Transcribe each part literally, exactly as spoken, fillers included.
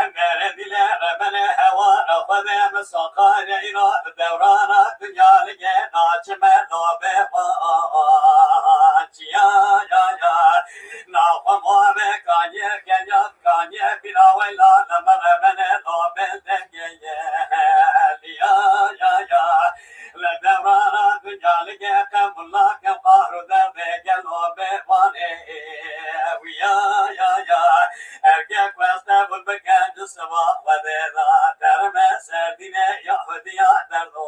Em berê dîle rebene hewara xwe de em soqane îro dewrana dinya lige naçime nobê xwe. Ya, ya, ya. Naxwe mare kanye, kenya, kanye, bira weyla, lemere mene, lo bende geye. Ya, ya, ya. Le devrana dunya lige, kemula, kefar, u derde, gelo, be, vane. Ya, ya, ya. Erkek weste, bul, beken, cısva, wede, da, terme, serdine, Yahudiya, derdo.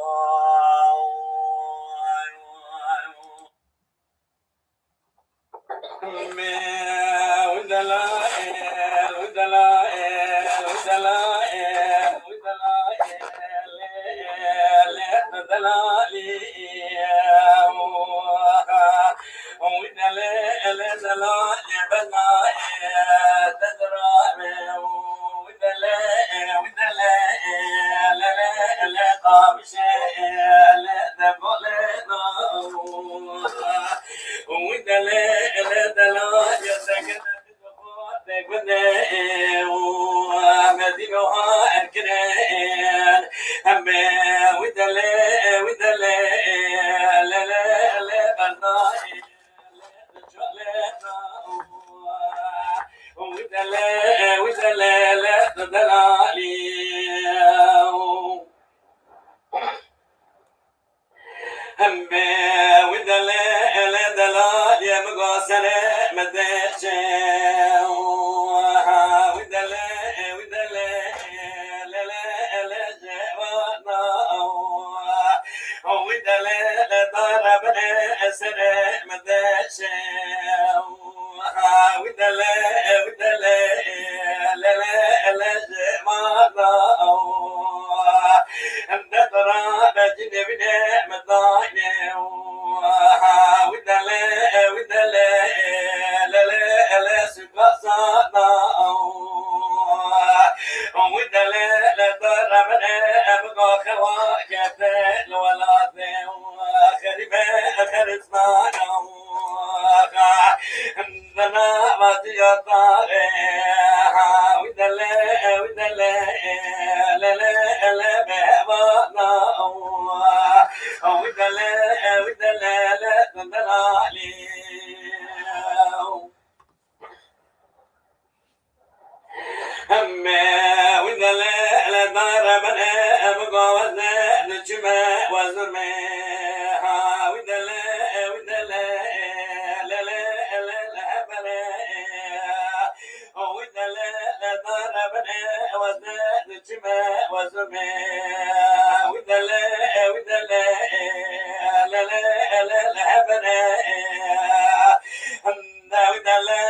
Hembe wî delê, lê delalê min go serê min deşê. Ha, wî delê, wî delê, lê, lê, lê, jê wana. Wî delê, lê dara binê serê min deşê. Ha, wî delê, wî delê, lê, lê, lê, jê wana. Em de dara, de cinê wî ne, min dayne. Ha, wî delê, wî delê, lê, lê, lê, suka sana. Wî delê, lê dara min e, em go xewa kete li welatê. Xerîbe, xerîsmana. Dana vadiya tare, ha, wî delê, wî delê, lê, lê, lê, behwana, wî delê, wî delê, lê, delalî. Hemê wî delê, lê, dare bene, em go wezne, diçime, wezurme. Ha, wî delê, wî delê, lê, lê, lê, lê, hebere. Wî delê, lê, dare bene, wezne, diçime, wezurme. Wî delê, wî delê, lê, lê, lê, lê, hebere. Dewdele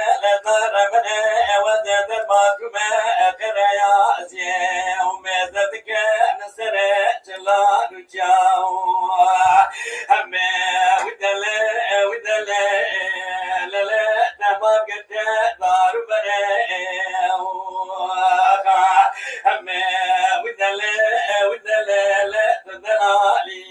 dara bine, ewe de derma kume, qereya ziye, umeze dike, nesere, çila, nuçya. Heme, widele, widele, lele, dema gete, daru bere. Heme, widele, widele, le, delali.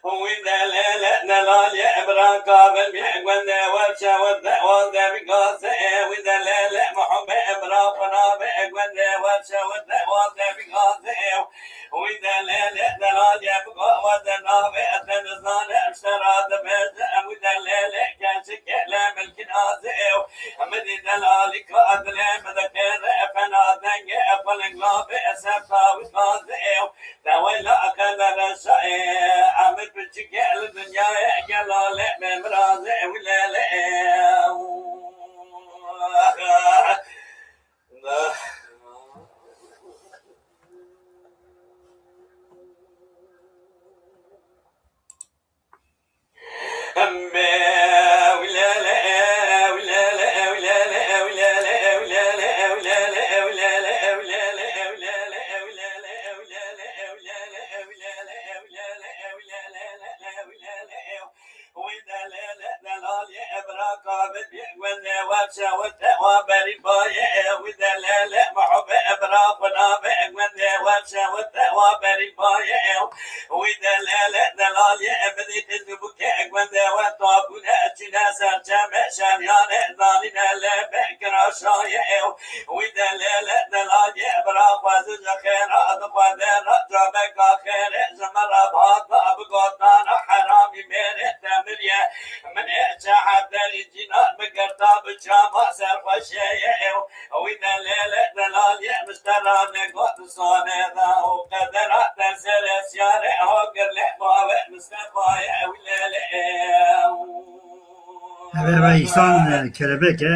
Wî delele delalê bira kabil bî, gundê we çewit de, wazde bî gazê. Wî delele muhubê bira xwe nabê, gundê we çewit de, wazde bî gazê. Wî delele delalê biko wazde nabê, ez te nizane, em şera dibêje. Wî delele keçikê lê milkî nazê. Min dî delalî ka dilê min dikêre, fena dengê, e, piling nabê, e, ser tawî gazê. Deweyla qedere şaê, Amir piçikê li dinyayê, gelalê me mirazê, wilele. Wî delele delalê bira kabil bî, gundê we çewit de, wa berî bayê. Wî delele muhubê bira xwe nabê, gundê we çewit de, wa berî bayê. Wî delele delalê bidî tizû bike, gundê we tabûne, çîne ser çemê şeryanê, zanîne lê bê kiraşayê. Wî delele delalê bira xwe zû ji xêra dixwe dê ra, cabeka xêrê ji min re bihata, bigotana heramî mêrê te miriye. Min ê çehe derî cînan bigirta, bi çama serxweşê ye. Wî delele delalê min ji te re negot sonê de û qedera te serê siyarê, ho gir lê bavê Mistefayê, wî lele. Ev eva Îhsan, e, Kelebek e.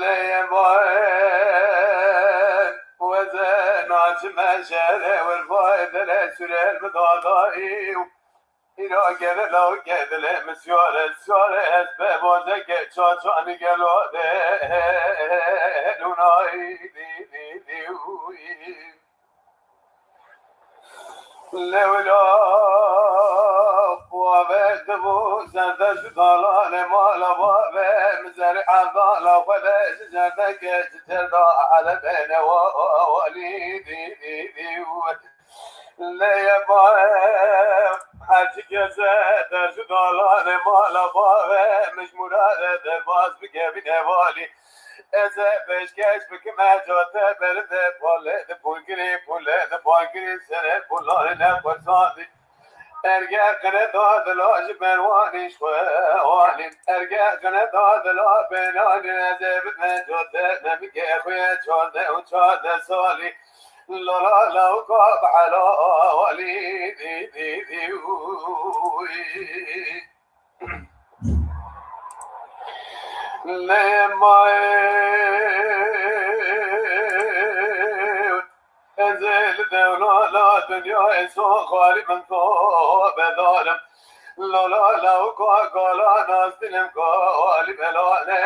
Lê ye bae weze naçime şere wervae dere sürer mi dadayî. Îra gere law gedile mi siyare siyare ez be boze ke çaçani gelo de lunay di di di uy. Lewla wave dibu zerde judalane mala wave mizeri azala wave zerde ke zerde alebene wali di di di. Leye bae her çi kese dersi dalane mala bave mij murade derbaz bike bine vali. Eze peşkeş bikime cote berinde pole de pulgiri pule de pulgiri sere pulare ne kursandi. Erge qire da dila ji berwanî ji xwe walî. Erge qire da dila benanî eze bime cote ne bike xwe çarde û çarde salî. La la la ka bi helalî di di di uy. Lê mayê ez ê li dewla la dinyayê so xalî min to bedarim. La la la ka gala nastinim ka walî belane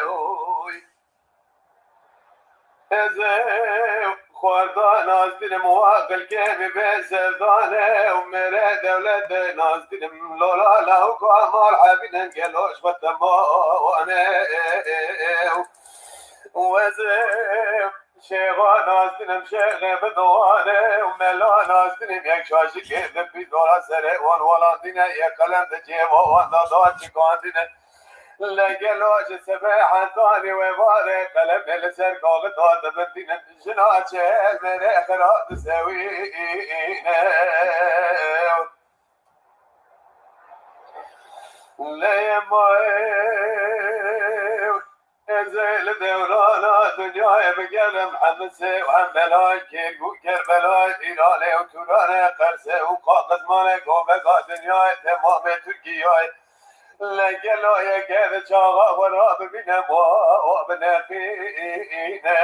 uy. Ez ê xwarda nazinim wa qilkê min bê serdane û mêrê dewlete nazinim lola lawka mal hebînin gelo ji xwe temane û ez ê Şêxa nastinim şêxê bi doane û mela nastinim yek şaşikê di pîzora serê wan walandine yek qelem di cêva wan da da çikandine. Legelo ji sebê hezanî wê varê qelemê li ser kaxida dibindînin. Jina çêl mêrê xira disewîne. Leyê mayê ez ê li dewrana dinyayê bigerim, Hemisê û Hembelayê, Kêrg û Kerbelayê, Îranê û Tûranê, Qersê û Qaqizmanê, goveka dinyayê, temamê Tirkiyeyê. Li gelo yeke di çaxa xwe rabibîne, wa, wa bineqîne.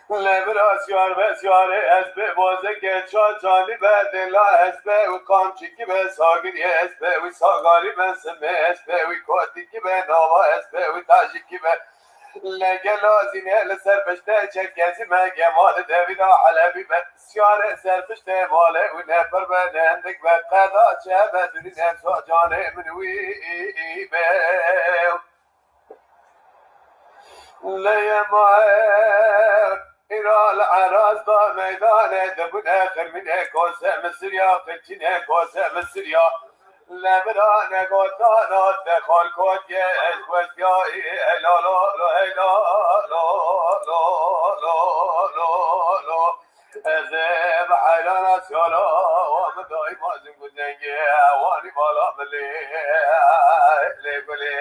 Lê bira siyar be siyarê ez bê bozeke ça canî be dêla ez be wî qamçîkî be sagiriyê ez be wî sagarî be simê ez be wî kotikî be nava ez be wî tajikî be. Lê gelo zînê li ser piştê çerkezî me gemalê devîra Helebî be. Siyarê ser piştê malê wî nepir be nendik be qeda çe be durîne ça canê min wî be. Leyê maye îra li Eraz da meydanê dibûne xirmînê kose Misirya, qirçînê kose Misirya. Lê min ra negotana te xalkotiyê ez westiyayî, hey la la la, hey la la la la la la la. Ez ê bi heyrana siyala wa min daîma zing û zengê wanî mala milê lê gulê.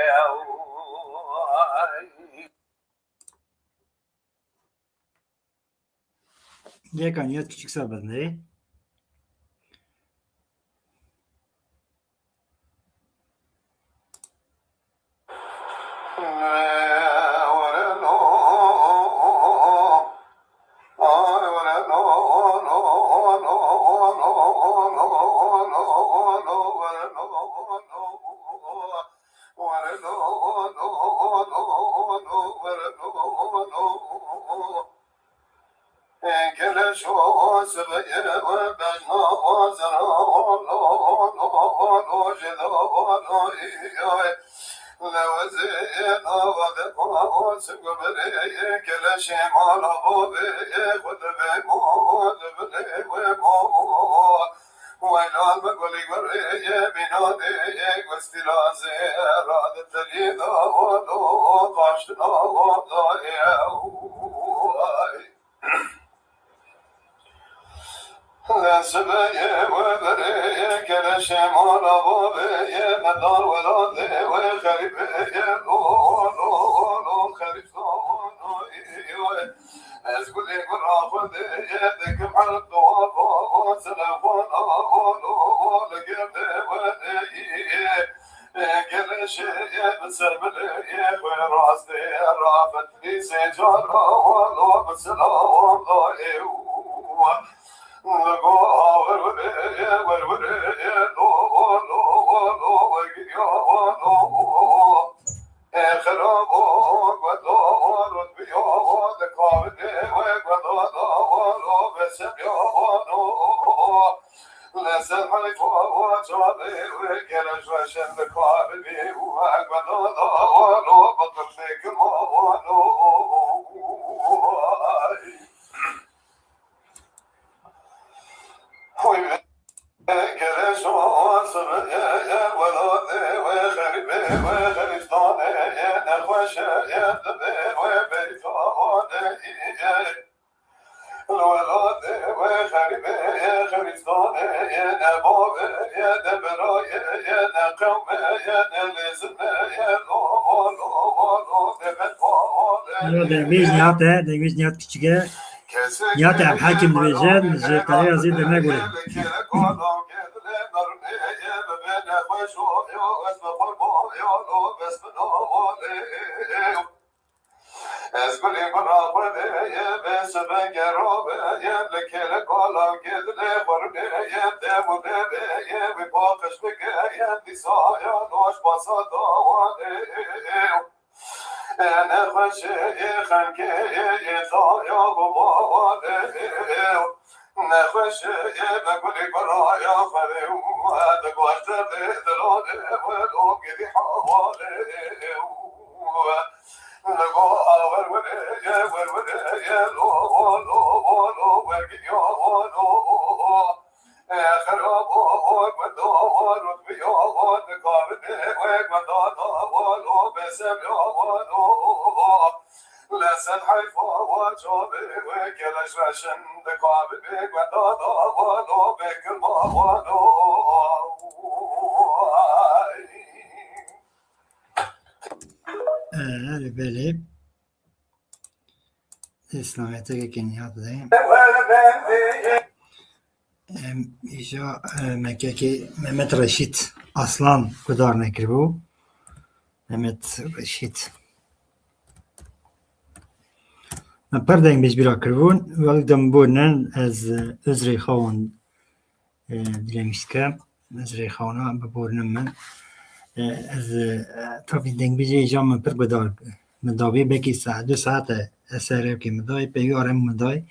Yeka niyet küçük sabır ne? Keleş o sibê we bejna o zera o lo o lo o lo jê lo o lo î ay. Lewezê nava de o o sibê berê keleşê mala o bê xwe de bê mo de bilê we mo. Weylan bi gulî gurê ye mînadê ye gustî lazê rade telî da o do qaştina o da ye. Sibê ye we berê ye keleşê mala babê ye medar weladê we xerîbê ye lo lo lo xerîb da o do ye. Ez gulê gula Xwedê dikim erd dua ba, o telefona, o, o, o, li gerdê Xwedê yê. Gelê şêyê bi ser bilê yê xwe rastê, rafet lîsê cara, o, o, bi silav da ê, o, li go a werwerê, werwerê, o, o, o, o, o, wergiriya, o, o, o, o. Ê xirabo, guedo, rutbiyo, dikavine, we guedo, da, o, lo, besemyo, o, no, o, o. Lesen hayfo, o, çare, we geleş ve şen dikavine, we guedo, da, o, lo, bakır sekim, o, no, o, o, ay. Xwî gelê şansibê ye welatê we xerîbê we xeristanê ye nexweşe ye dibê we beytanê ye. Li welatê we xerîbê ye xeristanê ye ne bavê ye ne birayê ye ne qewmê ye ne lêzimê ye lo lo lo lo dê bedbawalê. Dengmêj Nihat e, Dengmêj Nihat Küçük e. Nihat Em Hakim dibêjin, ji Qereya Zêde me gurin. Ez gulê bira xwe dê, bê sibê gero bê, li kêlê kola gêdilê xurmê, dem û devê, wî paqij bike, dîsa ya noş basa dawanê. Nexweşê xelkê yê taya bibawade. Nexweşê me gulî biraya xwedê û di guaşte dê dilane we lo gidî hawale. Li go awer werê ye, wer werê ye, lo, lo, lo, lo, wergiya, lo, lo, lo. Xerabo, gundo, rutbiya, dikabinê wê gundana, lo, bêsemiya, lo. Lesin heyfa, çavê wê keleş reşin, dikabinê gundana, lo, bêkilma, lo. Erê, belê. Îslamiyeteke Kenya dideyim. Em, îja, e, mekekê Mehmet Reşîd Aslan guhdar nekiribû. Mehmet Reşîd. Em pir dengbêj bîra kiribûn. Wek dem borînin ez, e, uzrê xwe wan e, dilêmîş dikim. Ez rêxewna biborînin min. E, ez, e, tabî dengbêjê îja min pir guhdar, min dabî belkî saet, du saet e, ez ser ewkê min dayê, peyvî arem min dayê.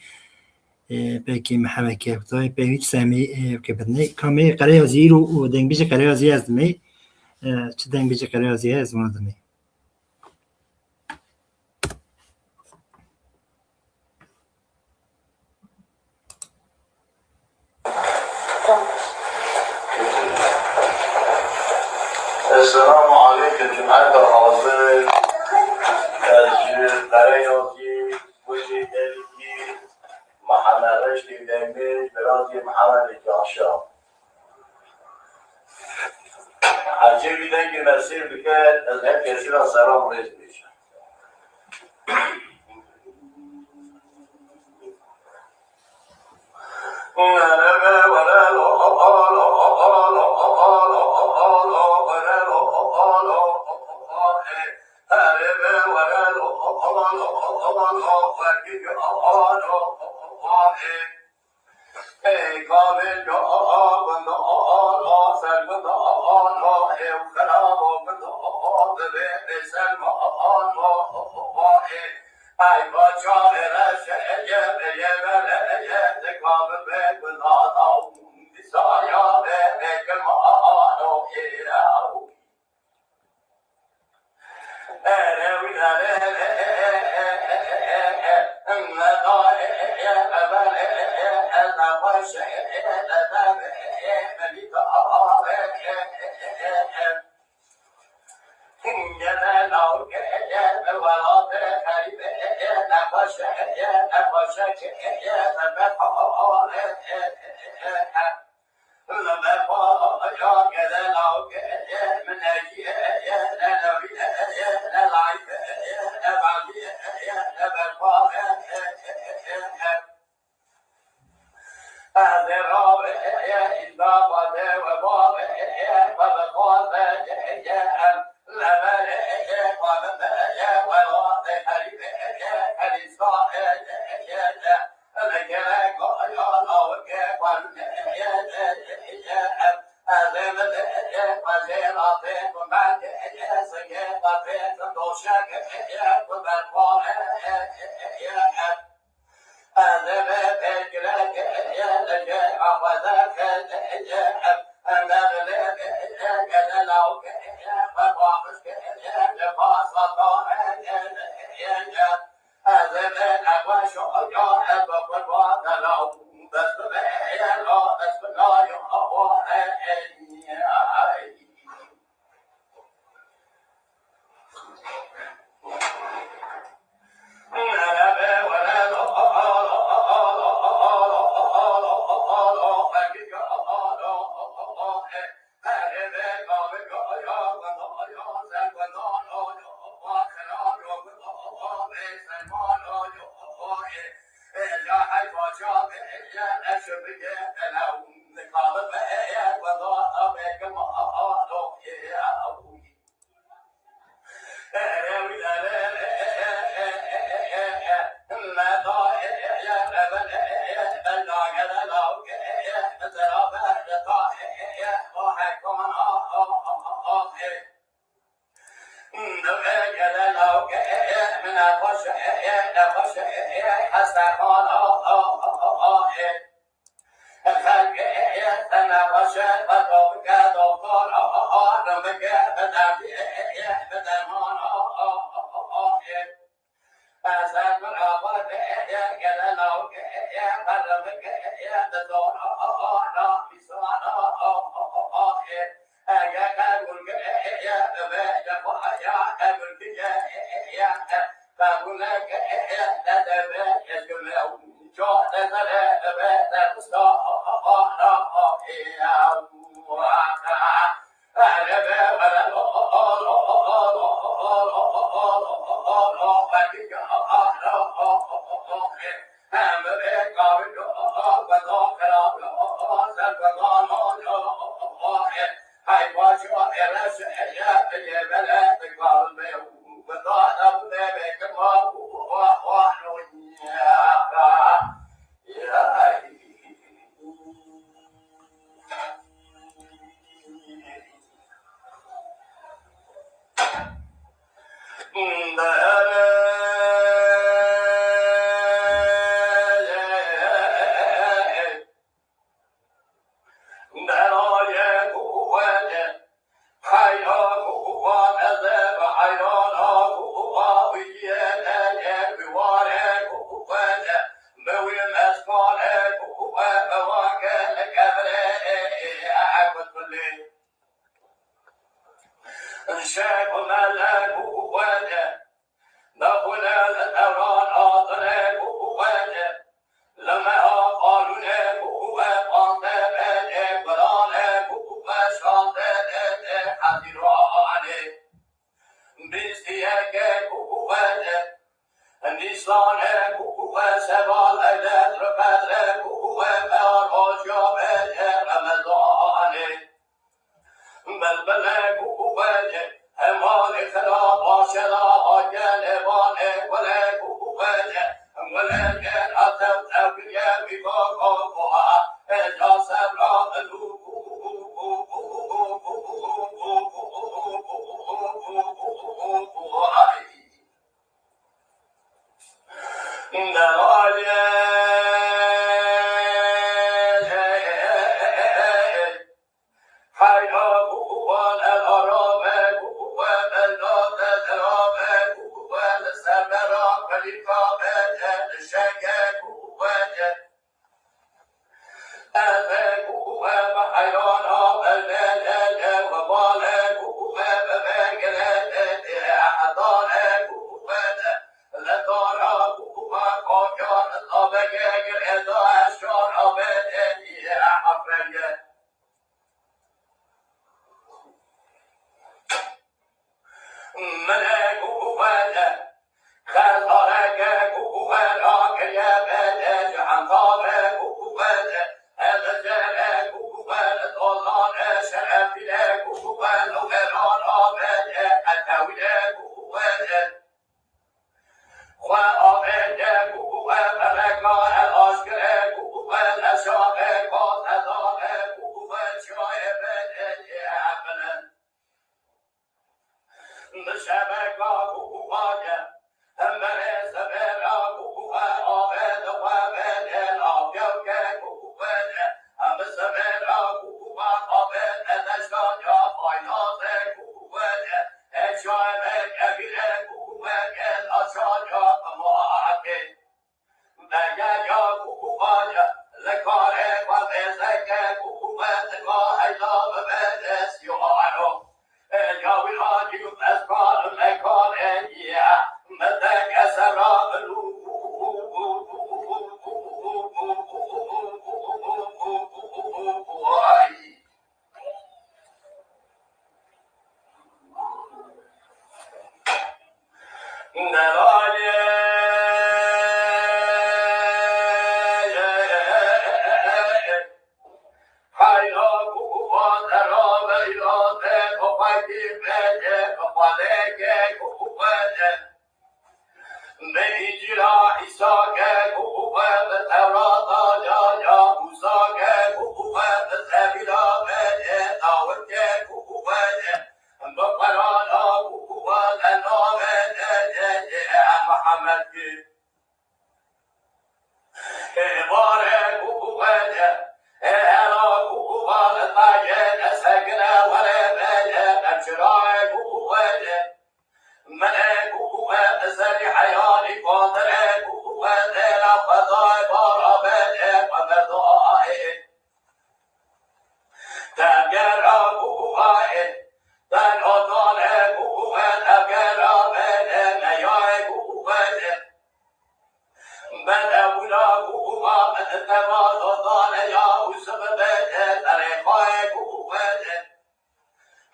E, belkî min hevekê ew dayê, peyvî semî, e, ewkê bidinê. Kamê Qereyazî îro û dengbêjê Qereyazî ez dimê. E, çi dengbêjê Qereyazî ye ez wana dimê. Esselamu aleykum cumeta hazir. Ez ji Qereyazî, Gulê Devîtî, Mihemed Reştî Demîr, Birazî Mihemed Caşa. Hecê wî dengê me sêr bike, ez her kesî ra selam rêz bêjim. Ey, kavê gunda, gunda, ser gunda, ew xirabo gunda, divê bê ser ma, ê. Ay, baca, ê, reşe, ê, ê, ê, ê, ê, ê, dika bibe gunda, da, dîsa ya be, be, kima, ê, ew.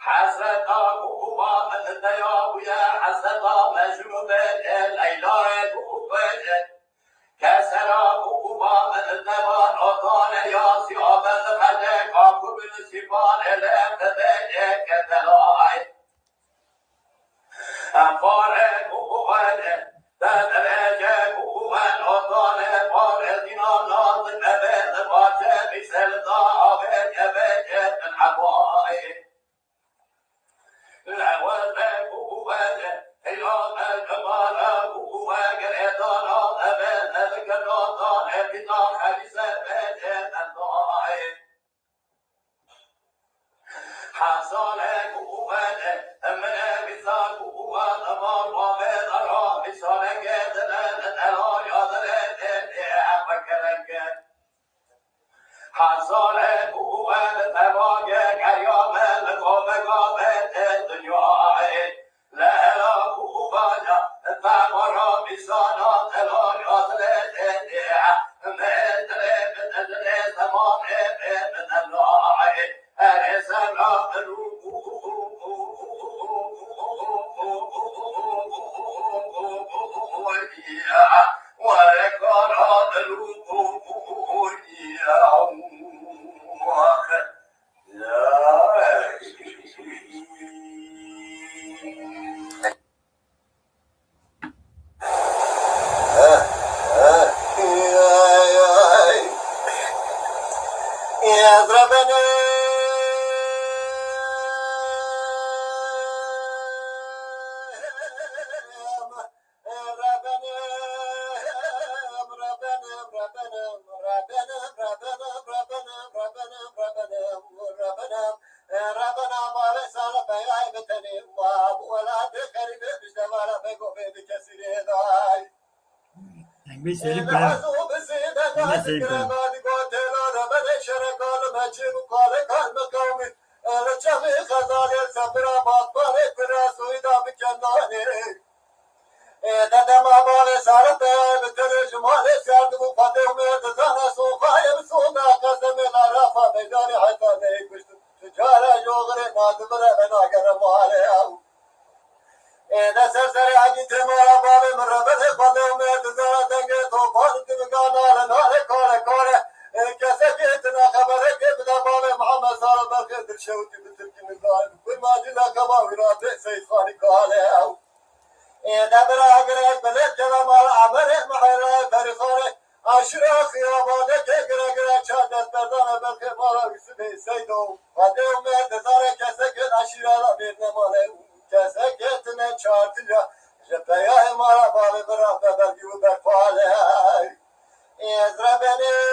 Hesreta Kukuba min deya bûye, hesreta Mecnûnê, Leylayê Kukuba. Kesera Kukuba min dema notane ya siyabet xede, Kakubin Sîpanê lê xedê Ketelayê. Em parê Kukuba de, de derece Kukuba notane, parê dîna naz nebe, de bace bîsel da, avê keve ke min hewayê. Hezarê kuwe li tevagê gerya me, li komeka me tê dinyayê. Lehera kuwaya tevara mîsana, telaya dilê tê tê. Me dilê min dilê zemanê me min nayê. Erê serra min û were kara min û Rebena bavê sala peyayê bi tenê û welatê xerîbê dijde vala bego bê bi kesî rê day. Dengê Selim Kaya. Dengê Selim Kaya. Ê, dedema bavê sare peyayê bi tenê ji malê siyar dibû, xwedê û mêr dizane soxayê bi soda qezemê la rafa meydanê heta neyê kuştin. Tu cara joxirê nadibire ve nagere malê ew. Ê, de ser serê Egî Têmara bavê min rebenê xwedê û mêr dizane dengê topan dibigana li nalê kare kare. Ê, kesekê tine xeberekê bide bavê Mihemed Sare Berxê dilşewitî bi tirkî nizane. Kurmancî lakaba wî ra bê Seyîd Xanî Kale ew. Ê, de bira girek bilêt keve mala Emerê Miherayê Ferîxanê. Aşîra xiyabanekê gire gire çar dest berdane berxê mala Yusufê Seydo. Xwedê û mêr dizane kesekê aşîra ra mêr nemane û kesekê tine çar tiliya ji peyayê mala bavê min ra be bergî û berpale. Ez rebenim,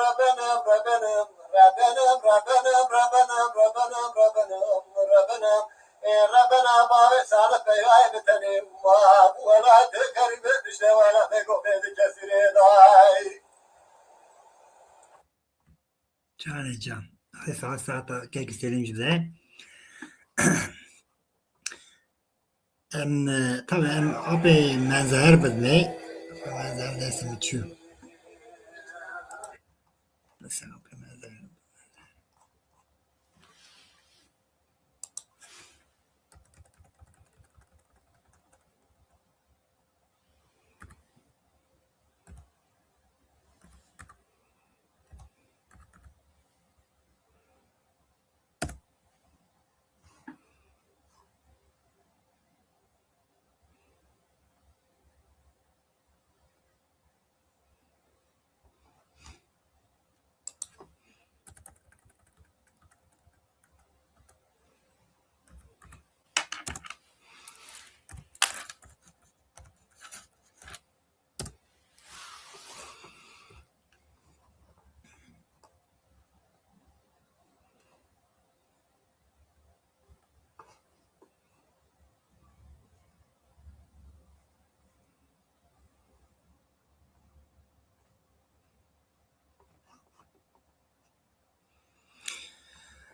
rebenim, rebenim, rebenim, rebenim, rebenim, rebenim, rebenim, rebenim. Ê, rebena bavê sare peyayê bi tenê û ma bu welatê xerîbê dişte welatê gofê di kesî rê day. Canê can. Hadi saat saat kek istedim size. Em, e, tabii em apê menzer bidmê. Menzer desim çu. Mesela apê menzer.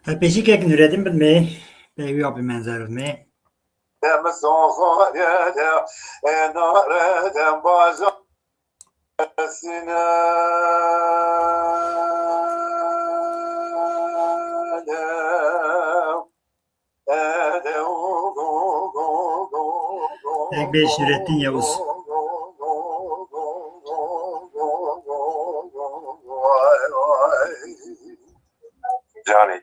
Her pêşîkek Nureddin bidmê, pey wî apê menzer bidmê. Dem soxorê de, e, nare dem baza sine. Ek bê Şiretin Yavuz. Canê.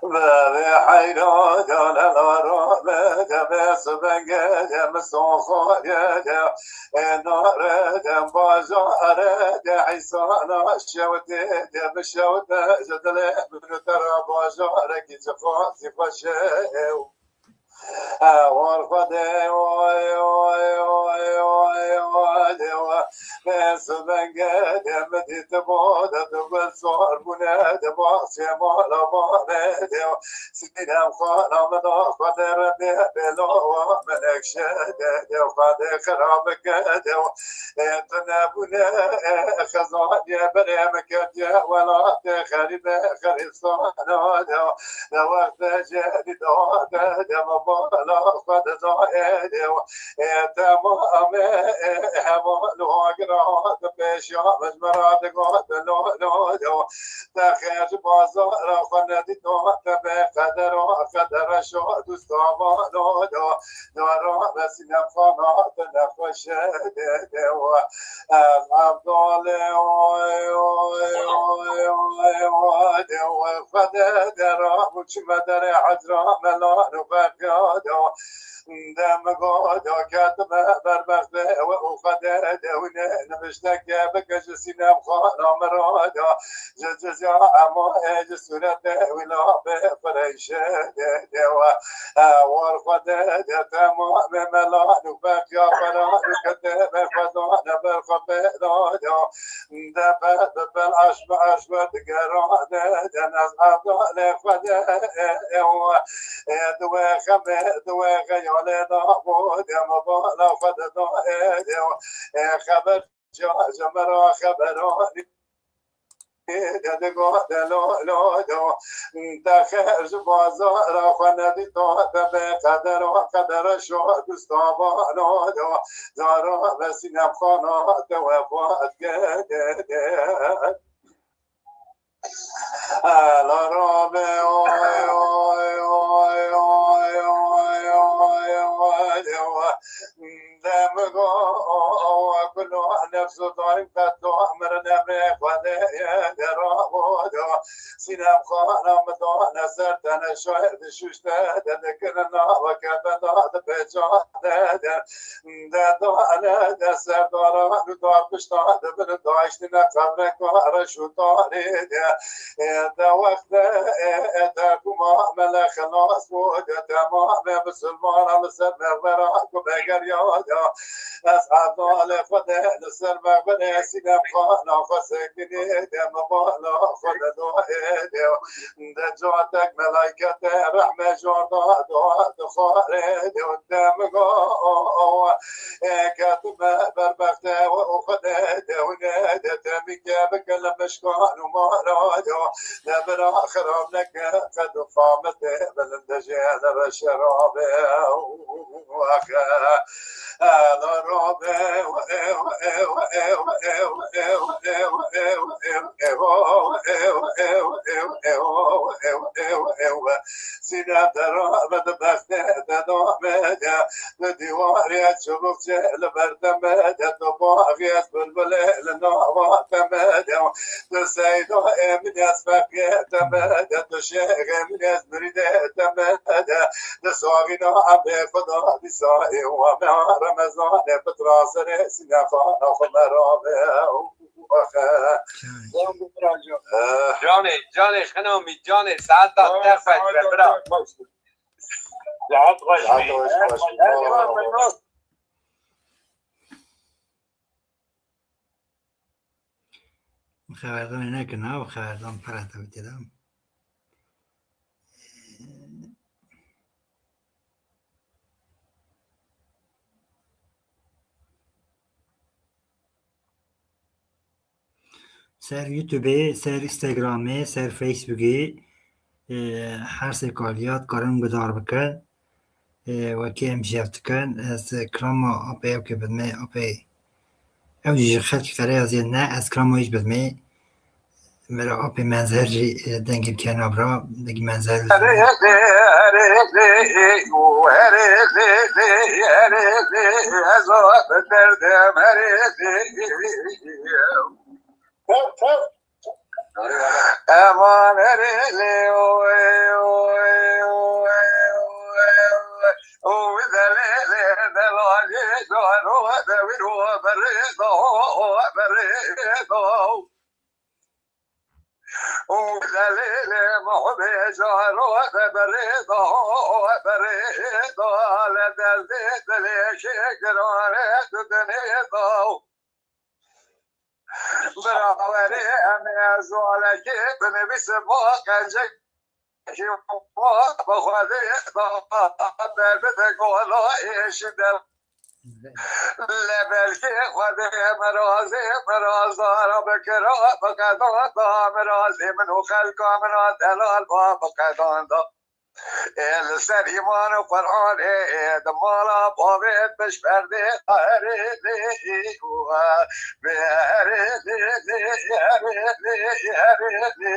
Vê heyra de lelara me de be sibenge de misoxoye de ê nare de bajare de îsana şewtê de bi şewte ji dilê min û te re bajarekî ji xwazî xweş e. Ewar Xwedê, oy, oy, oy, oy, oy, Xwedê, oy. Bê sibenge de min dîtibo de tu gul sor bûne de baxçê mala bane de. Sinem xana min a Xwedê Rebê bêlo wa min ekşe de de Xwedê xirabike de. Ê tu nebûne, ê xezaniye berê min ketiye welatê xerîbê xerîbsana de. Di wextê cêrî de de min bala xwe didayê de. Ê temamê, ê heval û hagira di pêşiya min ji min re digot lo lo de. Te xêr ji bazara xwe nedît te bê qedera qedere şa dûsta vano de. Dara me Sinem xana te nexweş e de de we. Ev Evdalê, oy, oy, oy, oy, oy, de we Xwedê de ra û çime derê hecra melan û beqya de. De min got, ya ketime ber bextê we û Xwedê de wî nê nivişteke bike ji Sinem xana min re de. Ji cizya ema ê ji sûretê wî la bê fireyşe de de we. Ewar Xwedê de temamê melan û beqya feran û ketê me Xwedane ber xwe pêda de. De be bi bil eş bi eş we digerane de nez evdalê Xwedê e we. Ê di wê xemê, di wê xeyalê da bo de min bala xwe dida ê de. Ê xeber ca ji min re xeberanî de digot de lo lo de. Te xêr ji bazara xwe nedît te bê qedera qedere şa dûsta vano de. Dara me Sinem xana te wefa dike de de. Ela rabe, oy, oy, oy, de min got, kulo nefs û daîm qet do mirin emrê Xwedê ye, de rabo de. Sinem xana min dane ser te ne şair dişuşte de dikirin nava kefena dipêça de de. De dane de serdaran û darpiştan dibin daiştine qebreka reş û tarê de. Ê de wexte ê, ê te kuma mele xilas bû de temamê misilmana li ser mexbera ku vegeriya de. Ez evdalê Xwedê li ser mexberê Sinem xana xwe sekinî de min bala xwe de doê de. De catek melayketê rehmê jorda dua dixwarê de. De min got, ê ketime ber bextê we û Xwedê de hûnê de temîke bike li mişkan û mala de. De bira xirab neke qed û qametê bilinde jê de be şerabê. Sîne dera bedbextê te damê de, li dîwarê çubukçê li ber te me de, tu baxiyet bilbilê li nava te me de, tu seyda ê min ez feqiyê te me de, tu şêxê min ez mirîdê te me de, tu saxîna emrê Xuda dîsa ê wa me Remezanê pitra serê sîne xana xwe me rabe. Canê, canê, xinamî, canê, saeta te xweş be, bira. Saet xweş bî. Xeberdan nekin ha, xeberdan pere tevtê de. Ser YouTubeê, ser Instagramê, ser Facebookê, e, her sê kaliya dikarin guhdar bikin. E, wekî em jî ev dikin, ez kirama apê ew ke bidmê, apê ew jî ji xelkê qere yaziyê ne, ez kirama wî jî bidmê. Mira apê Menzer jî, e, dengê kena bira, dengê Menzer û Eman herê lê oy, oy, oy, oy, oy, delê lê delalê daro de wiro berê da, berê da. Û delê lê muhbê caro de berê da, berê da. Le derdê dilê kê girane tu dinê da. Birawerê em ê zalekê binivîsin ba qencekê wa bi Xwedê da, derbide gola êşî de. Le belkê Xwedê mirazê mirazara bikira bi qedan da, mirazê min û xelka min a delal ba bi qedan da. Ê li ser îman û Qur'anê, ê di mala bavê pişt perdê herê lê û bê herê lê lê herê lê herê lê.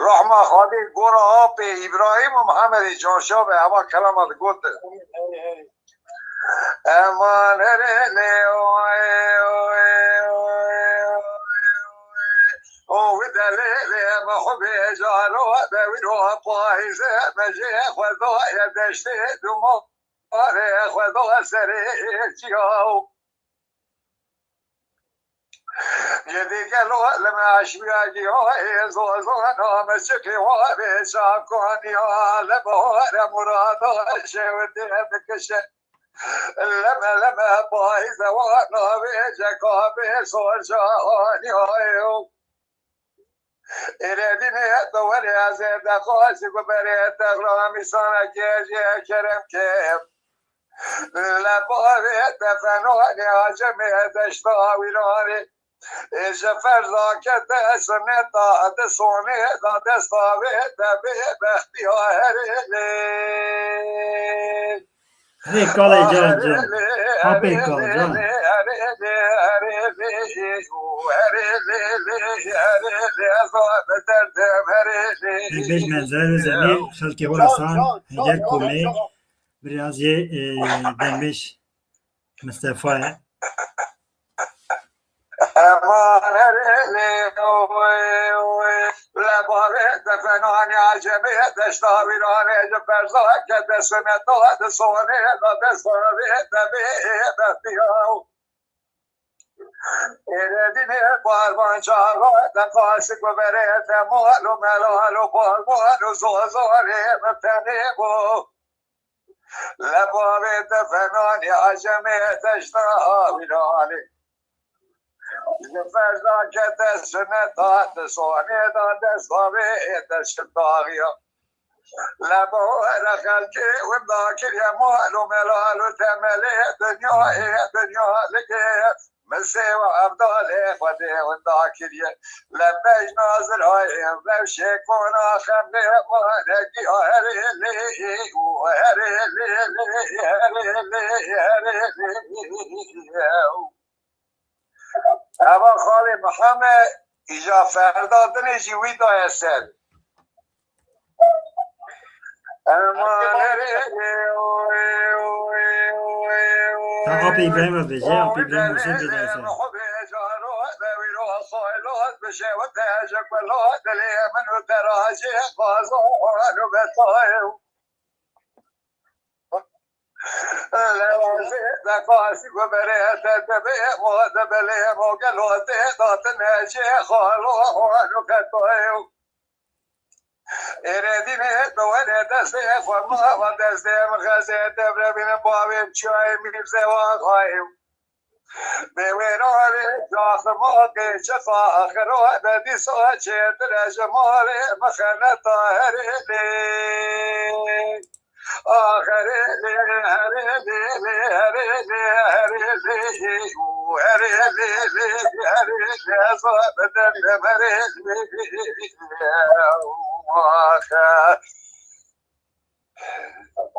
Rahma Xalî gora apê Îbrahîm û Mihemedê Canşa be, hema kelama digotin. Eman herê lê oy, oy, oy, oy. O wî delê lê me xwe bê caro de wî ro payîze me jê xwe daye deştê dumarê xwe da serê çiyaw. Yedî gelo li me eşmiya giyoyê zozana me çikê warê çakoniya le bahare murada şewitê dikişe. Leme leme payîze wana vêce kabê sorca aniyayo. Êrevînê tu werê ez ê dexwazî ku berê texla mîsanekê jê kerem ke. Le bavê te fenanê acemê deşta wîranê. Ê ji ferza kete suneta di sonê da desta vê te bê bextiya herê lê. Hey, kalê can, can. Apê kal, can. Bêj Menzer û Zemîr, xelkê Horasan, Heger Komê, birêz yê, e, Dembêj Mistefa ye. Eman herê lê oy, oy, le bavê te fenanê acemê deşta wîranê ji ferza kete suneta di sonê da desta vê te bê bextiya. Êrevînê parvan çaxa te qasik û berê te mal û melal û parvan û zozorê min tenê bû. Le bavê te fenanê acemê deşta wîranê. Ji ferza kete suneta di sonê da desta vê te şitaxiya. Le bavê te xelkê winda kiriye mal û melal û temelê dinyayê, dinya ligê. Min sêwa evdalê Xwedê winda kiriye. Le bejna zirayê vewşê kona xemlê ma negiya herê lê û herê lê lê herê lê herê lê. Eva xalê Mihemed îja ferda dinê jî wî daye ser. Eman herê lê oy, oy, oy, oy, oy. Tamam, Apê Îbrahîm ez bêje, Apê Îbrahîm Husên bêje ser. Lewazê de qasî ku berê te dibê, o de belê, o gelo tê datine jê xalo, o nu ketoyê. Êrê dînê tu werê destê xwe mava destê min xezê devrevînin bavê min çiyayê mîrzewa xayê. Bê wêranê caximaqê çiqa axiro de dîsa çêtir e ji malê mixeneta herê lê. Axirê lê, herê lê, lê, herê lê, herê lê, û herê lê, lê, herê lê, ez ê bidim li merê lê. Axe.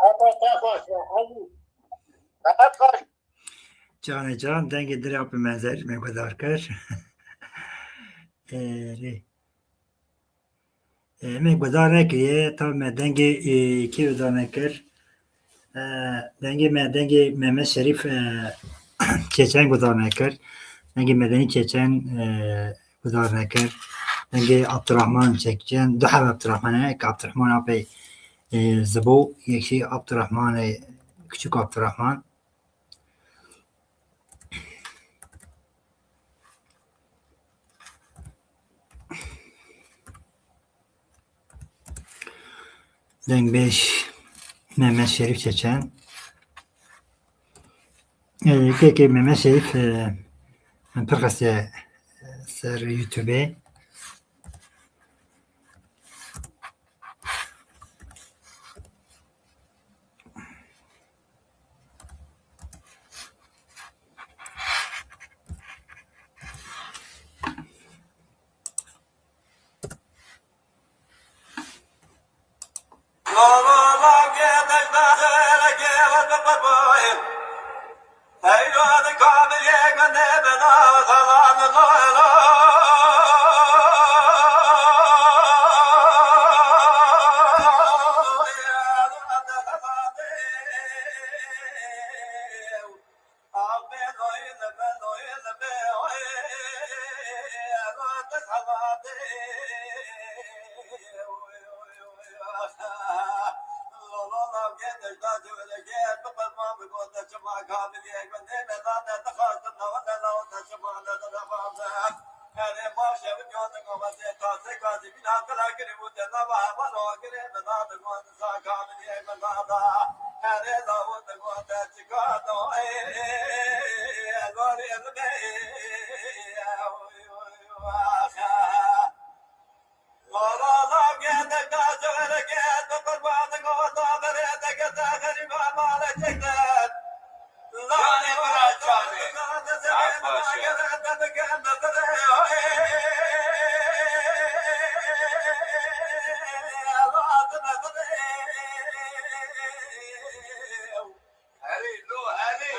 Heta te xweş be, Elî. Te xweş. Canê can, dengê dirê Apê Menzer me guhdar kir. Erê. E, me guhdar nekiriye, tabi me dengê, e, kê guhdar nekir. E, dengê me, dengê Mehmet Şerîf, e, Çeçen guhdar nekir. Dengê Medeni Çeçen, e, guhdar nekir. Dengê Abdurrahman Çeçen, du heb Abdurrahman e, yek Abdurrahman Apê, e, Zibo, yek jî Abdurrahman, e, Küçük Abdurrahman. Dengbêj Mehmet Şerîf Çeçen. Ee, kekê Mehmet Şerîf, e, min pir xiste ser YouTubeê. Canê bira, canê. Saet baş e. Herî, lo, herî.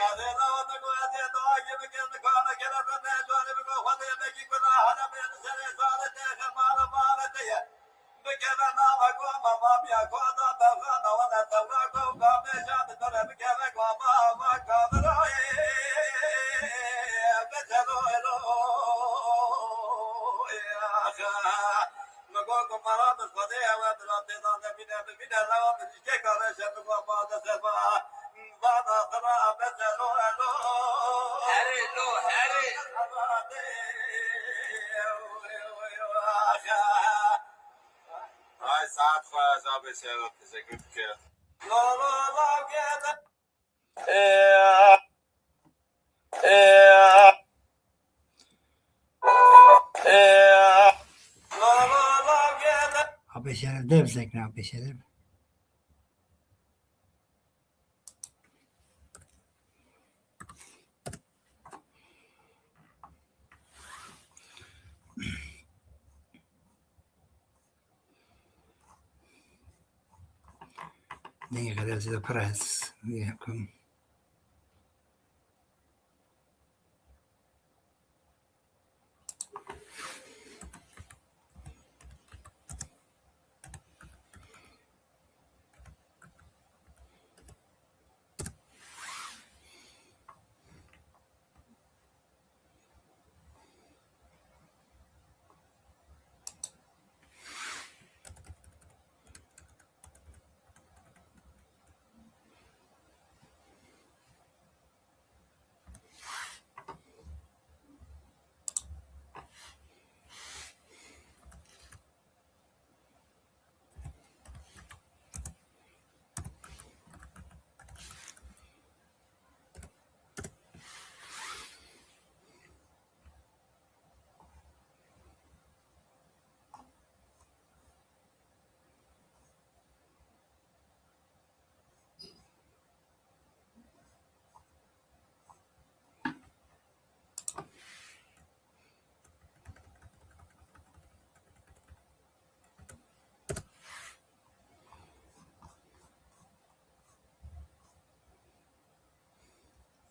Herî, lo, herî. Ay, saet xweş, abê Şerîf, teşekkür dikim. Abê Şerîf, dev zekne, abê Şerîf. Dengê xwe de zêde pir ez vê hekum.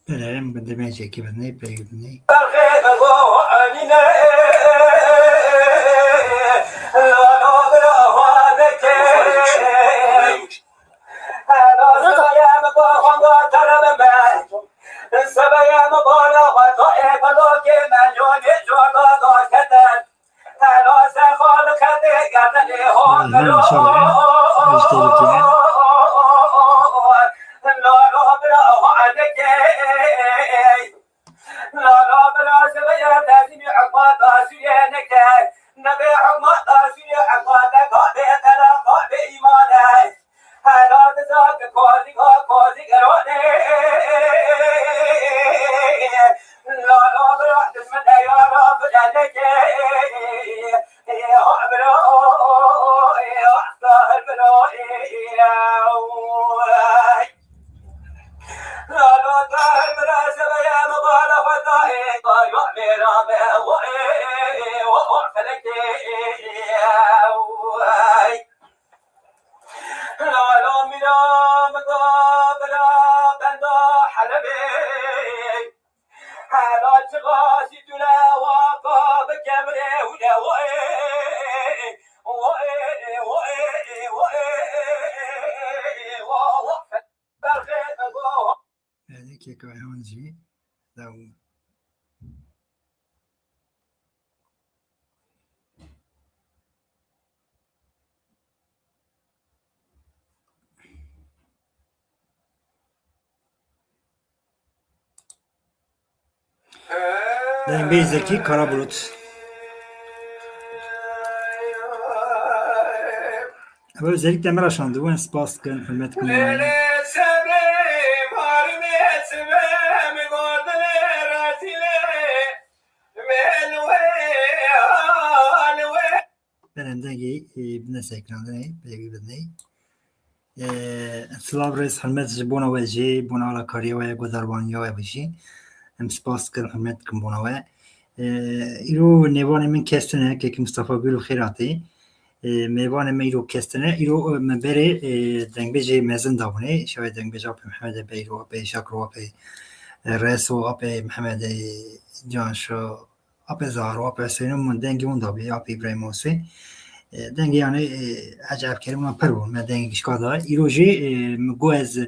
Belê, em bi demecekê binê, pey binê. Hemen şöyle, yüzdelik yani. Belê, kêkayhan jî dewam. Dengbêj Zekî Karabulut. Ev özellikle me re şandiye, em spas dikin, hurmet dikin. Belê, em dengê, e, bine seknandinê, peyvî bidinê. E, silav, rêz, hurmet ji bona we jî, bona alakariya we, guhdarvaniya we jî. Em spas dikin, hurmet dikin bona we. E, îro nêvanê min kes tune, kek Mustafa Gül xêr hatî. E, mêvanê me îro kes tune. Îro, e, me berê, e, dengbêjê mezin dabûnê. Şayê dengbêja Apê Mehemedê be îro, Apê Şakir, Apê, e, Reso, Apê Mehemedê Canşo, Apê Zahar, Apê Hüseyin û min dengê wan dabî, Apê Îbrahîm Osê. E, dengê yanê, e, Hecî Evkerîm wan pir bûn. Me dengê gişka da. Îro jî, e, min got ez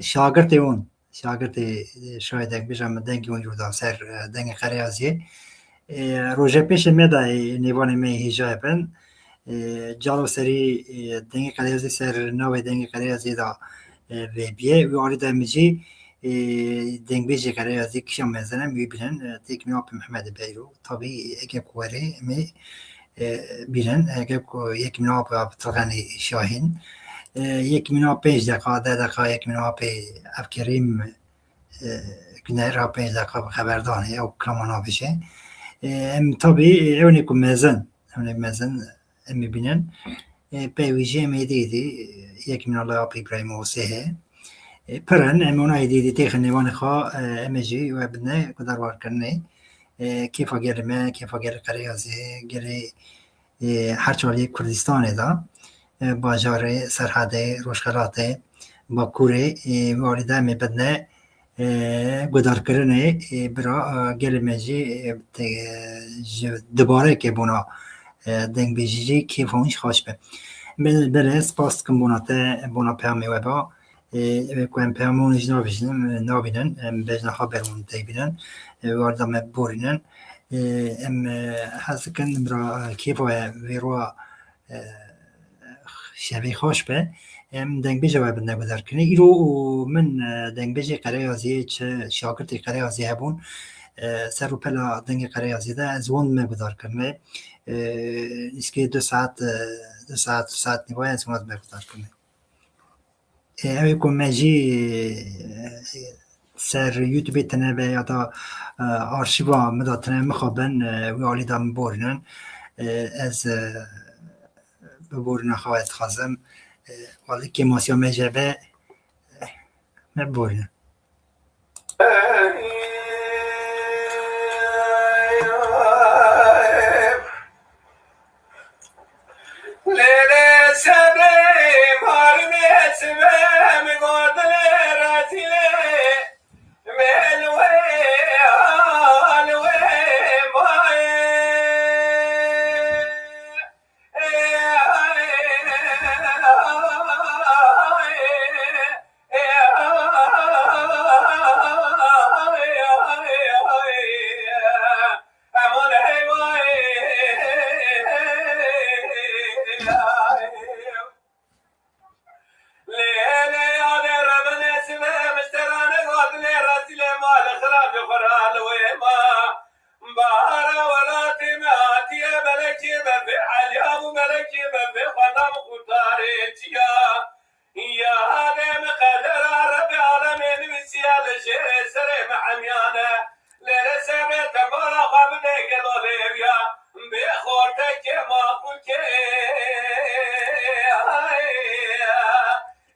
şagirtê wan. Şagirtê, e, şayê dengbêja min dengê wan îro da ser, e, dengê Qereyaziyê. E, roje pêşê me da, e, nêvanê me hêja bin. E, calo serî, e, dengê Qereyaziyê ser navê dengê Qereyaziyê da, e, vê bîye. Wî alî de min jî, e, dengbêjê Qereyaziyê kişa mezin em wî bînin, e, têk min Apê Mehemedê Beyro. Tabî, eke ku were, em ê, e, bînin, eke ku yek min Apê Abdulganî Şahîn, e, yek min Apê pênc deqa, deh deqa, yek min Apê Evkerîm, e, Güner, Apê pênc deqa bi xeberdanê, ew kilama nabêje. E, em tabî, e, ew ne ku mezin, ew ne mezin, em ê bînin. E, pey wî jî em êdî êdî, e, yek min Apê Îbrahîm Osê heye. E, pir in, em ona êdî êdî têxin nêvanê xwe, e, em ê jî we bidine guhdarvarkirinê. E, kêfa gelê me, kêfa gelê Qereyazê, gelê, e, her çariyê Kurdistanê de, e, bajarê, Serhedê, Rojxelatê, Bakurê, e, wî alî de em ê bidine, e, guhdarkirinê, e, bira, e, gelê me jî, e, te-, ji dibareke bona, e, dengbêjî jî kêfa wan jî xweş be. Be-, belê, spas dikim bona te, bona peyamê we ba. E, ew ê ku em peyama wan jî nabêjin, e, nabînin, em bejna xwe ber wan tey bînin, e, wê alî de me biborînin. E, em, e, hez dikin bira, e, kêfa we vê roa, e, şevê xweş be. Em dengbêja we bidine guhdarkirinê. Îro min, e, dengbêjê Qereyaziyê, çi şagirtê Qereyaziyê hebûn, e, ser û pela dengê Qereyaziyê de ez wan me guhdarkirinê. E, nîskê du saet, e, du saet, du saet nîva ez wan me guhdarkirinê. E, ew ê ku me jî, e, ser YouTube tine be ya da, e, arşîva min de tine mixabin, e, wî alî de min borînin. E, ez, e, biborîna xwe dixwazim. E, welî kêmasiya me jê be, e, me biborînin.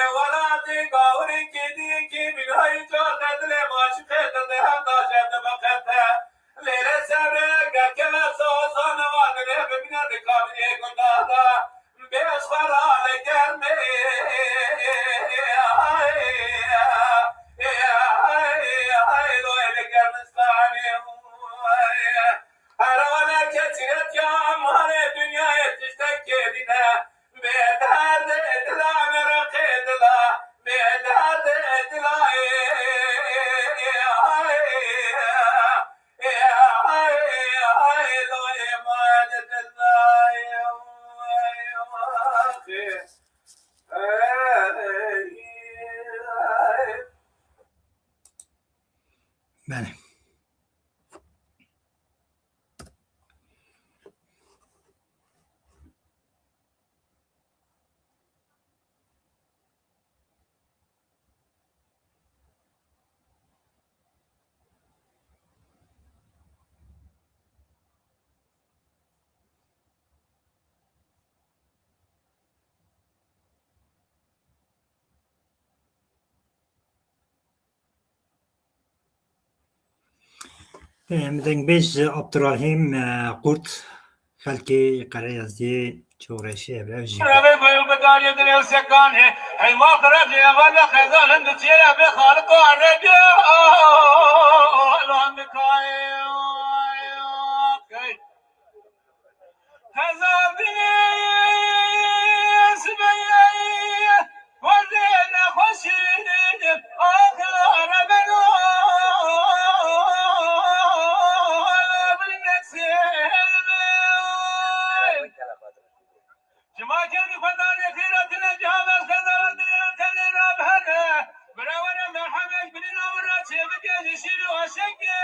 Ê welatê gawirî kêdiyê kê bînayî cate dilê maşiqê dil de hem daşe dibiqete. Lêlê sebre gerkeve soza newa dilê bibîne di kabirê gunda de. Bêş xwe rale germê. Ay, ay, ay, loyê germistanê. Herane keçiretiya malê dinyayê tiştek kêdîne. Bê derdê dila, mereqê dila, bê derdê dila, ê, ê, ay, ê, ay, ay, lo ê ma de dila, ê, ay, ay. Belê. Em dengbêj Abdurrahîm, e, Qurt, xelkê Qereyazdiyê Çoreşî evrev jî. Revê gul bi darê dilê û sekanê, heyma xirab jê heval ve xezalin di çêre bê xaliq û erebê alan dikayê. Xezabî sibeyê werdê nexweşî axla rebeno. Cima kerdî xwe darê xîretine ciha ve xezala dilê tenê rabihene. Bira were merhemek binî navira çêbike ji şîr û aşekê.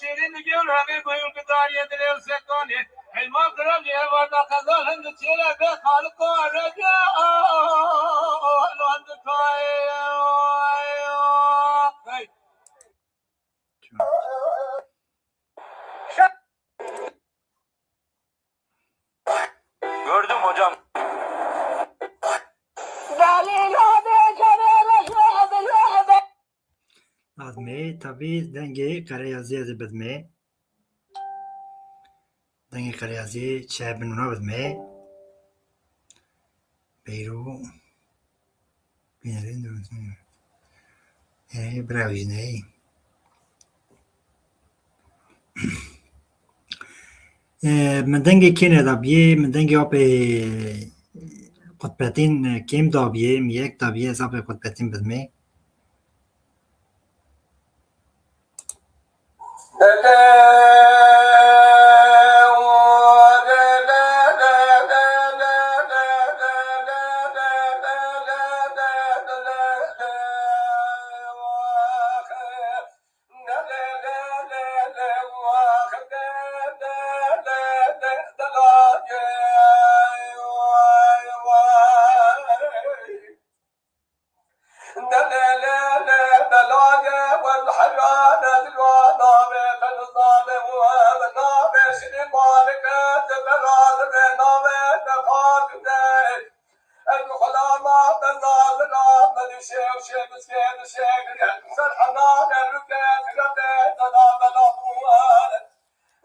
Şêrîn digê û revê goyûn ki dariyê dilê û sekanê. Heyman kira lê êvarda qezal hin di çêre be xaliqo erebe. Lan di tayê. Hey. Gördüm hocam. Lazim e, tabii dengê Qereyazî ez ê bidimê. Dengê Qereyazî çi bin wina bidimê. Beyro. Bînerên durûn. Ê, bira wî jineyê. Ê, min dengê kê nedabiyê, min dengê apê Qutbetîn, e, kêm dabiyê, min yek dabiyê, ez apê Qutbetîn bidimê.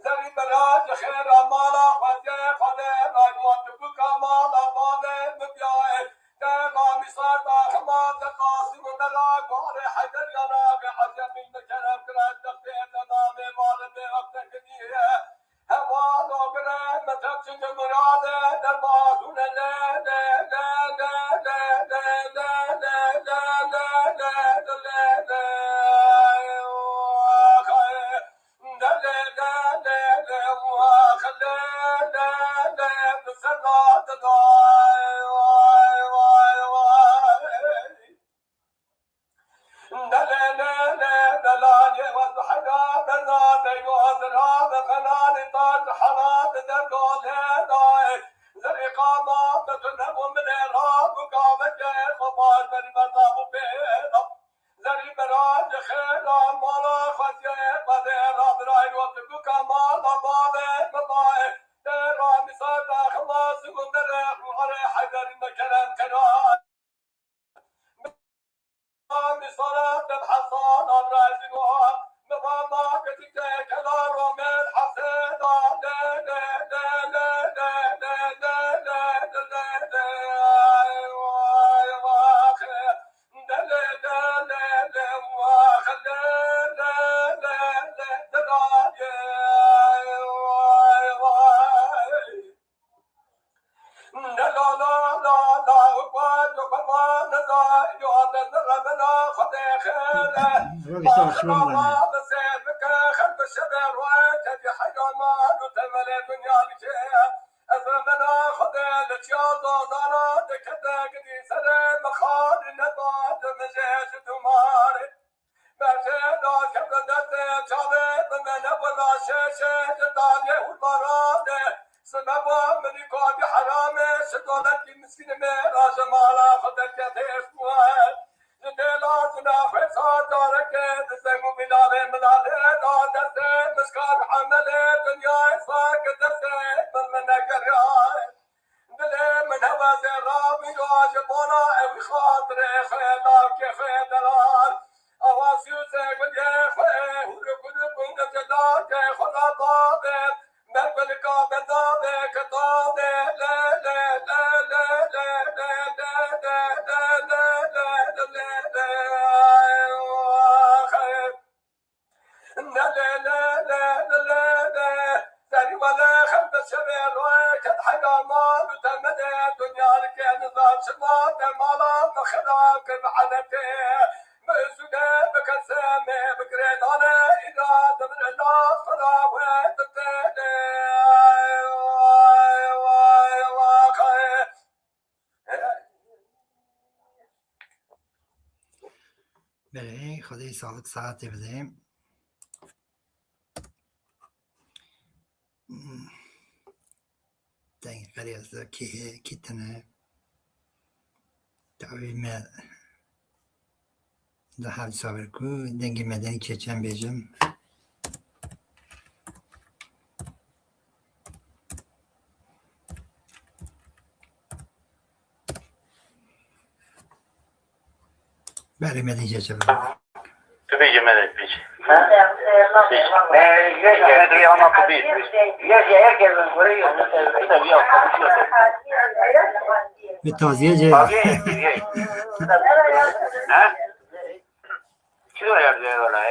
Zerî bera ji xêra mala xwediyê xwedê raygot bûka mala bavê min biyayê. Te mamî sar daxima te qasim û me ra guharê Heyder ya navê Hecemî min kerem kira textê te navê mala bê hafte kiriye. Heval o gire me te çi de murade derbatûne le le le le le le le le le le le le le le le. Zerî bera ji xêra mala xwediyê xwedê rabirayot bûka mala bavê min bayê. Te ramî sar daxima zû bere xwarê Heyder me kerem kira. Ramî sara dem Hesan abrazî wa. Mi va ma ketî te kela romel Heseda. Le le le le le le le le le le le. Ay, ay, vay. Ez remena Xwedê li çiya zazana dikete gidî serê mixar neba di min jê ji dumar. Mercê da kevde destê çavê bi me nebona şeşe ji dayê hurmarane. Sibe bo minî kadî herame şi doletî miskînê me raje mala xwe derkete eşkuwe. Ji têla zina xwêsa careke di zeng û milalê milalê da destê min ji kar emelê dinyayê sake destê min min negeriyaye. Dilê min hewezê rabîra ji bona ewî xatirê xwe lavkê xwe derar. Awa sî û sê gulê xwe hûr û kur bûn di ladê xwe ra bavê. Ber gulika bedavê kitavê le le le le le le le le le le le le le le le. Serî wele xembe şevê royê ket heyra mal û temedê dinya li kê nizan çima te mala min xira kir bi enetê. Mesûde bi kesemê bi girêdane îra dimire nas xira wê ditêne. Way, way, waxê. Belê, Xwedê sağlık saetê bide. Deng qeriyazda kî heye, kî tune. Tawî me da hev saber ku dengê me deng çeçen bêjim. Belê me dîce çi bibî. Tu bêjî me dîce. Ha? Bêjî. Ne, ne, ne, ne, ama tu bêjî. Bi taziye cê. Taziye, taziye. Ha? Çi ya, wala,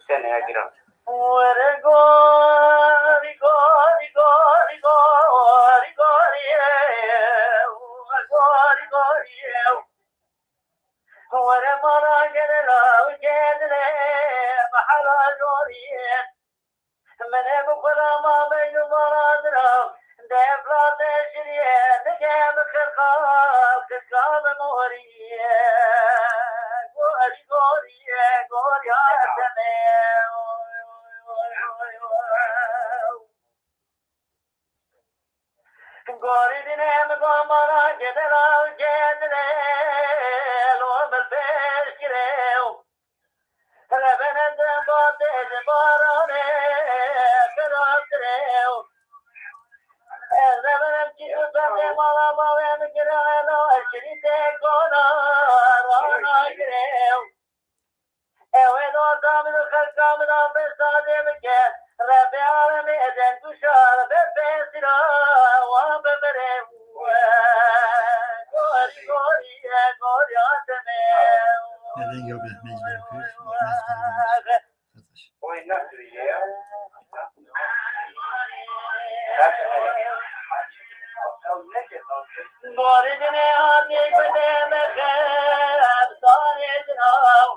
sen ne giran. Were gori, gori, gori, gori, gori, ew, gori, gori, ew. Were mala gere la û gedile, mahara jorî. Menê bi xwe re ma beyno mala dira, defla te şiriye, nike bi xirqa, xirqa bi morî. Gorî, gorî, gorî, ya seme. Gorî dine mi gomara gedera û gedire, lo bil pêş gire. Rebenende bate de barane, xirabtire. Ez rebenem ki û bende mala bavê mi gire, lo şirîte kona, rana gire. Ew ê dosta min û xelka min a pêsadê bike. Rebê alemê eden guşar be pêsira wan bimire. Gorî gorî e gorî Ademê. Neden yok Mehmet Berkır? Mehmet Berkır. Oy nasıl ya? Gorî dinê hatî gundê me xebtanê dinaw.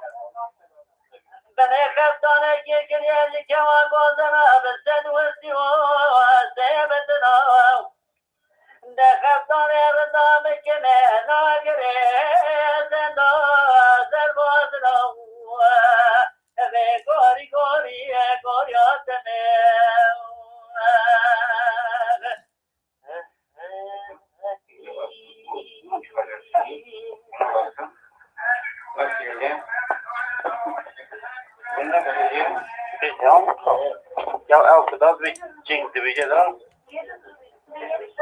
Binê xebtanekê kiriye ji kewa gozena bi sed westî û sê bi dinaw. De xebtanê rinda bikine nagirê zenda zer bi dinaw. Eve gorî gorî e gorî Ademê. Ya ew kitab bi cing dibêje da.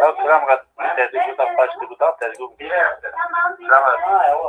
Ew kiram gat tezgû da, paş dibû da, tezgû bi. Tamam. Ha, ew.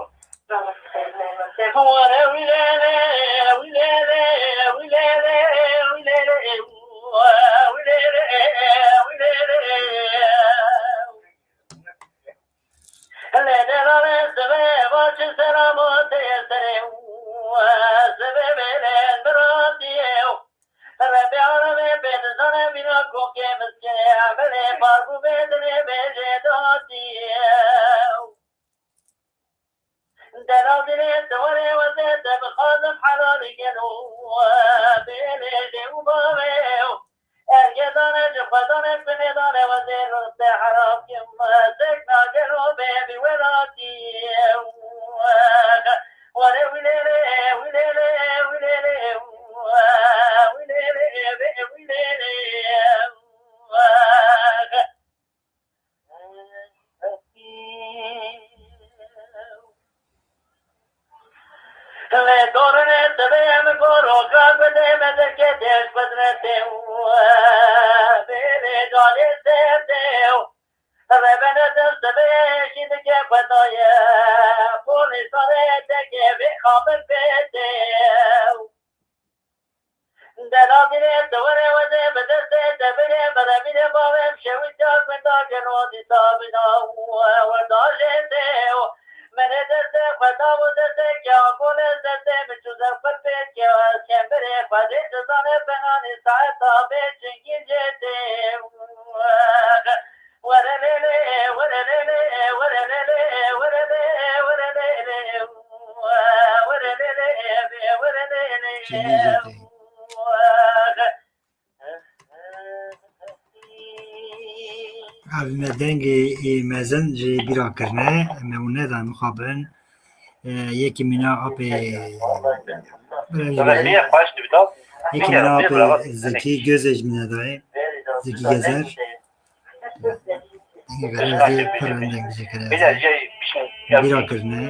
Derazînê te were weze te bixwazim helalî gelo. Bêlê dê û bavê ew. Ergedane ji xwedane binêdane weze te heram kim. Zek nagelo bê bi welatî. Were wilêlê, wilêlê, wilêlê. Wilêlê, bê wilêlê. Lê dorine sibê em goro ka gudê me derketê ji qudretê û bêrê calê sertê û rebene dem sibê şî dike xwedayê. Polî sarê teke vê xabir pêtê. Delavîrê te were weze bi destê te bigê, bi revîrê bavê em şewî ca gunda gelo dîsa bina û werdajê te û menê destê xwe da û destê ke akole destê min çû zer xwe pêt ke ez kembirê xwe dê dizane penanî saeta bê çingî jê tê û Çênî jê tê. Ev me dengê, ê, mezin jê bîra kirine, me hûn nedan mixabin. E, yekî mîna apê, yekî mîna apê Zekî Gözê ji min nedayê. Zekî Gezer. Dengê Gezer pir in, deng jê kire. Bîra kirine.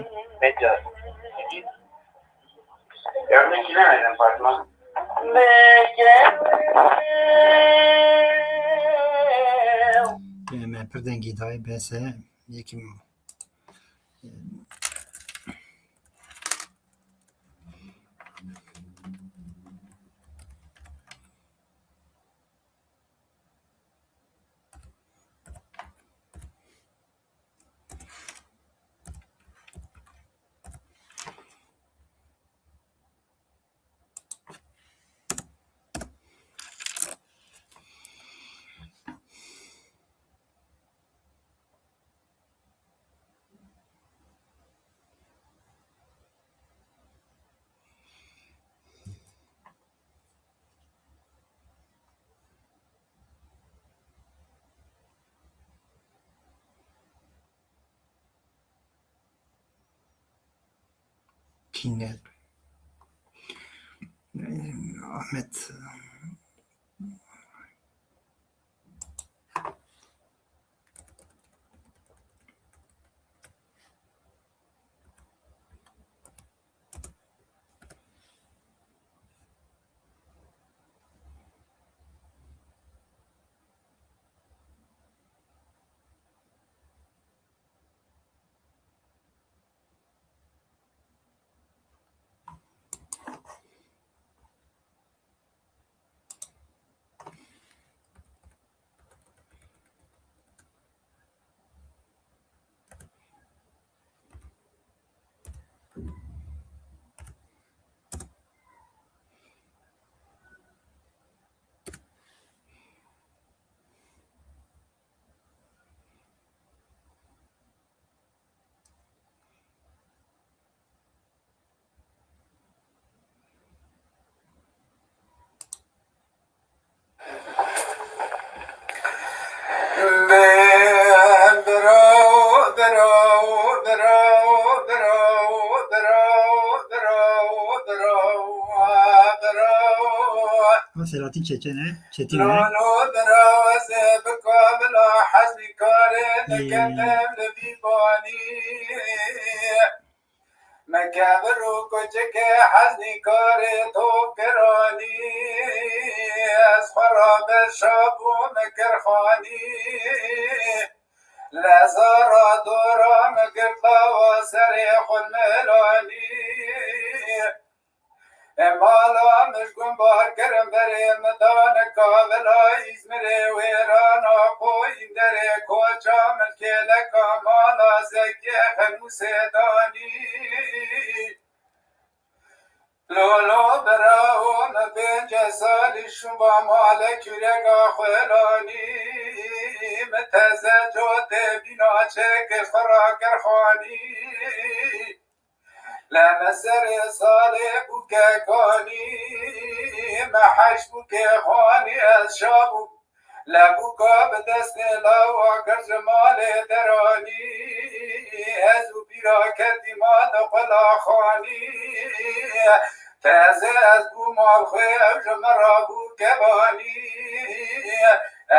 Me pir dengî dayê, bes e. Yekî Kî ne? Ahmet. Selahattin Çeçen e, Çetin e. Ê. Me kevir û kuçikê heznîkarê top kiranî, ez xwe rabe şa bû min kir xanî. Lezara dora min girt lawa serê xwe milanî. Mala min ji gumbar kirin berê min dane kavila Îzmirê wêrana Qoyînderê koça min kêleka mala Zekê Xenûsê danî. Lolo birawo min pêncî salî şûn ba male kûreka xwelanî. Min teze cotê bîna çêkir xwe rakir xanî. Leme serê salê bûke kanî, me heş bûke xanî ez şa bû. Lebûka bi destê lawa kir ji malê deranî, ez û bîra ketî ma di xwe la xanî. Teze ez bûma xwe ew ji min re bû kebanî,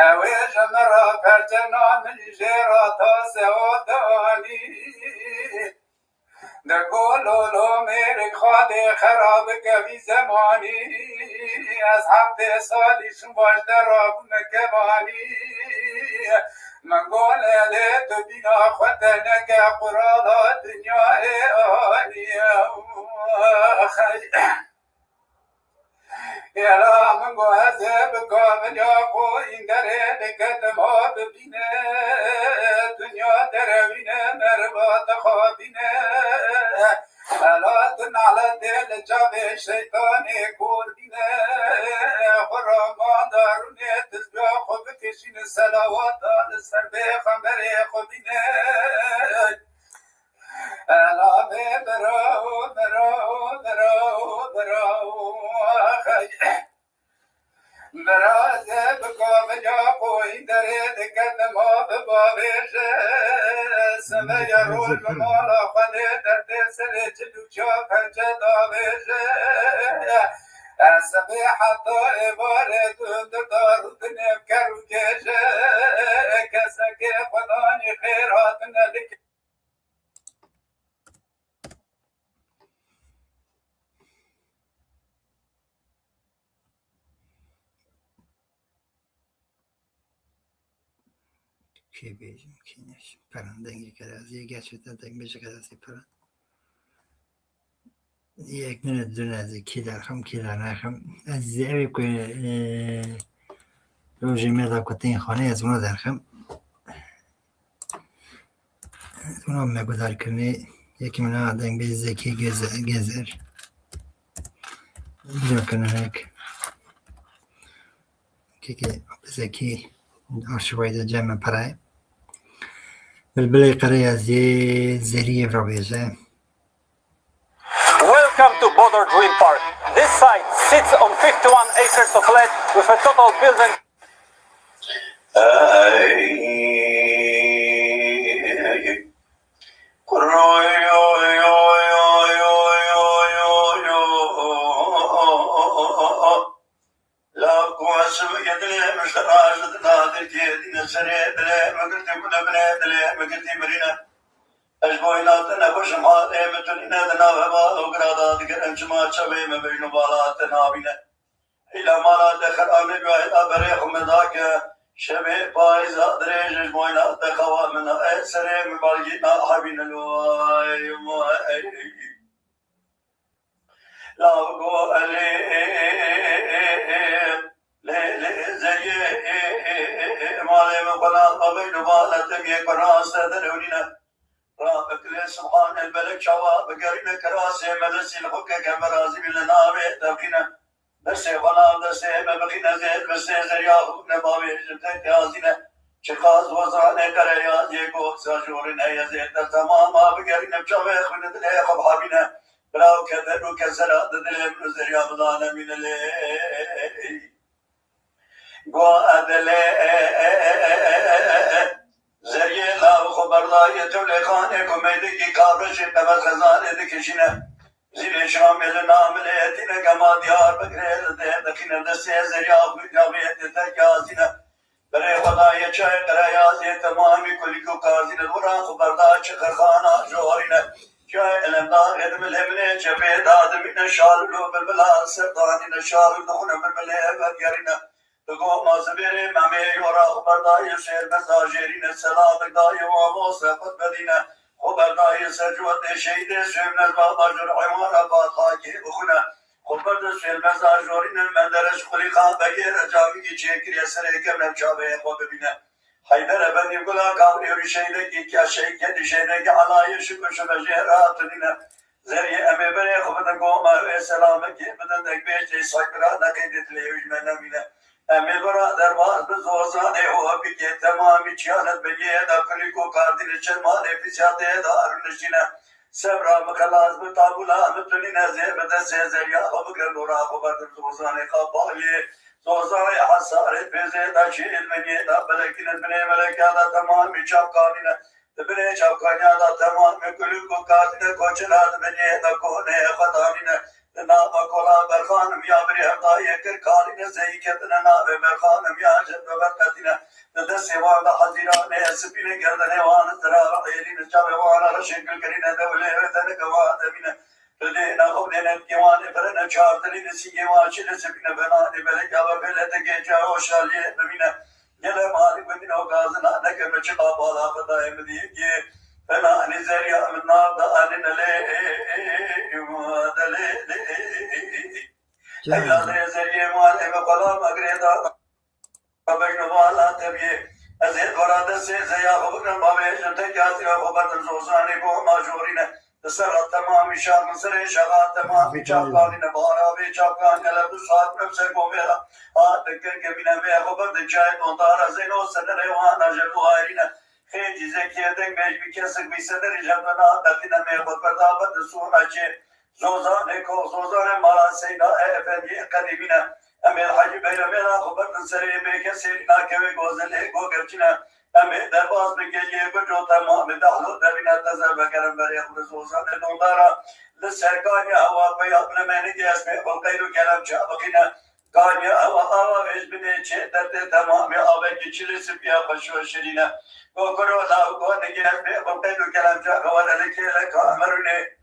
ew ê ji min re perçe na min jê re tase ot anî. Dego lolo mêrik xadê xera bike vî zemanî. Ez heftê salî şûn baş de rabûme kebanî. Min gole lê tu bîna xwe teneke qurala dinyayê anî. Xey. Yela min got ez ê bi kaviliya Qoyînderê diketim ha bibîne, dinya derewîne meriva dixwabîne. Hela tu naletê li çavê şeytanê kor bîne, xwe ramanda rûnê tizga xwe bikişîne, selawata li ser pêxemberê xwe bîne. Ela bê bira, bira, bira, bira, xey. Bira ez ê bi kaviliya Qoyînderê diketim ha bibavêje. Sibeya roj bi mala xwe lê derdê serê çil û çiya pençe davêje. Ez sibê heta êvarê tu di dar û dinê ker û Kê bêjim, kê neşim. Peran dengê keraziyê, gerçekten dengbêjê keraziyê peran. Yek nine dune ez ê kî derxim, kî dernexim. Ez zî evê ku, e, rojê me da ku tên xanê ez wina derxim. Ez wina me guhdar kirinê, yekî min a dengbêj Zekî Geze-, Gezer. Dîrokirina hek. Kekê Zekî arşivayê de cem me pere ye. Bilbilê qereyaziyê Zeriyê rabêje. Welcome to Bodor Dream Park. This site sits on fifty-one acres of land with a total building. Lav ku esûyê dilê min ji te re ji dina dilkê dîne serê dilê min girtî ku li binê dilê min girtî mirîne. Ez ji bo hîna te nexweş im, halê min tu nîne di nav heval û gira de digerim, çima çavê min bejn û bala te nabîne. Hîla mala te xera min guhêla berê xwe min dake. Şevê payîza dirêj e ji bo hîna te xewa min e, serê min balgî nahebîne lo. Ay, ay. Lav go elê, lê, lê, zeriyê, malê min xwe nabîne, li bala te biyê ku raste derewnîne. Rabik lê subhan el belek çawa bigerîne, kirasê me destî li xwe keke, me razî bî li navê te bîne. Destê xwe nav destê me bixîne, zêr bi sê zeriya xwe ne bavêjin te yazîne. Çiqas wezanê qereyaziyê ku sajorîne ye, zêr te temama bigerîne, çavê xwe ne dilê xwe bihabîne. Biraw keder û kesera di dilê min zeriya bidane mîne lê. Go edelê, zeriyê lav xwe berdayê tewlê xanê ku meydekî kavreşê qemet xezanê dikişîne. Zîlê Şamê li namilê etîne gema Diyarbekirê li dê dixîne destê zeriya xwe navê dê te yazîne. Berê xwe dayê çayê qereyazê temamî kulîk û kardîne wira xwe berda çi xirxana jorîne. Çiyayê elemdarê di milê min ê çepê dadimîne, şalûl û bilbila li ser danîne, şalûl dixwine bilbilê vegerîne. Di goma zibêrê memê yora xwe berdayê şêrmeza jêrîne, selamek dayê wan moste xwe vedîne. Xwe berdayê ser ciwetê şehîdê Sêrmez baba jor heywana Fatxakê bixwine. Xwe berde Sêrmeza jorîne, Menderes Xulîxa Begê Recamîkî çêkiriye serê kevne çavê xwe bibîne. Heyder Efendî Gula Kavlê wî şehîdekî ke şehîd kedî şehîdekî Elayê şikir şibe jê re hatinîne. Zeriyê em ê berê xwe bidin goma wê selamekê bidin dek bêjê saybira neqîdê dilê wî ji me nemîne. Em ê bira derbas bi zozanê û apîkê temamî çiyanet biniyê de kulîk û kardînê çend malê fîsyatê de arûniştîne. Sebra min xelas bi tabûla min tunîne zê bi destê zeriya xwe bigre dora xwe berdin zozanê xapaliyê. Zozanê hesarê pêzê de çî ilmeniyê de belekîne binê meleka de temamî çavkanîne. Di binê çavkaniya de temamî kulîk û kardîne koçela di binê de konê xwe danîne. Di nava kola berxanim ya birê hevdayê kir kalîne zeyî ketine navê berxanim ya ji bi berqetîne. Di destê wan de hezîranê spîne gerdenê wan zira êlîne çavê wan reşên gilkirîne dewlê wê tenike wan demîne. Li dê nexwedêne dikê wan ê birine çar dilî li sîngê wan çi li sibîne benanê belek ya be fêle dikê ca hoşaliyê bimîne. Gele malî min dîno gazina neke me çi qabala xwe dayê min diyê kê benanê zeriya min nav da anîne lê delê lê. Evladê zeriyê malê me xwela me girê da. Xwe bejno vala te biyê. Ez ê dora destê zeya xwe bigrim bavêjim te kazî ve xwe berdim zozanê ku hema jorîne. Li ser re temamî şax min serê şaxa temamî çavkanîne. Bahara vê çavkan gele du saet min ser gomê re hat dikir gemîne vê xwe berdim çayê dondara zeyno senerê wana ji bu ayrîne. Xêcî zekiyê deng bêj bî kesik bî senerî ji hevdana dertîne mê xwe berda berdim sona çê. Zozanê ko, zozanê mala Seyda e Efendiyê qedîmî ne. Em ê li Hecî Beyramê re xwe berdin serê bê kesê nakevê gozelê gogerçî ne. Em ê derbas bi geliyê birco temamê dehlo devîne teze vegerin berê xwe bi zozanê dondara. Li ser kaniya hewa peya binemenî dê ez pê xwe qeyd û kelemçe bixîne. Kaniya hewa awa vêj binê çê derdê temamê avekî çilê sipiya xweş û şirîne. Go kuro law go nigê ez pê xwe qeyd û kelemçe xewere li kêleka Emerûnê.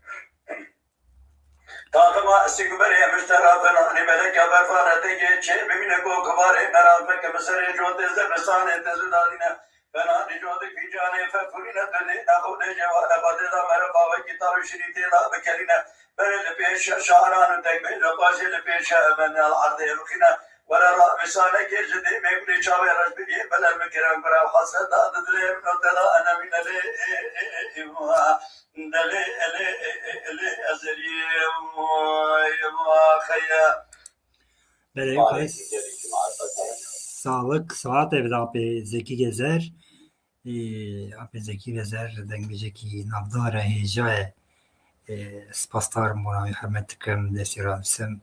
Taxima sîngberê em ji te re fena, rêbeleke berfane têkê çê bimîne ku kibarê merav meke bi serê cotê zerbistanê te zû dadîne. Bena nîcodê fîcanê fekurîne, tu lê nexwedê ceware xwedê da mere qawekî tar û şirîtê da bikerîne. Berê li pêş şaran û tekbêj û paşê li pêş bendel erdê rûxîne. Were ra misalekê ji dê mêkulê çavê reşbiriyê belem bikirin, gure û heseda di dilê min û te da enemîne lê, ê, ê, ê, ê, ê, delê, elê, ê, ê, elê, ezeliyê, vay, vay, xeye. Belê, Barê kay Geceli Cumartesi. Sağlık, saat evde apê Zeki Gezer. Ê, apê Zekî Gezer, dengbêjekî navdar e, hêja ye. Ê, spasdar im bona wî, hurmet dikim, destê rabisim.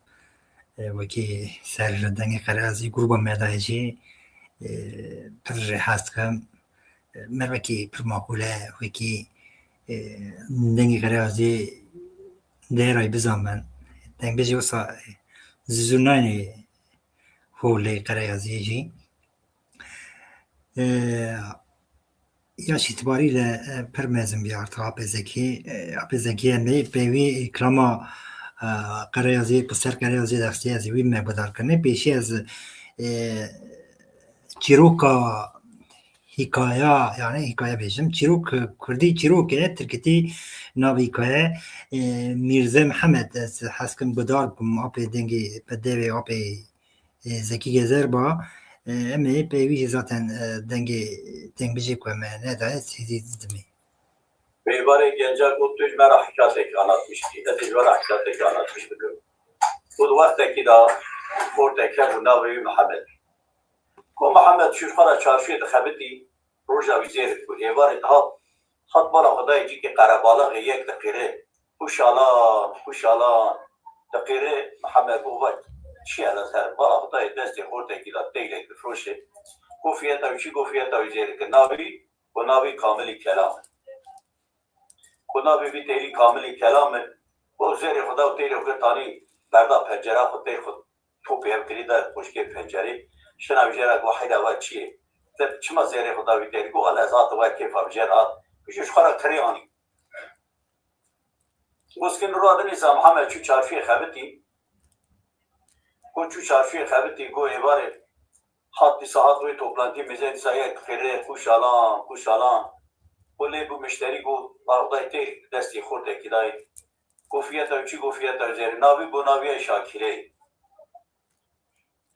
Ê, wekî ser dengê Qereyazî grûba me de jî, ê, pir jê hez dikim. Ê, mervekî pir maqûl e, wekî, ê, dengê Qereyazî değerayî bizanin. Dengbêjê wisa, ê, zûzûrnayê holê Qereyazî jî. E, yaş îtibarî le, e, pir mezin bî artık Apê Zekî. E, Apê Zekî em ê pê wî kilama, e, Qereyazî, piser Qereyazî destê ez wî me guhdar kirine. Pêşî ez, e, çîroka hîkaya, yani hîkaye bêjim. Çîrok, e, kurdî çîrok e, tirkîtî nav hîkaye. E, Mîrze Mihemed, ez hez kim guhdar bikim, apê dengê, pedevê apê e, Zekî Gezer ba. E, em ê pê wî jî zaten, e, dengê, dengbêjê ku em ê nedaye, sêdî dimê. Bêvarê genca got, tu ji me re hikayetek anlatmiş dî. Ez ê ji we re hikayetek anlatmiş bikim. Got, wextekî da xortek hebû navê wî Mihemed. Got, Mihemed çû ji xwe re çarşiyê dixebitî, roja wî zêr bû. Êvarê dihat, hat mala xwe dayê cîkê qerebalaxê yek diqîre. Kuşalan, kuşalan. Diqîre, Mihemed got, va çi ye ez her mala xwe dayê destê xortekî de teylek difroşe. Got, fiyeta wî çi? Got, fiyeta wî zêr dike. Navî, got, navî Kamilî Kelam e. Got, navê vî teyrî Kamilî Kelam e. Got, zêrê xwe da û teyrê xwe tanî berda pencera xwe, teyr xwe topê hev kirî da xwişkê pencerê. Şina vijêra got, heyda va çi ye? Te çima zêrê xwe da vî teyrî? Got, wele ez hatim va kêfa vijêr hat. Vijê ji xwe re kirê anî. Got, skin ro binîsa Mihemed çû çarşiyê xebitî. Got, çû çarşiyê xebitî, got, êvarê hat dîsa hat wê toplantî mêze dîsa yek qêrê, kuşalan, kuşalan. Got, lê bû mişterî, got, barxdayê têr destê xortekî dayê. Got, fiyeta wî çi? Got, fiyeta wî zêr. Navî? Got, navî ye Şakîrê.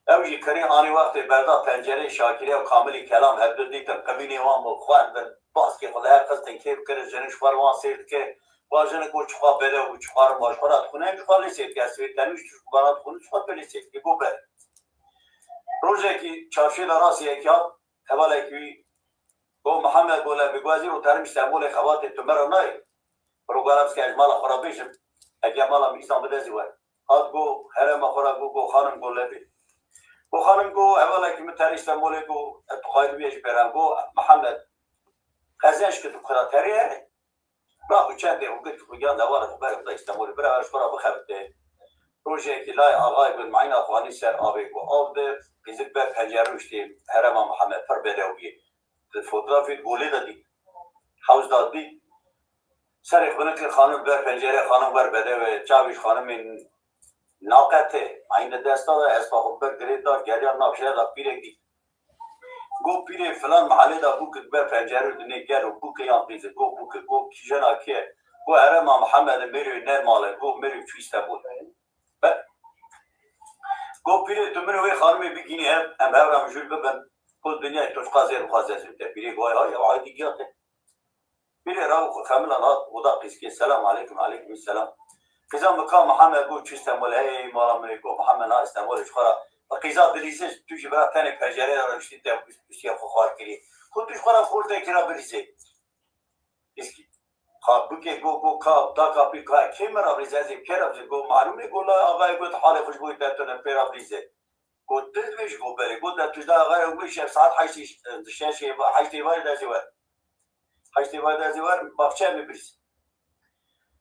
Ew jî kirê anî wextê berda pencereyê Şakîrê û Kamilî Kelam hevdu dîtin, qimînê wan bû, xwendin, baskê xwe li her qistin kêf kirin, jinik ji xwe re wan sêr dike. Got, jinik got, çiqas bedew bû, çiqas rind bû, ji xwe re dixwîne, em ji xwe lê sêr dike, ez wê tenûş ji xwe re dixwînim, çiqas tu lê sêr dike. Got, belê. Rojekî çarşiyê de rastî yekî hat, hevalekî wî got, Mihemed, got, lebê, got, ez îro terim ji Stenbolê xebatê, tu me re nayê? Program ke ez mala xwe re bêjim, heke mala min îsan bide zî wer. Hat got, herêma xwe re got, got, xanim, got, lebê. Got, xanim, got, hevalekî min terî Stenbolê, got, ez dixwayî bibêje pêran, got, Mihemed, qezenç ki tu kura terî here. Raxu çendê xwe girt xwe giyan dewarê xwe berê xwe da Îstanbulê, bira ji xwe re bixebite. Rojekî layê axayê got, meyna xwe anî ser avê, got, av de, qîzik ber pencere rûştê, herêma Mihemed pir bedew bî. Di fotografê di golê de dît. Hewz da dît. Serê xwe nikir, xanim ber pencere, xanim wer bedew e, çavê ji xanimê naqete. Meyne desta de, espa xwe ber girê da, geriya nav şehir da, pîrek dît. Got, pîrê filan mehelê de bûk ber pencere dinê, gelo bûk e yan qîz e? Got, bûk e. Got, kî jena kê ye? Got, herêma Mihemed e, mêrê wê ne mal e. Got, mêrê wê çû Îstanbul. Be. Got, pîrê, tu min û wê xanimê bigînî hev, em hev re mijûl bibin. Got, dinyayê tu çiqas zêr bixwazî ez bim te. Pîrê got, hay hay, ew aydî giya te. Pîrê raw xwe xemilan hat oda qîzkê, selam aleykum, aleykum selam. Qîza min, ka Mihemed? Got, çû Îstanbul? Hey mala min ê, got, Mihemed na Îstanbulê ji xwe re. Qîza dilîze, tu jî bira tenê pencereyê de rûniştî, te ûsiya xwe xwar kirî. Got, tu ji xwe re xortekî re bilîze. Îskî. Ka bikê, got, got, ka, da ka pîr, ka kê min re bilîze, ez ê kê re bilîze? Got, malûm e, got, la axayê got, halê xwe ji bo te tune, pê re bilîze. Got, tu dibêjî? Got, belê. Got, de tu ji dayê axayê re bû, şev saet heştê, şeşê, heştê varê de ez ê werim. Heştê varê de ez ê werim, baxçeyê min bilîze.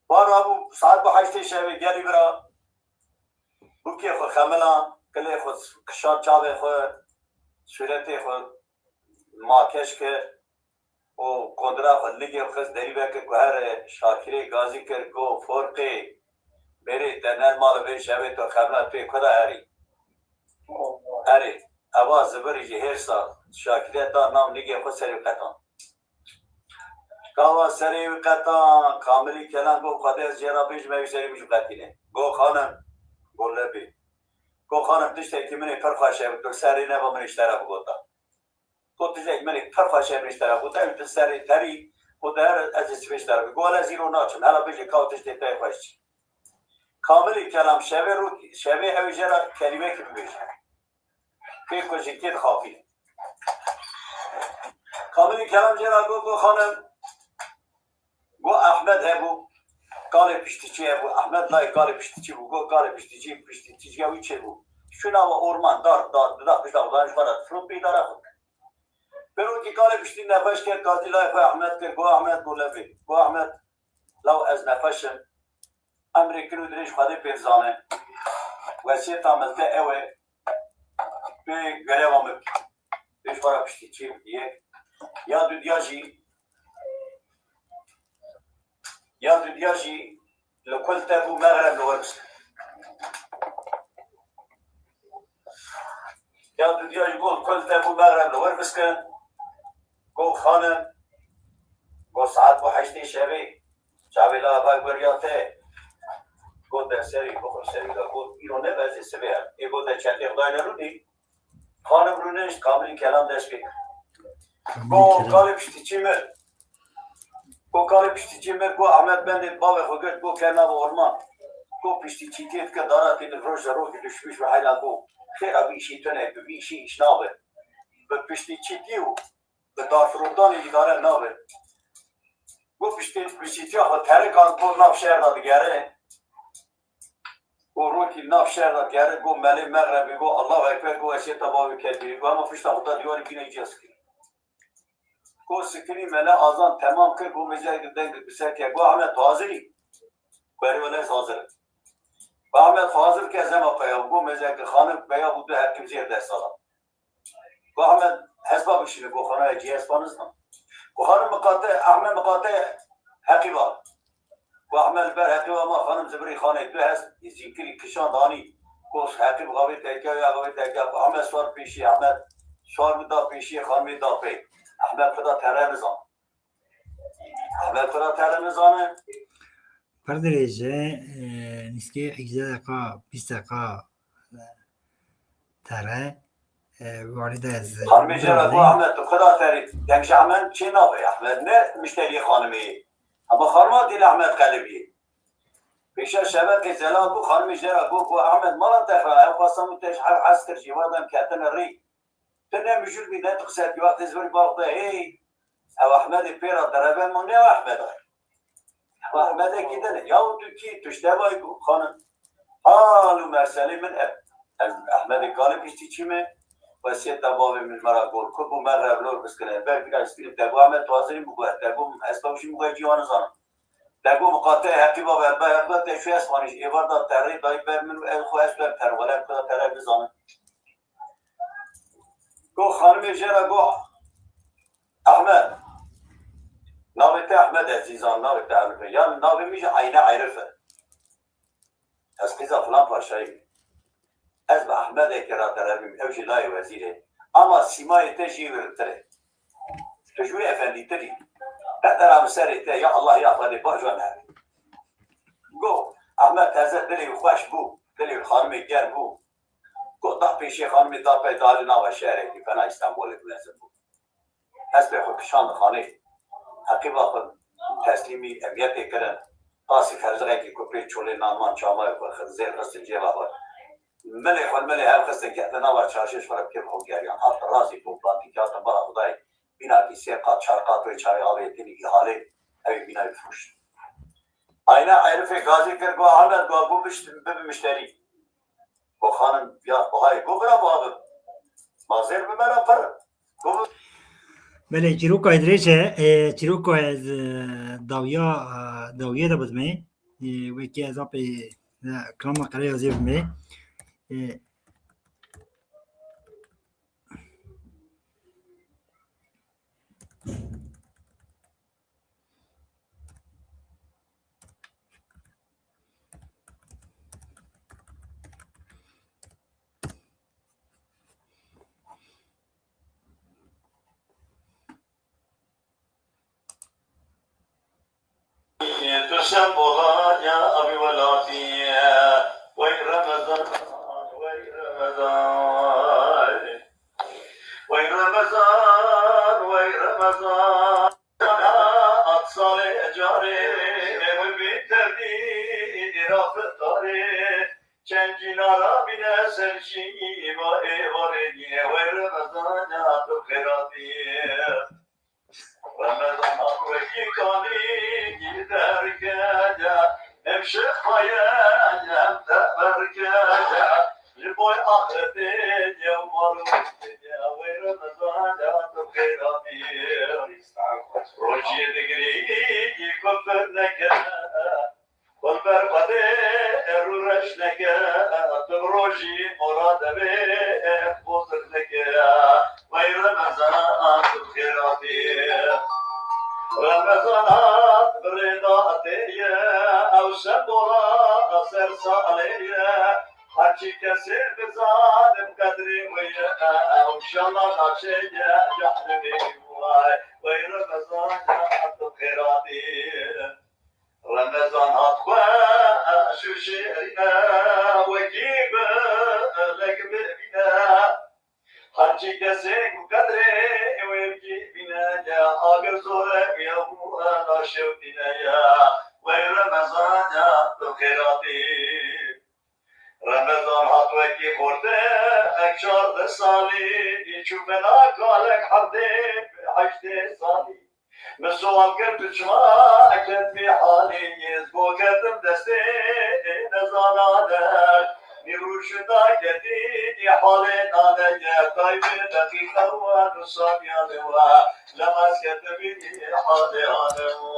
Wan rabû, saet bû heştê şevê, gelî bira. Bûkê xwe xemilan, kilê xwe kişand, çavê xwe, sûretê xwe makej kir û kondira xwe li ligê xist, derî vekir ku here Şakirê gazî kir, got, Forqê, mêrê te ne li mal e, vê şevê tu xemla, tu yê ku de herî? Herî. eva zibirî ji hêrsa şakîde da nav nigê xwe serê wî qetan. Gava serê wî qetan, Kamilî Kelan got, Xwedê ez jê re bêjim, ew serê min jî qetîne. Got, Xanim, got, Lebî. Got, Xanim, tiştekî min ê pir xweş e, tu serê neba min ê ji te re bigota. Got, tiştekî min ê pir xweş e, min ê ji te re bigota, ew tu serê terî, got, her ez ê sibê ji te re bigota. Got, ez îro naçim, hela bêje ka tiştê te yê xweş çi. Kamilî Kelam şevê rû, şevê ew ê jê re kelîmekî bibêje. Pê ku ji kê dixapî. Kamilî Kelam jê re got, got, Xanim, got, Ehmed hebû, kalê piştîçî hebû. Ehmed layê kalê piştîçî bû, got, kalê piştîçî, piştîçîya wî çêbû. Çû nava orman, dar, dar, dida pişta xwe, ji xwe re difirot, pê dara xwe. Pêrokî kalê piştî nexweş kir, Kazî layê xwe Ehmed kir, got, Ehmed, got, Lebî, got, Ehmed, law ez nexweş im. Emrê kin û dirêj Xwedê pê dizane. Wesiyeta min te ew e. Tu yê gereva min bikî. Tu ji xwe re piştîçî bikî. Yek. Ya dudiya jî, ya dudiya jî li kul te bû, mexreb li wir biste. Ya dudiya jî got, kul te bû, mexreb li wir biskin. Got, Xanim, got, saet bû heştê şevê, çavê la bak beriya te. Got, de serî bixwe serî de. Got, îro ne bezê sibê. Ê got, de çendê xudayê rûdî. Xanim rûnişt, Kamilî Kelam dest pê kir. Go kalê piştîçî mir. Go kalê piştîçî mir, go Ehmed bendê bavê xwe girt, go ket nava orman. Go piştîçîtiyê dike dara tê li roj de rokê düşmüş ve heyla go. Xêra vî işî tune, bi vî işî iş nabe. Bi piştîçîtî û bi darfirotanê îdare nabe. Go piştî piştîtiya xwe terika go nav şehir de digere. Û rokî nav şehir de gere, go melê mexrebê, go Allahu Ekber, go ez ê te bavê kedbîrî, go hema pişta xwe da dîwarê bîne îca sikirî. Go sikirî mele azan temam kir, go mêzek deng bi ser ke, go Ehmed tu hazir î? Berê wele ez hazir im. Go Ehmed xwe hazir ke ez hema peya, go mêzek xanim peya bû du hekim zêr dest ala. Go Ehmed hesba bişîne, go xanaya cî hesba nizna. Go xanim miqate, Ehmed miqate heqî va. Go Ehmed li ber heqî va ma xanim zibirî xanê tu hes zînkirî kişan danî. Go heqî bi gavê tekiya ya gavê tekiya. Go Ehmed sar pêşî Ehmed. Sar min da pêşî xanimê da pê. Ehmed xwe da tere nizan. Ehmed xwe da tere nizane. Pir dirêj e, e, nîskê heyzdeh deqa, bîst deqa, e, tere, e, warî de ez Xanimê jê re got, Ehmed, tu xweda terî, deng ji Ehmed çê nabe, Ehmed ne mişteriyê xanimê ye. Hema xanima dîl Ehmed qelibî ye. Pêşa şeveqê zelal bû, xanimê jê re got, got, Ehmed, mala te xira, ew xwesta min te ji hev hez kir, jê we dem ketine rê. Tu ne mijûl bî, ne tu qise bî, wextê zivirî bal xwe, hey, ew Ehmedê pê re dereve ma ne ew Ehmed e. Ew Ehmedekî din e. Ya û tu kî, tu ji te vay bû, xanim. Hal û merselê min ev. Ez Ehmedê kalê piştî çî me, wesiyeta bavê min me re got, ku bû me revlor biskine. Ber bîra stîlim te bû, Ehmed tu hazirî bû, te bû, ez tawşî bû, cî wan nizanim. Te bû miqate heqî bavê, be heqî te şu ez xanî ji êvar da terê dayî ber min û ev xwe ez ber terwele, ku da tere bizanim. Go xanimê jê re go, Ehmed, navê te Ehmed e, zîzan navê te Elif e. Yan navê min jî Eyne Erif e. Ez qîza filan paşayî bîm. Ez bi Ehmedekê re derevîm, ew jî layê wezîrê. Ama sîmayê te jî wêrtir e. Tu ji wê efendîtir î. Qedera min serê te, ya Allah ya Xwedê, baş wan her. Go, Ehmed teze dilê wî xweş bû, dilê wî xanimê germ bû. Go, da pêşê xanimê da pey da li nava şehrekî fena Îstanbulê bilezin bû. Hespê xwe kişand xanê. Heqîba xwe teslîmî emniyetê kirin. Qasî ferzixekî ku pê çolê nan man çamayê xwe xi-, zêr xistin cêva xwe. Milê xwe milê hev xistin ketin nava çarşê ji xwe re bi kêf xwe geriyan. Hat razî toplatî kate bala Xwedayê. Bînakî sê qat, çar qat wê çavê avêtinî îhalê ew ê bînayê bifroşin. Ayna Erifê gazî kir, got, Ahmet, got, bû bişt-, bibe mişterî. Got, xanim, ya, buhayê, got, bira buha bim. Ma zêr bi me re pir. Got, bi- Belê, çîroka dirêj e, e, çîroka ez, e, dawiya, e, dawiyê de bidimê. E, wekî ez apê, e, kilama qereya zê bimê. E, Sembola ya ev welatî ye. Wey Remezan, wey Remezan. Wey Remezan, wey Remezan. Hat salê carê, ew bi tevdî ra fitarê. Çend cîna rabîne ser şîva êvarê dîne. Wey Remezan ya tu xêratî. Remezan hat wekî kalî derkete, hem şifaye hem teberkete. Ji boy axretê ye û marokê ye, wey Remezan ya tu xêratî. Rojiyê digirî kufir neke, Xwe li ber Xwedê rûreş neke, tu bi rojî mora devê xwe zir neke. Wey Remezan tu bi xêr hatî. Remezan hat bi rêda tê ye, ew sembola ser salê ye. Her çi kesê bizanim qedrê wê ye, ew şala naçe ye cehlimê wê. Wey Remezan tu bi xêr hatî. Remezan hat xweş û şêrîn e, wekî melek bibîne. Her çi kesê ku qedrê wê bikî bîne ye, agir zor e, wî hemû naşewtîne ye. Wey Remezan ya tu xêratî. Remezan hat wekî xortek çardeh salî, çû bena kalek hevdê heştê salî. Min sual kir tu çima ket vî halî, ez bo ketim destê nezanan e. Nîv rû şinda ketî halê nane ye, taybê deqîqe we nû saniyan we. Lem ez ketim vî halê ane we.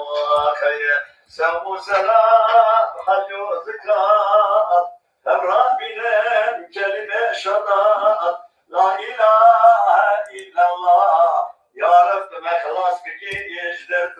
Xeye, sew û selam, hec û zikat. Em rabînin kelîme şadan, La ilahe illallah. Ya Reb, tu me xilas bikî ji derd û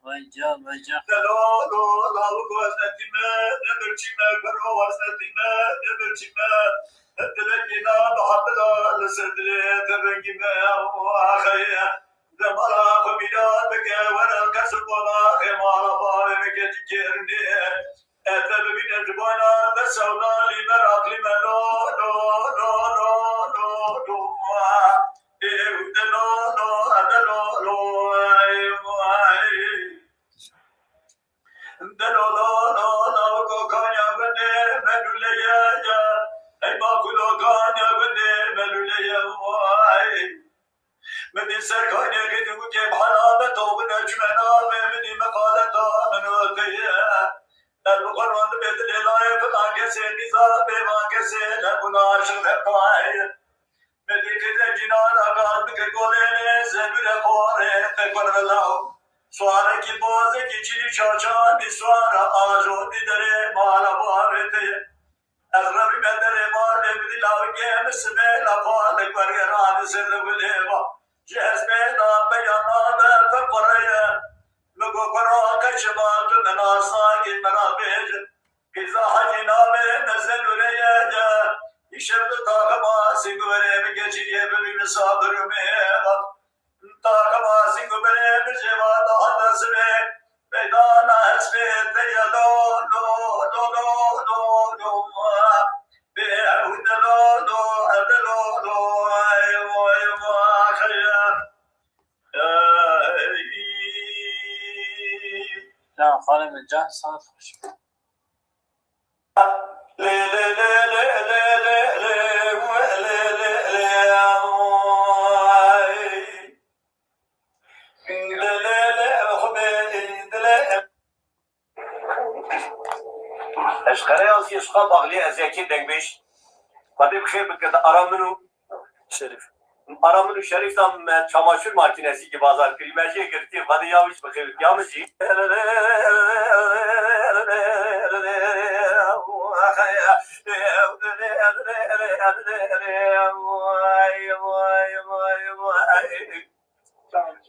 Vay ca, vay ca. Delo, lo, lal, wezletî me, ne birçî me, bero, wezletî me, ne birçî me. Dilekî na, bi hafila, li ser dilê te vengî me, axê. Demala xwe mîna bike, were qesr wana, xê mala bavê me keçî kêrnê. Ez te bibînim ji boyna te sewna, lî meraqlî me, lo, lo, lo. Ew delo, lo, delo, lo, ay, ay. Delo, lo, lo, lo, kokanya bende, melule ye, ye. Ey, bakulo, kanya bende, melule ye, ay. Min dî ser kaynê gidî û kêm hela me tobine çûne navê min dî me qaleta min û te ye. Ez bi xwe randibê dilê layê filan kesê, qîza bê van kesê, lebûna aşiq hep daye. Me dî qîzekî nara gaz bikir golê lê, zebîre xwarê, te kur velaw. Suarekî bozekî çilî çaçan dî suara ajo dî derê mala barê te ye. Ez revîme derê mardê bidî lawikê min sibê lapa li wergera li ser de gulê va. Ji hespê da peya nabe pir qureye. Min got kura keçi va tu min asakî min ra bêje. Qîza hecî navê min Zelûreye ye. Îşev tu taxe basî gorê min keçî ye bibî misafir û mêvan. Taxe basî ku berê min jê va dahate sibê. Meydana hespê te ye lo, lo, lo. Bê ew de lo, lo, ev de lo, lo, ey, ey, ey, xeyr. Ey. Ya, xalê min, can saet xweş. Ez ji Qereya Ziyê ji xwe baxlî ez yekê dengbêj. Xwedê bi xêr bike di ara min û Şerîf. Ara min û Şerîf da me çamaşûr makînesî ki bazar kirî. Me jê girtî. Xwedê ya wî jî bi xêr bike. Ya min jî.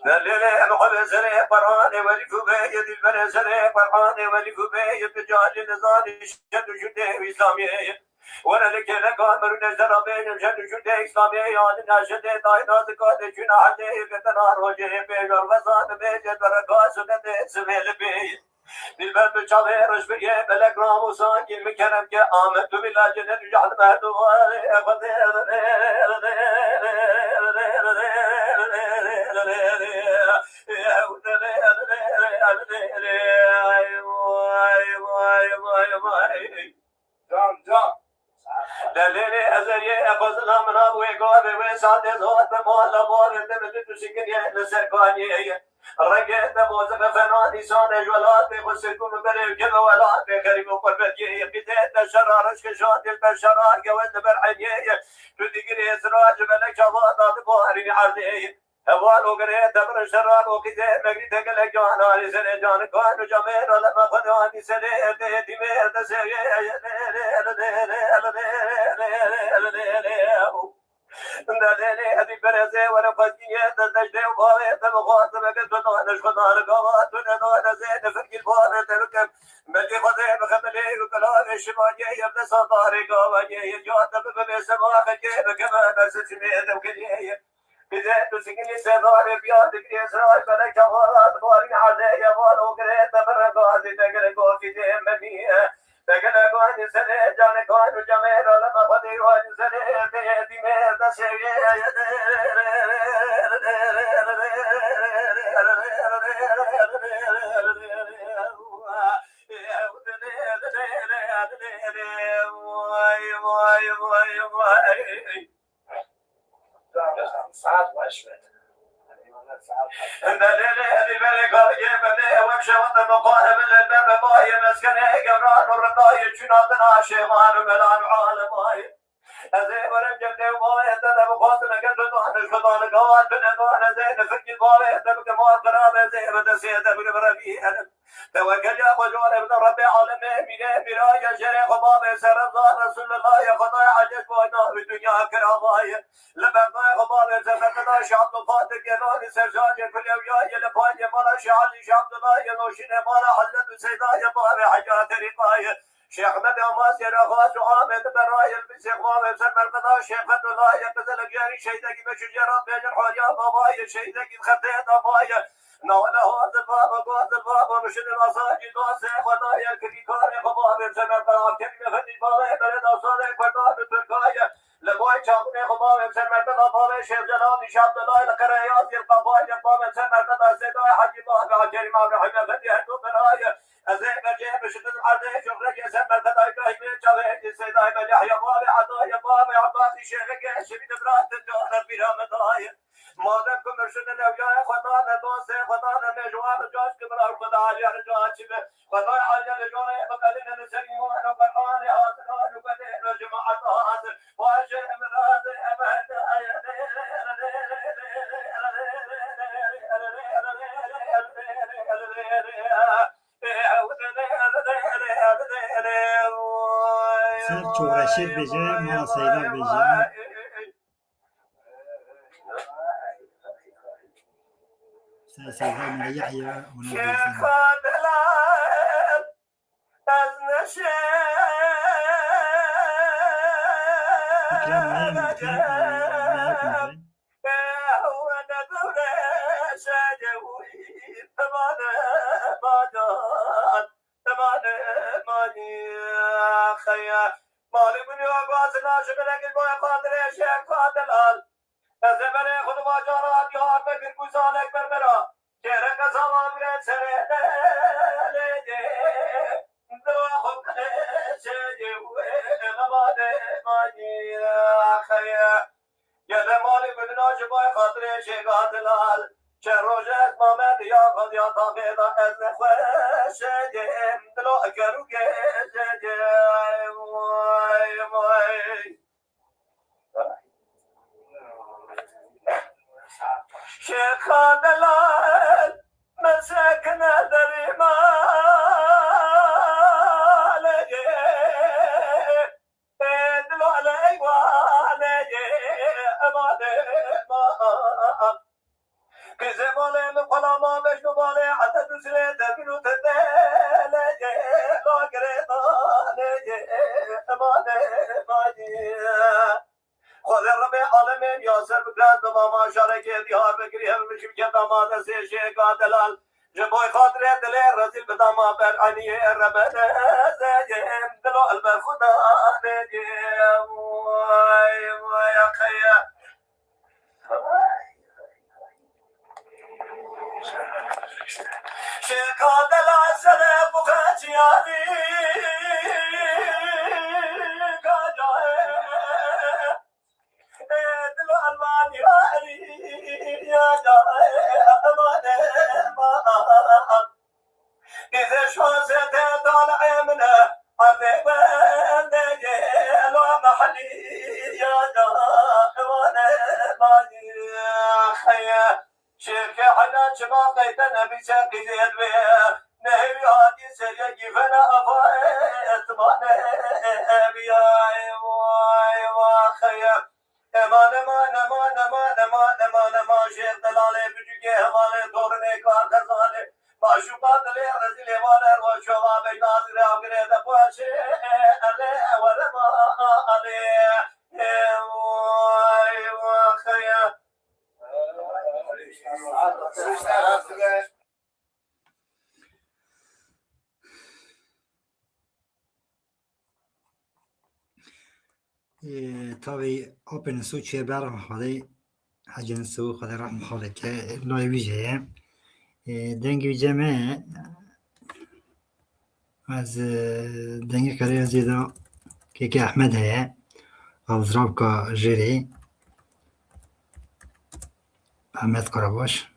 Delêlê em xwe serê Qur'anê welî ku bê, yê dilberê serê Qur'anê welî ku bê, yê tu cahilî nizanî şer û şûtê Îslamiyê. Were li kêleka mirûnê sera bêjim şer û şûtê Îslamiyê, yanî naşedê dayna zikatê çûna herdê, yê ketena rojê pêşan xwezan bêjê dereka sunetê sibê li bê. Dilber tu çavê reşbiriyê belek ramûsan kî min kerem ke amet tu bila cennet û cehennem her du warê Xwedê. Vay, vay, vay, vay. Can, can. Delêlê ezeriyê, e xwezina min a wê gavê wê sadê zor be, mala bavê te bi tu sikiriyê li ser kaniyê ye. Rengê te boz be, fena nîsanê ji welatê xwe sirkû min berê keve welatê xerîb û qurbetiyê ye. Qîzê te şera reşke şandê li ber şera gewez li ber eyniyê ye. Tu digirê sira ji belek çava da dibarînî erdê ye. Heval û girê te bi reşteran û qîzê megrî te gelek can, alî serê canikan û camê ralema xwe de alî serê erdê dîmê erde serê. Delêlê edî berezê were xwezînê te deştê û bavê te bixwazim eke tu dane ji xwe dane gava tu nedane zê nifirkî bavê te bikim. Belkî xwedê bixebilê û kilavê şimaniyê yê bi sandarê gavaniyê yê ya te bibê seba xelkê bikeve berse çimê te kiriyê. Qîzê tu sikinî sedarê biya digirê siray belek çaxala dibarî erdê yeval û girê te bi regazî te gire gotî dê menî. Te gile gonî serê canikan û cemê ralema xwedî gonî serê tê dîmê te sewiyê. Vay, vay, vay, vay. Saet baş be. Belê, belê, belê, kariyê belê, wek şewate muqare bile, be, be, bayê, meskenê, gevran û rindayê, çûna dina şêxan û melan û alemayê. Ez ê werim cem dê û bayê, te de bixwazim, eger tu dane, tu dane, gawa, tu ne dane, zê, ne fikir bayê, te bike mar, qirabê, zê, be, de, sê, de, bike, bire, bî, elim. Tewekeliya xwe ji wan re bide Rebbê alemê, mîrê mîra ye, jêrê xwe bavê ser Reza Resulullah ye, Xwedayê ecêb boyna wî dinya kirava ye. Li berdayê xwe bavê ser Merteda Şêx Abdulqadir Gelanî ser şarjê kulewya ye, li payê mala Şêx Elî Şêx Abdullah ye, noşînê mala Hezret û Seyda ye, bavê Heca Terîqa ye. Şêx Ehmed Amasyê re xas û amê li berayê li Şêx bavê ser Merteda Şêx Fethullah ye, qizil gerî şehîdekî beşûcê re bêjin horiya bava ye, şehîdekî xetê dava ye. Navle hazir baba, hazir baba, muşin masajî dostê Xwedayê, kirî karê xwe bavê ser Merteda Kerîm Efendî, bavê berê da sorê Kurdan û Tirkayê. Li boy çaxunê xwe bavê ser Merteda, bavê Şêx Celal Nîşabdilay, li Qereyazî, li Qafayê, bavê ser Merteda Seyda Hecî, bavê Kerîm Ebrahîm Efendî, her du birayê. Ez ê bercê bişitim erdê, şoxrekê ser Merteda Îbrahîmê, çavê Seyda Yahya, bavê Edayê, bavê Abbasî, şêxekê Şevî Dibrat, Dibrat, Bîra Medayê. Madem ku mirşidin ewliyayê Xwedane, dostê Xwedane, mêjwan rica çi bira, Xweda Aliya rica çi be. Xweda Aliya li jorê biqelîne li ser îman û Qur'anê, haziran û belê li cemaet hazir. Baş em razî, em heta Ser Çoreşê bêje, mala Seyda bêje. Ser Seyda Mele Yahya, ona bêje. Şêxa Delal, ez neşe. Ekrem, neyê, Ekrem, neyê, Ekrem. Malê min ya gazina ji min egil boy xatirê şêx Delal. Ez ê berê xwe di bacara Diyarbekir ku zalek berbera. Kêreke zala bire serê delê. Dua xwe bile seyê wê xebalê manî xeye. Gele malê bibina ji bay xatirê şêga Delal. Çend roj ez mame diya xwe diya taxê da ez nexweşê dêm. Dilo eker û gêjê dêm. Vay, vay. Şêxa Delal, mesekine derî malê ye. Ê dilo leywanê ye, emanê ma. Qîzê Alemên ya ser bikren bi mama şarekê Diyarbekirî hevmişî bike dama destê şêka delal. Ji bo xatirê dilê rezîl bi dama ber aniyê rebene zeyên dilo el ber xudanê. Vay vay axeye. Şêka delal sere bu xeciyarî. Şêxê hela çima qeyte nebîse qîzêt bê. Nehêwî hatî seriyekî fena afa etmane biyay vay vay xeye. Eman eman eman eman eman eman eman şêx delalê biçûkê hevalê torinê kar xezalê. Maşuqa dilê rezîlê wan erwa şova bey nazire agirê de xweşê. Ele were malê. Vay vay xeye. Ê, tavî apên Sûçê berem Xwedê, Hecên Sû Xwedê rehme xalê ke, layê wî jê ye. Ê, dengê wî cem e. Ez, e, dengê qerê ez ê da kekê Ehmed heye. Avzravka jêrê. Ehmed Karabaş.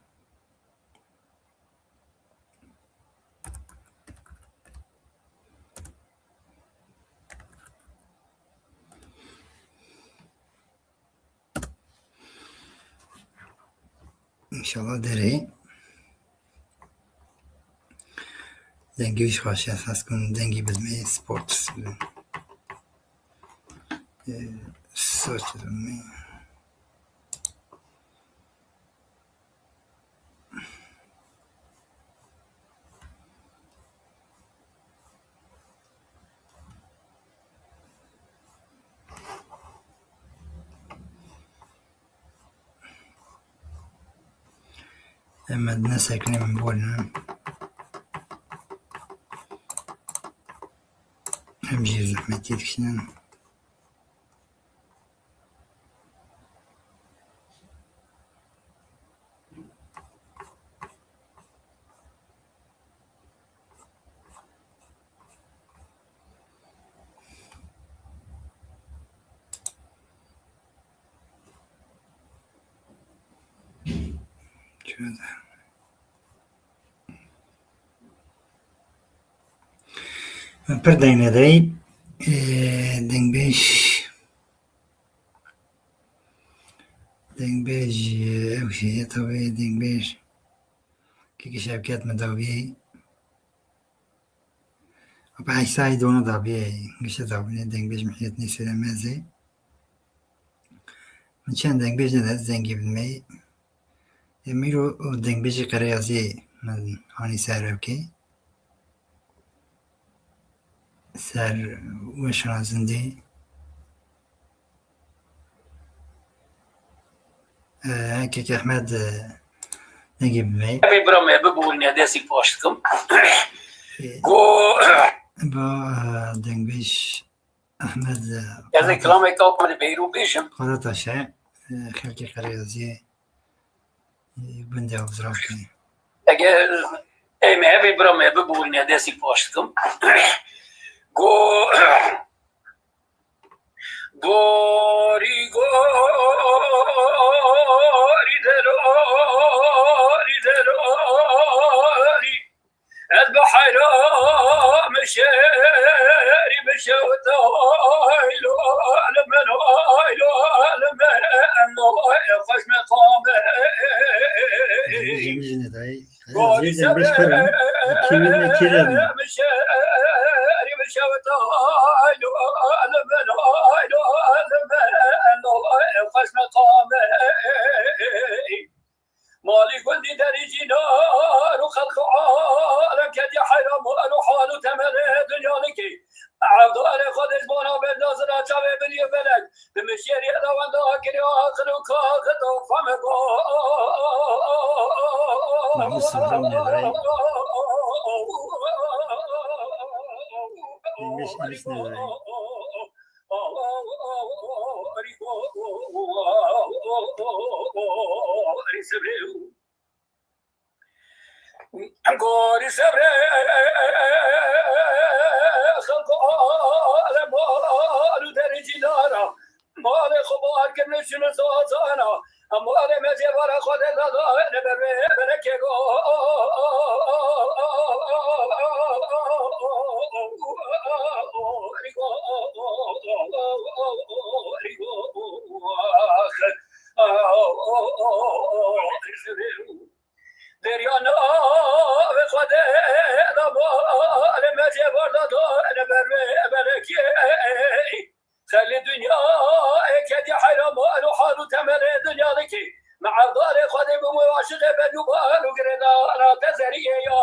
Înşallah derê. Dengê wî jî xweş e, ez hez kim dengê bidimê sport. Ee, saç bidimê. Em nesekinî min borînin. Em jî zehmetî dikişînin. Min pir deng nedey, ê, dengbêj, dengbêj, ew jî ye, tabii dengbêj. Kekî Şevket min dawiyê. Apa Îsayî dona dawiyê, gişte dawiyê, dengbêj Mihyettinê Sêremezê. Min çend dengbêj nede, zengî bidimê. Ê, mîro û dengbêjê Qereyazê min hanî ser rewkê. Ser weşana zindî. Ee, kek Ehmed, e, ne gibi bey? Evê bira me biborîne, destî paş dikim. Ee, Go- ba, e, dengbêj Ehmed, e, Ez ê Karataş-, kilameke li Beyrû bêjim. Karataş e, e, xelkê Qereyaziyê, e, gundê Avzrakê. Eger em ê evê bira me biborîne, destî paş dikim. Go- Gorî, gorî, delorî, delorî. Ez bi heyra min şerî min şewitay, lo, li min ay, lo, li min ay, xweş meqam e. Jin, jin, dayı. Gorî, zê dengê ji xwe re, kî wî ne kî re ne. Malî gundî derî cînar û xelq û alem ketiye heyran, mal û hal û temelê dinya likî. Evdalê Xwedê ji bona berdazira çavê binî felek. Dimişêrî Mahmud Sahra Mehray. English, English Mehray. Gorî sebre xelko alem û derê cînara. Malê xwe bar kirine şûnê sazana. Em malê me cêvara xwe de dada ne ber wê belekê go. Derya navê xwe de da malê me cêvar da dane ber wê belekê. Xelê dinya ê kedî heyra mal û hal û temelê dinya dikî. Me evdarê xwe de bû aşiqê bedû bal û girêdana te zeriyê ya.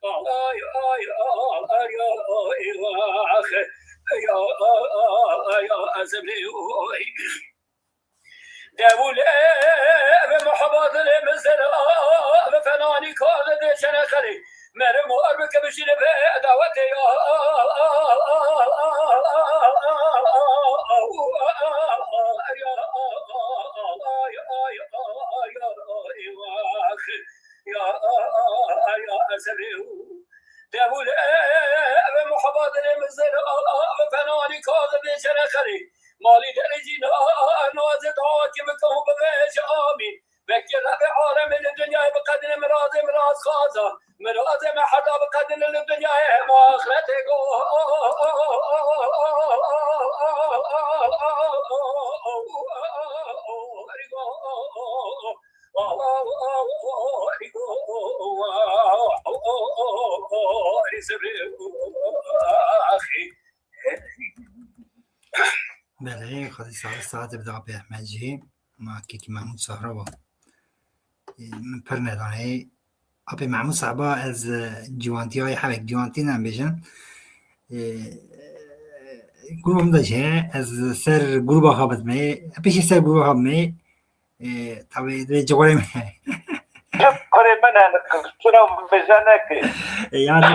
Ay, ay, ay, ay, ay, ay, ax. Ya, ay, ay, ez ê oy. Devûlê ve muheba dilê min zera ve fenanî kade de çene xelê. Merim û erbi kebişîne ve dawetê ya. Ay, ay, ay, ay, ay, ay, ax. Ya, ya, ez ê Devûlê ve muheba dilê min zera ve fenanî kade de çene xelê. Malî derê cîna nazê dawakî bikim û bibêje amîn. Wekî Rebê alemê li dinyayê biqedine mirazê miraz xaza. Mirazê me heta biqedine li dinyayê hema axretê go. Belê, xwedî saet saetê bide apê Ehmed jî. Ma kekî Mahmûd Sahra wa. Ê, min pir nedanê. Apê Mahmûd Sahba ez, e, ciwantiya wê hevek ciwantî nem bêjin. Ê, gruba min de jî heye, ez ser gruba xwe bidimê. Pêşî ser gruba xwe bimê. Ê, tabî divê cixurê min. Cixurê min hene, qisura bêje neke. Ê, yani,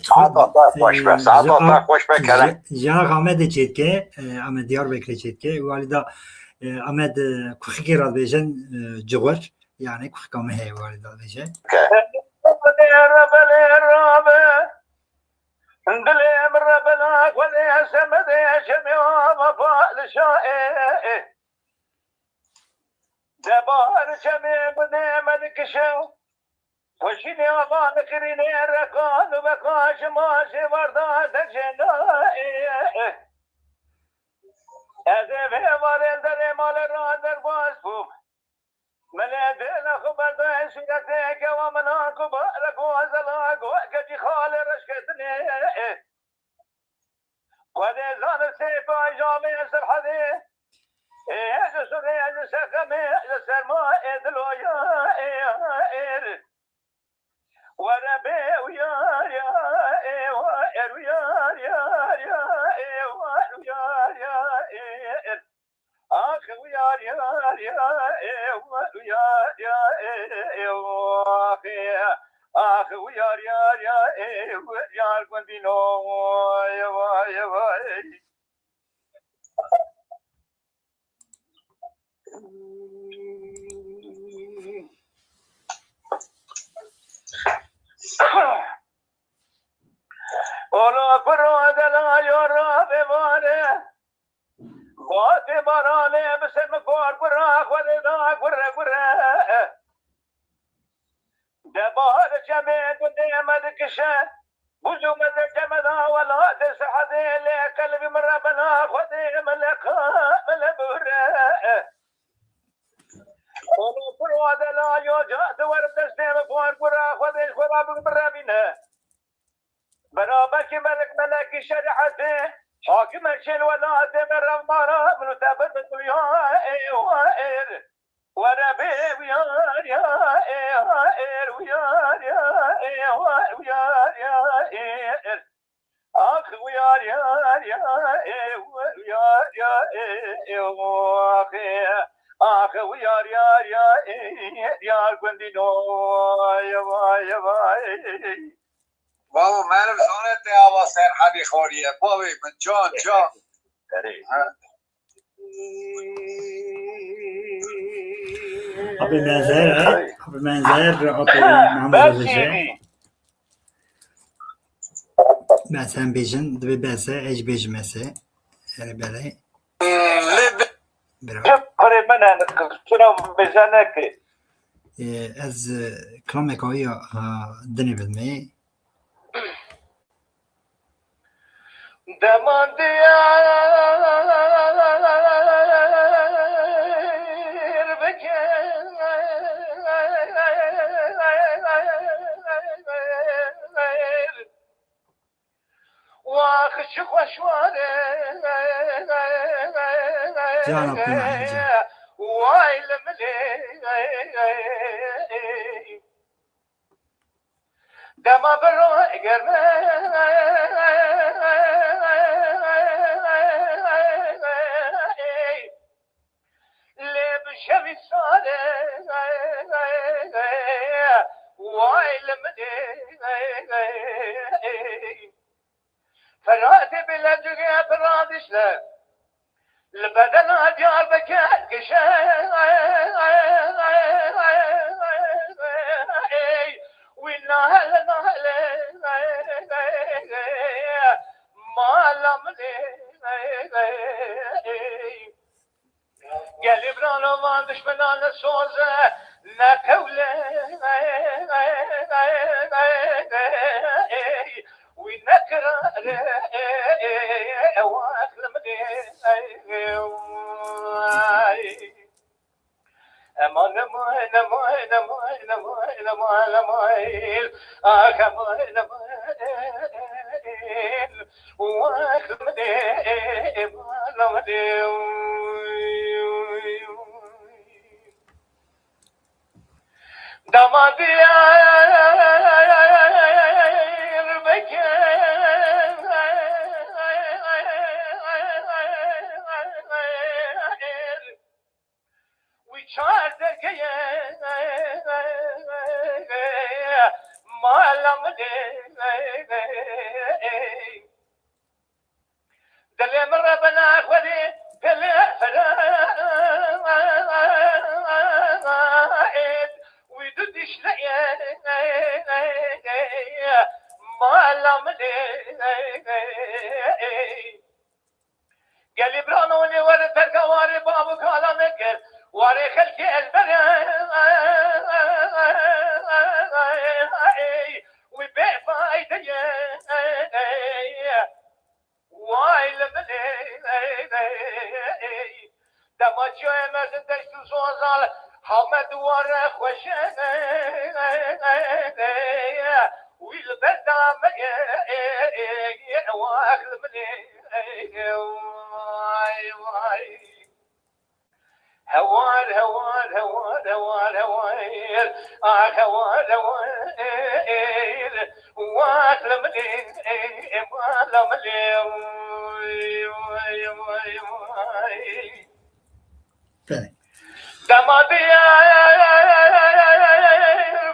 Saeta te xweş be, saeta te xweş be, kerem. Ji, ji Ax Amedê çêdike, e, Amed Diyarbekirê çêdike. Û alî da, e, Amed, e, kuxikê re dibêjin, e, cixur. Yani, kuxika min heye, û alî da dibêje. Ke. Dilê min re bela xwedê semedê şemê ava padişahê. Debahar çemê gundê me dikişe, xweşînê ava nixirînê reqan û beqan ji ma jê varda decêna. Ez ê vê varê li derê malê ra derbas bûm. Min ê dêla xwe berdayê sûretê kewa min a ku barek û ezela ku keçî xalê reşketinê. Xwedê zanisê pajavê Serhedê, ê ji surê, ji sexemê, ji serma ê diloya ê êr. Were bê û yar ya ê êr û yar yar ya ê êr û yar ya êr. Ax û yar yar ya ê êr û yar ya ê êr. Ax, ax û yar yar ya ê êr, yar gundîno. Vay, vay, vay. Ola kuro dela yo ra vevare. Batê baranê bi ser min kor kura xwedê da gure gure. Debahar çemê gundê me dikişe. Bûz û mezê çeme da welatê Sehedê lê qelbî min re bela xwedê min le qa min le bure. Ola pir wade la yo ca di werim destê min kor kura xwedê xwe ra bi min re bîne. Beraberkî melek melekî şerîetê, hakime çêl welatê me revmara min û te bin min duya ê êr. Were bê wiyar ya ê ha êr, wiyar ya ê ha, wiyar ya êr. Ax wiyar ya ya ê, wiyar ya ê ê, ax ê. Ax wiyar ya ya ê, yar gundî no. Vay vay vay. Bavo, meriv zane te ava Serhedî xoriye. Bavê min, can, can. Erê. Ha. Abi Menzer, abi Menzer, abi Mahmut Hoca. Bes sen bêjin, divê bes e, ez bêjim ez ê. Erê belê. Lê bi- Bira. Kurê min e, qisura bêje neke. Ee, ez, e, kilameka wî ya, ha, dinê bidimê. Dema Diyarbekir, wax çi xweş ware. Cana pîna hece. Way li milê. Dema biro germe. Lê bi şevî sare. Way li milê. Feratê bi lendugê pira dişle. Li bedena Diyarbekir gişe. Wî nahele nahele. Mala min ê. Gelî birano van dişmena ne soze, ne qewle. Wî ne qirare, ew aqlim ê. Eman, eman, eman, eman, eman, eman, eman, ah, eman, eman, wah, eman, eman. Dama Diyarbekir. Wî çar derkeye mala min ê. Dilê min re bena xwedê pele fere. Wî du dişleye mala min ê. Gelî birano lê were terka warê bav û kala me kir. Warê xelkê ez bere. Wî bê fayde ye. Way li min ê. Dema çiyayê mezin deşt û sozal hame di ware xweş e. Wî li ber da me ye. Wax li min ê. Way, way. Hewar, hewar, hewar, hewar, hewar. Ah, hewar, hewar. Wax li min ê, mala min ê. Way, way, way, way. Belê. Dema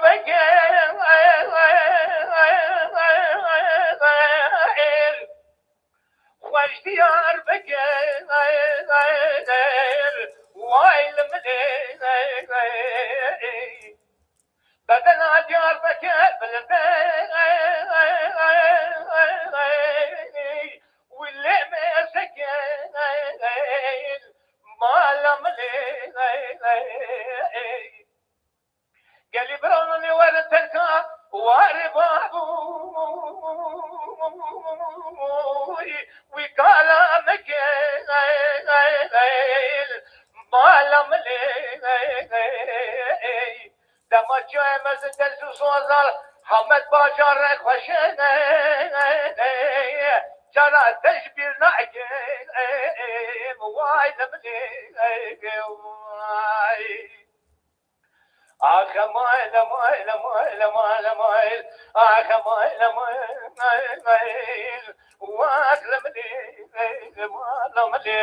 Diyarbekir. Xweş Diyarbekir, way li min ê. Bedena Diyarbekir bilind e. Wî lê mêzeke mala min ê. Gelî biranonê werin terka warê babûy, wî kala meke mala min ê. Dema çiyayê mezin deşt û sozal Hamed bajar re xweş e. Cara te ji bîr nake, way li min ê, way. آخ مایل، مایل، مایل، مایل، مایل. آخ مایل، مایل، مایل، مایل. واخ لملي، لملي.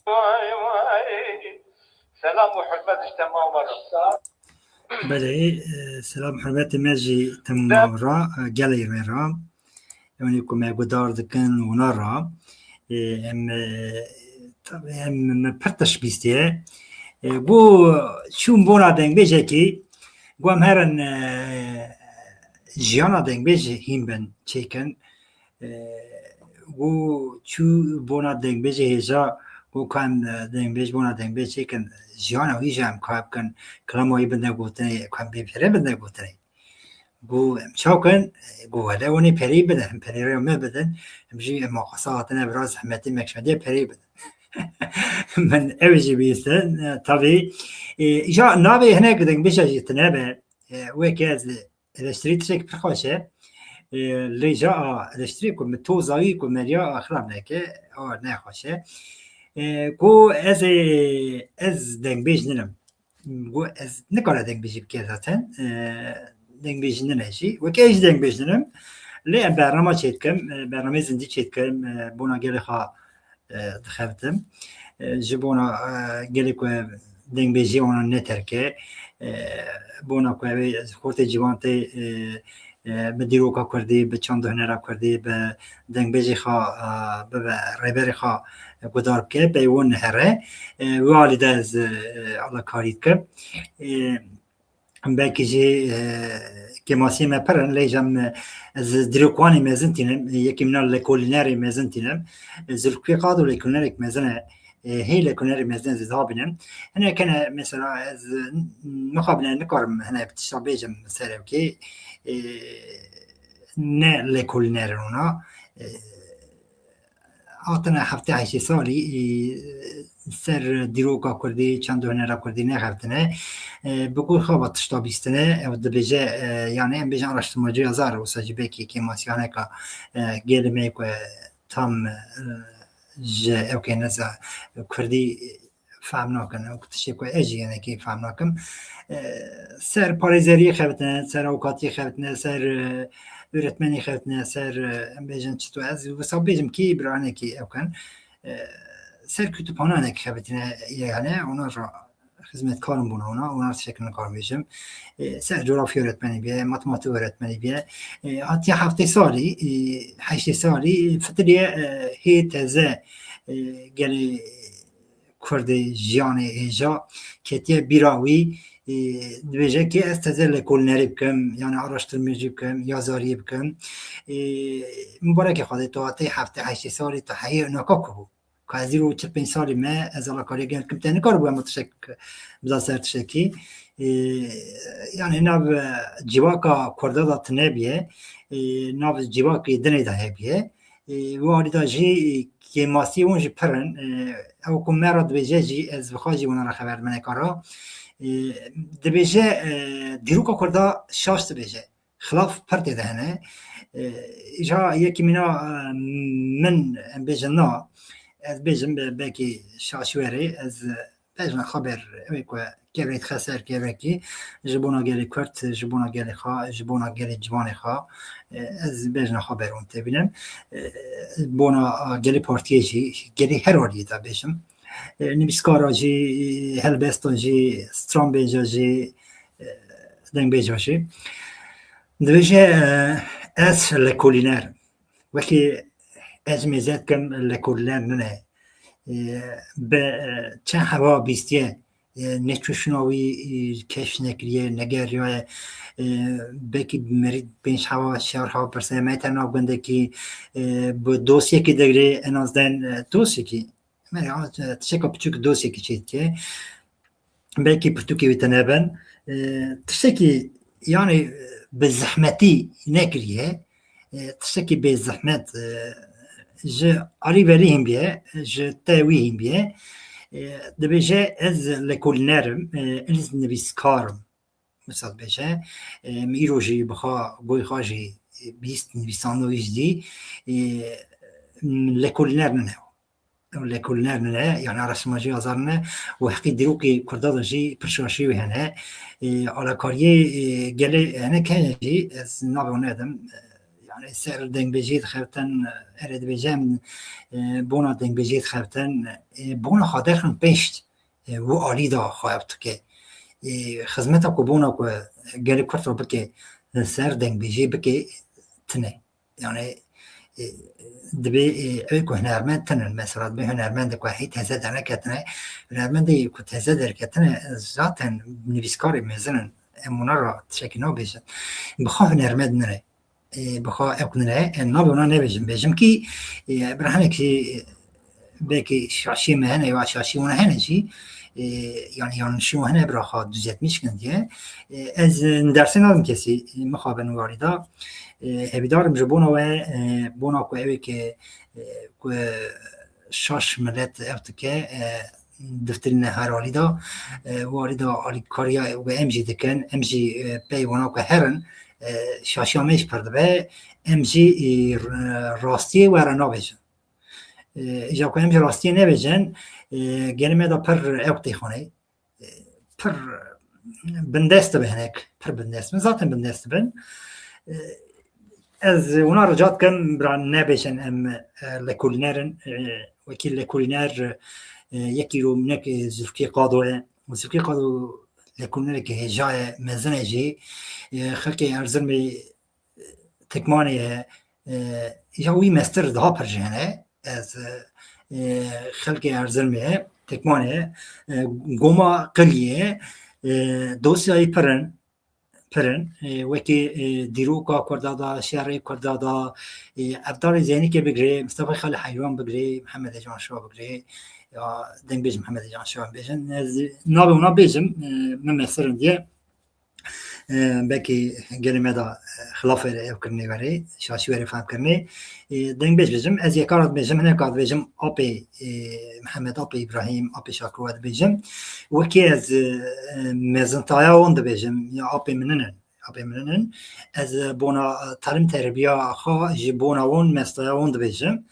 واي، واي. سلام وحرمت işte Mamara. Belê, e, selam hurmetê me jî tim Mamara, e, gelê me re. Ewnî ku me guhdar dikin wina re. E, em, e, tabii em, me pir tişt bîstiye. E, ku çûn bona dengbêjekî, ku em herin, e, jiyana dengbêj hîn bin çêkin. E, ku çû bona dengbêjê hêja, ku em, e, dengbêj bona dengbêj çêkin, jiyana wî jî em kar bikin, kilama wî binde gotinê, ku em bê pere binde gotinê. Ku em çaw kin, ku wele hûnê perê bidin, em perê rê me bidin, em jî em maqasa hatine biraz zehmetî mekşediye perê bidin. Min ew jî bîstin, e, tabii. E, îja navê hinek dengbêja jî tine be, e, weke ez eleştirî tiştek pir xweş e. E, lê ja a eleştirî ku min to zayî ku meriya a xirab neke, a ne xweş e. E, ku ez ê, ez dengbêj ninim. Got, ez nikare dengbêjî bike zaten. E, dengbêjî nine jî. Weke ez jî dengbêj ninim. Lê em bernama çêdikim, e, bernameyê zindî çêdikim, e, bona gelê xwe, e, dixebitim. E, ji bona, e, gelê ku dengbêjî wana neterke, e, bona ku ew ê xortê ciwan tê, e, e, bi dîroka kurdî, bi çand û hunera kurdî, bi dengbêjê xwe, e, bibe rêberê xwe guhdar bike, pey wan here. E, wê alî de ez, e, alakarî dikim. E, belkî jî, e, kêmasiyê me pir in, lê jî em, e, ez dîrokvanê mezin tînim, e, yekî min a lekolînerê mezin tînim. E, Zilfikê Qado lekolînerek mezin e, e, hê lekolînerê mezin ez ê dabînim. Hinek hene mesela ez, e, mixabine nikarim hene bi tişta bêjim ser ew kê, e, ne lekolîner in ona. E, hatine heftê heştê salî, e, ser dîroka kurdî, çand û hunera kurdî nexebitine. E, bi gor xwe ve tişta bîstine, ew dibêje, e, yani em bêjin araştirmacî yazar, wisa jî belkî kêmasiyaneka, e, gelê me ku tam, e, ji ew kê neza kurdî fehm nakin. Ew tiştê ku ez jî hinekî fehm nakim. E, ser parêzeriyê xebitine, ser avukatiyê xebitine, ser, e, öğretmenî xebitine, ser, e, em bêjin çito ez wisa bêjim kî biranekî ew kin. E, ser kütüphanenek xebitine yani ona ra xizmetkarım bûna ona, ona tiştek nikarim bêjim. E, ser coğrafya öğretmenî biye, matematik öğretmenî biye. E, hatiye heftê salî, e, heştê salî, fitiriye, e, hê teze, e, gelê Kurdê jiyanê hêja ketiye bîra wî, e, dibêje ki ez teze lekolînerî bikim, yani araştirmacî bikim, yazariyê bikim. E, Mubarekê Xwedê tu hatê heftê heştê salî tu heyê naka ku bû. Ka ez îro çil pênc salî me, ez alakariya gel kim te nikaribû ema tiştek bida ser tiştekî. E, yani nav, e, civaka Kurda da tine biye, e, nav civakê dinê de hebiye. E, wê alî de jî kêmasî hûn jî pir in. E, ew ku me re dibêje jî ez bi xwe jî wana re xeber me nekara. E, dibêje, e, dîroka Kurda şaş dibêje. Xilaf pir tê de hene. E, îja yekî mîna, e, min em bêjin na, ez bêjim be-, belkî şaş were, ez, e, bejna xeber, ew ê ku kevrê dixe ser kevrekî, ji bona gelê Kurd, ji bona gelê xwe, ji bona gelê ciwanê xwe, e, ez bejna xeber hûn têbînim. E, bona gelê partiyê jî, gelê her aliyê de bêjim. E, nivîskara jî, helbesta jî, stranbêja jî, e, dengbêja jî. Dibêje, e, ez lekolîner im. Wekî ez mêze dikim lekolîner nine. E, bi, e, çend hewa bîstiye, e, neçûşina wî, e, keşf nekiriye, negeriyaye, e, belkî bi merî pênc hewa, çar hewa pirse, me te nav gundekî, e, bi dosyekî digirê, en azden, e, dosyekî. Me ya, e, tişeka piçûk dosyekî çêdike. Belkî pirtûkê wî tune bin. E, tiştekî, yani, e, bi zehmetî nekiriye. E, tiştekî bê zehmet, e, ji alî velî hîn biye, ji te wî hîn biye. E, dibêje, ez lekolîner im, e, ez nivîskar im. Misal bêje, e, min îro jî bi xwe, goy xwe jî, e, bîst, nivîsandin wî jî dî, e, lekolîner nine. Ew lêkolîner nine, yani araştırmacı yazar nine û heqî dîrokê Kurda de jî pir şaşî wê hene. E, alakariyê, e, gelê hinek hene jî, ez navê wan nedim. E, yani ser dengbêjiyê dixebtin, e, erê dibêjim, e, bona dengbêjiyê dixebtin, e, bona xwe derxin pêşt, e, û alî da xwe ew dike. E, xizmeta ku bona ku gelê Kurd re bike, e, ser dengbêjiyê bike, tune. Yani, e, dibê, e, ew ku hunermend tinin, mesela dibê hunermendê ku hê teze derneketine, hunermendê ku teze derketine, zaten nivîskarê mezin in, em wana re tiştekî nabêjin. Bi xwe hunermend nine. E, bi xwe ew nine, em nabê wana nebêjin. Bêjim kî, e, bi re hinekî, e, belkî şaşiyê me hene ya şaşiyê wan hene jî, e, yani yanlışiyê wan hene, bira xwe düzeltmiş kin diye. E, ez, e, dersê nadim kesî, e, mixabin warî da. E, hêvîdar im ji bona we, e, bona ku ew ê ke, e, ku şaş milet ev dike, e, diftirîne her alî da, e, û alî da alîkariya we em jî dikin, em jî, e, pey wana ku herin, e, şaşiya me jî pir dibe, em jî, e, r-, rastiyê we re nabêjin. E, îja ku em ji rastiyê nebêjin, e, gelê me de pir ew tê xanê, e, pir bindest dibe hinek, pir bindest bin, zaten bindest dibin. E, ez wana rica dikim, bira nebêjin em, e, lêkolîner in, e, wekî lêkolîner, e, yekî ro minek, e, Zülfikê Qado ye. Û Zülfikê Qado lêkolînereke hêja ye, mezin e jî. E, xelkê Erzirmê Tekmanê ye, e, ya wî mestir daha pir jî hene. Ez, e, xelkê Erzirmê ye, Tekmanê ye, e, goma Qiliyê, e, dosyayê pir in, pir in. E, wekî, e, dîroka Kurda da, şerê Kurda da, e, Evdalê Zeynikê bigirê, Mistefa Xalî Heywan bigirê, Mihemedê Can Şa bigirê, ya dengbêj Mihemedê Can Şa bêjin. Ez navê wana bêjim, e, min mestir in diye. E, belkî gelê me de, e, xilafê ev kirinê were, şaşî were fehm kirinê. E, dengbêj bêjim, ez yeka re dibêjim, hineka dibêjim, apê, e, Mihemed, apê Îbrahîm, apê Şakro we dibêjim. Wekî ez, e, e, mezintaya wan dibêjim, ya apê min in, apê min in. Ez, e, bona, e, talim terbiya xwe ji bona wan, mestaya wan dibêjim.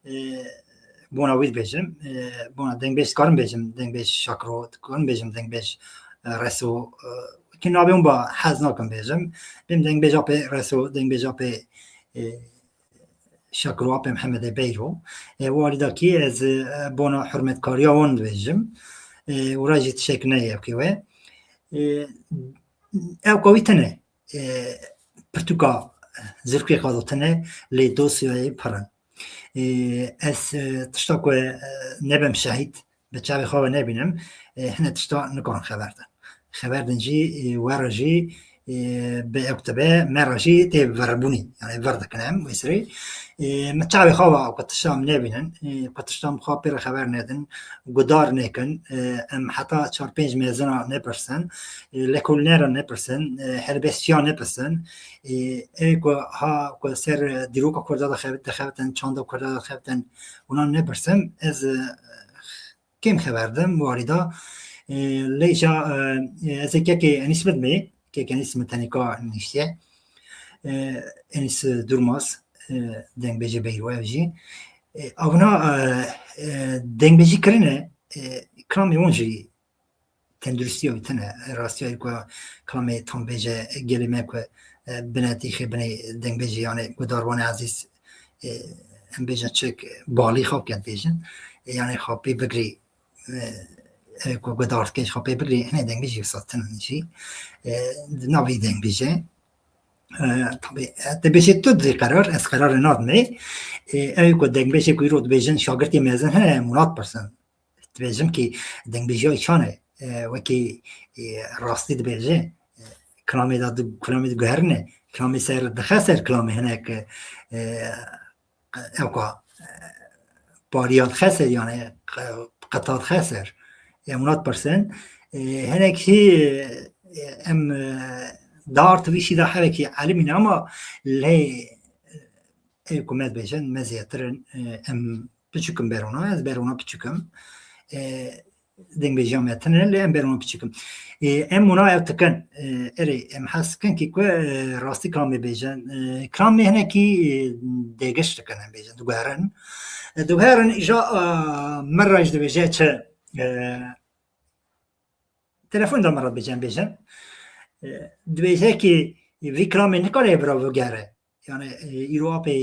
E, bona wî dibêjim, e, bona dengbêj dikarim bêjim, dengbêj Şakro, dikarim bêjim, dengbêj, e, Reso, e, ki navê wan ba hez nakim bêjim. Bêm dengbêj apê Reso, dengbêj apê, e, Şakro, apê Mihemedê Beyro. E, û alî da kî ez, e, bona hurmetkariya wan dibêjim. E, û ra jî tiştek neyê ew kê we. E, ew ka wî tine, e, pirtûka Zülfikê Qado tine, lê dosyayê pir in. E, ez, e, tişta ku, e, nebim şehîd, bi çavê xwe ve nebînim, e, hine tişta nikarin xeber din. Xeber din jî, e, we re jî, e, bi ew dibe, me re jî tê virbûnî, yani vir dikin em wê sirê. E, min çavê xwe ve ku tişta em nebînin, e, ku tişta em xwe pê re xeber nedin, gudar nekin, e, em heta çar pênc mezina nepirsin, e, lêkolînera nepirsin, e, helbestçiya nepirsin, e, ê ku ha ku ser dîroka Kurda de xebit, dixebitin, çanda Kurda de dixebitin, wana nepirsin. Ez, e, kêm xeber dim warî da. E, lê îja, e, ez ê kekê Enîs bidimê, kekê Enîs min tenîka niştiye. E, Enîs Durmaz, e, dengbêjê Beyro ev jî. E, evna, e, e, dengbêjî kirine, e, kilamê wan jî tenduristiya wî tune. Rastiya ku kilamê tam bêje gelê me ku, e, binetî xê binê dengbêjê, yani gudarvanê ezîz, e, em bêjin çik balî xwe ket bêjin. E, yani xwe pê bigirî, e, ev ku gudartkê xwe pê bigirî, hene dengbêjî wisa tune jî. E, di navê dengbêje. E, tabii, e, te bêjê tu dî qerar, ez qerarê nadimê. E, ew ku dengbêjê ku îro dibêjin, şagirtê mezin hene, em wan pirsin. Dibêjim ki dengbêjiya çan e, e, wekî, e, rastî dibêje, e, kilamê de di, kilamê diguherine, kilamê ser dixe ser kilamê hinek, e, ewka, e, pariya dixe ser, yani qe-, qeta dixe ser. Em wan pirsin. E, hinek jî, e, em, e, dar tivî şî de hevekî elimîne ama lê, e, ew ku me dibêjin, me zêtir in, e, em piçûk in berona, ez berona piçûk im. E, Dengbêjiya me tune, lê em ber wan piçik in. E, em wina ev dikin, e, erê, em hez dikin ki ku, e, rastî kilamê bêjin. E, kilamê hinekî, e, dêgiş dikin, em bêjin, diguherin. E, diguherin, îja, e, min re jî dibêje çi, e, telefon da min re dibêje, em bêjin. E, dibêje ki vî kilamê nikare vira bigere. Yani, e, îro apê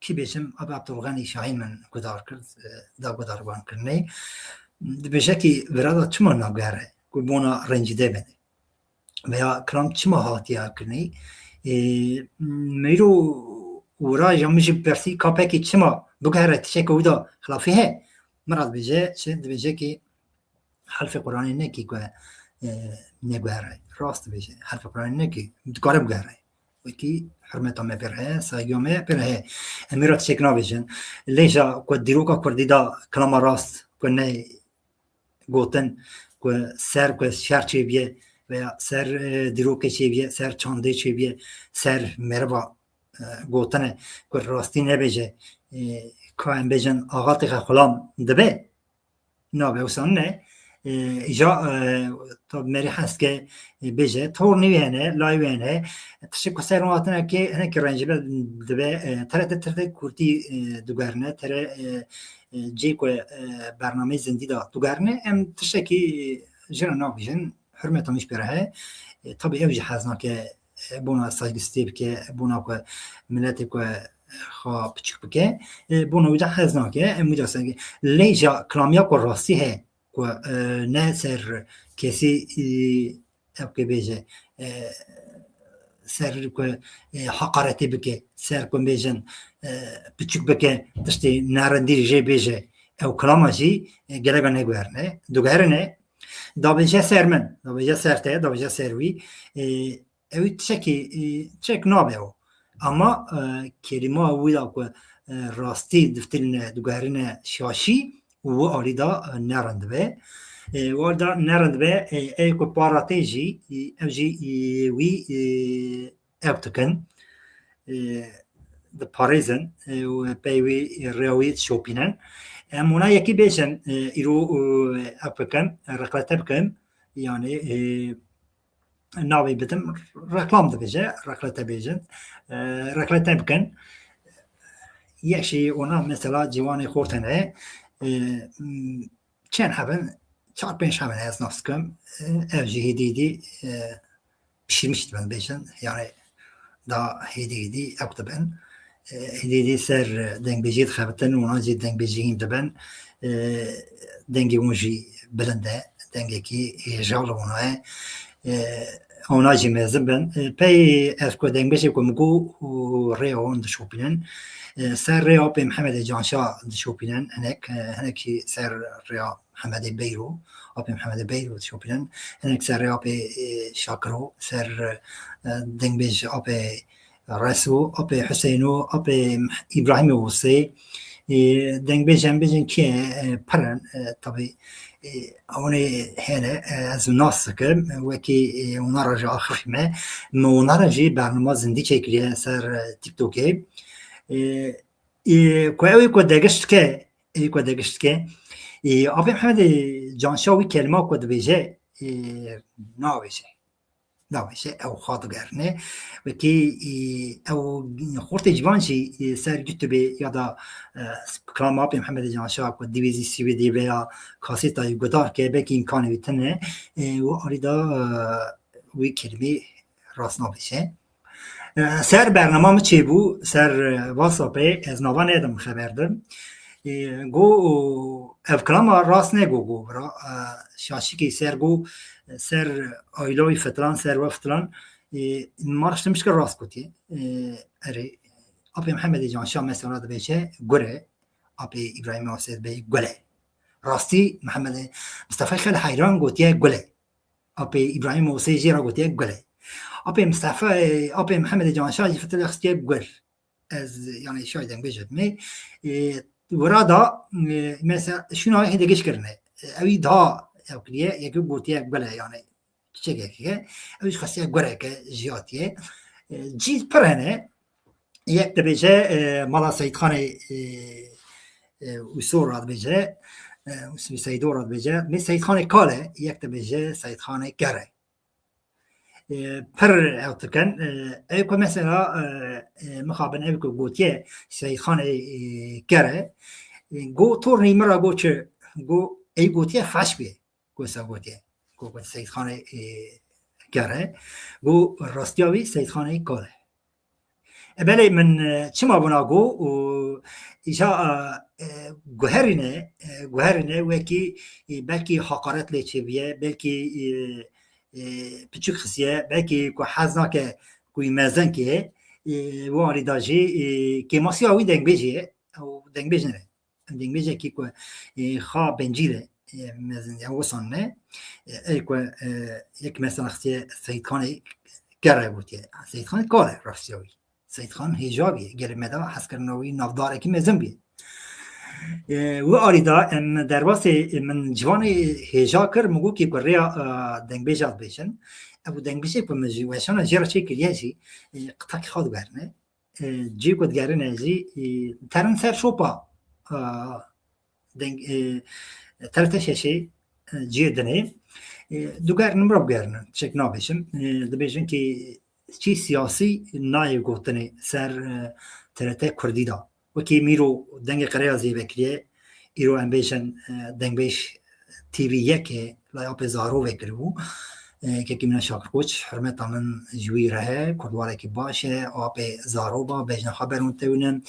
kî bêjim, apê Abdulganî Şahîn min guhdar kir, e, da guhdarvankirinê. Dibêje ki vira da çima nagere, ku bona rencîde bene. Veya kilam çima hatiye kirinê. E, me îro wira ya min jî pirsî, ka pekî çima bigere, tişteke wî da xilafî he. Min re dibêje, çi dibêje ki helfê Quranê nekî ku, e, neguhere. Rast dibêje. Helfê Quranê nekî, dikare biguhere. Wekî hurmeta me pê re heye, saygîya me pê re heye. Em îro tiştek nabêjin. Lê ja ku dîroka kurdî da kilama rast ku ne gotin, ku ser ku şer çêbiye veya ser, e, dîrokê çêbiye, ser çandê çêbiye, ser meriva, e, gotine ku rastî nebêje, e, ka em bêjin axatê xwe xulam dibe. Nabe, wisa ne. E, îja, e, tab merî hez ke, e, bêje, tor nî wê hene, lay wê hene. Tiştê ku ser wan hatine ke, hinekî rencîbe dibe, e, tere te, tere te kurtî, e, digerine, tere, e, e, cê ku, e, bernameyê zindî de digerine, em tiştekî, e, jina nabêjin, hurmeta min jî pê re heye. E, tabî ew jî hez nake, e, bona saygistê bike, bona ku miletê ku, e, xwe piçik bike, e, bona wî de hez nake, em wî de saygî. Lê ja kilamiya ku rastî heye, ku, e, ne ser kesî, e, ew ke bêje, e, ser ku, e, heqaretê bike, ser ku bêjin, e, piçik bike, tiştê nerindî jê bêje, ew kilama jî, e, geleka neguherine, diguherine, dabêje ser min, dabêje ser te, dabêje ser wî, e, ew tiştekî, e, tiştek nabe ew. Ama, e, kelîma wî da ku, e, rastî diftilne, diguherine şaşî, û wi alî da, e, nerind be. E, wi alî da nerind be, e, ê ku para tê jî, e, ew jî, e, wî, e, ew dikin. E, diparêzin, e, û pey wî rêya wî dişopînin. Em wina yekî bêjin, e, îro, e, ew bikin, reklete bikin. Yani, e, navê bidim, reklam dibêje, reklete bêjin. E, reklete bikin. Yek jî ona mesela ciwanê xortene, e, m, çend hebin, çar pênc hebin ez nas dikim. E, ev jî hêdî hêdî, e, pişirmiş dibin bêjin. Yani da hêdî hêdî ew dibin. E, hêdî hêdî ser dengbêjî dixebitin, wana jî dengbêjî hîn dibin. E, dengê wan jî bilind e, dengekî hêja li wana ye. E, wana jî mezin bin. E, pey ev ku dengbêjê ku min got û rêya wan dişopînin. E, ser rêya Apê Mihemedê Canşa dişopînin hinek, e, hinekî ser rêya Mihemedê Beyro, Apê Mihemedê Beyro dişopînin. Hinek ser rêya Apê, e, Şakiro, ser, e, dengbêj Apê Reso, Apê Huseyno, Apê Îbrahîmê Osê, e, dengbêj em bêjin kê, e, pir in, e, tabî, e, ewnê hene, e, ez nas dikim, wekî, e, wana re jî axifî me. Me wana re jî bernama zindî çêkiriye ser, e, TikTokê. E, e, ku ew ê ku degiş dike, ê ku degiş dike, e, Apê Mihemedê Canşa wî kelima ku dibêje, e, nabêje. Nabêje, ew xwe digerine. Wekî, e, ew xortê ciwan jî, e, ser YouTubeê ya da, e, kilama Apê Mihemedê Canşa ku dîvêzî sîvêdî veya kasêta wî guhdar ke, belkî îmkanê wî tune, e, û alî da, e, wî kelimî rast nabêje. E, ser bernama min çêbû, ser, e, WhatsAppê, ez nava nedim xeber dim. E, go, ev kilama rast nego, go, bira, e, şaşikê ser go, ser ayla wî fitilan, ser we fitilan, e, marş demiş ki rast gotiye. E, erê, Apê Mihemedê Canşa mesela dibêje gure, Apê Îbrahîmê Osê dibê gule. Rastî Mihemedê, Mistefayê Xel Heyran gotiye gule. Apê Îbrahîm Osê jê re gotiye gule. Apê Mistefa, e, Apê Mihemedê Canşa jî fitile xistiye gul. Ez, yani, şaş dengbêj dibimê. E, wira da, e, mesela, şûna hê degiş kirine. E, ewî daha ew kiriye, yekî gotiye gule, yani, çiçekek heye. Ew jî xwestiye gureke jiyatiye. E, cî pir hene. Yek dibêje, e, Mala Seyîdxanê, e, e, Ûsor re dibêje, e, Seydo re dibêje, lê Seyîdxanê Kal e, yek dibêje Seyîdxanê Ker e. E, pir ew dikin, e, ew ku mesela, e, e, mixabin ew ku gotiye Seyîdxanê, e, Ker e, e, go tornî min re go çi, go ey gotiye feş bê, go se gotiye, go, go Seyîdxanê, e, Ker e, go rastiya wî Seyîdxanê Kal e. E, belê min, e, çima wina got û îja, e, e, guherîne, e, guherîne wekî, e, belkî haqaret lê çêbiye, belkî, e, e, piçûk xisiye, belkî ku hez nake ku wî mezin kê, e, wi alîda jî, e, kêmasiya wî dengbêjê ye, ew dengbêj nebe. Em dengbêjekî ku, e, xa bencî de, e, mezin, ya wisan ne. E, ey ku, e, yek mesela xisiye Seyîdxanê Ker e gotiye. Seyîdxanê Kal e rastiya wî. Seyîdxan hêja bî. Gelê me de hezkirina wî navdarekî mezin bî. E, wi alî de em derbasê, e, min ciwanê hêja kir, min got kî ku rêya, e, dengbêja dibêjin. Ew dengbêjê ku min ji weşana jê re çêkiriye jî, e, qitekî xwe digerine. E, cî ku digerine jî, e, terin ser şopa, e, deng, e, T R T şeşê, e, ciyê dinê. E, digerinin bira bigerinin, tiştek nabêjim. E, dibêjin kî çî siyasî nayê gotinê ser, e, T R T Kurdî de. Wekî Mîro dengê qirêya zêde kiriye, îro em bêjin, e, dengbêj T V yekê lay apê Zaro vekiribû. E, kekî min e Şakir Koç, hurmeta min ji wî re heye, kurdwarekî baş e, apê Zaro ba, bejna xwe ber hûn tewînin,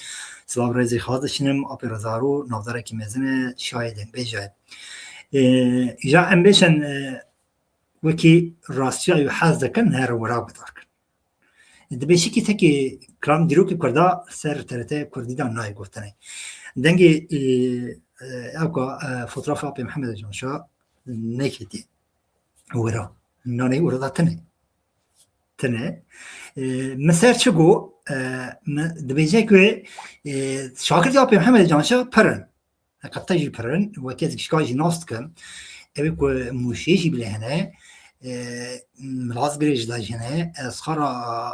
silav rêzê xwe dişinim, apê re Zaro, navdarekî mezin e, şayê dengbêj e. E, îja em bêjin, e, wekî rastiya wî hez dikin, her wira guhdar kin. Dibê şikî tekî kilam dîrokê Kurda ser T R T Kurdî de nayê gotinê. Dengê, e, e, ew ka, e, fotoğrafê Apê Mihemedê Canşa neketiye wira. Nanê wira da tine. Tine. E, min ser çi got, e, min dibêje ku, e, şagirdê Apê Mihemedê Canşa pir in. Heqeta jî pir in, wekî ez gişka jî nas dikim. Ew ê ku Mûşê jî bilê hene, e, Milazgirê jî de jî hene. Ez xwe ra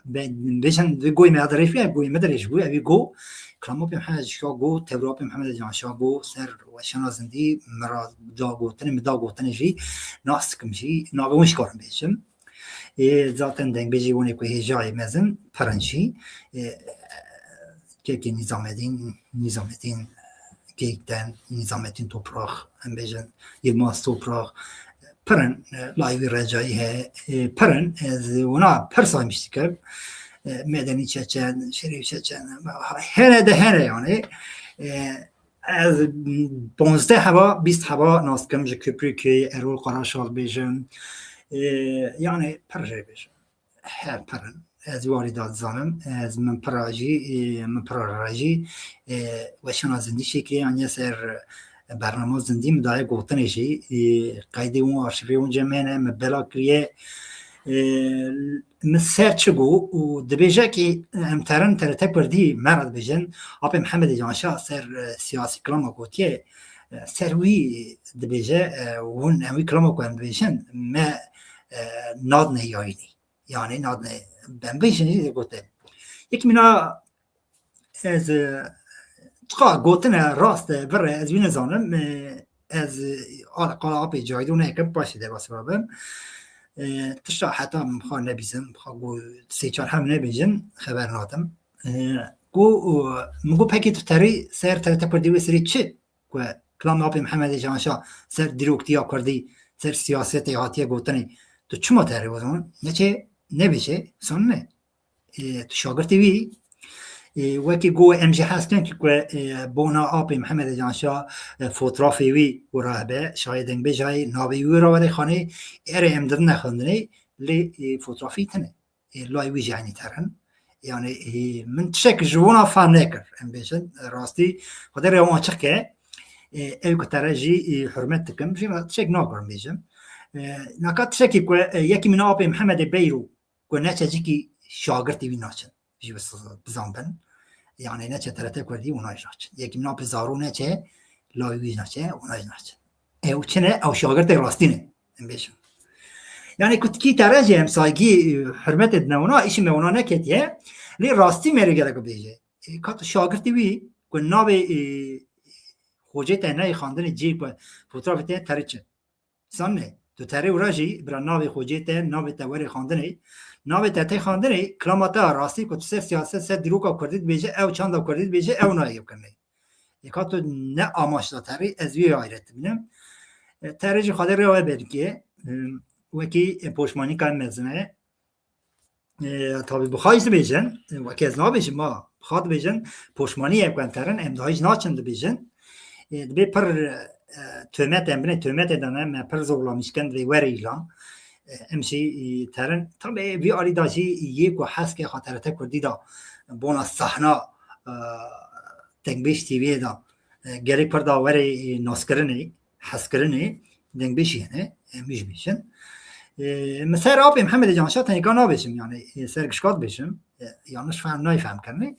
be-, bêjin vê goyê me dirêj bû, goyê me dirêj bû, ew ê go, Kilamapê Mihemed Şa go, Tewrapê Mihemed Can Şa go, ser weşana zindî, min ra da gotinê, min da gotinê jî, nas dikim jî, navê wan jî karim bêjim. Ê, zaten dengbêjî wan ê ku hêjayê mezin, pir in jî. Ê, kekê Nîzamedîn, Nîzamedîn Geyikten, Nîzamedîn Toprak, em bêjin Yilmaz Toprak, pir in, e, layî wî Recayî heye, e, pir in, ez wana pir saymiş dikim. E, Medenî Çeçen, Şerîf Çeçen, hene de hene yani. E, Ez panzdeh heba, bîst heba nas dikim ji Köprüköyê, Erol Karaşal bêjim. Ee, yani pir jê bêjim. Her pir in. Ez warî da dizanim. Ez min pira jî, e, min pira re jî, e, weşana zindî çêkiriye, aniye ser bernama zindî min daye gotinê jî, e, qeydê wan arşivê wan cem hene, min bela kiriye. E, Min ser çi got û dibêje ki em terin T R T Kurdî me re dibêjin, Apê Mihemedê Canşa ser, e, siyasî kilama gotiye, e, ser wî dibêje, e, hûn em wî kilama ku em dibêjin, me, e, nadine yayînê. Yanî nadine, em bêjin jî gote. Yek mîna Ez, e, çiqa gotine rast e, vir e, ez wî nizanim. E, ez, e, al-, qala apê Cahîdû nekim, paşê derbasî rabim. E, tişta heta min xwe nebîzim, xwe got sê çar hem nebêjin, xeber nadim. E, got, û, min got, pekê tu terî ser T R T Kurdî wê serî çi? Ku kilamê Apê Mihemedê Canşa ser dîroktiya Kurdî, ser siyasetê hatiye gotinê, tu çima terî o zaman? Neçe, nebêje, son ne. E, tu şagirtê wî, e, wekî go em jî hez kin ki ku, e, bona apê Mihemedê Canşa, e, fotrafê wî wira hebe, şayê dengbêjayê, navê wî wira were xanê, erê em didine xwendinê, lê, e, fotrafî tine. E, lay wî jî eynî terin. Yani, e, min tiştek ji wana fehm nekir, em bêjin, e, rastî, Xwedê rê wan açiq ke, e, ew ku tere jî, e, hurmet dikim, jî tiştek nakirim bêjim. E, naka tiştekî ku, e, yekî min apê Mihemedê Beyro, ku neçe cikî şagirtî wî naçin. Ji wî bizan bin. Yani neçe T R T Kurdî û naç naçin. Yekî min apê Zaro neçe, lawî wî naçe û naç naçin. Ew çi ne? Ew şagirtê rastî ne. Em bêjin. Yani kutkî tere jî em saygî, e, hurmetê dine wana, îşî me wana neketiye. Lê rastî me rê gerek bêje. E, ka tu şagirtî wî, ku navê, e, Xocê te neyê xandinê ciyê ku fotoğrafê te terê çi? Zanê, tu terê wira jî bira navê xocê te, navê te werê xandinê. Navê te tê xandinê, kilama te a rastî ku tu ser siyaset, ser dîroka kurdî dibêje, ew çanda kurdî dibêje, ew nayê kirinê. Eka tu ne amaç da terê, ez wê ayret dibînim. E, terê jî Xwedê rêya we berikê. E, wekî, e, poşmanîka mezin e. E, tabî bi xwe jî dibêjin, e, wekî ez nabêjim, ma bi xwe dibêjin, poşmanî ye ku em terin, em daha jî naçin dibêjin. E, dibê pir, e, tömet em binê tömetê de ne, me pir zorlamîş kin, dibê were îlan. E, em jî, e, terin. Tabî vî alî da jî yê ku hez ke xaterete kurdî da bona sahna, e, Dengbêj T V'yê da, e, gelê Kurda were, e, naskirinê, hezkirinê, dengbêjî hene, em jî bêjin. E, min ser Apê Mihemedê Canşa tenêka nabêjim, yani, e, ser gişka dibêjim. E, yanlış fehm, nayê fehm kirinê.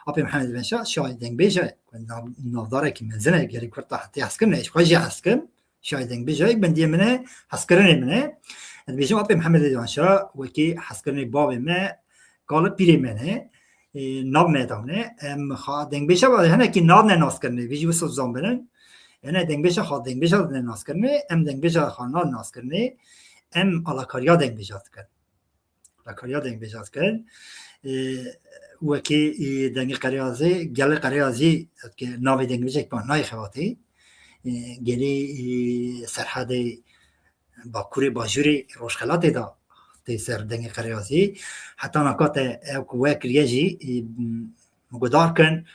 Apê Mihemedê Canşa şayê dengbêj e, nav-, navdarekî mezin e, gelê Kurda hetê hezkirinê, ji xwe jî hezkirin. Şayê dengbêj e, bendiyê min e, hezkirinê min e. Ez dibêjim Apê Mihemedê Canşa wekî hezkirinê bavê me, kalê pîrê me ne. E, nav me da ne. Em xa dengbêja va hinekî nadine naskirinê. Vî jî wisa zanbinin. Ene dengbêja xa dengbêja dine naskirinê. Em dengbêja xa nadine naskirinê. Em alakariya dengbêja dikin. Alakariya dengbêja dikin. E, wekî, e, dengê Qereyazê, gelê Qereyazî, ke navê dengbêjek pa nayê xebatê. E, gelê, e, Serhedê Bakurê, Bajûrê, Rojxelatê de tê ser dengê Qereyazî. Heta naka te ew ku we kiriye jî, e, gudar kin.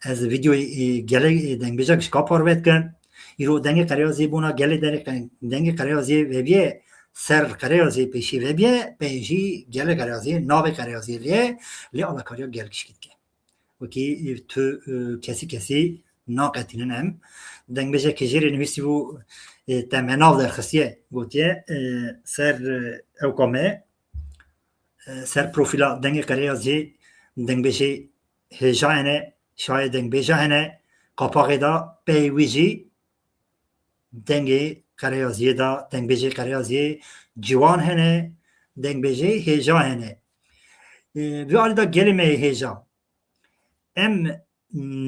Ez vîdeoyê, e, gelê, e, dengbêjek ji ka parve dikin. Îro dengê Qereyazî bona gelê dengê, dengê Qereyazî veviye ser Qereyazî pêşî veviye, pey jî gelê Qereyazî, navê Qereyazî lê, lê alakariya gel gişkî dike. Wekî tu, e, kesî kesî naqetînin em. Dengbêjekê jêrê nivîsî bû, e, te me nav derxistiye, gotiye, e, ser, e, ewka me, e, ser profîla Dengê Qereyazê, dengbêjê hêja hene, şayê dengbêja hene, qapaxê de pey wî jî Dengê Qereyaziyê de, dengbêjê Qereyaziyê ciwan hene, dengbêjê hêja hene. E, vî alî de gelê me yê hêja. Em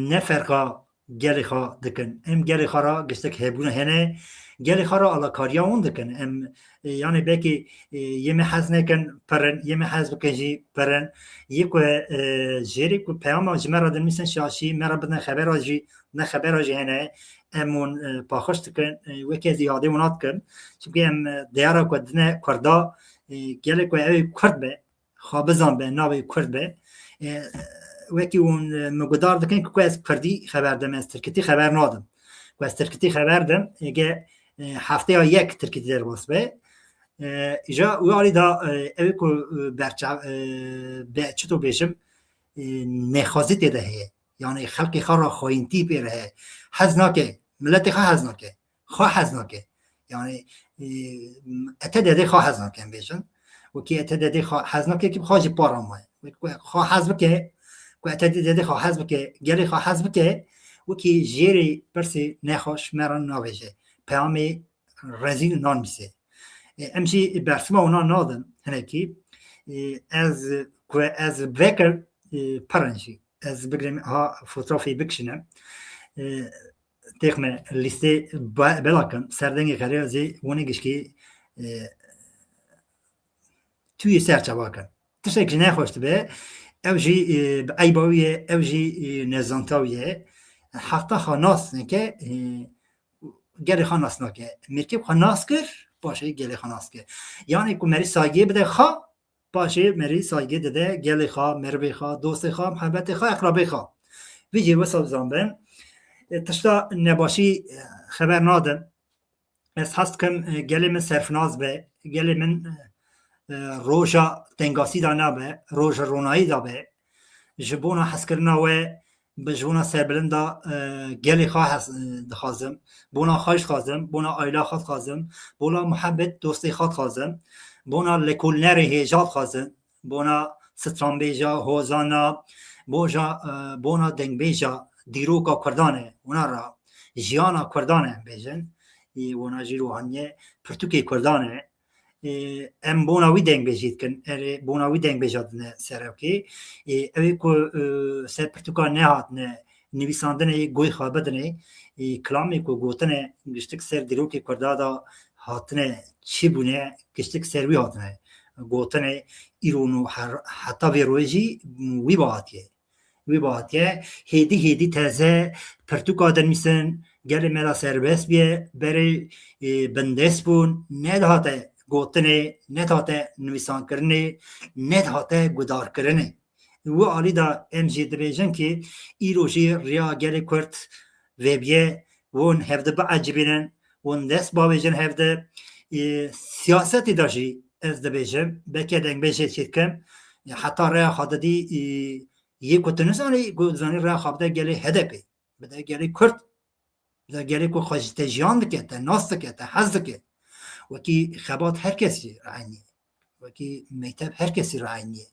ne ferqa gelê xwe dikin. Em gelê xwe re giştek hebûna hene. Gelê xwe re alakariya wan dikin. Em, e, yani belkî, e, yê me hez nekin pirin, yê me hez bikin jî pirin. Yê ku, e, jêrê ku peyama ji me re dinivîsin şaşî, me re bidin xebera jî, ne xebera jî hene. Em wan, e, paxuş dikin. E, wekî ez îadê wan dikim. Çimkî em, e, diyara ku dine Kurda, e, gelê ku ew ê Kurd be, xwe bizanbe, navê Kurd be. E, wekî hûn, e, min gudar dikin ku ez Kurdî xeber dim, ez Tirkîtî xeber nadim. Ku ez Tirkîtî xeber dim, ege, e, hefteya yek Tirkîtî derbas be. E, îja wî alî da, e, ew ê ku, e, berça-, e, be, çito bêjim, e, nexwazî tê de heye. Yani xelkê xwe re xayîntî pê re heye. Hez nake, miletê xwe hez nake. Xwe hez nake. Yani, e, ete dedê xwe hez nake, em bêjin. Wekî ete dedê xwe hez nake, kî xwe jî para maye. Wekî xwe hez bike, ku ete dedê xwe hez bike, gelê xwe hez bike, wekî jêrê pirsê nexweş me re navêje. Peyamê rezîl nanivîse. E, em jî bersima wana nadin hinekî. E, ez, ku ez vekir, e, pirin jî. Ez bigrim, ha, fotoğrafê bikişînim. E, têxme lîstê be-, belakim, ser Dengê Qereyazê, wonê gişkî, e, tu yê ser çava kin. Tiştek ji nexweş dibe, ew jî, e, bi eyba wî ye, ew jî, e, nezanta wî ye. Heta xwe nas neke, e, gelê xwe nas nake. Mêrkê xwe nas kir, paşê gelê xwe nas kir. Yani ku merî saygiyê bide xwe, paşê merî saygiyê dide gelê xwe, merivê xwe, dostê xwe, muhebetê xwe, eqrabê xwe. Vî jî wisa bizanbin. E, tişta nebaşî, e, xeber nadim. Ez hez dikim, e, gelê min serfnas be, gelê min, e, e, roja tengasî de nabe, roja ronayî de be. Ji bona hezkirina we, bi ji bona serbilind de, e, gelê xwe hez, e, dixwazim. Bona xwe jî dixwazim, bona aila xwe dixwazim, bona muhebet dostê xwe dixwazim, bona lekolnerê hêja dixwazim, bona stranbêja, hozana, boja, e, bona dengbêja, dîroka Kurdan e, wana ra jiyana Kurdan e, em bêjin. Ê, wana jî ruhaniye pirtûkê Kurdan e. Ê, em bona wî dengbêjî dikin, erê, bona wî dengbêja dine serevkê. Ê, ew ê ku, e, ser pirtûka nehatine, nivîsandinê goy xwe bidinê, e, kilamê ku gotine giştik ser dîrokê Kurda de hatine çi bûne, giştik ser wî hatine gotine, îro nû her, heta vê royê jî wî bahatiye. Wî bahatiye, hêdî hêdî teze pirtûka dinivîsin, gelê me de serbest bûye, berê, e, bindest bûn, nedihate gotinê, nedihate nivîsankirinê, nedihate gudarkirinê. Wi alî de em jî dibêjin ki îro jî riya gelê Kurd vêbiye, hûn hevdi biecibînin, hûn dest bavêjin hevdi. E, siyasetê de jî ez dibêjim, belkî dengbêjê çêdikim, e, heta rêya xwe didî, e, yê ku tu nizanî, ku zanî rêya xwe bide gelê H D P, bide gelê Kurd, bide gelê ku xwe ji te jiyan dike, te nas dike, te hez dike. Wekî xebat her kesî re eynî ye. Wekî mekteb her kesî re eynî ye.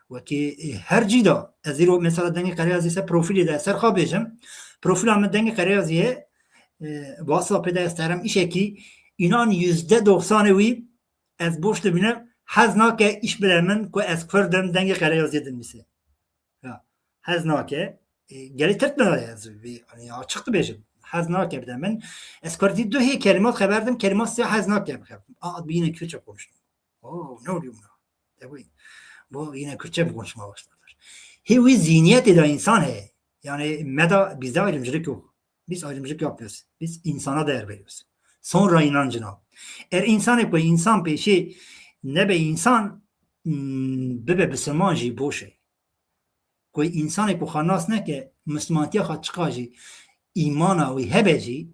Wekî, e, her cî de, ez îro mesela dengê qereyazî ser profîlê de ser xwe bêjim. Profîla min dengê qereyazî ye, e, WhatsAppê de ez terim îşekî, înan yüzde doksanê wî ez boş dibînim, hez nake îş bide min ku ez Kurd im, dengê qereyazî dinivîse. Ya, hez nake. E, gelê tirt me daye ez vê, hani açık dibêjim. Hez nake bide min. Ez Kurdî du hê kelimat xeber dim, kelimat sê hez nake bixeber dim. Aa, bir yine Kürtçe konuştum. Oo, ne oluyor buna? De bu, bu yine Kürtçe mi konuşmaya başladılar? Hê wî zihniyetê de insan heye. Yani meda bizde ayrımcılık yok. Biz ayrımcılık yapmıyoruz. Biz insana değer veriyoruz. Sonra inancına. Eğer insan hep insan peşi nebe insan, hmm, bibe Müslüman jî boş e. Ku însanê ku xwe nas neke, mislimantiya xwe çiqa jî, îmana wî hebe jî,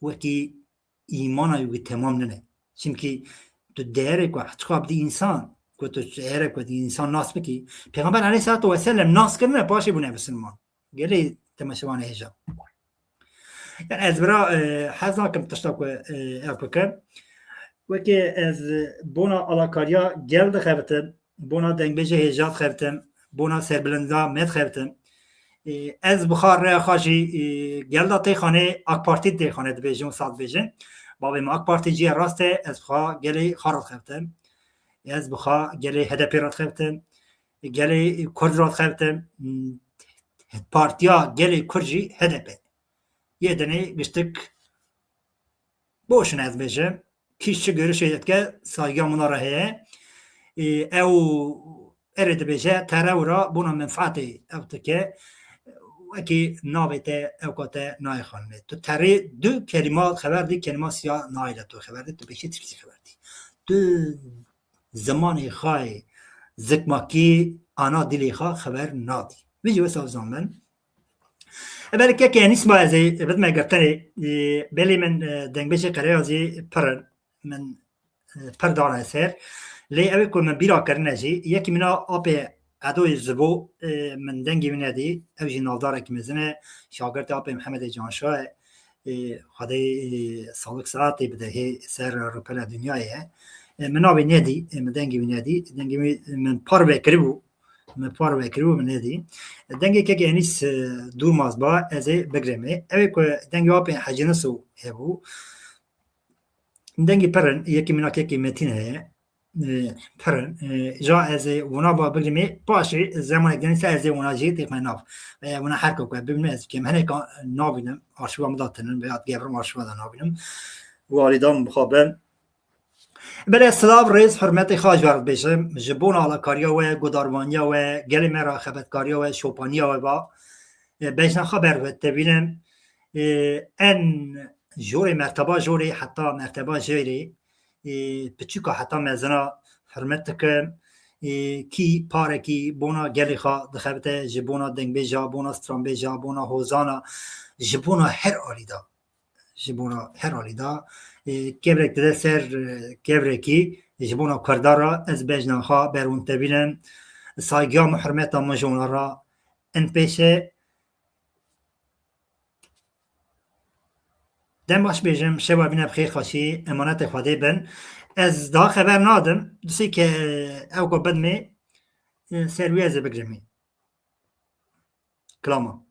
wekî îmana wî temam nine. Çimkî tu değerê ku çiqa bidî însan, ku tu değerê ku dî însan nas bikî, Pêxember aleyhissalatu vesselam nas kirine, paşê bûne misilman. Gelê temaşevanê hêja. Yani ez bira, e, hez nakim tişta ku, e, ev bikim. Wekî ez bona alakariya gel dixebitim, bona dengbêjê hêja dixebitim, bona serbilinda me dixebitim. E, ez bi xwe rêya xwe jî, e, gel da têxanê, AK Partî têxanê dibêjin û saz dibêjin. Bavê min AK Partî cî ye, rast e, ez bi xwe gelê xwe re dixebitim. Ez bi xwe gelê H D P re dixebitim. Gelê Kurd re dixebitim. Partiya gelê Kurd jî H D P. Yê dinê giştik boş in ez bêjim. Kî çi görüşê dike, saygıya min re heye. Ê, ew erê dibêje, tere wira bona menfaatê ew dike. Wekî navê te, ew ka te nayê xanimê. Tu terê du kelîma xeber dî, kelîma siya nayê le tu xeber dî, tu pêşî tirkî xeber dî. Tu zimanê xwe yê zikmakî, ana dilê xwe xeber nadî. Vî jî wesa zanin. Ev belê kekê Enîs ma ez ê bidime girtinê, e, belê min, e, dengbêjê qereyazî pir in. Min, e, pir dane ser. Lê ew ê ku min bîra kirine jî, yekî min a apê Edoyê Zibo, e, min dengê wî nedî. Ew jî navdarekî mezin e. Şagirtê apê Mihemedê Canşa ye. E, Xwedê, e, sağlık sıhhatê bide hê ser rûpela dinyayê ye. E, min navê nedî, e, min dengê wî nedî. Dengê wî min par vekiribû. Min par vekiribû, min nedî. Dengê kekê Enîs, e, Durmaz ba, ez ê bigiremê. Ew ê ku dengê apê Hecî Niso hebû. Dengê pir in, yekî min a kekê Metîn heye. E, pir in. E, ja ez ê wina ba bigiremê, paşê zemanek denî se ez ê wina jî têxme nav. Veya wina her ku bibînim ez kêm hineka nabînim, arşiva min da tinin, veya gevirim arşiva da nabînim. Û alî da min bi xwe bin. Belê silav, rêz, hurmetê xwe ji we re dibêjim. Ji bona alakariya we, gudarvaniya we, gelê me re xebetkariya we, şopaniya we ba. E, bejna xwe ber we tevînim. E, en jorê merteba jorê heta merteba jêrê, e, piçûka heta mezina hurmet dikim. E, kî parekî bona gelê xwe dixebite, ji bona dengbêja, bona stranbêja, bona hozana, ji bona her alî de. Ji bona her alî de, e, kevrek dide ser, e, kevrekî, ji bona Kurda re ez bejna xwe ber wan tevînim. Saygıya min, hurmeta min ji wan re in pêş e. Dem baş bêjim, şeva bîne bi xêr xweşî, emanetê Xwedê bin. Ez daha xeber nadim, dusê ke ew ku bidimê, e, ser wî ez ê bigiremê. Kilama.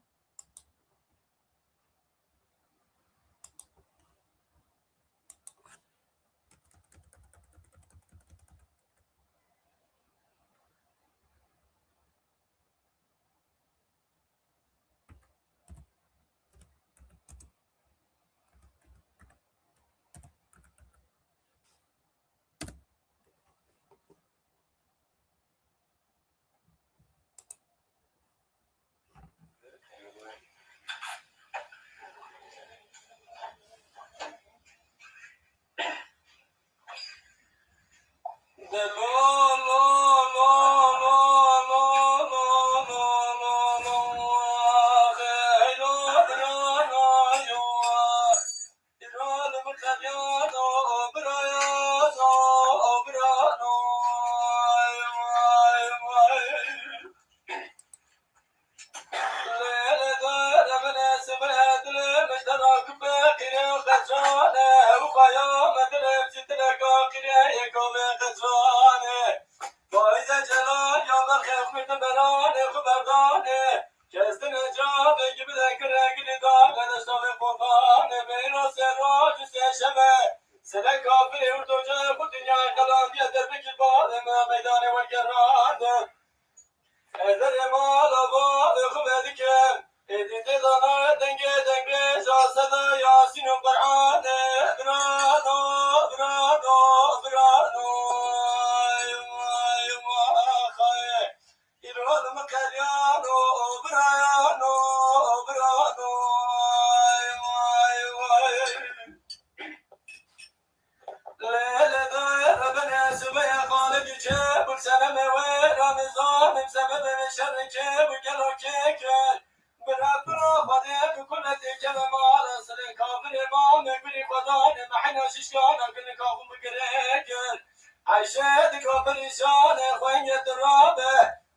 Berdanê xwe berdanê, kes din ecabê ki bide kire gilî dane, deşta vê Qurbanê, bêro sê roj û sê şeve, sele kafirê û doce xwe dinyayê qelandiye, derbekî bavê me meydanê wergerande. Ez derê mala bavê xwe vedikim, êdî tê dana dengê dengbêja seda Yasîn û Qur'anê, birano, birano, birano, ay, ay, ay, ay. Îro li min qeriyano, birayano, birano, ay, ay, ay. Lê, lê, de, rebene, sibê, xalê, çê, bul, senemê, wê, ra, nizanim, sebebê, şerê, çê, bul, gelo, kê, kê. Bira, bira, xwedê, bi kuletê, keve, mala, sirê, kafirê, mamê, gulî, xwedanê, mehena, şişkana, gulika, xwe, bigirê, gir. Eyşe, dika, perîşanê, xwengê, tirabe.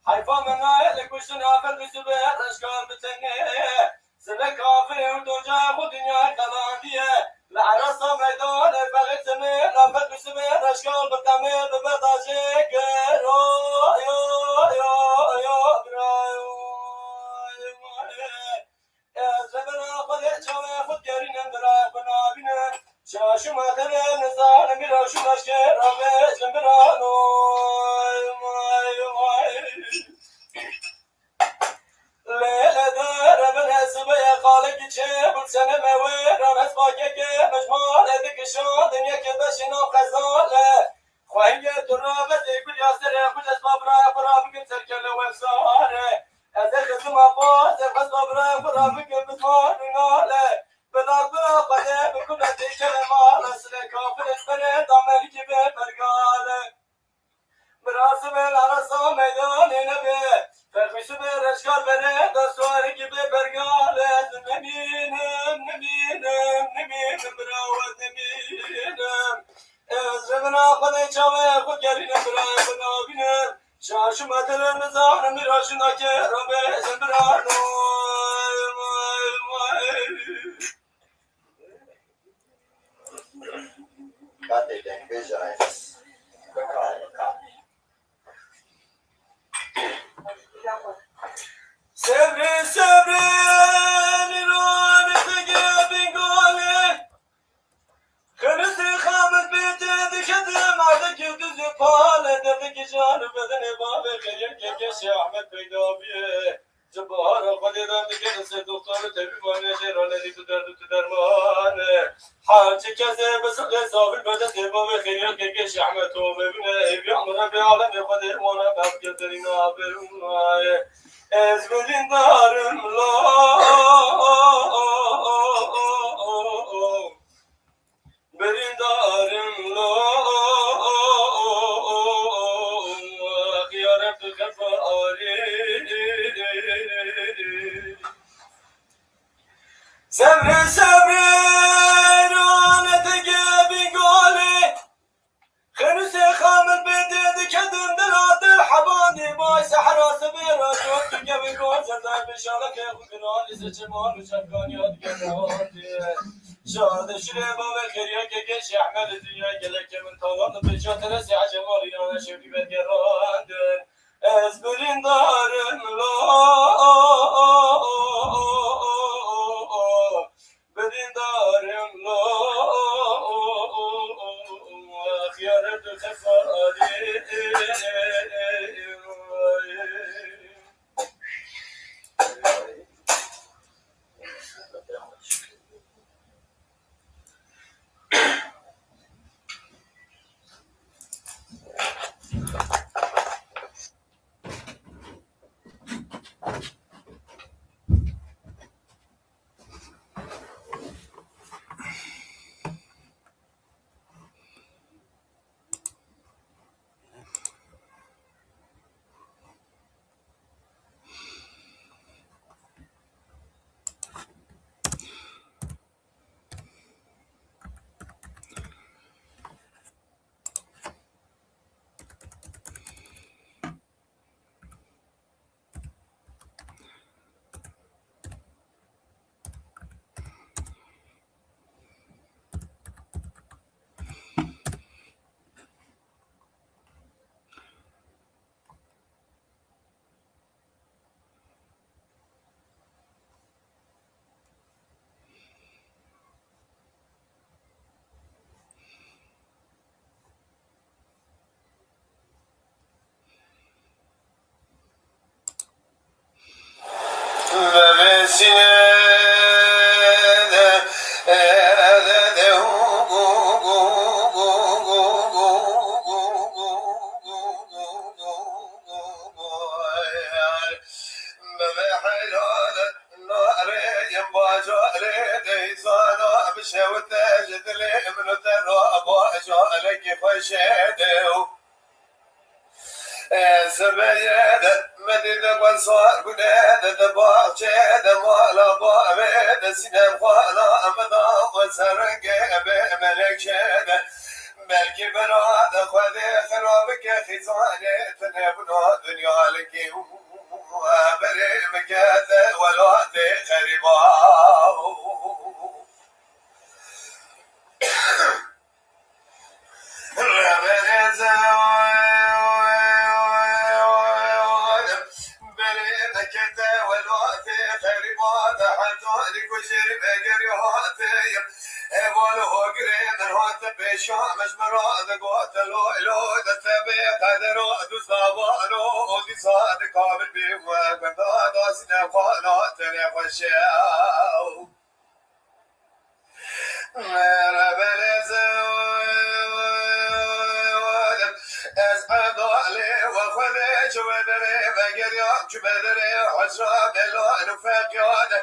Heyfa min nayê li kuştina ferdî sibê reşkan bi tenê. Sibê kafirê û doca xwe dinyayê qelandiye. Li erasa meydanê felek zemêna ferdî sibê reşkan bi temê bibe dajê gero. Yo, yo, yo, yo, bira, yo, yo, yo. Ez rebena xwe lê çavê xwe digerînim, birayê xwe nabînim. Şaşûma tenê nizanim, îro şûma şkê rabêjim, birano. Vay, vay. Lê, lê, de, rebene sibê xalekî çê bû, seneme wê, ranes pakekê, mijmarê dikişandin, yekê beşîna xezale. Xwehîngê tu ravêzê gulya serê xwe, ez ba birayê xwe rabikim ser kele wefsare. Ez ê xizima bazê xwesta birayê xwe rabikim bi zman û nale. Bila bila xwedê bi kuletê kele mala sile kafir ez berê damerikî bê pergale. Birasibê larasa meydanê nebe. Ferxişibê reşkar berê da suarikî bê pergale. Ez nemînim, nemînim, nemînim, bira we nemînim. Ez revina xwe lê çavê xwe gerînim, birayê xwe nabînim. Şaşûma tenê nizanim, îro şûna kê rabêjim, birano. Katê dengbêj Enes. Sevrê, sevrê, nîranê xwe ge bingale. Xenisê xamil bêtê diketim, erdekê duzê pale, derdekê can û bedenê bavê xêriyekê geşê Ehmed peyda bûye. Ji bahara Xwedê re dikene ser doktor û tebîban ê jê re nedî tu derd û tu derman e. Her çi kesê bi sidqê safî bi destê bavê xêriyekê geşê Ehmed tovê bûne, hêviya min Rebbê alemê Xwedê wana behs kir derîna bê û nayê. Ez birîndarim lo. Birîndarim lo, ya Reb xefarî. Sevrê, sevrê, rane te ge bingale. Xenûsê xamil bê dê dikedim dila dil hebandê bay sehra sibê ra cot dike bi gozerdan bi şalekê xwe giranî se çeman û çavkaniya dike. Şade şirê bavê xêriyeke geşê Ehmedê dinya gelekê min talan di pêça teresê ecemaliyan e şevdî vegerandin. Ez birîndarim lo, birîndarim lo, xiyarê tu xefarî. Narê bajarê deyzana bi şewite ji dilê min û te re bajarekî xweşê de û, e, sibê ye de min dî di gul sar bûne de di baxçê de mala bavê de sînem xwana min da û ser rengê bê melekşê de. Belkî bira de Xwedê xira bike xîzanê tune bûna dinya likê û berê min kete welatê xerîba. Berê min kete welatê xerîba de heta dikujêr vegeriya hatê. Heval û hogirê min hate pêşa min ji min re digote, loy loy de te bê qedera dûzdavan û dîsa dikabin bê we gunda da sîne xwana tenê xweşe. Rebelê zewed, ez edalê we Xwedê ji we derê vegeriyam, ji me derê hicra belan û feqiyane.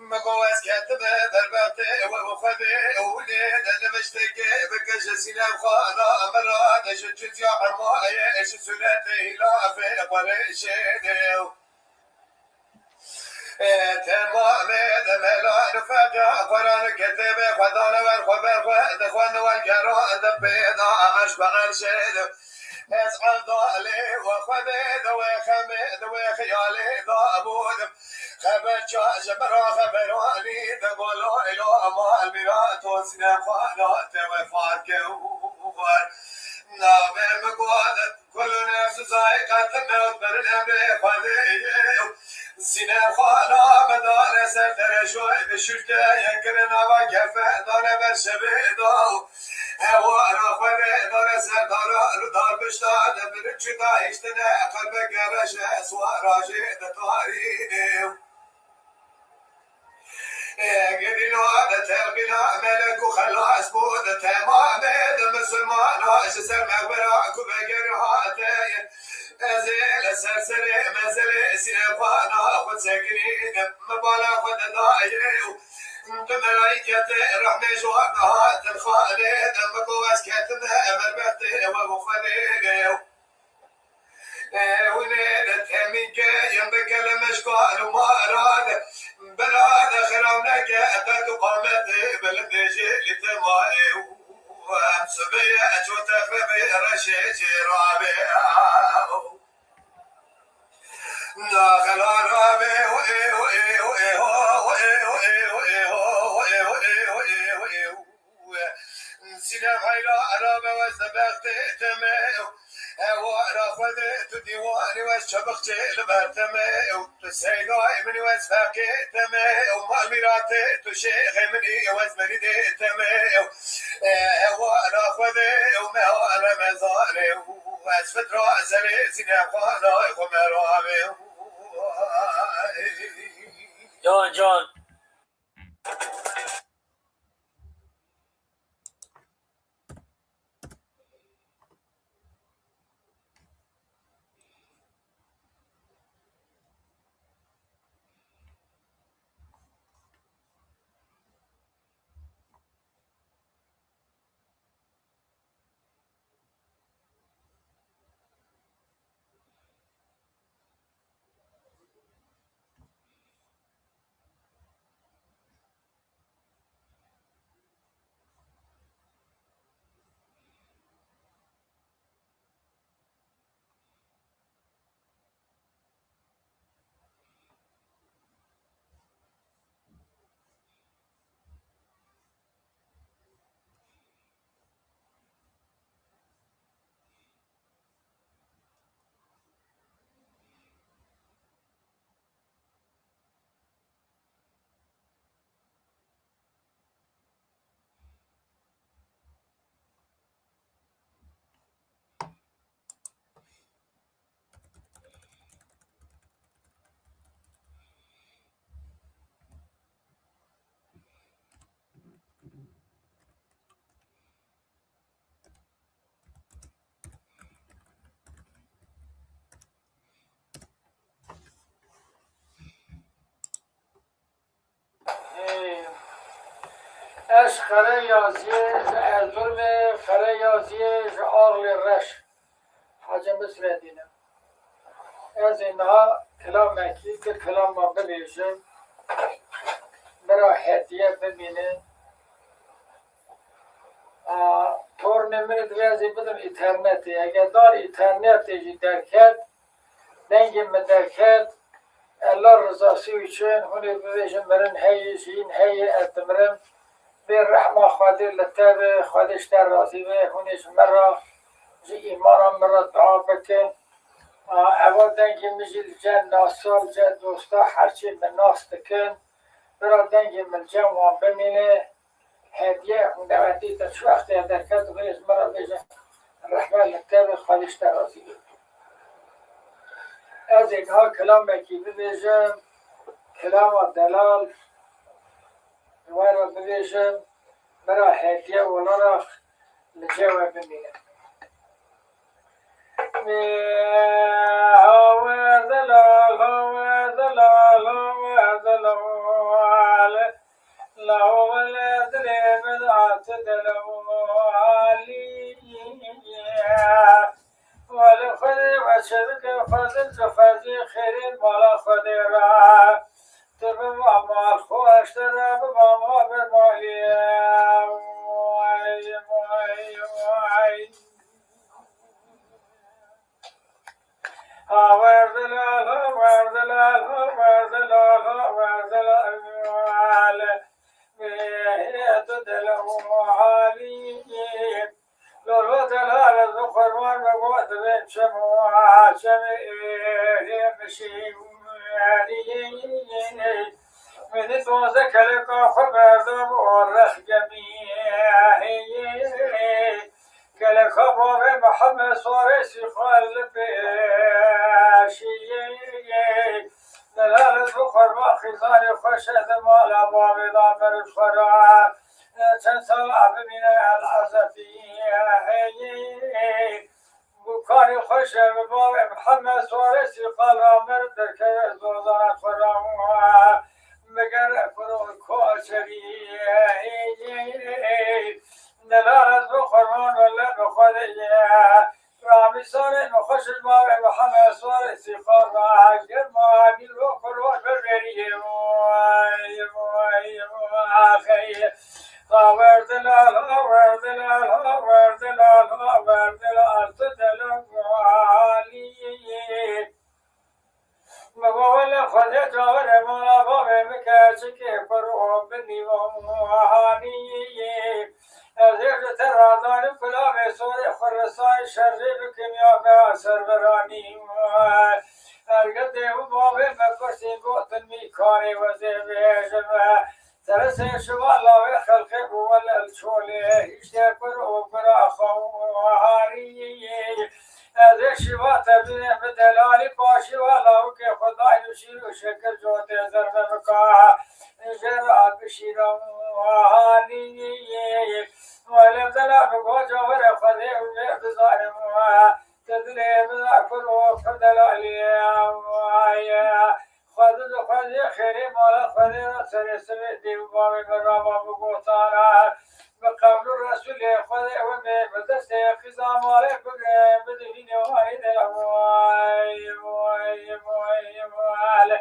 Min got ez ketime derbextê we û Xwedê û nê de niviştekê bike ji sînem xwana min re de ji cizya emayê ji sûretê hîlafê Qurêşê de. Temamê de melan û feqya Quran û ketêbê xwe dane wer xwe ber xwe dixwend û welgeran de pê da erş bi erşê de. Ez evdalê we Xwedê di wê xemê, di wê xiyalê de bûnim. Xeber ça ji min re xeberanî de golo ilo mal mîra to sîne xwana te wefat kewar. Navê min gotin Kullu nefsu zaiqatul mevt, berin emrê Xwedê ye. Sîne xwana min dane ser tereşoyê, bi şûrke yek kirin ava kefe dane ber şevê da. Hewara Xwedê dane ser dara li dar bişta de, birin çû da hiştine qelbeke reşe swara jê de tarîne. Gidîna de terqîna melek û xelas bû de temamê de misilmana ji ser mexbera ku veger hate. Ez ê li ser serê mezelê sînefana xwe sekinînim, min bala xwe de dayê û du melaîketê rehmê ji wan de hatin xanê de, min got ez ketime berbextê we û Xwedê. Ewnê de temîke yên bi kelemeşkan û maran, bela de xirab neke qet û qametê bilindê jê li te mayê û em sibê ye ço texrebê reşê jê rabê. Naxela rabê û ê û ê û ê ho û ê û ê û ê û ê û ê û ê û ê û ê û ê û ê û ê û. Sînem heyra erabe wez de bextê teme. Hewara Xwedê tu dîwanî wez çebixçê li ber teme. Tu seydayê min wez feqê teme. Mal mîratê tu şêxê min î wez merîdê teme. Hewara Xwedê û meha Remezanê û ez fitra serê Sînem xanay xwe merame. Can can. Ez Xerê Yaziyê ji Erzurumê, Xerê Yaziyê ji Axlê Reş, Hacê Misredîn im. Ez ê niha kilamekî di kilama bibêjim, bira hediye bimînin. A, tornê min ê divê ez ê bidim înternetê. Eger dar înternetê jî derket, dengê min derket, Allah rizasî için hûn ê bibêjin mirin heye, jiyîn heye, ez dimirim. Bê rehma Xwedê li te be, Xwedê ji te razî be, hûn ê ji min re, ji îmana min re dua bikin. A, eva dengê min jî li cem nasa, li cem dosta, her çê min nas dikin. Bira dengê min li cem wan bimîne. Hediye hûn dewetî te çi wextê derket û hûn ê ji min re bêjin, rehmet li te be, Xwedê ji te razî be. Ez ê niha kilamekî bibêjim, kilama delal, ji we re bibêjim, bira hediye olarak li cem we bimîne. Hawer delal, hawer delal, hawer delal. Lawele dilê min hat delal. Wele Xwedê we çe bike, Xwedê ji xwezî xêrê mala Xwedê re. Tu biba mal xweş, te re biba mal bermalî. Way, way, way. Hawer delal, hawer delal, hawer delal, hawer delal. Wele tu delal. Lolo delal, ez bi qurban me bo divêm çem û çemê êrê mişî. Min di doze keleka xwe berda bo rexgemî. Keleka bavê Mihemed Sarê Sîxal li pêşî. Delal, ez bi qurban xîzanê xwe şe di mala bavê da meriv xwe ra. Çend sala bimîne el Ezefî. Bû karê xweş e, bi bavê Mihemed Sarê Sîqal ra meriv derkeve zozana xwe ra. Bigere kuro koçerî. Delal, ez bi qurban wele bi Xwedê ye. Ramîsanê min xweş ji bavê Mihemed Sarê Sîqal ra. Germa dîl ro kuro beverî ye. Vay, vay, vay, axey. Hawer delal, hawer delal, hawer delal, hawer delal, tu delal alî. Me bavê le Xwedê cawere mala bavê min keçikê pir û binî hanî. Ez ê ji te radanî kulavê sorê xwe resayî şerrê bikim ya me serveranî. Erge dê û bavê me pirsîn gotin mî karê we zê bêjime. Teresê şivala wê xelqê bû welel çolê, hîştê kur û bira xwe û harî. Ez ê şiva te bîne bi delalî paşî wela wikê xwe dayî û şîr û şekir cotê zerve bika. Jê re bişîre û hanî. Welê delal bi goca were Xwedê û jê bizanim. Te dilê min a kur û pir delalî. Xwedê di xwedê xêrê mala Xwedê ra serê sivê dê û bavê min ra va bi gotana. Bi qewlû Resûlê Xwedê wimê bi destê xîza malê bigre bidivîne wayê de. Vay, vay, vay, vay.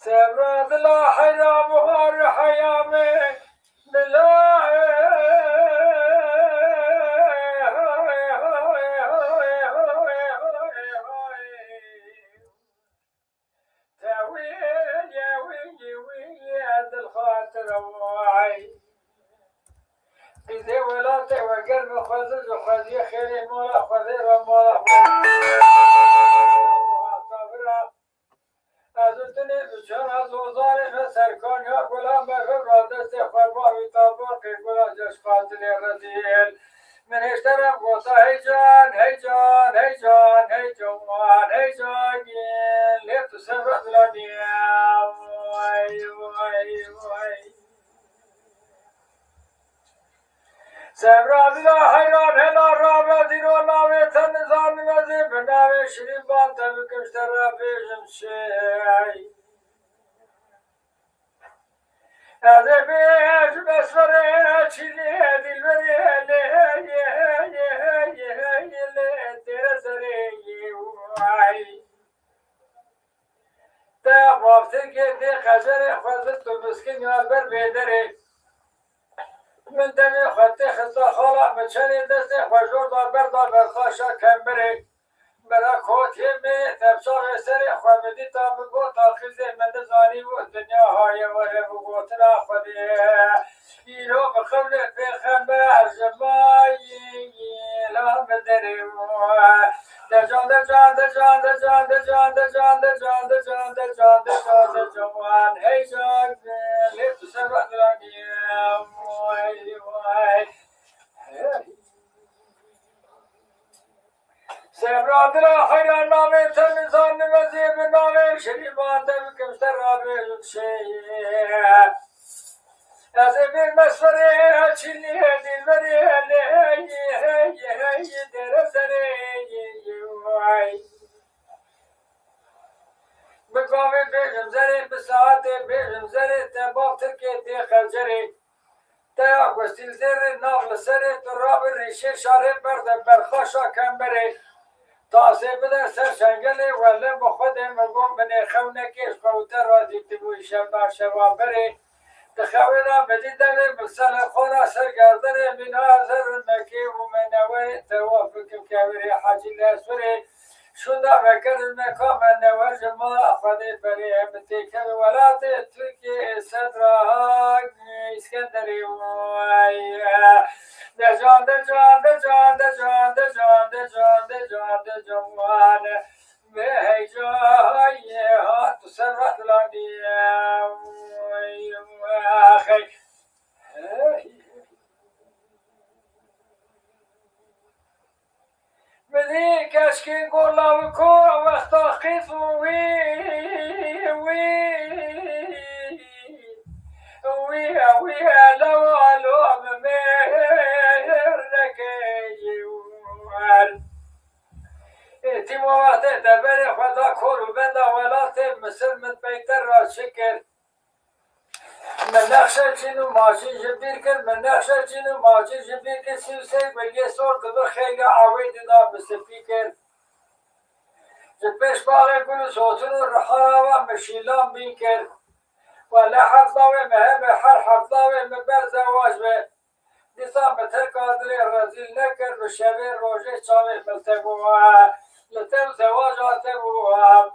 Sebra dila heyra buhar heyamê dila. Tewî ye wî wî ye dil xatir vay. Qîzê welatê we germ xwezir ji xweziyê xêrê mala xwezê re mala xwe. Hata bira. Ez û tu nê bi çara zozarê me serkaniya gulan berxin ra destê xwe bavî taborkê gula ceşqa dilê rezîl. Min hêşterem gota hey can, hey can, hey can, hey can, hey can, lê tu sebra dilanî. Vay, vay, vay. Semra dila heyran hela rabe dîro navê te nizanime zê bi navê Şirîn ban te bikim ji te re bêjim çi. Ez ê bêjim esmerê çîlê dilberê lê lê lê têre serê yê way. Te baftirkê dê qecerê xwezin tu miskin yar ber bêderê. Min demê xwe tê xista xala min çenê destê xwe jor da berda berxaşa kembirê. Mira kotiyê me tepçavê serê xwe min dîta min got taqîzê min nizanî û dinya haye were bi gotina Xwedê. Îro bi qewlê pêxember ji mayî la min derê. Decan, decan, decan, decan, decan, decan, decan, decan, decan, decan, decan, decan, hey can, lê tu ser bexdiranî. Vay, vay. Semra dila heyran navê te nizanime zê bi navê Şerîban te bikim ser rabê şey. Ez ê bê meserê çilî dilberê lê hey hey hey dere serê way. Bi gavê bêjim zerê, bi saetê bêjim zerê, te bav tirkê tê xevcerê. Te ya gustîl zêrê nav li serê, tu rabi rîşê şarê berde berxaşa kemberê. Tasê bide ser şengelê wele bi Xwedê min got binê xew nekê ji xwe û te razî tibû îşev na şeva berê. Di xewê de min dî devê min sele xwe ra ser gerdenê mîna zer nekê û me newe tewaf bikim kevirê Hecî Leswirê. Şûnda vekerin me ka me newe ji mala Xwedê berê em têkevin welatê Tirkiyê sedra Îskenderê way. Decan, decan, decan, decan, decan, decan, decan, decan, wan. Vê heycayê hat tu ser radilanî. Axey. Hey. Min dî keşkên gola wi ku wexta qîf û wî, wî, wî, wî, elo, elo, min mêr nekeyî wer. Ê, tîma wextê te berê xwe da kor û benda welatê Misir min peyter ra çi kir? Min nexşe çîn û macîn ji bîr kir, min nexşe çîn û macîn ji bîr kir, sî û sê guliyê sor di vir xêlê awê dida bi spî kir. Ji pêş baxê gul û sotin û rihana wan min şîlan bîn kir. Wele heft lawê min hebe, her heft lawê min ber zewac be. Dîsa min terka dilê rezîl nekir, bi şevê rojê çavê min te bû. Li tev zewaca te bû,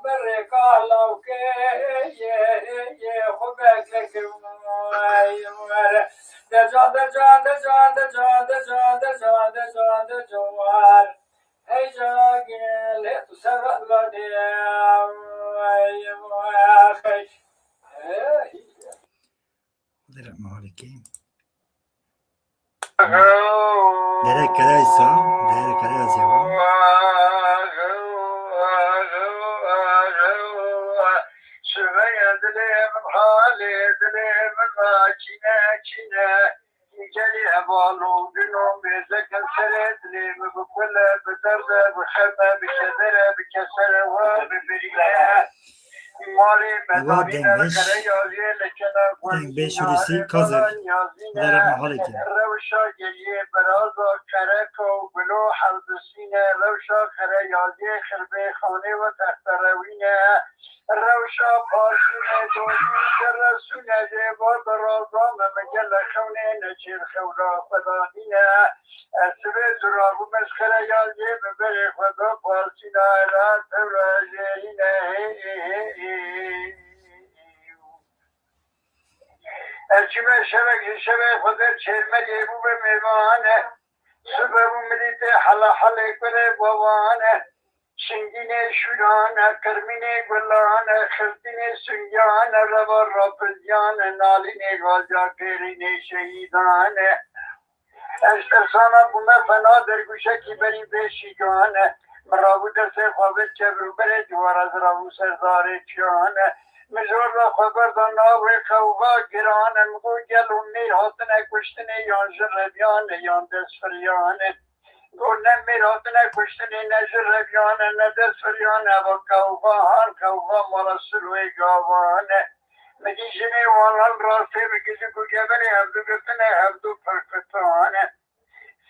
min rêka lawkê yê, yê, yê xwe bekle kir. Decan, decan, decan, decan, decan, decan, decan, decan. Hey can, lê tu ser ve dilanê. Hey. Direkt mahalekê. Derek kereysa, derek kereysa. Şiveye dilê min halê dilê min va çîne çîne. Gelî heval û gul û mêzekin serê dilê min bi kule, bi derde, bi xeme, bi kedere, bi kesere we bibirîne. Malê me Eva davîne Dengbêj, xereyazê li kena Dengbêj Hulusi Kazak, Lerek Mahalekê. Rewşa geliyê biraza kereka û gulo hevdisîne, rewşa xereyazê xirbê xanê we texterewîne. Rewşa parsûnê donî şerresûne jê va biraza me, me gele xewnê neçêr xewra xwe dadîne. Ez sibê tu rabû mesxereya jê bi berê xwe da parsîna ra tewra jêrîne. Hê, hê, hê, hê. Ez çûme şevek ji şevê xwe der çêrmeriyê bû be mêvane. Sibe bû milîtê hela helê gurê bavane. Şingînê şûran e, qirmînê gulan e, xirtînê sungiyan e, reva rapiziyan e, nalînê gaziya pêrînê şehîdan e. Ez tersana bûme fena dergûşekî berî bê şîgan e. Min rabû destê xwe vê çevrûberê dîwara ez rabû ser zarê çiyan e. Mijara xwe berda navê qewxa giran e, min got gelo mêr hatine kuştinê yan ji reviyan e yan destfiriyan e. Got ne mêr hatine kuştinê, ne ji reviyan e, ne destfiriyan e, eva qewxa han qewxa mala Siloyê gavan e. Min dî jinê wan lan rastê bi gizik û geverê hevdu girtine, hevdu pirkutane.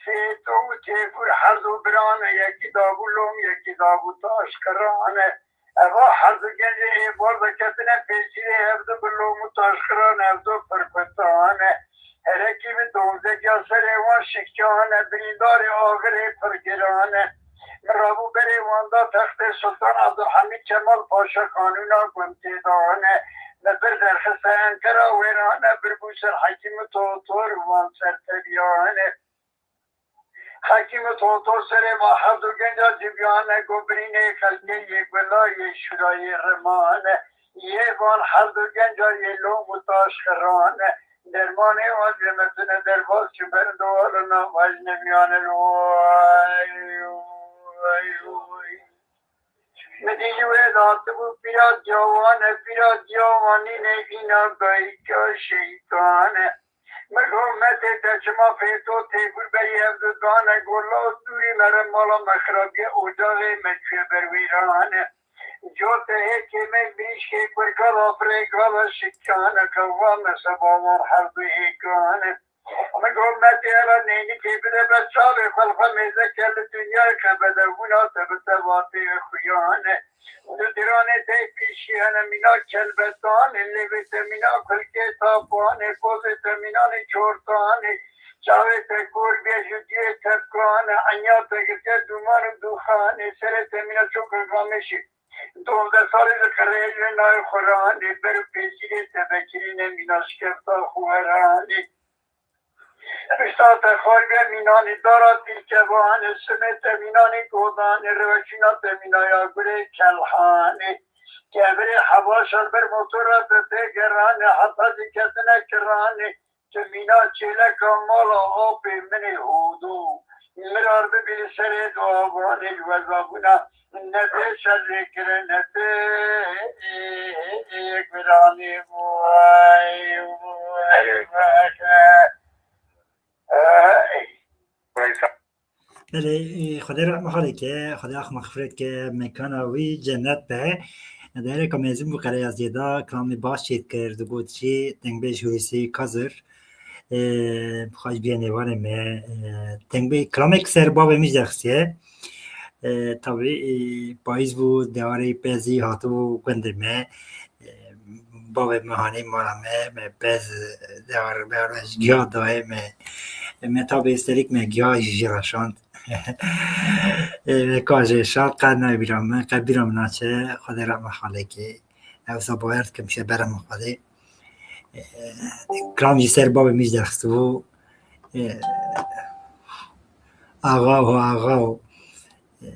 Sêto û Têfûr herdu birane, yekî dabû lom, yekî dabû taşqirane. Eva herdu gencê ê barda ketine pêşîrê hevdu bi lom û taşqiran, hevdu pirkutane. Herekî bi dozdekiya serê wan şikane, birîndarê axirê pir girane. Min rabû berê wan da textê Sultan Abdulhamîd Kemal Paşa qanûna gund tê dane. Me bir derxiste Enkera wêrane, bir bû ser Hekîm û Totor û wan ser teviyane. Hekîm û Totor serê ma hevdu genca civiyane, got birînê xelkê yê gula yê şûra yê rimane. Yê van hevdu genca yê lom û taşqirane. Dermanê wan jê me tune derbas çi berin dowalina vaj nemiyane. Way, way, way. Min dî ji wê datibû pîra diya wan e, pîra diya wan nîne îna dayika şeytan e. Min got metê te çima fêto têbûr berî ev du dane, got law dûrî mere mala me xirabiye, ocaxê me çûye ber wêran e. Cotehê kêmên birîşkê kurka rafirê gava şikan e, qewxa me seba wan her du hêkan e. Min got, Metê, hela neynikê bide ber çavê xwe, li xwe mêze ke li dinyayê qebede bûna te bi te vatê xuyan e. Li diranê te pîşî hene mîna kelbetan e, lêvê te mîna kulkê tapan e, pozê te mînanê çortan e, çavê te kor bê ji duyê tepkan e, enya te girtiye duman û duxan e, serê te mîna çok gameşî. Dozde salê li qirêjê nayê xuranê, ber û pêşîrê te vekirîne mîna şikefta xuweranê. Pişta te xaybe mînanî dara tîlkevanê, simê te mînanî godanê, rewekîna te mîna ya gurê kelhanê. Kevirê hevaşa ber motora te tê geranê, heta jî ketine kiranê. Tu mîna çêleka mala apê min ê hodo. Mirar bibî li serê duavanê ji wezabûna ne tê şerê kirine tê guranê vay vay vay. Belê, e, Xwedê rehma xalê ke, Xwedê ax mexfiret ke, mekana wî cennet be. Dereka mezin bû Qereyaziyê da, kilamê baş çêt kir, digot jî dengbêj Hulusi Kazir. E, xweş bîye nêvanê me. E, dengbê, kilamek ser bavê min jî derxistiye. E, tabî, e, payîz bû, dewarê pezî hatibû gundê me. E, bavê min hanê mala me, me pez, e, dewar, dewar ji giya dayê me. Me tabî sterîk me giya jî jê re şand. E, me ka jê şand, qe nayê bîra min, qe bîra min naçe, Xwedê rehma xalekê. Ew sa bawer dikim şe berem Xwedê. E, kilam jî ser bavê min jî derxistibû. E, axa ho, axa ho. E,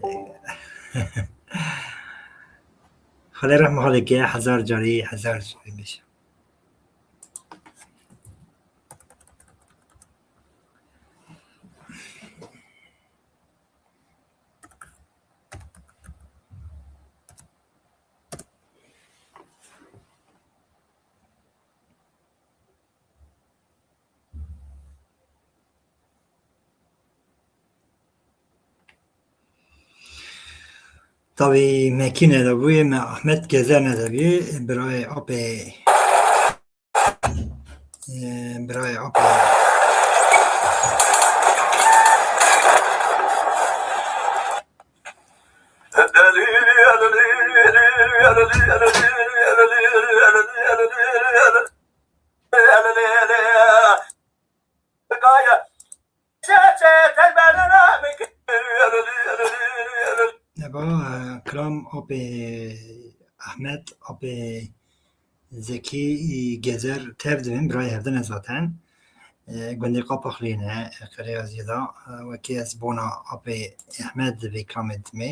Xwedê rehma xalekê hezar carî, hezar carî bêje. Tabî me kî nedabûyê, me Ahmet Gezer nedabûyê, birayê apê, e, birayê apê. Neba, e, kilam apê Ahmet, apê Zekî, e, Gezer tev dibin, birayê hevdin e zaten. E, gundê Qapaxliyê ne, e, Qereyaziyê da, e, wekî ez bona apê Ehmed vê kilamê dimê.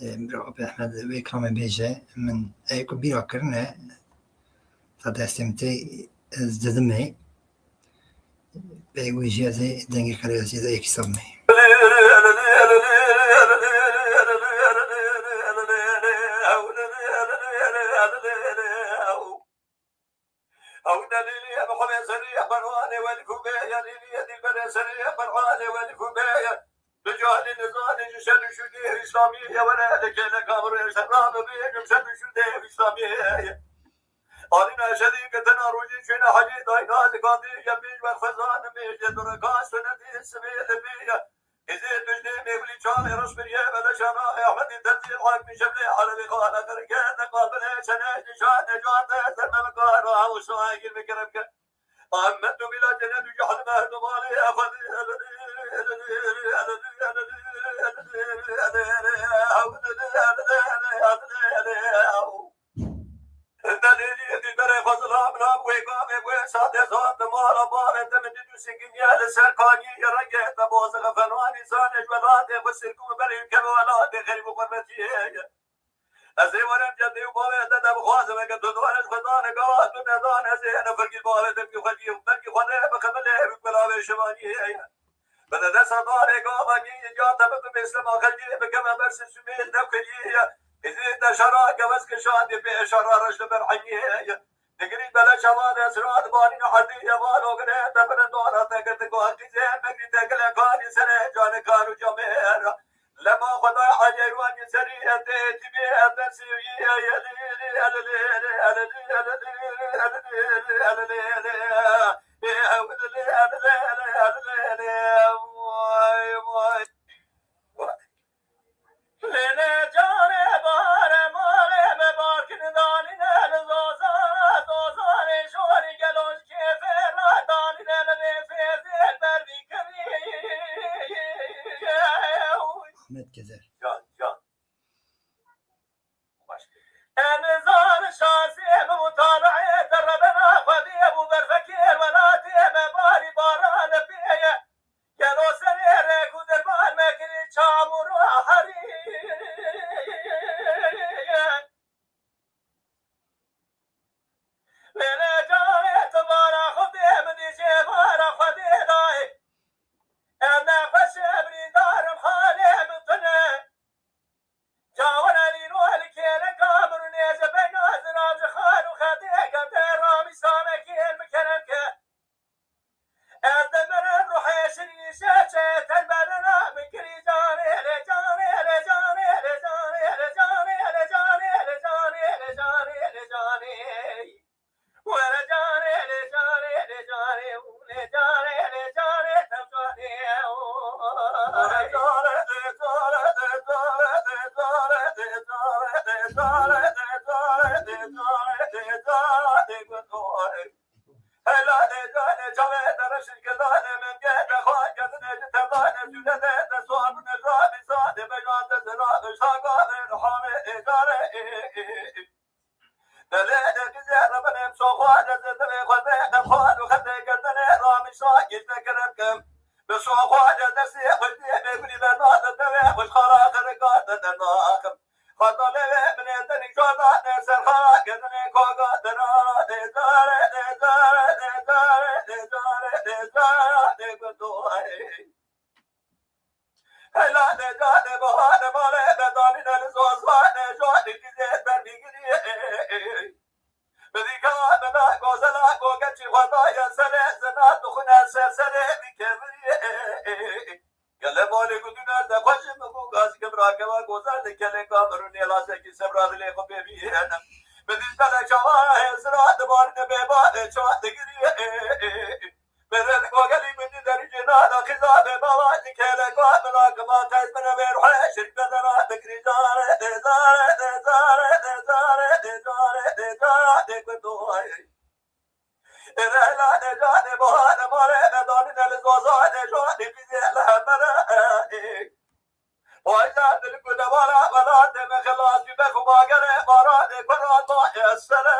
E, bira apê Ehmed vê kilamê bêje, min ê ku bîra kirine, ta destê min tê, ez didimê. Pey wî jî ez ê dengê Qereyaziyê de yekî sabimê. Dilberê serê Qur'anê welî ku bê ye. Tu cahilî nizanî ji şer û şûdê Îslamî ye, were li kêleka min rêşerra bibêjim şer û şûdê Îslamî ye. Alîna şerî ke tena rojî çûne hecî dayna dikandî ye, pêş wer xwezanimê ye, du reka sunetî sibê li bê ye. Êzê tu ji dê mêwilî çavê reş biriye, beleşana Ehmedî Terzî, Hakmî Şevlê, Elewî Xana Qirke, te qabilê çene nîşan necat, te me bikara, û şahegîr bi kerem ke. Ahmet û Bilal, Cennet û Cehl, Mehd û Malê, Xwedî, Delîlî dilberê xwe zilam nam wê gavê wê sade zat mala bavê te min dît û sikiniye li ser kanî rengê te bozixe fenwanî zanê ji welatê xwe sirkû berî keve welatê xerîb û xurmetiyê ye. Ez ê werim cedê û bavê te de bixwazim, eke tu dane ji xwe dane gava tu nedane, ez ê ne fergî bavê te bikî xwedî û belkî xwedê bi qebilê û bela vê şivaniyê ye. Bi dest darê gava gî ya te bidim êslema xelkê bikeve ber sisûmê ne kiriye. Êzî te şera gewez kişandî pê şera reş li ber heniyê. Digirî bele çavan esra dibanî erdî yevan ogirê te bire dora te girdi ku heqîzê megrî te gile kanî serê canê kar û camêr. Lema Xwedayê Elî Eywanî serî ete tîbê ete sîrî elilî elilî elilî elilî elilî elilî elilî elilî. Lê ne canê bare mare me barkin danîne li zozana, zozanê şorî gelo ji kêfê re danîne li rê fêzê ber bî kirî. Ahmet Gezer. Can, can. Em zan şansê min mutalaê te rebena xwedê bû berfekê welatê me barî baran pê ye. Gelo serê rek û derman me kirî çamûr û herî. Lê ne carê tu bara xwedê min dî jê bara xwedê dayê. Em ne xweşê birîndarim halê min tune. Cawir Elî ro li kêleka min û nêze beyna ziram ji xal û xedê gerde ramî samekê min kerem ke. Ez dimirim ruhê şirî şeçe tenberina min kirî canê lê canê lê canê lê canê lê canê lê canê lê canê lê canê lê canê. Were canê lê canê lê canê û lê canê lê canê tev canê û. Were canê lê canê lê canê lê canê lê canê lê canê lê canê lê canê lê canê lê canê lê canê lê canê. Hela lê canê çavê te reşin ke danê min gê te xwe kedinê ji te danê zûle de te suar bûne rabî sadê bejate zira bejta gavê ruhamê ê canê. Belê de bize rebenem soxwa de zedemê xwe de xal û xetê gerdene ramî şakir te kerem kem. Bi soxwa de destê xwe dê me gulî bernade devê xwe xara xereka de dernaxim. Xata lê wê binê tenî jada ne ser xara gerdene koga dera de zare de zare de zare de zare de zare de gudoy. Heyla de cade bahane male de danîne li zozane jodî dizê ber bigirî. Bidîka bela gozela gogeçî xwe daye serê zina dixune ser serê bikevirî. Gele malê ku dûner de xwe ji min bû gazî kim rakeva gozel li keleka min rûnê lasekî sebra dilê xwe pê bîne. Bidî bele çawa hêzira dibarîne bê bavê çawa digirî. Bêrê gogelî min di derî cêna da xiza bê bava di kele ka bila kima tez bine bê ruhê şirk bedena dikirî zare de zare de zare de zare de zare de zare de gudoy. Ere la de ca de bahane mare de dani de li zoza de jo de bize la mere. Oysa dilku de bala bala de me xelas bi be xuma gere bara de bara da esere.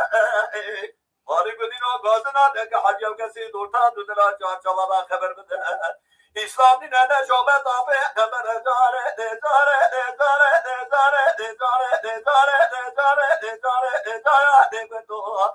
Mari gudino gazina de ke hacı kesî durtan du dila can çavada xeber bide. İslam dine ne şobe tabi xeber zare de zare de zare de zare de zare de zare de zare de zare de zare de gudo.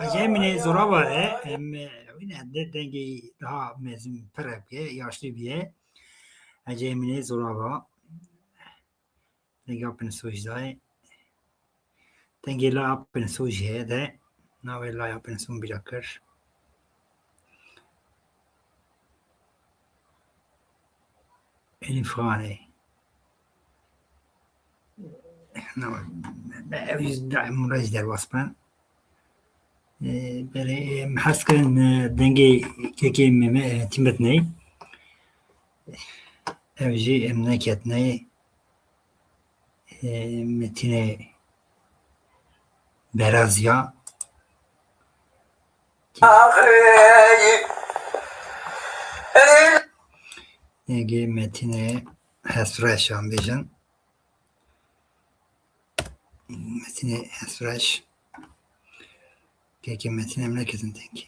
Ecê Emînê Zorava e, em, e, wî ne de-, dengê daha mezin pir e bike, yaşlî bîye. Ecê Emînê Zorava. Dengê Apin Soj dayê. Dengê Lay Apin Soj heye de. Navê Lay Apin Soj bîra kir. Elîf Xanê. Ew jî daîm wila jî derbas bin. Ee, belê, em hez kirin, e, dengê kekê Mehmet, e, Tîmet ney. Ev jî em neketine. Ee, Metînê Berazya. Dengê Metînê Hesreşan bêjin. Metînê Hesreş. Kekê Metînê em neketin dengê.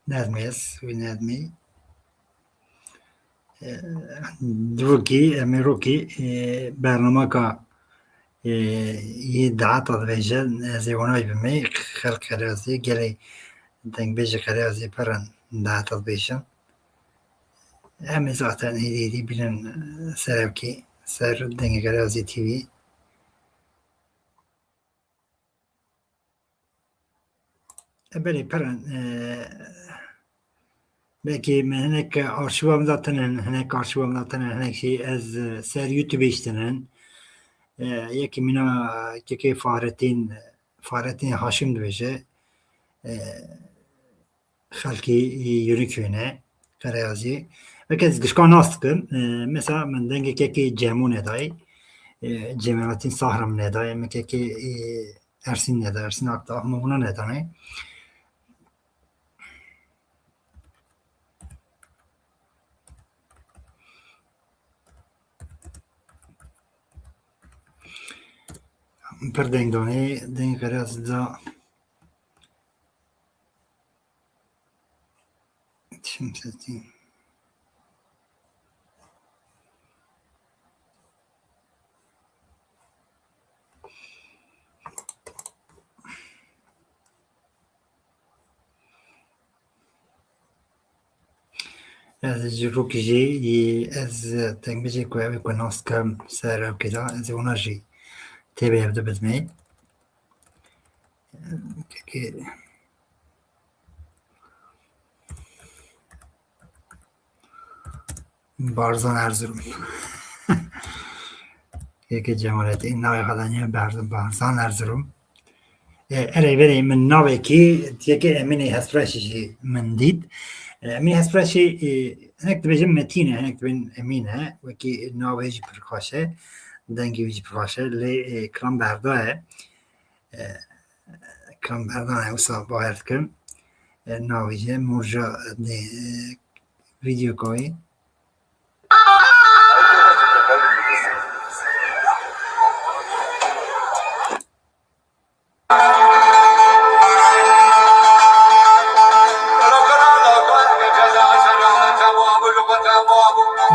Nedmê ez, wî nedmî. Ee, Rokî, em ê Rokî, e, bernamaka, e, yê dahata dibêje, ez ê onay bimê, xelk qeriyazê, gelê dengbêjê qeriyazê pir in dahata dibêjin. Em ê zaten hêdî hêdî bînin, e, ser ewkî, ser Dengê Qeriyazê T V. E, belê, pir in. E, belkî me hinek arşîva min de tinin, hinek arşîva min de tinin, hinek jî ez, e, ser YouTube jî tinin. E, yekî mîna, e, kekê Fahrettin, Fahrettin Haşim dibêje. E, xelkê Yunîkuyê ne, Qereyazî. Belkî ez gişka nas dikim. E, mesela min dengê kekê Cemo nedayê. E, Cemalettin Sahra min nedayê. Min kekê, e, Ersîn neda, Ersîn Akdağ, hema hûna nedanê. Pir deng danê, deng xerez da. Çim sesî. Ez ji rokî jî, yî ez dengbêjê ku ew ê ku nas kem ser ew kêda, ez ê wana jî tê bi hev de bidimê. Kekê Barzan Erzurum. Kekê Cemaletî, navê xwe daniye Barzan, Barzan Erzurum. E, erê verê min navekî, yekê Emînê Hesfreşî jî min dît. E, Emînê Hesfreşî, e, hinek dibêjin Metîn e, hinek dibên Emîn e. Wekî navê jî pir xweş e, dengê wî jî pir xweş e. Lê, e, kilam berda ye. E, kilam berda ye, wisa bawer dikim. E, navê jî Murja, e, vîdeo koyê.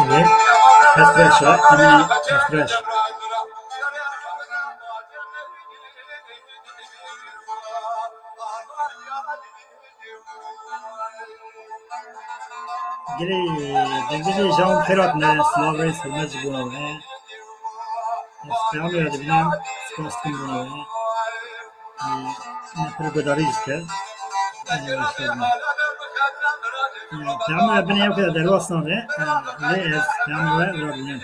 Evet. Hesreşa, Emine Hesreş. Gelê dengê jê jan xêr hatine, silav rêz hurmet ji bona we. Ez peyamê we dibînim, spas dikim bona we. Ê, me pir guhdarî jî dike. Ê, peyama we binê ew xêra derbas nabe, ê, lê ez peyama we radibînim.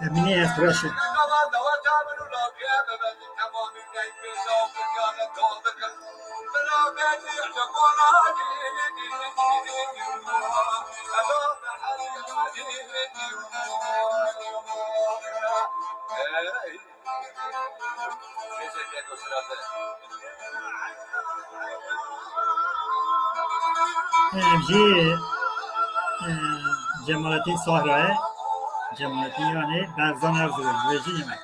Emînê Hesreşê. Ev jî, e, Cemalettin Sahra ye. Cemalettin, yanî Berzan Erzurum. Wê jî ne me.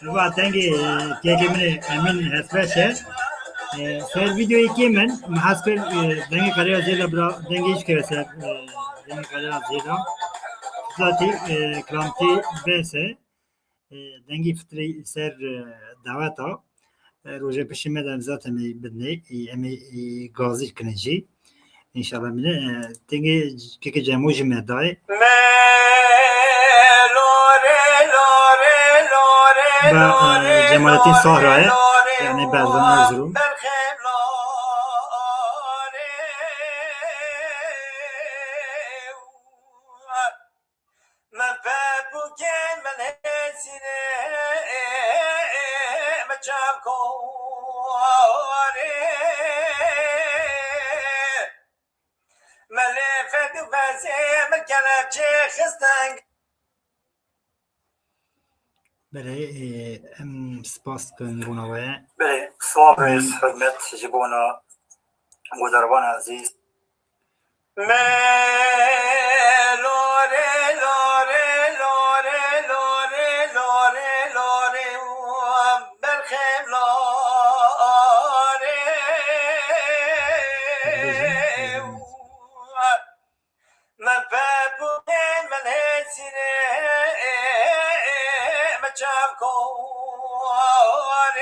Riva dengê kekê min ê Emîn hesbeş e. E, ser vîdeoyê kê min, min hez kir, e, dengê Qereya Zêda bira, dengê jî keve ser, e, dengê Qereya Zêda. Zatî, e, kilamtî bes e. E, dengê fitrê ser, e, daweta. E, rojê piştî me de zaten em ê bidinê, e, em ê, e, gazî kine jî. Înşallah mine, e, dengê keke Cemo jî me dayê. Ba, e, Cemalettin Sahra ye, yani Berdan Erzurum. Min pepûkên min hêsîne, min çavkor e. Min lê fed û fesê min kelepçê xistin. Belê, e, em spas dikin bona we. Belê, silav rêz, hurmet ji bona guhdarvan ezîz. Me lore, lore, lore, lore, lore, lore, u berxem lore. Me pepûkê min hêsîne, me çavkor e.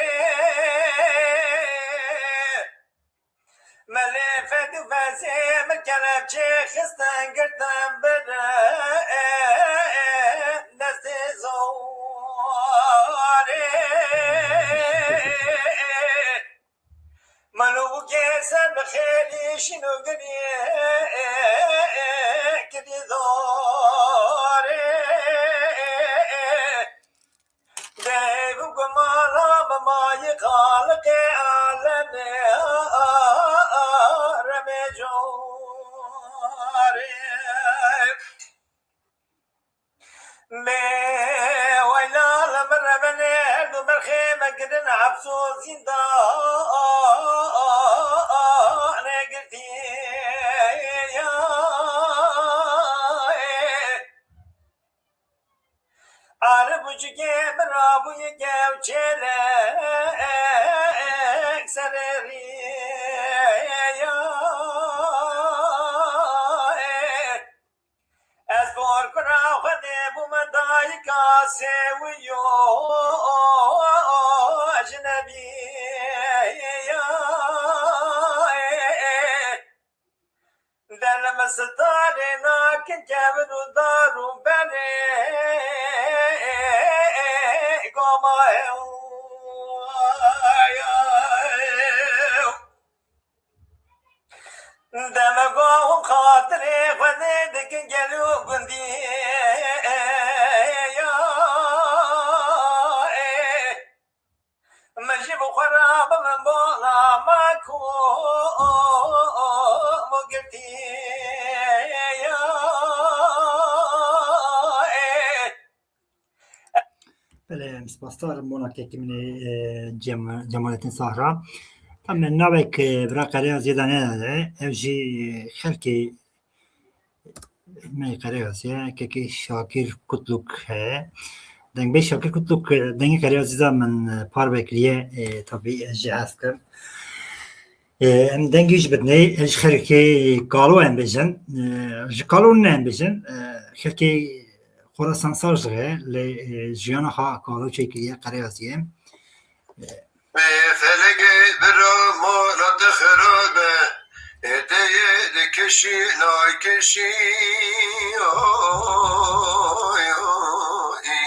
Me lê fed û fesê min kelepçê xistin girtin bir destê zorê. Min û bûkê ser bi xêlî şîn û giriyê kirî zorê. Dev û gumala me mayî xaliqê alemê, a, a, a, remê corê. Bê weyla li min rebenê her du berxê me kirin heps û zîndanê girtî. Arif û cikê min rabûye gewçêlek serê rîya. Ez borkura Xwedê bûme dayika sêwiyo ecnebiya. Dele me sitarê nakin kevin û dar û berê goma ew. Deme go hûn xatirê Xwedê dikin gel û gundî. Min jî bi xwe re bibin bola me ku mo girtî. Belê, em spasdar in bona kekê min ê, e, Cem-, Cemalettin Sahra. Tam me navek, e, bira Qereya Zêda nede, ev jî, e, xelkê me Qereya Zê, kekê Şakir Kutluk heye. Dengbêj Şakir Kutluk, e, dengê Qereya Zêda min, e, parve kiriye, e, tabî ez jî hez kim. E, em dengê jî bidinê, e, ji xelkê Kalo em bêjin, e, ji Kalo ne em bêjin, e, xelkê Xwera sansar ji re lê, e, jiyana xwe kalo çêkiriye, qereyaziyê. Bê felekê bira mala te xirabe, ê te yê dikişî nakişî. Oy, oy, ê,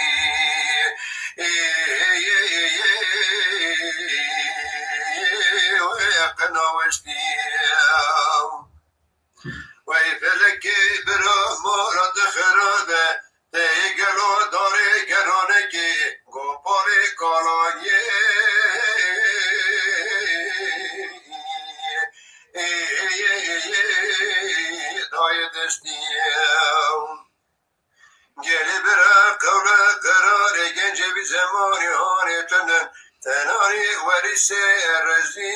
ê, ê, ê, ê, wê qina weştiye. Wey felekê bira mala te xirabe, tê gelo darê geranekê, goparê kalaniyê. Ê, ê, ê, ê, dayê destî. Gelê bira qewle qerarê gencê vî zemanî hanê tundin, tenarî werî sê rezî.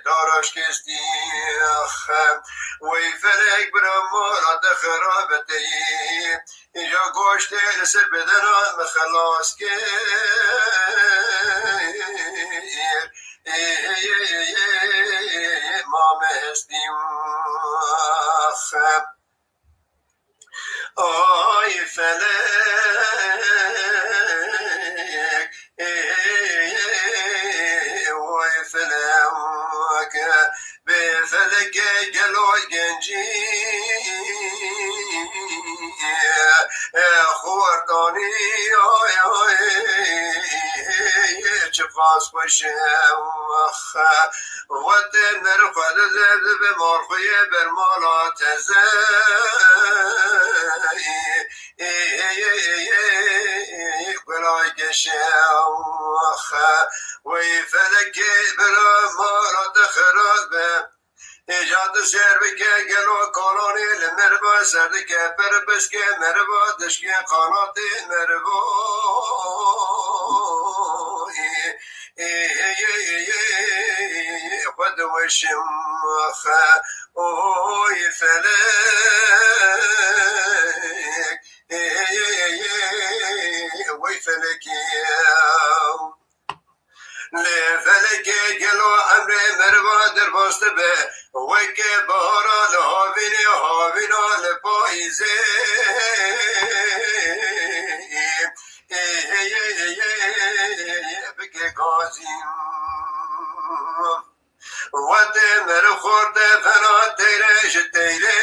Daraşkestî, wey felek bira mala te xirabeteyî. Ya goştê li ser bedena min xelas kir. Ê, ê, ê, ê, ê, ê, ma me hestî. Ax. Ay felek, ê, ê, ê, ê, way felek. Bê felekê gelo gencî, e, xortanî, ay, ay, çiqas xweş e, ax. Wetê merxwe dibe, dibe mal xwe yê ber mala teze. Ê, ê, ê, ê, ê, ê, gulay geşe, ax. Wey felekê bira mala te xirab be. Ê, ca tu ser bike gelo kalanê li merva ser dike per biskê merva dişkê qanatê merva. Ê, ê, ê, ê, ê, ê, xwe diweşim, ax. Oy felek. Ê, ê, ê, ê, ê, wey felekê. Lê felekê gelo emrê merva derbas dibe, weke bahara li havînê, havîna li payîzê. Ê, ê, ê, ê, ê, bike gazî. Wetê merxor te fena teyre ji teyrê.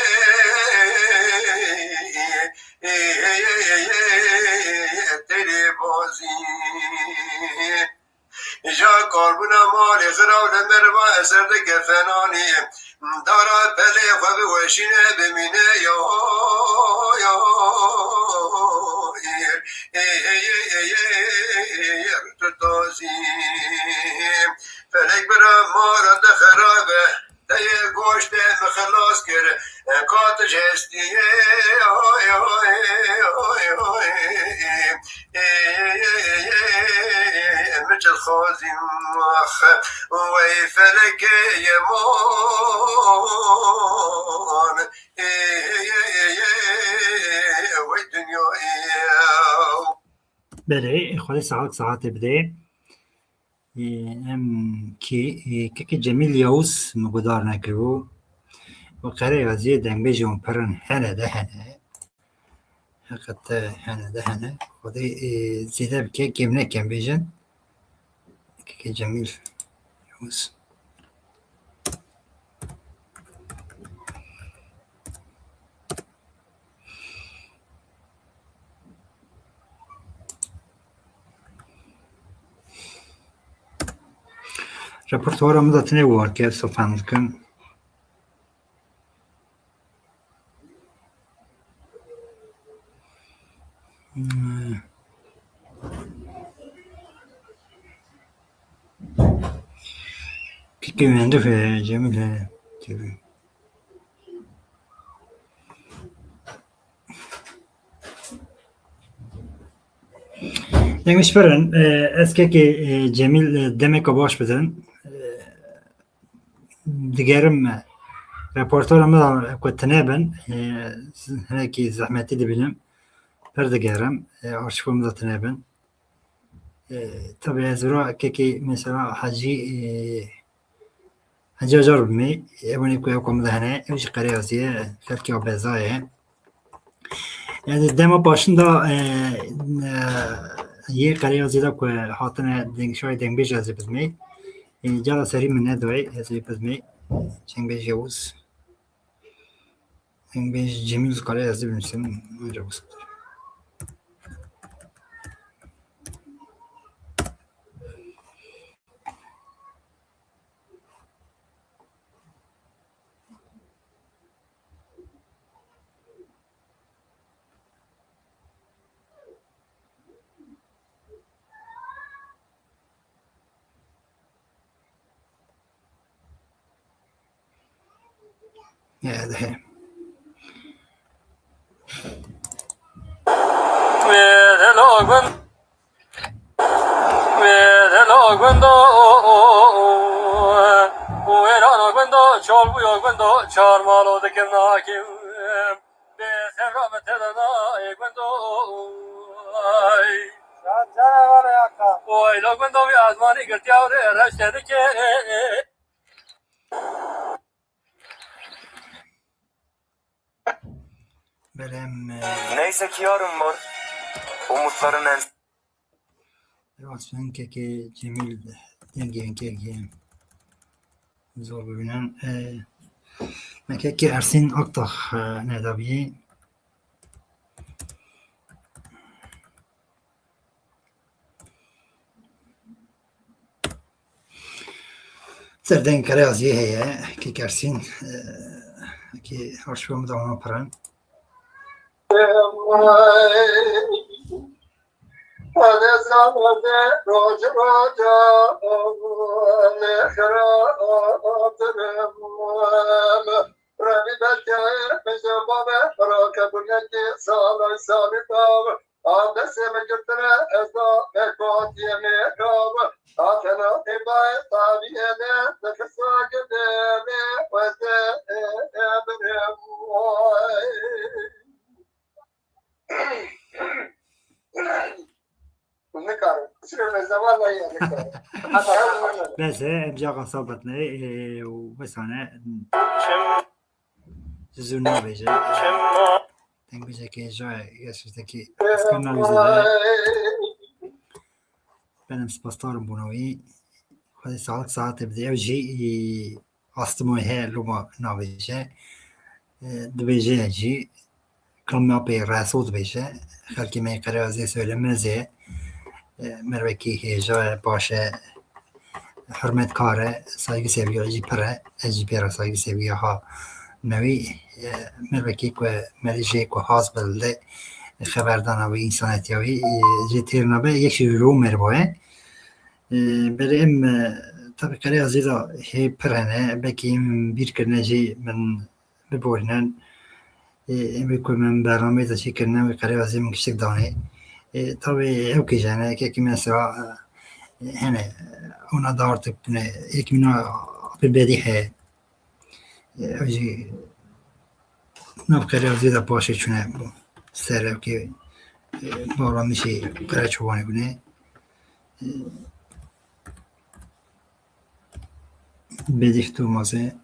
Ê, ê, ê, ê, ê, teyrê bazî. Ja karbûna malê xiraw li merva eser dike fenanî. Dara pelê xwe biweşîne bimîne ya, ya, ê, ê, ê, ê, ê, ê, tu tazî. Felek bira mala te xirabe, te yê goştê min xilas kir, e, ka tu ji hestiyê, oy, oy, oy, oy, ê, ê, ê, ê, ê, min çi dixwazî, ax, wey felekê yeman, ê, ê, ê, ê, ê, wey dinyayê. Belê, Xwedê saet saetê bidê. Ê, em kê, ê, kekê Cemîl Yavuz min guhdar nekiribû. Û qereyaziyê dengbêjê hûn pirin hene de hene. Heqet de hene de hene. Xwedê, ê, zêde bike, kêm nekin bêjin. Kekê Cemîl Yavuz. Repertuara min de tune war ke, sofan dikim. Kikê wende fe Cemil he. Tabii. Dengê ji pirin, e, ez kekê, e, Cemîl, e, demeke baş bidin. E, digerim, e, repertuara min de ku tune bin, e, hinekî zehmetî dibînim. Pir digerim, e, arşîva min de tune bin. E, tabii ez vira kekê mesela Hecî, e, Hece car bimê, ewanê ku ew komida hene, ew jî qereyazî ye, xelkê beza ye. Yani dema paşin da, e, e, yê qereyazî da ku hatine deng-, şayê dengbêj ez ê bizmê. E, cara serî min nedoyê, ez ê bizmê. Dengbêj Yavuz. Dengbêj Cemîl Kale ez ê binivîsim. Ancak bu sefer. Ê, dihê. Wê delo gund, wê delo gundo, wê rano gundo, çol bûyo gundo, çar malo dikim nakim. Bê sevra me tede nayê gundo. Ay. Can canavar ya ka. Oy, lo gundo wî azmanî girtiya wê reşte dike. Belê em, e, Neyse ki yarın var. Umutların en Rastî kekê Cemîl dengê kekê zor bibînin. E, me kekê Ersîn Aktax, e, nedabî. Serdeng Kereyazî heye, kekê Ersîn, e, kekê arşiva min de wana pirin. Roj roja lê xira dirim. Rebî belkê min ji bavê xira kebûnekî salay salî bab. A destê min girtine ez da me kotiyê mêrab. A fena qîbayê taviyê de dikisa gidê lê xwezê birim. Nikarim. Sirê me zeval ye, nikarim. Bes e, em jî axasa betnê, e, û wesane. Ji zû nabêje. Dengbêjekê jayê gerçektekî eskir nabêje. Benim spasdarim bûna wî. Xwedê sağlık saetê bide. Ew jî, e, astimoyê heye, loma nabêje. E, dibêje jî, Kamya pê reso dibêje, xelkê me yê Qereyazê Söylemezê, e, mervekî hêja ye, baş e, hurmetkar e, saygı sevgiya jî pir e, ez jî pê re saygı sevgiya ha newî, e, mervekî ku merî jê ku has bi li xeberdana wî, însanetiya wî, e, jê têr nabe, yek jî Romer boye. E, belê em, e, tabi Qereyazê de hê pir hene, belkî em bîr kirine jî min biborînin. Ê, em ê ku min bernameyê de çêkirine wê Qereyazê min kiştik danê. Ê, tabî ew kêjene, kekî mesela, e, hene, ona da artık ne, yek mîna Apê Bedî heye. Ê, ew jî nav Qereyazê de paşê çûne ser ew kê, e, bağlanmışê Qereçobanê bûne. Ê, Bedîh Durmazê.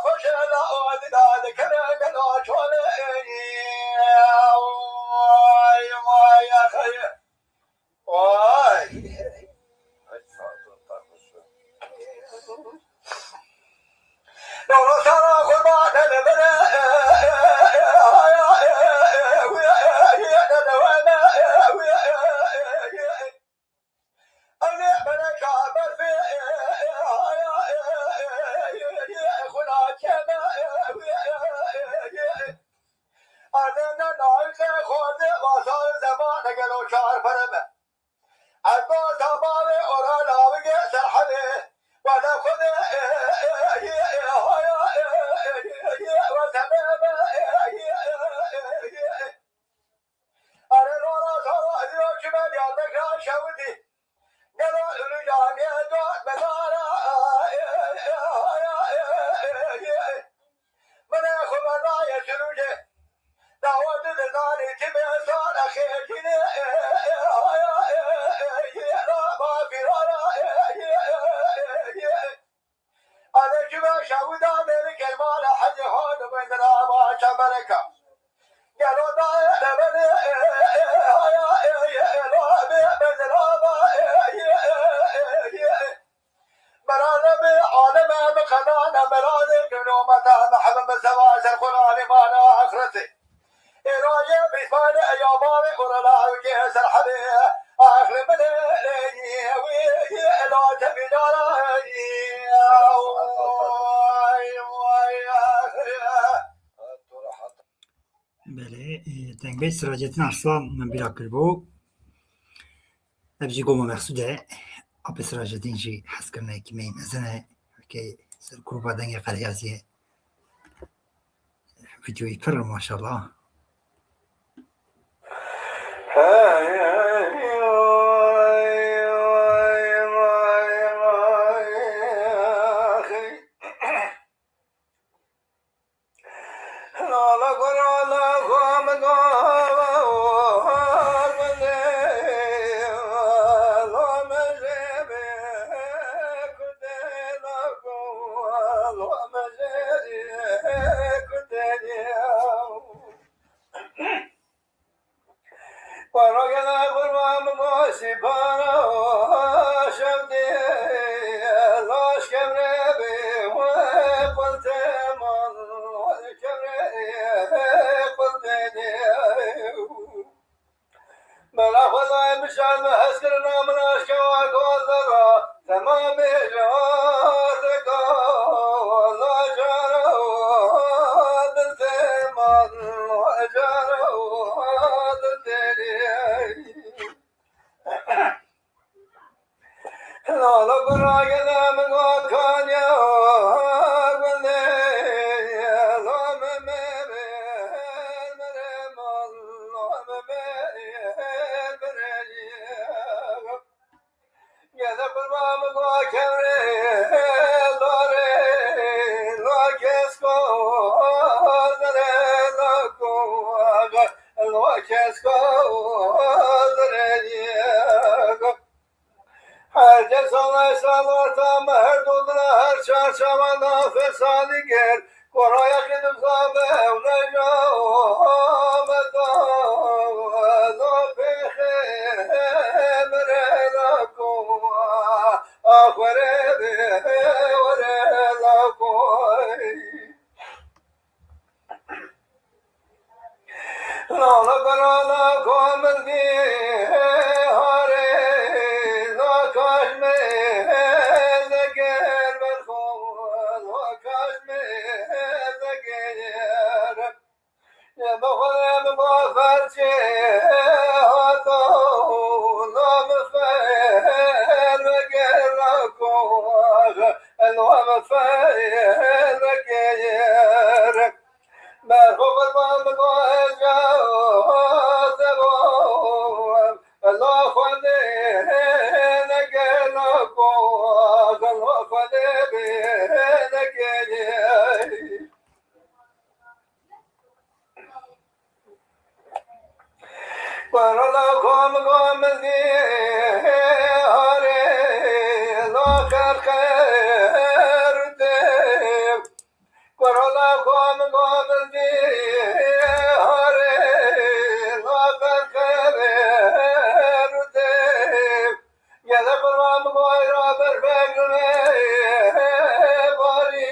Xweş e la o dida dikeve gelo çolê. Vay, vay, axê. Vay. Noro sara xurma dele bere. Ew ê beleşa berfê, xwina keme, erdene nayîqê xwendê vasar zeman gelo çar pere be. Ez ba tabavê ora lawigê serhedê, wele xwedê, haya, wele be. Are rora sara diyo çime Diyarbekir şewitî. Gelo ulu camiye dot bedara. Mine xwe bedayê sirûcê. Dawa tu dizanî çi be sara xêjînê. Ra ba firara. Alê ji me şewida mêrikê mala hecî hol û bendira ba çembereka. Gelo dayê de benê, haya, lo bê bendira ba. Merane bê aleme bi qedane merane gelo meta mehve bi sewa ser Qur'anê mana axireti. Êroyê bîsmane ya bavê û rela ewkê serhedê. Axli min ê wî ela tevî dara. Belê, e, dengbêj Siracettin Arslan min bîra kiribû. Ev jî goma Mexsûd e. Apê Siracettin jî hezkirinekî me yî mezin e. Wekî ser grûpa dengê Qeryaziyê. Vîdyoyî pir e, maşallah. Paragene kurban goşî para şevdî laş kevre bi we qulteman kevre qulteni. Bela Xwedayê bişar me hezkirina min aşkewa gozera. Temamê jihazeka la cara dil têman, cara dil têrî. Lala gura gele min wa kanya gule, la me me me me re man, la me me me re. Gele kurban min wa kevre, la re, la kesko, zere, la ko, la kesko, zere. Her kes Allah salata me her doduna her çarşava nafê salî ger. Koraya xîdim zame ew neca meta nafê xê mire la ko. Axwere de were la ko. Lala berala komil dî hare, la kaş me zeger berxo, la kaş me zeger. Ye bexwere bi bafer çê hata, la mi fer veger la ko, la mi fer veger. Berxwe qurban biko ez ja zebo, la Xwedê nege la ko, la Xwedê bê nege. Para la kom kom di hare la xer xer de. Kurala xwe min go min dî harê, la berxevê rûdê. Gele kurala min go ra berfek rûnê, barî,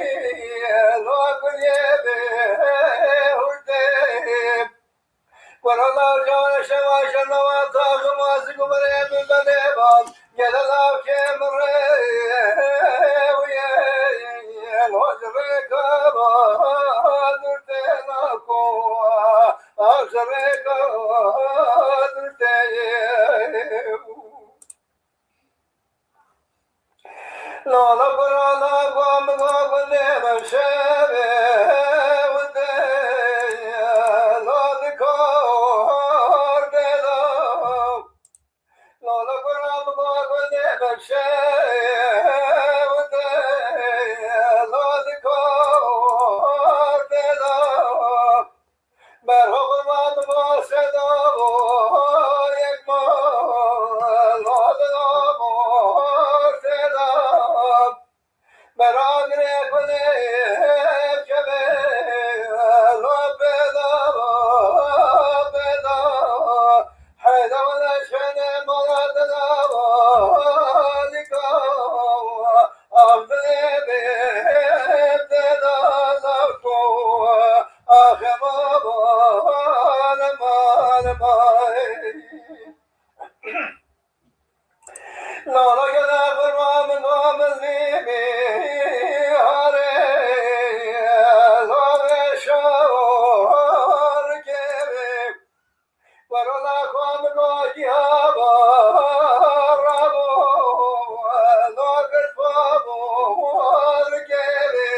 la guliyê bê hurdê. Kurala jana şeva şenawa taxim azik û berê min belê ban. Gele lavkê min rê wiyê, hoj rêka ba dûr tê nako, hoj rêka dûr tê. Lala kurana gwa min go gundê min şevê windê, la di kar dê la. Lala kurana gwa min go gundê min şevê windê, la di kar dê la. Merhaba, merhaba, seda, yek mal, mal, mal, seda. Meragre kule kebe, la beda, beda. Heda wala şene mala da, lika. Axdê bê deda lako, axe ma bale male may. Nala gele xurma min go min zî bî harê, zave şor kevê. Wero la xwe min go giha ba, rabo, lo girfa bo, li kevê.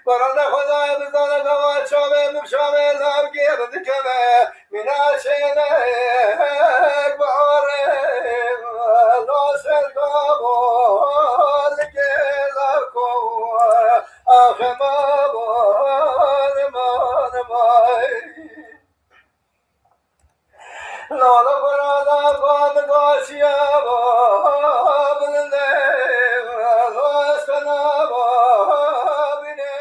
Wero la xwe da bizane gava çavê min şavê lav gêr dikeve. Mîna şêlek bi arê, lo ser gavo, li kê la ko. Axe ma bo, ma, ma. Lala kurana gwa min gasiya ba bilinde, gastana ba binê.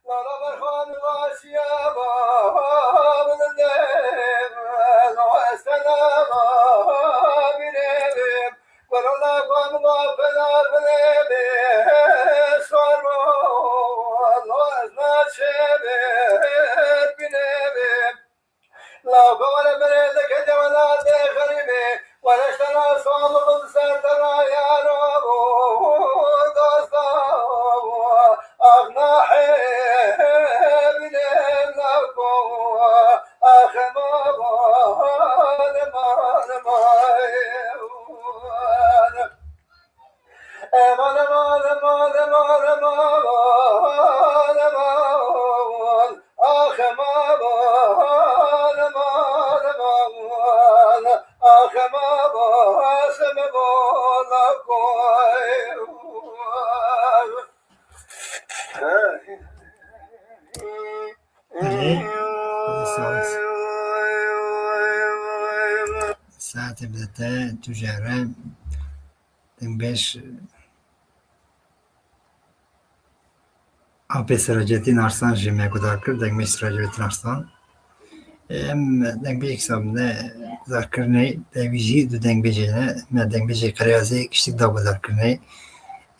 Lala berxan gasiya ba bilinde, gastana ba binê. Kurana gwa min gwa pena binê, sor bo, lo ez naçê binê. La bawale bere de kete wala de xerîbê, wala ştana sağlıklı serdara yaro, dosta, ah nahe bile la ko, ah ma, ma, ma, ma. Eman, eman, eman, eman, eman, eman, eman. Ax, eman, eman, eman, eman. Ax, eman, eman, eman, eman. Erê, saet. Saetê bi te tu jere dengbêj Apê Siracettin Arslan jî me guhdar kir, dengbêj Siracettin Arslan. Em dengbêjek sabine guhdarkirinê, de wî jî du dengbêjê ne, me dengbêjê Qereyazê kiştik da guhdarkirinê.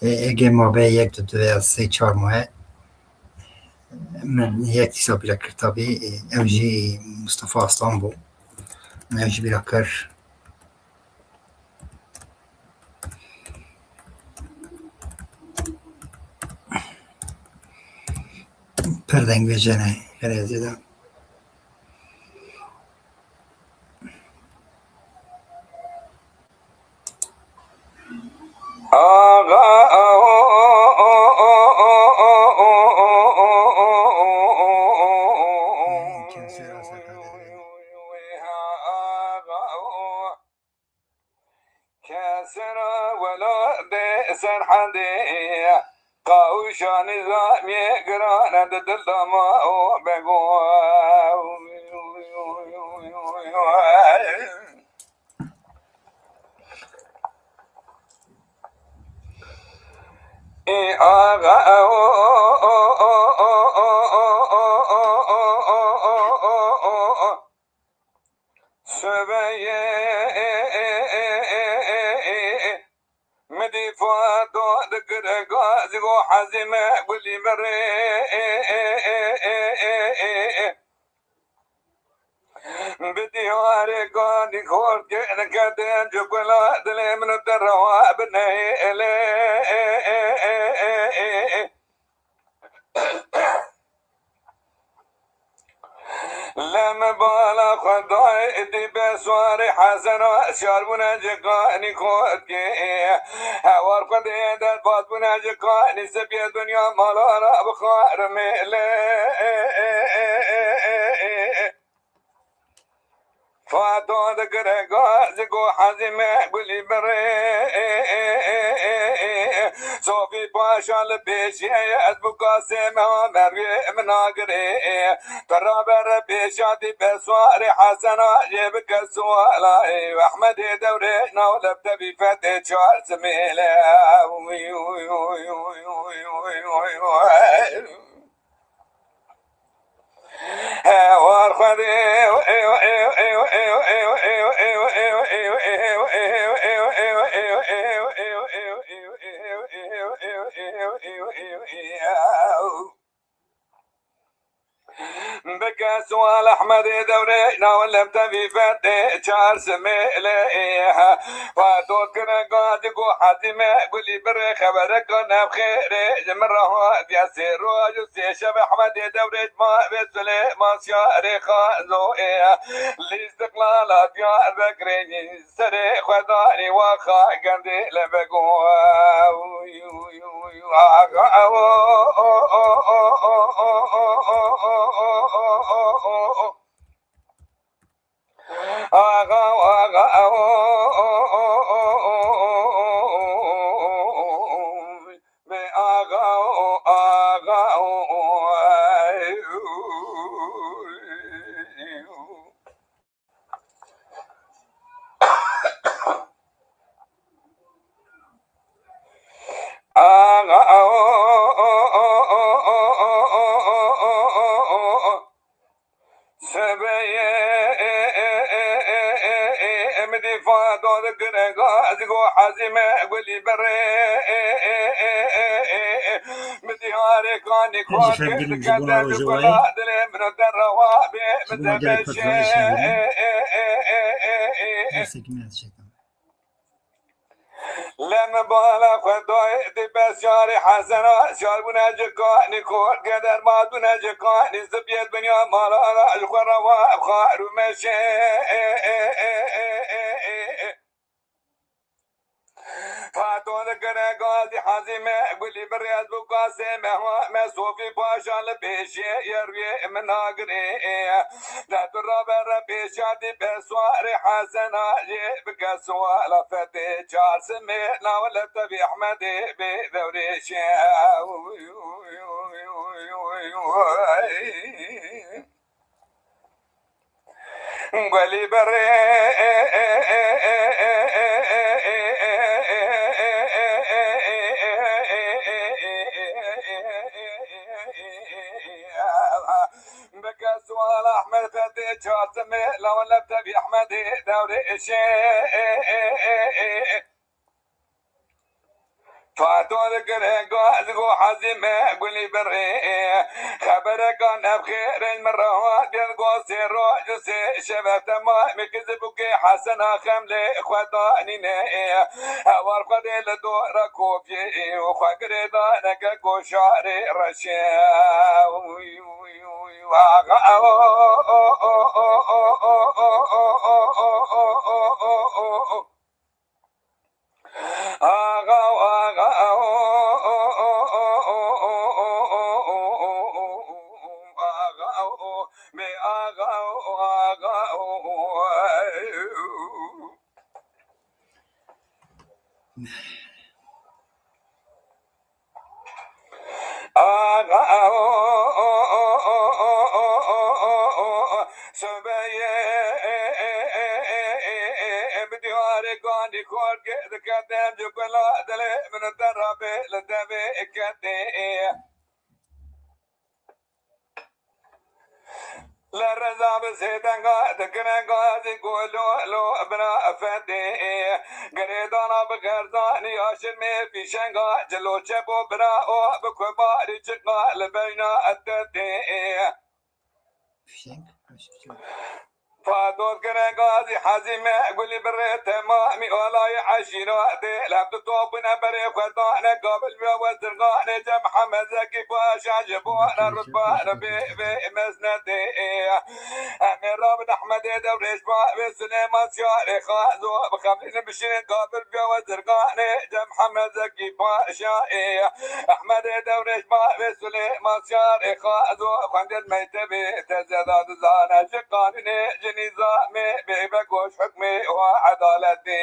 E, ege mabe yek du divê sê çar maye. Min yek dîsa bîra kir tabî, e, ew jî Mustafa Aslan bû. Ew jî bîra kir. Pir dengbêje ne, Qereyazê de. Axa, Kesra wela bê Serhedê, qawşa nizamê girane di dil de ma o bego. Ê axa, o, o, o, o, Bi diyarê ganî xort kir, diketin ji gula dilê min û te rewa bineyê lê. Lem bala Xwedayê dî be suarê Hesena, şar bûne ji kanî xorkê. Hewar Xwedê derbas bûne ji kanî, sipiyê dinya malana bi xwarimê lê. Fato dikire gaz ku hezî me gulî birê. Sofî Paşa li pêşiyê ye, ez bû kasê me mervê min nagirê. Tira bere pêşa dî be suarê Hesena jê bike suala. Ehmedê dewrê naw leb tevî fetê çar simêle. Hewar Xwedê. Bike sual Ehmedê dewrê naw lem tevî fetê çar simêlê. Fato kire gazî ku hezî me gulî birê, xebereke nevxêrê ji min re hatiye sê roj û sê şev. Ehmedê dewrê ma vê Sulêman şarê xazo ê. Lîstiqlala Diyarbekirê serê xwe danî waxa Gendîlê Bego. Axa, axa, axa, axa. Sebeyê em dî fado dikire gaz ku hezî me gulî birê. Bi diyarê kanî xort kir, dikete ji gula dilê min û te rewa bê. Min te beşê. Dersekî me ez çekim. Lem bala Xwedayê dî be şarê Hesena, şar bûne ji kanî xort kir, derman bûne ji kanî, sipiyê dinya malana ji xwe rewa xar û meşê. Fato dikire gazî hezî me gulî birê, ez bû kasê me ha me Sofî Paşa li pêşê ye rûyê min nagirê. De tu rabe re pêşa dî be suarê Hesena jê bike suala fetê çar simê, naw le tevî Ehmedê bê dewrêşê. Gulî birê. Bike sual Ehmed Fetê çar simê, law le tevî Ehmedê dewrêşê. Fato dikire gaz ku hezî me gulî birê. Xebereka nevxêrê min re hat, gel ku sê roj û sê şeve temamê kizibûkê Hesena xem lê xwe danîne. Hewar Xwedê li dora kopiyê û xwe girêdaneke goşarê reşê. Axa, o, o, o, o, o, o, o, o, o, Sebeyê bi diyarê ganî xort kir, diketin ji gula dilê min û te rabê li devê ketê. Li reza bi sêdenga dikine gazî ku lo lo bira fetê. Girêdana bi xerzanî ya şirmê fîşenga cilo çebo bira o bi kumarî çiqa li beyna etetê. Fişeng, fişeng. Fatot kire gazî hezî me gulî bi rê temamî olayê eşîra dê. Lem tu top bine berê xwe dane gabil ve wezirganê ce Mihemed Zekî Paşa ji bo ne rutba ne bê vê mesnetê. Em ê rabin Ehmedê Dewrêş ba vê Silêman Siyarê Xazo bi xemlînin bişînin gabil ve wezirganê ce Mihemed Zekî Paşa ê. Ehmedê Dewrêş ba vê Sulêman Siyarê Xazo xwendin mektebê teze da dizane ji qanûnê ji nîzamê bê be goş hukmê û edaletê.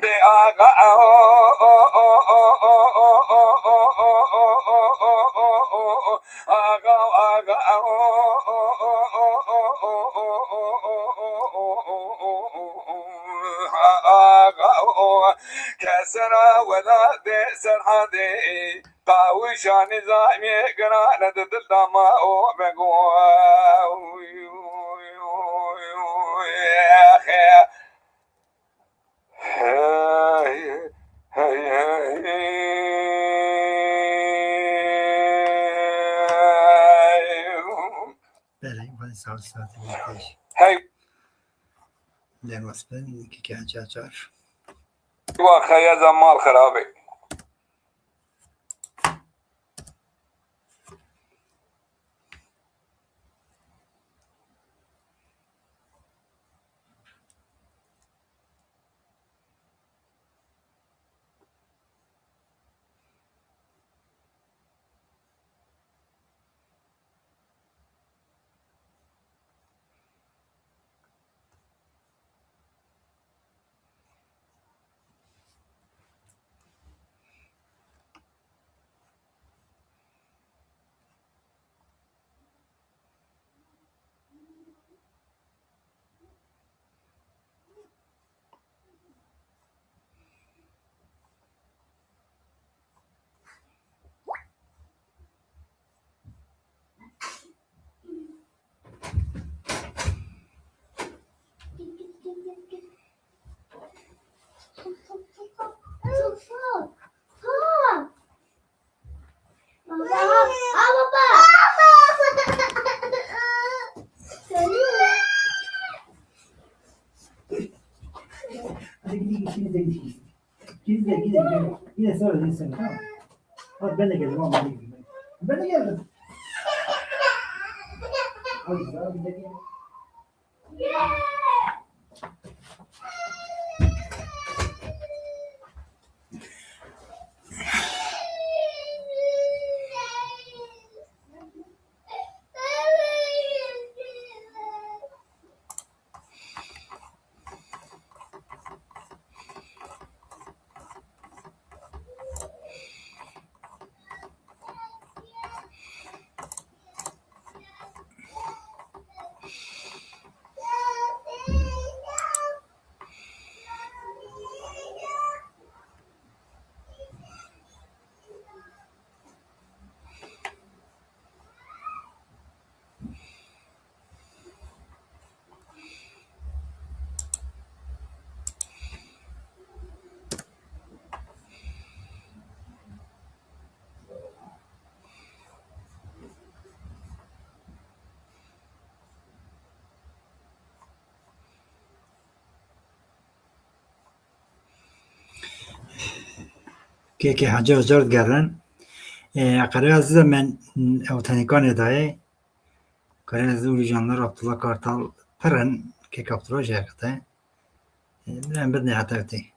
Bê axa Kesera welatê Serhadê, qawişa nîzamê girane di dil de ma o vego. Hey, hey, hey. Belê, belê, sağ ol, saatê te xweş. Hey. Derbas bin, iki kağıt açar. Wa xeye zemal xirabê. Hadi gidin, ikiniz de gidin. Gidin de, gidin, gidin. Yine sonra, yine sonra, tamam. Hadi ben de geldim, ama ben de geldim. Ben de geldim. Hadi, ben de geldim. Kêkê Hacı Acar digerin. E, Qerê Aziz, men ew tenê kanê dayê. Qerê Aziz û Janlar Abdullah Kartal pirin, kêk Abdullah jê qite. E, em bidinê heta witê.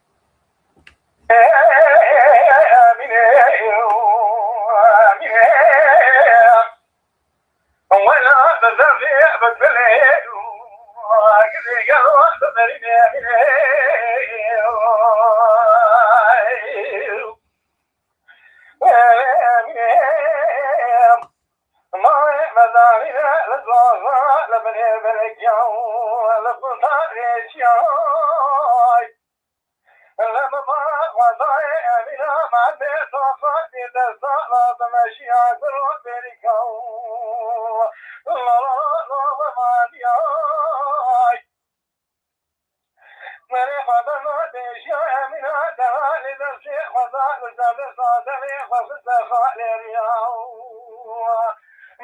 Destala dimeşiya gul û berîka û la la la la la maniyay. Merê xwe bena bêjiya Emîna devalê destê xwe da li ser desta devê xwe xiste xalê riya.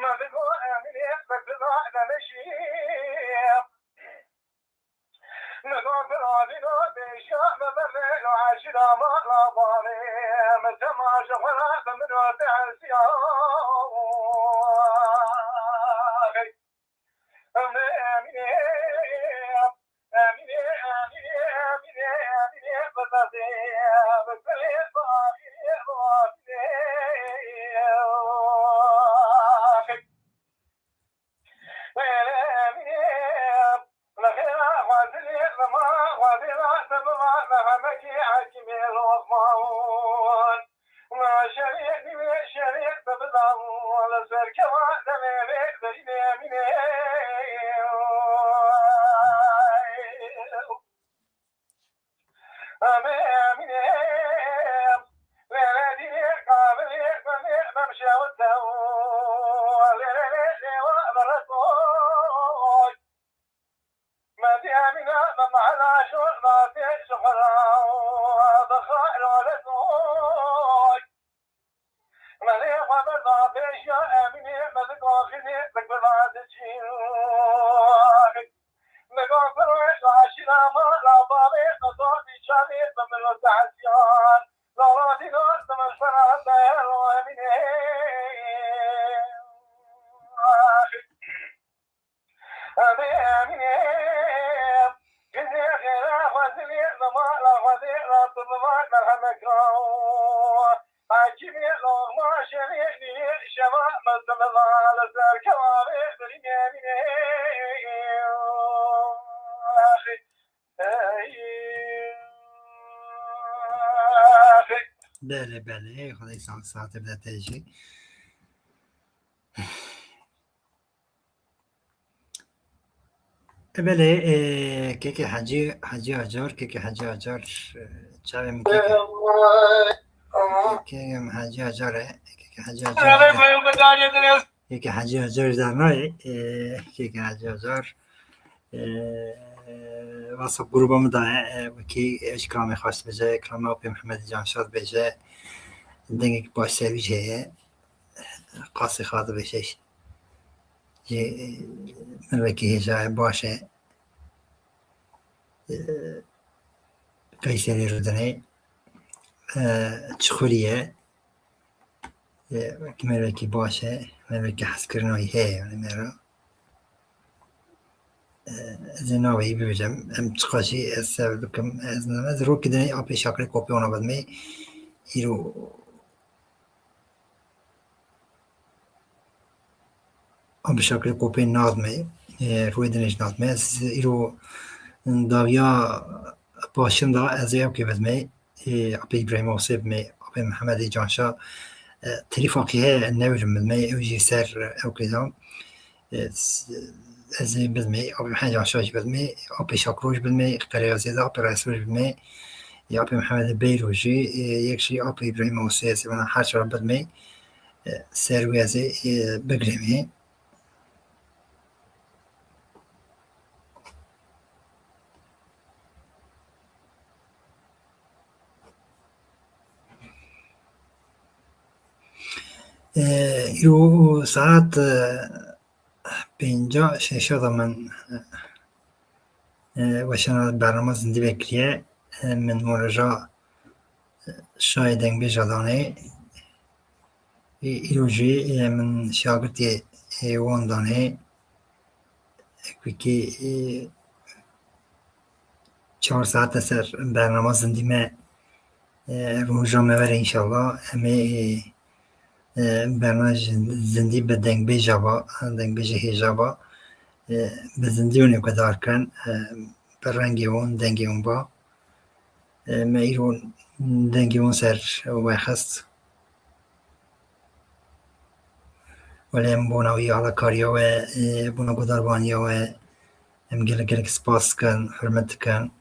Me digo Emînê bi bila demişî. Niha biravîna bêjiya me bemê li eşîra mala bavê. Min tema ji xwe re bi min û te hesiya. Emînê, Emînê, Emînê, Emînê, Emînê, Emînê, bi destê, bi dilê, bi avînê, bi avînê. Belê, belê. Xwedê saet, saetê bide te jî. E, belê, e, kekê Hecî, Hecî Acar, kekê Hecî Acar, e, çavê min kekê. Kekê min Hecî Acar e, kekê Hecî Acar. Kekê Hecî Acar dernayê, e, kekê Hecî Acar, e, WhatsApp gruba min da ye, e, wekî ev ji kilamê xwe dibêje, kilama Apê Mihemedê Canşa dibêje, dengek baş ser wî jî heye, qasê xwe dibêje. Ji, e, min wekî hêja ye, baş e. E, Qeyserî rûdinê, e, Çixurî ye. E, wekî mervekî baş e, mervekî hezkirina wî heye, yanî me re. E, ez ê navê wî bibêjim, em çiqas jî ez sev bikim, ez, ez rokî dinê Apê Şakirê Kopê wana vedimê, îro Em bi şeklê kopê nadimê, e, rûyê dinê jî nadimê. Ez îro dawiya paşin da ez ê ewkê vedimê, e, Apê Îbrahîm Osê bimê, Apê Mihemedê Canşa, e, telîfa kî heye, newrim bidimê, ew jî ser ewkê da. E, s-, ez ê bidimê, Apê Mihemedê Canşa jî bidimê, Apê Şakiro jî bidimê, Qereyazê de, Apê Resul jî bidimê, e, Apê Mihemedê Beyro jî, e, yek jî Apê Îbrahîm Osê ez ê bana her çar bidimê. E, ser wê ez ê, e, bigirêmê. E, îro saet, e, pênca şeşa da min, e, e, weşana bernama zindî vekiriye. E, min moroja, e, şayê dengbêja danê. E, îro jî, e, min şagirtê, e, wan danê. Wekî, e, çar saete ser bernama zindî me, e, roja me were înşallah. Em ê, e, e, berna ji zindî bi dengbêja va, dengbêjê hêja va, e, bi zindî hûn ê guhdar kin, e, bi rengê hûn, dengê hûn va. E, me îro dengê hûn ser we xist. Welê em bona wî alakariya we, e, bona guhdarbaniya we, em gelek gelek spas dikin, hurmet dikin.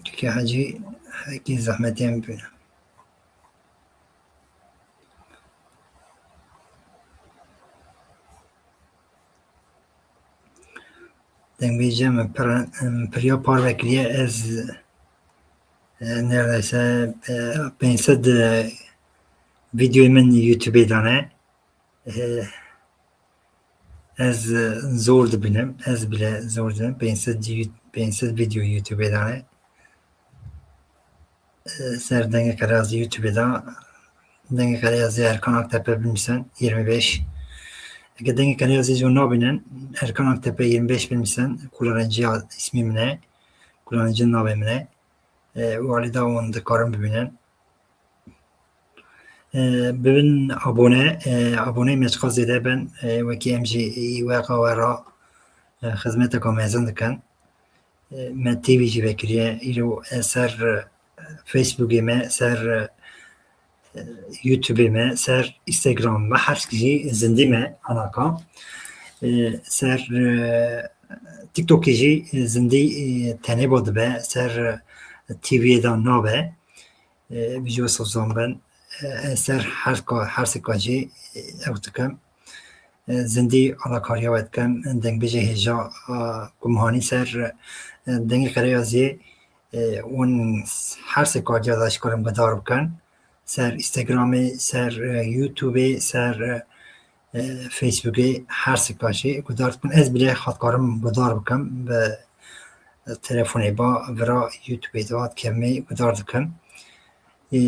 Keke Hecî, hekî zehmetê em bi. Dengbêje min pir, em, piriya parve kiriye. Ez, e, neredeyse, e, pênc sed, e, videoyê min YouTubeê dane. E, ez, e, zor dibînim. Ez bile zor dibînim. Pênc sed, pênc sed video YouTubeê dane. E, ser Dengê Qereyazî YouTubeê de, Dengê Qereyazî Erkan Aktepe binivîsin, yirmi beş. Eger Dengê Qereyazî jî nabînin, Erkan Aktepe yirmi beş binivîsin, kullanıcı ismi min e, kullanıcı navê min e. E, û alî de hûn dikarin bibînin. E, bibin abone, e, aboneyê me çiqas zêde bin, e, wekî em jî î weqa we ra, e, xizmeteka mezin dikin. E, me T V jî vekiriye, îro, e, ser, e, Facebookê me, ser, e, YouTubeê me, ser Instagram me, her jî zindî me anaka. E, ser, e, TikTokê jî zindî, e, tenê bo dibe, ser, e, T V'yê de nabe. E, vîdeo sozan bin. E, ser her ka-, her seka jî, e, ew dikim. E, zindî alakariya we dikim. Dengbêjê hêja, e, ku min hanî ser, e, Dengê Qereyaziyê, e, hûn her seka jî de ji karin guhdar bikin. Ser Instagramê, ser, e, YouTubeê, ser, e, e, Facebookê, her seka jî guhdar dikin. Ez bile xwe dikarim guhdar bikim bi, e, telefonê ba, vira YouTubeê de kemî guhdar dikim. E,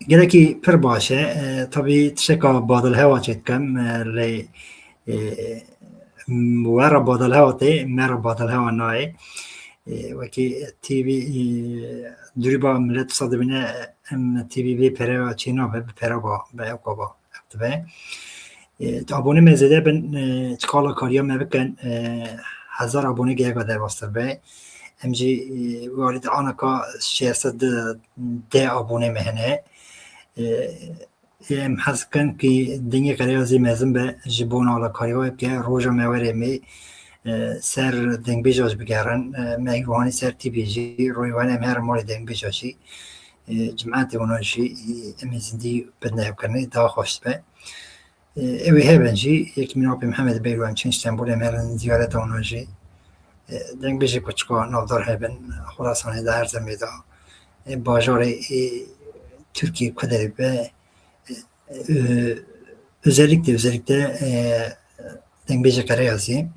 gelekî pir baş e. E, tabî tişeka badilhewa çêdikim, e, lê, e, we re badilhewa tê, me re badilhewa nayê. E, wekî T V, e, durî ba millet wisa dibîne, em T V vê pere çê nabe, bi pere ba, bi ewka ba, ev dibe. E, abonê me zêde bin, e, çiqala kariya me bikin, e, hezar abonê geyeka derbastir be. Em jî, e, wê alî de anaka şêst sed deh abonê me hene. E, Em hez dikin ku Dengê Qereyazî mezin be, ji bona alakariya we bike, roja me were mê, e, ser dengbêja jî bigerin. E, me îro hanî ser T V jî, rojê we em herin malê dengbêja jî. E, cimetê wana jî, e, em ê zindî bidine hevkirinê, daha xweş dibe. E, ew ê hebin jî, yekî min apê Mihemed bê, em çin Stenbolê, em herin ziyareta wana jî. E, dengbêjê ku çiqa navdar hebin, Xurasanê de, her zemê de, e, bajarê, e, Tirkiyê ku derê be, e, özellikle, özellikle, e, dengbêjê Qereyazî.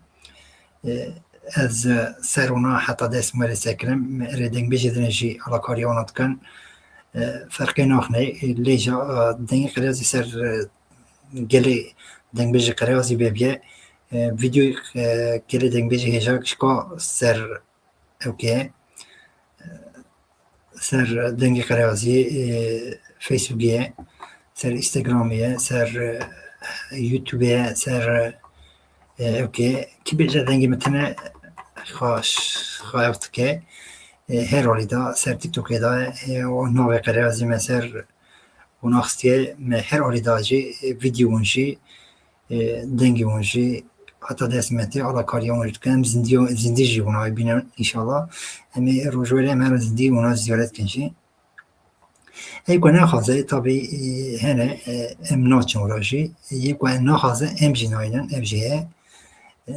E, ez, e, ser wana heta dest me lê sekirim, me erê dengbêjê din jî alakariya wana dikin. E, ferqê naxine, e, lê ja, e, Dengê Qereyazî ser, e, gelê dengbêjê Qereyazî bêbiye. E, vîdeoyê, e, gelê dengbêjê hêja çiqa ser ewkê ye. E, ser Dengê Qereyazî ye, e, Facebookê ye, ser Instagramê ye, ser, e, YouTubeê ye, ser, e, ewkê ye. Kî bêje dengê min tune xwe, xwe ew dike. E, her halî de ser TikTokê de, e, û navê Qereyazî me ser û naxistiye me her alî da jî, e, vîdeo hûn jî, e, dengê hûn jî heta dest me tê, alakariya hûn jî dikin. Em zindî, zindî jî hûna bînin înşallah. Em ê rojwêrê em herin zindî hûna ziyaret kin jî. Ê ku nexwaze, tabî, e, hene, e, em naçin wira jî. Yê ku em naxwaze, em jî nayînin, ev jî heye. E,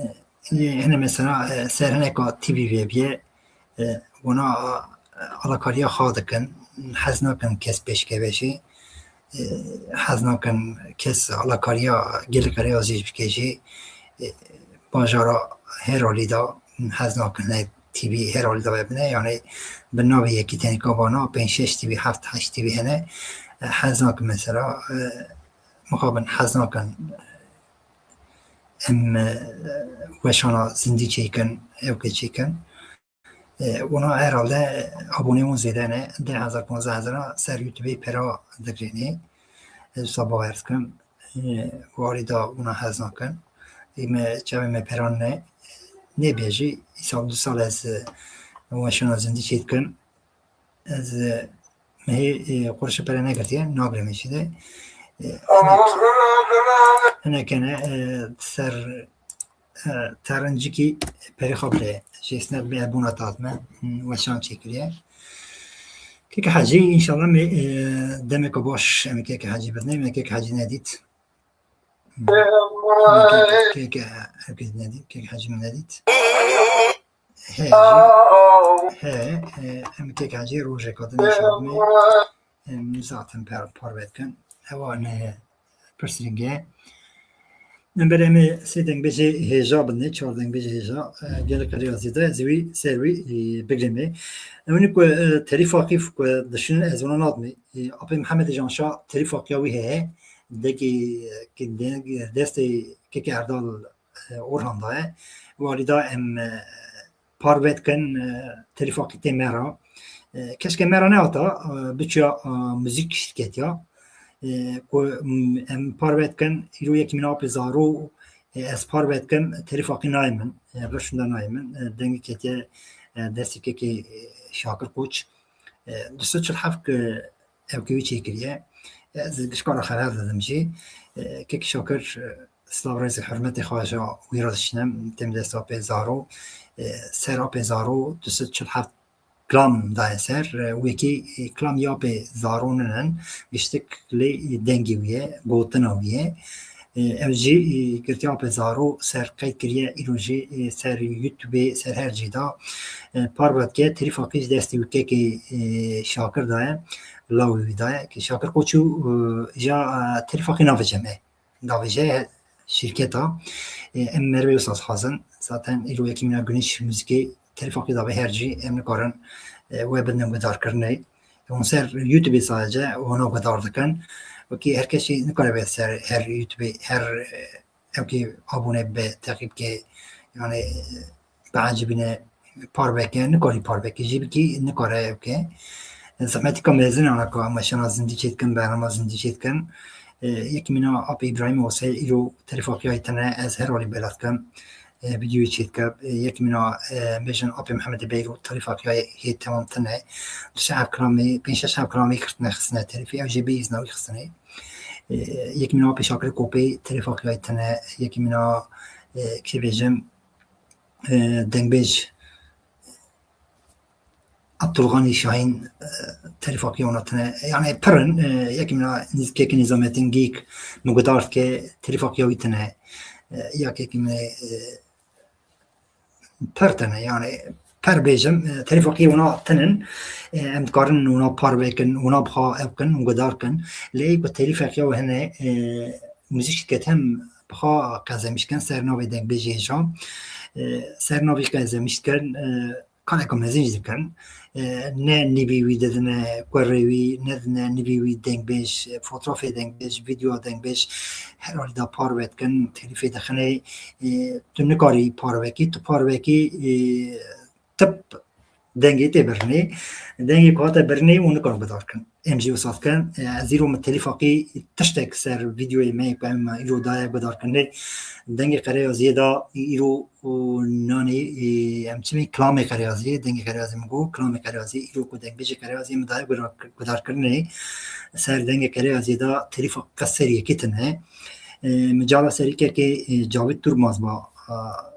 Yê hene mesela, e, ser hineka T V vê biye, e, wana, e, alakariya xwe dikin, hez nakin kes pêşkeve jî, e, hez nakin kes alakariya gelê Qereyazî jî bike jî, e, bajara her alî de hez nakin ne T V her alî de vebine, yani bi navê yekî tenîka vana pênc şeş T V, heft heşt T V hene, e, hez nakin mesela, e, mixabin hez nakin em, e, weşana zindî çêkin, ewke çêkin. E, wana herhalde abonê wan zêde ne, deh hezar, panzdeh hezar ser YouTubeê pera digrênê. Ez wisa bawer dikim, e, warî da wana hez nakin. Ê me çavê me peran ne, nêbê jî, îsal du sal ez, e, weşana zindî çêdikim. Ez, e, mehê, e, qurşê pere negirtiye, nagirê min jî de. E, hinek, hinek hene, e, ser, e, terincikî perê xwe bide. Jê sinet bê ebûna tat me, hmm, weşan çêkiriye. Keke Hecî, înşallah me, e, demeke baş em keke Hecî bidinê, me keke Hecî nedît. Keke, keke, Herkes nedît, kek Hecî min nedît. He, he, e, em kek Hecî rojeka din şadimê. Em zaten per, parve dikin. Ewa ne pirsirînge. Em berê em ê sê dengbêjê hêja bidinê, çar dengbêjê hêja. E, gelek rêya zêde ez wî ser wî, e, bigirîmê. Ew ne ku, e, telîfa qîf ku dişin ez wana nadimê. E, Apê Mihemedê Janşa telîfa qiya wî heye. Dekî, e, ki de-, destê kekê Erdal, e, Orhan daye. Walî da em, e, parve dikin, e, telîfa qîtê me ra. E, keşke me ra neata, e, biçiya, e, muzîk şirketiya. E, ku, m, em parve dikin, îro yekî mîna Apê Zaro, e, ez parve dikim, telîfa qî nayê min, e, reşunda nayê min, e, dengê ketiye, e, destê kekê, e, Şakir Koç. E, du sed çil heft ki ew kê wî çêkiriye. Ez gişka re xeber didim jî. E, kek Şakir, e, silav rêzê hurmetê xwe ji wî re dişînim, têm dest Apê Zaro. E, ser Apê Zaro du sed çil heft klam daye ser, e, wekî, e, klam ya Apê Zaro ninin, giştik lê dengê wî ye, gotina wî ye. E, ew jî, e, girtiya Apê Zaro ser qeyd kiriye, îro jî, e, ser YouTube, ser her cî da, e, parve dike, telîfa qî ji destê wî kekê, e, Şakir daye, lawê wî daye, ki Şakir Koçû, e, ja, e, telîfa qî navêje me. Davêje şîrketa, e, em merivê wisa dixwazin. Zaten îro yekî mîna Güneş Muzîkê telîfa qî dabe her cî, em nikarin, e, we bidin guhdarkirinê. Hûn ser YouTube sadece wana guhdar dikin. Wekî her kesî nikare be ser her YouTube, her, e, ewkî abone be, teqîb ke, yani, e, biecibîne, parveke, nikarî parvekî jî bikî, nikare ew ke. Zehmetîka mezin ana ku em weşana zindî çêdikin, bernama zindî çêdikin. E, yekî mîna Apê Îbrahîm Osê îro telîfa qiyayê tine, ez her alî bela dikim. E, videoyê çêdike. E, yekî mîna, e, bêjin Apê Mihemedê Bey îro telîfa qiyayê hê temam tine. Du sê ev kilamê, pênc şeş ev kilamê kirtine xistine telîfê, ew jê bê îzna wî xistine. E, yekî mîna Apê Şakirê Kopê telîfa qiyayê tine, yekî mîna, e, kê bêjim, e, dengbêj Abdulganî Şahîn, e, telîfa qiya wana tine. Yani pir in, e, yekî mîna nîz-, kekê Nîzamettin Gîk, min guhdar dike, telîfa qiya wî tine. E, ya kekê min, e, pir tine, yani pir bêjim, e, telîfa qiya wana tinin. E, em dikarin wana parve kin, wana bixa ew kin, guhdar kin. Lê ku telîfa qiya hene, e, muzîk şirket hem bixa qezemiş kin, ser navê dengbêjê hêja. E, ser navê qezemiş kin, e, kareka mezin jî dikin. E, ne nîvî wî didine kurê wî, ne didine nîvî wî dengbêj, e, fotoğrafê dengbêj, videoya dengbêj, her alî da parve dikin, telîfê dixine, e, tu nikarî parvekî, tu parvekî, e, tip dengê tê birinê. Dengê ku hate birinê û nikar guhdar kin. Em jî wisa dikin. E, ez îro min telîfa qî tiştek ser videoyê me ku em îro daye guhdarkirinê. Dengê Qereyaziyê da îro û nanê, e, em çimê kilamê Qereyaziyê, dengê Qereyaziyê min got, kilamê Qereyaziyê îro ku dengbêjê Qereyaziyê min daye guhdar-, guhdarkirinê. Ser dengê Qereyaziyê da telîfa qe ser yekê tine. E, min cala serî kekê, e, Cavît Turmaz ba, a,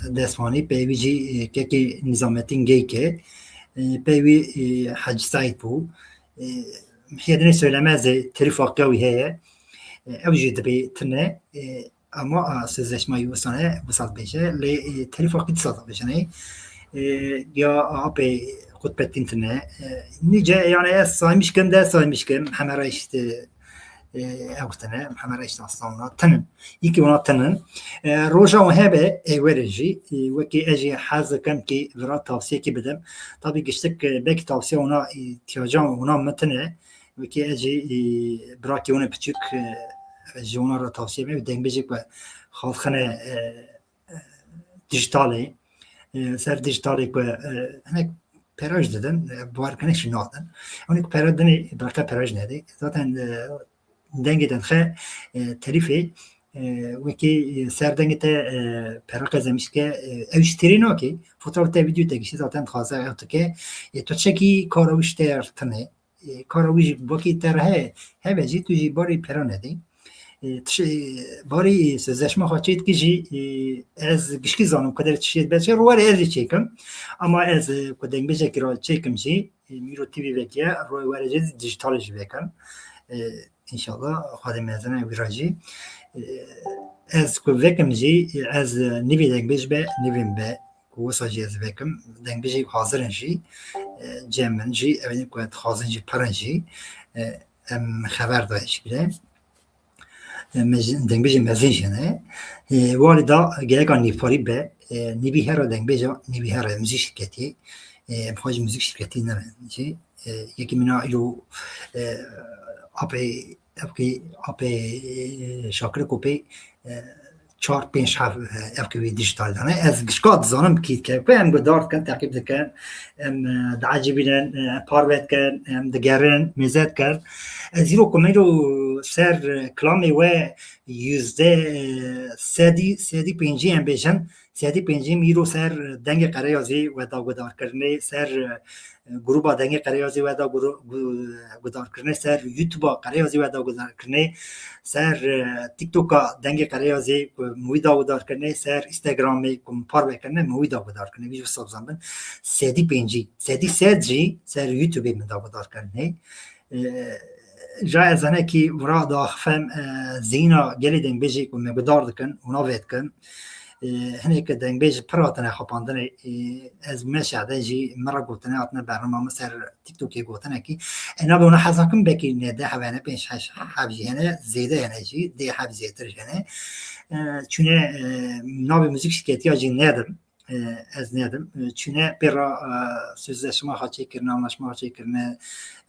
Desmanî, pey wî jî, e, kekê Nîzamettin Geyk e. E, pey wî, e, Hecî Seîd bû. E, Hiyedinê söyleme ez ê telîfa qiya wî heye. E, ew jî dibê tine. E, ama, a, sözleşma wî wisa ne, wisa dibêje. Lê, e, telîfa qî disa dibêjinê. E, ya Apê Qutbettin tine. E, nice, yani ez saymış kim de saymış kim. Heme reşt, e, e, ew tine, Mihemed Reşîd Aslan wana tinin. Yekî wana tinin. E, roja wan hebe, ê were jî, e, wekî ez jî hez dikim kî vira tavsiyekî bidim. Tabî giştik, e, belkî tavsiya wana, e, îhtiyacê wana min tine. Wekî ez jî, e, birakê wana piçûk, e, ji wana re tavsiye me, dengbêjê ku xalxine, e, e, dijitalê, e, ser dijitalê ku, e, hinek pera jî didin, e, bawer kine jî nadin. Hinek pera dinê, berqe pera jî nedê. Zaten, e, dengê te dixe, e, telîfê, e, wekî, e, ser dengê te, e, pera qezemiş dike, e, ew jî têrê nake. Fotoğraf te, video te giştî zaten dixwaze ew dike. E, tu çekî kara wî ji te re tine. E, kara wî jî wekî te re he-, hebe jî tu jî barî pera nedî. E, tişê, barî sözleşma xwe çê dikî jî, e, ez gişkî zanim ku der çi şê dibe çê, were ez jî çêkim. Ama ez, e, ku dengbêjekî re çêkim jî, e, Mîro T V vekiye, royê were jî dijital jî vekim. E, înşallah Xwedê mezin e wî re jî. E, Ez ku vekim jî, ez nîvê dengbêj be, nîvê min be, ku wisa jî ez vekim, dengbêjê hazir in jî, e, cem min jî, ew ê ku dixwazin jî pirin jî, e, em xeber dayê ji bîre. E, mezin, dengbêjê mezin jî hene. E, walê da gereka nîvparî be, e, nîvî here dengbêja, nîvî here muzîk şirketî. E, em xwe ji muzîk şirketî nebe jî. E, yekî min a îro, e, apê, ewkî apê, e, Şakir Kopê, e, çar pênc heb, e, ewkî wî dijital dane. Ez gişka dizanim kî dike. Ku em guhdar dikin, teqîb dikin, em, e, diecibînin, e, parve dikin, em digerin, mêze dikin. Ez îro ku me îro ser, e, kilamê we yüzde, e, sedî, sedî pêncî em bêjin, sedî pêncî îro ser dengê Qereyazî we da guhdarkirinê, ser, e, grûba dengê Qereyazî we da gru-, gu-, guhdarkirinê, ser YouTube-a Qereyazî we da guhdarkirinê, ser, e, TikTok-a dengê Qereyazî ku min wî da guhdarkirinê, ser Instagram-ê ku min parve kirine, min wî da guhdarkirinê. Vî jî wisa bizanbin, sedî pêncî, sedî sed jî ser YouTube-ê min da guhdarkirinê. E, ja ez hinekî vira diaxifem, e, zeyna gelê dengbêjê ku me guhdar dikin û navê dikin. E, hinek dengbêj pir hatine xapandinê. E, ez me şehde jî me re gotine hatine bernama min ser TikTokê gotinekî. E, navê wana heza kim bekî ne deh hebe ne pênc heş heb jî hene, zêde hene jî, dê heb zêtir jî hene. E, çûne, e, navê muzîk şirketiya jî nedim. E, ez nedim. E, çûne pê re, e, sözleşma xwe çêkirine, anlaşma xwe çêkirine,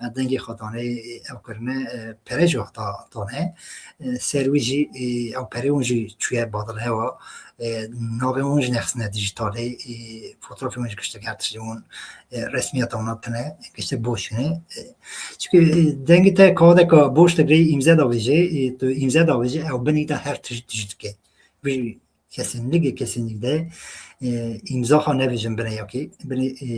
e, dengê xwe dane, e, ew kirine, e, pere jî wexta dane. E, ser wî jî, e, ew perê hûn jî çûye badil hewa, e, navê hûn jî nexistine dijitalê, e, fotoğrafê hûn jî giştek her tiştê hûn, e, resmiyeta hûn tine, giştek boş ne. E, çünkü, e, dengê te kağıdeka boş te birê îmze davêje, e, tu îmze davêje, ew binî de her tişt dijî dike. Vî Kesinlikle, kesinlikle. E, îmza xwe nevêjin binê yekê. Binê, e,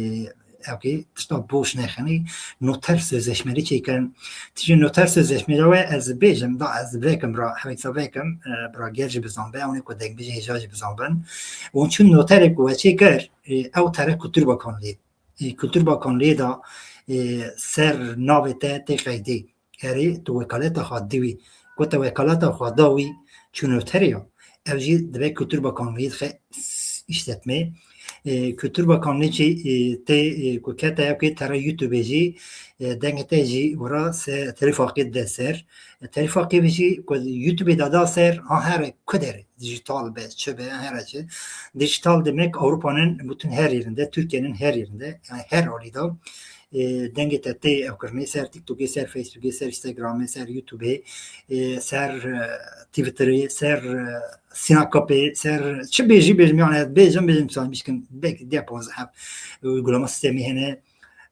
yekê tişta boş nexinî. Noter sözleşmeli çêkin. Tijî noter sözleşmeli we ez bêjim, da ez vekim bira, heweksa vekim, e, bira gel jî bizan be, ewnê ku dengbêjê hêja jî bizan bin. Û çün noterê ku we çêkir, e, ew tere Kultur Bakanlığê. E, Kultur Bakanlığê da, e, ser navê te tê qeydê. Erê, tu wekaleta xwe dî wî. Ku te wekaleta xwe da wî, çû noterê ya. Ew jî dibe Kultur Bakanlığê dixe s-, işletmê. E, Kultur Bakanlığı jî, e, tê, e, ku kete ew kê tere YouTube jî, e, dengê te jî wira se telîfaqê dide ser. E, telîfaqê vî jî ku YouTube da da ser, ha here ku derê, dijital be, çi be, here çi. Dijital demek Avrupa'nın bütün her yerinde, Türkiye'nin her yerinde, yani her alî da. E, dengê te tê ew kirinê ser TikTokê, ser Facebookê, ser Instagramê, ser YouTubeê, e, ser, e, Twitterê, ser, e, Sinakopê, ser çi bêjî bêjim, yani bêjim bêjim, misal bişkin belkî deh panzdeh heb, e, uygulama sistemî hene,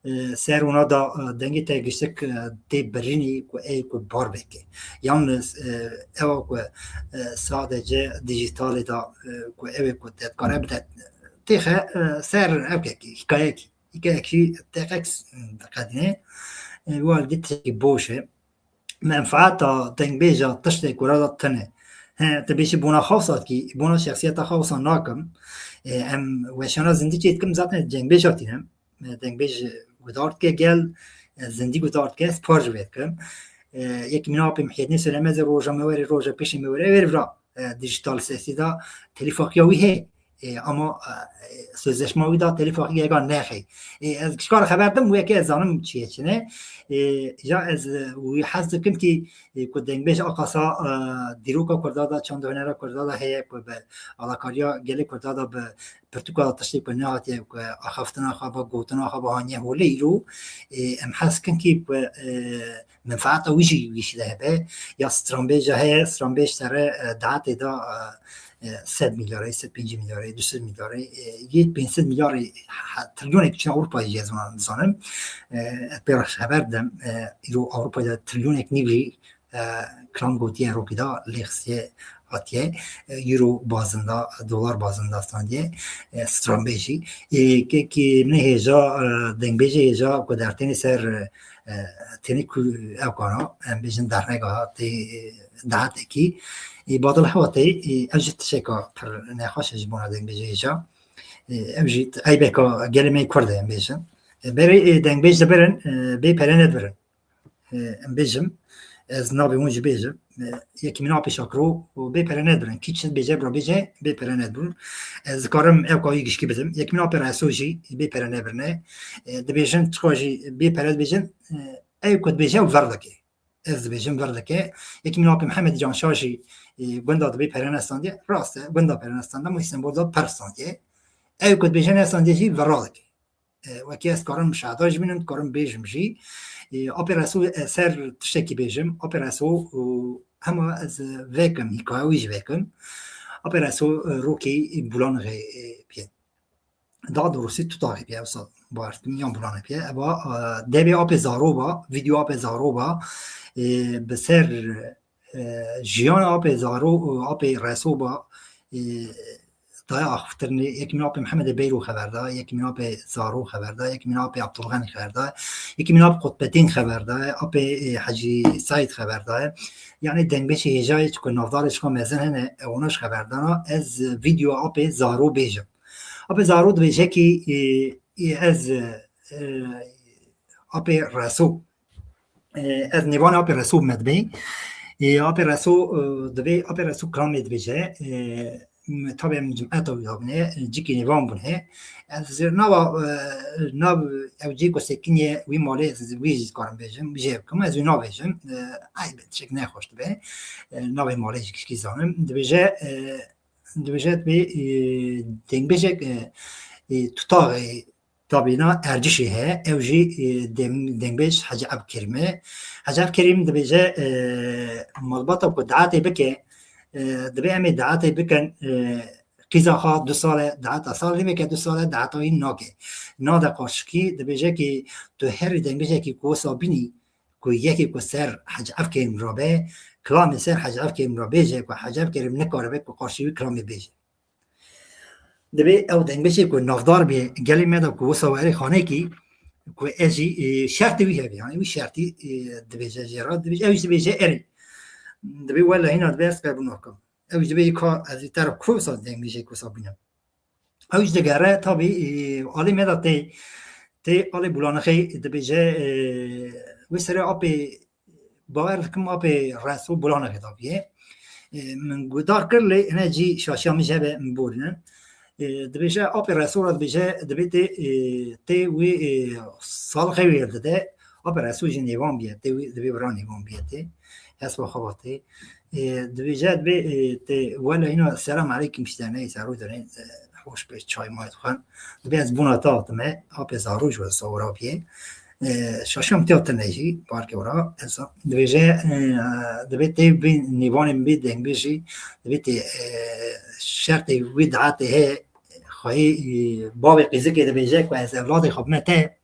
e, ser ona da, e, dengê te giştik, e, tê birînî ku ey ku bar veke. Yalnız, e, ewa ku, e, sadece dijitalê da, e, ku ew ê ku te dikare bide têxe, e, ser ewkekî, hikayekî. Îke ekî teqek diqedîne. E, wal dî tiştekî boş e. Menfaeta dengbêja tiştê ku re da tune. He, tu bêjî bona xawsa dikî, bona şexsiyeta xawsa nakim. E, em weşana zindî çê dikim, zaten dengbêja tînim. E, dengbêj guhdar dike gel, e, zindî guhdar dike, ez par ji vê dikim. E, yekî min apê Mihyedîn Sölemezê roja me werê, roja pêşê me were, wêr vira, e, dijital sesî da telîfaqiya wî heye. E, ama, e, sözleşma wî da telîfaqî gereka nexê. E, ez gişkar xeber dim, weke ez zanim çi ye çi ne. E, ja ez, e, wî hez dikim ki, e, ku dengbêj aqasa, e, dîroka Kurda da, çand û hunera Kurda da heye, ku bi alakariya gelê Kurda da bi pirtûka da tiştê ku nehatiye, ku axaftina xwe, bi gotina xwe, bi haniye holê îro, e, em hez dikin ki, ku, e, menfaata wî jî wî jî de hebe. Ya stranbêja heye, stranbêj sere, e, daetê da, e, e, sed milyarê, sed pêncî milyarê, du sed milyarê, e, yê pênc sed milyarê ha-, trilyonek çi Ewropa jî ez wan dizanim. E, ez pê re xeber didim, e, îro Ewropa de trilyonek nîv jî, e, kilam gotiye rokî da lêxistiye hatiye, e, euro bazinda, dolar bazinda standiye, e, stranbêjî. E, ke-, ki ne hêja, e, dengbêjê hêja ku dertênê ser, e, tênê ku ew kana, em bêjin dernega tê, e, daetekî. E, badil hewa tê, e, ev jî tişeka pir nexweş e ji bona dengbêjê hêja. E, ev jî eybeka gelê me Kurd e, em bêjin. E, berê, e, dengbêj dibirin, e, bê pere nedibirin. E, em bêjim, ez navê hûn jî bêjim. Yekî mîna apê Şakiro û bê pere nedibin. Kî çi dibêje, bira bêje, bê pere nedibin. Ez dikarim ew kayî gişkî bidim. Yekî mîna apê Reso jî bê pere nebirine. E, dibêjin, çiqa jî bê pere dibêjin, e, ew ku dibêje ew ver dike. Ez dibêjim ver dike. Yekî mîna apê Mihemed Canşa jî, e, gunda dibê pere nestandiye. Rast e, gunda pere nestandiye, ama Îstanbul de per standiye. Ew ku dibêje nestandiye jî vera dike. E, wekî ez karim şahda jî bînim, karim bêjim jî. E, apê Reso, e, ser tiştekî bêjim. Apê Reso, e, hema ez, e, vekim, hikaye wî jî vekim. Apê Reso, e, rokê Bulanixê, e, bîye. Daha doğrusu Tutaxê bîye, wisa bawer dikim, yan Bulanê bîye. Eva, e, devê apê Zaro ba, video apê Zaro ba, e, bi ser, e, jiyana apê Zaro, apê Reso ba, e, daye axiftirinê, yekî mîna apê Mihemedê Beyro xeber da, yekî mîna apê Zaro xeber da, yekî mîna apê Abdulxanî xeber da, yekî mîna apê Qutbedîn xeber da, apê, e, Hecî Seîd xeber da. Yanî dengbêjê hêja yê çi ku navdarê çiqa mezin hene, e, wana ji xeber dana, ez video apê Zaro bêjim. Apê Zaro dibêje kî, e, e, ez, e, apê Reso, e, ez nêvanê apê Reso me dibê. E, apê Reso, e, dibê, apê Reso kilamê dibêje. E, m-, tabi em cimeta wî dabine, e, cikî nêvan bûne. Ez nava, e, nav ew cê ku sekiniye wî malê, ez wî jî dikarim bêjim, jê bikim, ez wî nabêjim. E, ay be, tişek nexweş dibe. E, navê malê jî gişkî zanim. Dibêje, e, dibêje dibê, e, dengbêjek, e, e, Tutaxê, tabîna Ercişê heye, ew jî, e, dem-, dengbêj Hecî Evkerîm e. Hecî Evkerîm dibêje, e, malbata ku daetê bike, e, dibê em ê daetê bikin, e, qîza xwe du sal e, daeta sal nîveke du sal e, daeta wî nake. Nade qarşikî, dibêje kî tu herî dengbêjekî ku wisa bînî, ku yekê ku ser Hecî Evkerîm rabe, kilamê ser Hecî Evkerîm ra bêje, ku Hecî Evkerîm nikaribe ku qarşî wî kilamê bêje. Dibê ew dengbêjê ku navdar bê gelê me de ku wisa were xanekî, ku ez jî, e, şertê wî hebe, yani wî şertî, e, dibêje jê re, dibêje, ew jî dibêje erê. Dibê wele hîna dibê ez qebûl nakim. Ew jî dibêje ka ez ê te re ku wisa dengbêjê ku wisa bînim. Ew jî digere, tabî, e, alî me de tê, tê alî Bulanixê dibêje, e, wê serê apê, bawer dikim apê Reso Bulanixê de bûye. E, min guhdar kir lê hine cî şaşiya min jê hebe min borînin. E, dibêje apê Reso re dibêje, dibê tê, e, tê wê, e, salixê wê dide. Apê Reso jî nêvan bûye, tê wê, dibê wira nêvan bûye tê. Hesba xwe va tê. E, dibêje, dibê, e, tê, wele hîna selam aleykum işte, neyse, rû dene, e, hoş be, çay may dixwin. Dibê ez bona te hatime, apê Zaro ji wesa wira bûye. E, şaşam tê hatine jî, parkê wira. Ez dibêje, e, dibê tê bê nêvanê min bê dengbêjî, dibê tê, e, şertê wî daetê heye, xweyê, e, bavê qîzikê dibêje ku ez evladê xwe bime te,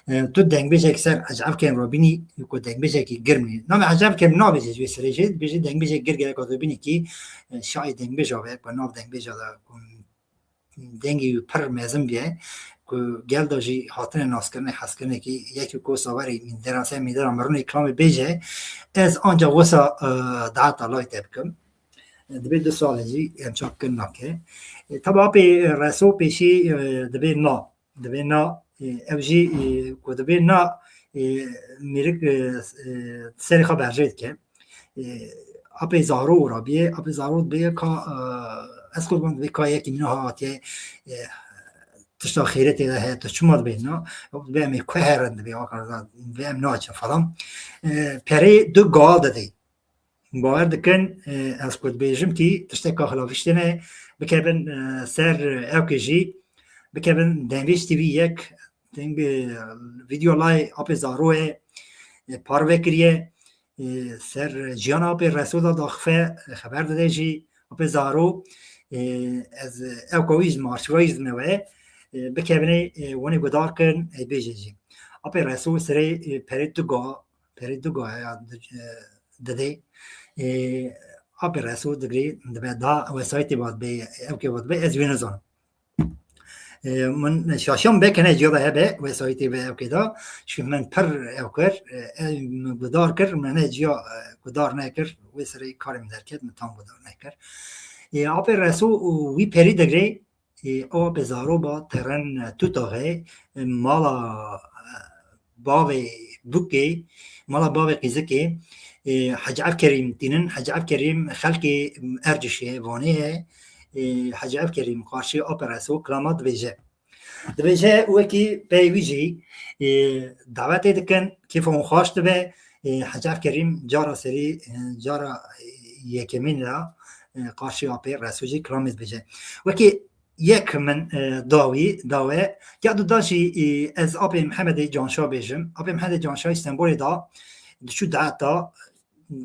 e, tu dengbêjek ser Hecî Evkerîm re bînî, ku dengbêjekî girm e. Navê Hecî Evkerîm nabêje ji wê serê jê, dibêje dengbêjek girg e, ku tu bînî kî, e, şahê dengbêja be, ku nav dengbêja de, ku dengê wî pir mezin bûye, ku gel de jî hatine naskirinê, hezkirinekî, yekî ku wisa werî mîndera, ser mîndera mirinê kilamê bêje, ez ancax wisa, e, daeta lay te bikim. E, dibê du sal e jî em çak kin nake. E, teba apê Reso pêşî, e, dibê na. Dibê na, e, ew jî, e, ku dibê na, e, mêrik, e, e, serê xwe berjê dike. E, apê Zaro wira bîye, apê Zaro dibê ka, e, ez qurban dibê ka yekî min hatiye, e, tişta xêretê de heye, tu çima dibê na? Ew dibê em ê ku herin dibê, waka dibê em naçin falan. E, perê du gal didê. Bawer dikin, e, ez ku dibêjim kî tişteka xilafî tiştê ne, bikevin, e, ser ewkê jî, bikevin Dengbêj T V yek, deng, e, video lay apê Zaroyê, e, parve kiriye, e, ser jiyana apê Reso de daxife, e, xeber dide jî apê Zaro, e, ez, e, ewka wî ji me, arşîva wî ji me we, e, bikevine, e, wenê guhdar kin, e, bêje jî. Apê Reso serê, e, perê tu ga, perê du ga ya di-, e, didê. E, apê Reso digirê dibe da wesayîtê va dibe, ewkê va dibe, ez wê nizanim. E, min şaşiya min bê kene ciya de hebe, wesayîtê ve ewkê da. Çi min pir ew kir, e, ew min guhdar kir, min ne ciya, e, guhdar nekir, wê serê karê min derket, min tam guhdar nekir. E, apê Reso û wî perî digirê, e, ew apê Zaro ba, terin, e, Tutaxê, e, mala, e, bavê Bûkê, mala bavê Qîzikê, Ê, Hecî Evkerîm tînin, Hecî Evkerîm xelkê Ercişê, Vanê ye. Ê, Hecî Evkerîm qarşî Ape Reso kilama dibêje. Dibêje wekî pey wî jî, ê, dawetê dikin, kêfa wan xweş dibe. Ê, Hecî Evkerîm cara serî, ê, cara yekemîn de, ê, qarşî Apê Reso jî kilamê dibêje. Wekî yek min, e, dawî, dawe. Ya du da jî, e, ez Apê Mihemedê Canşa bêjim. Apê Mihemedê Canşa Îstenbolê da diçû daeta,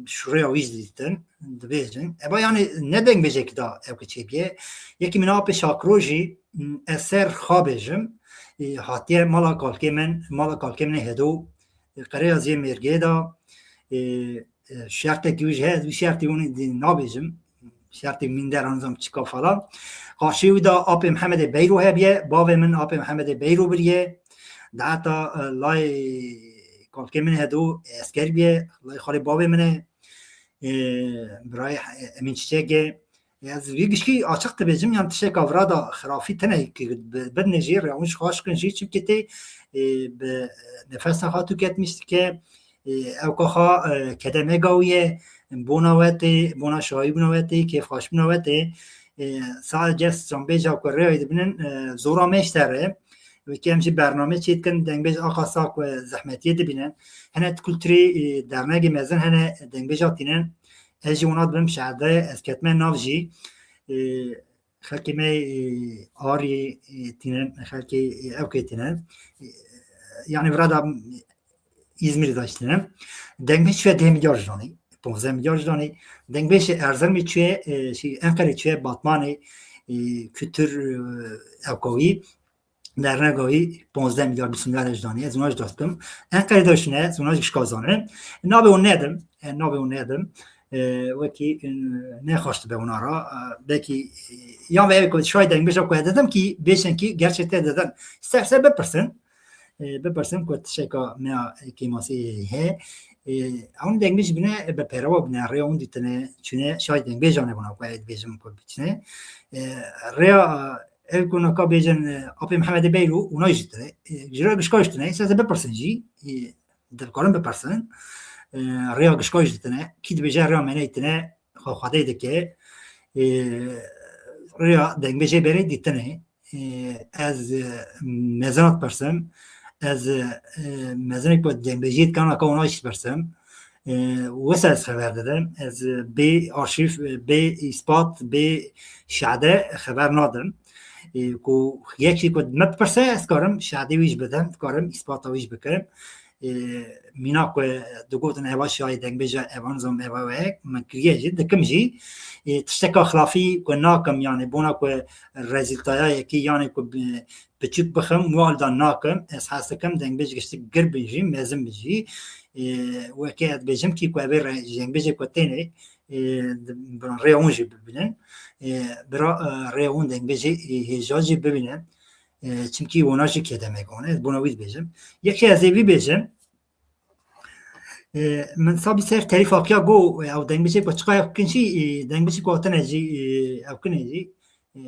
şuraya wî jî dîtin, dibêjin. Eba yani ne dengbêjekî da ew ki çêbiye. Yekî min Apê Şakro jî, m, ez ser xwe bêjim. E, hatiye mala kalkê min, mala kalkê min ê Hedo, e, Qereyaziyê Mêrgê da, e, e, şertekî wî jî heye, ez wî şertî hûn dî nabêjim. Şertê mînder, anzam çika falan. Qarşî wî de Apê Mihemedê Beyro hebiye, bavê min Apê Mihemedê Beyro biriye. Daheta, e, lay kalkê min Hedo esker biye, lay xalê bavê min e. E, birayê, e, Emîn Çiçek e. Ez vî gişkî açiq dibêjim, yan tişteka vira da xirafî tine ki bi-, bidinê jî, rewş xweş kin jî, çimkî tê, e, bi nefesa xwe tûketmîş dike, e, ewka xwe, e, kedemega wî ye, bona we tê, bona şahîbûna we tê, kêfxweşbûna we tê. E, sadece stranbêja ku rêyê dibinin, e, zora me ji te re. Wekî em jî bername çê dikin, dengbêj aqasa ku zehmetiyê dibînin. Hene di kulturê, e, dernegê mezin hene dengbêja tînin. Ez jî wana dibim şeherdayê, ez ketime nav jî. E, xelkê me, e, Arî, e, tînin, xelkê, e, ewkê tînin. E, yani vira da Îzmîrê de jî tînin. Dengbêj çûye deh milyar ji danî, ponzdeh milyar ji danî. Dengbêj Erzirmê çûye, e, şey, Enqerê çûye, Batmanê, e, kültür, e, ewka wî, dernega wî ponzdeh milyar, bîst milyar ji danî. Ez wina jî dest kim. Enqerê de şine, ez wina jî gişka zanin. Navê wan nedim, e, navê wan nedim. E, wekî, e, nexweş dibe wana ra. E, belkî, e, yan ve ev ku şahî dengbêja ku dedim ki bêşin ki gerçekten dedim. Ser ser bipirsin. E, bipirsin ku tişeka me ya kêmasî heye. E, ewn dengbêj bine, e, bi perewa bine, rêya hûn dîtine, çûne şahî dengbêjan e bûna ku ez dibêjim ku biçine. E, rêya, e, ev ku naka bêjin, e, Apê Mihemedê Beyro, wina jî tine. E, ji rêya gişka jî tine, îsa ez bipirsin jî. E, dikarin bipirsin. E, rêya gişka jî tine. Kî dibêje rêya me neytine, xwe xwedê dike. E, rêya dengbêjê berê dîtine. E, ez, e, mezina dipirsim. Ez, e, mezinek ku dengbêjiyê dikana ka wana jî dipirsim. E, wisa ez xeber didim. Ez, e, bê arşîv, e, bê îspat, bê şehde xeber nadim. E, ku yek jî ku me bipirse, ez karim şehedê wî jî bidim, dikarim îspata wî jî bikim. E, mîna ku digotin eva şahî dengbêja evan zom eva we, min kiriye jî, dikim jî. E, tişteka xilafî ku nakim, yani bona ku rezîltaya yekî, yani ku bi-, piçûk bixim, wal da nakim, ez hez dikim, dengbêj giştik gir bin jî, mezin bin jî. E, wekî ez dibêjim kî ku evê re-, dengbêjê ku têne, e, di-, bi rê hûn jî bibînin. E, bira, e, rê hûn dengbêjê, e, hêja jî bibînin. E, çimkî wona jî kêdemek hûn e. Ez bona wî dibêjim. Yekê ez ê vî bêjim. E, min sabî ser terîf aqiya go, e, ew dengbêjê ku çiqa ew kin jî, e, dengbêjê ku hatine jî, e, ew kine jî, e,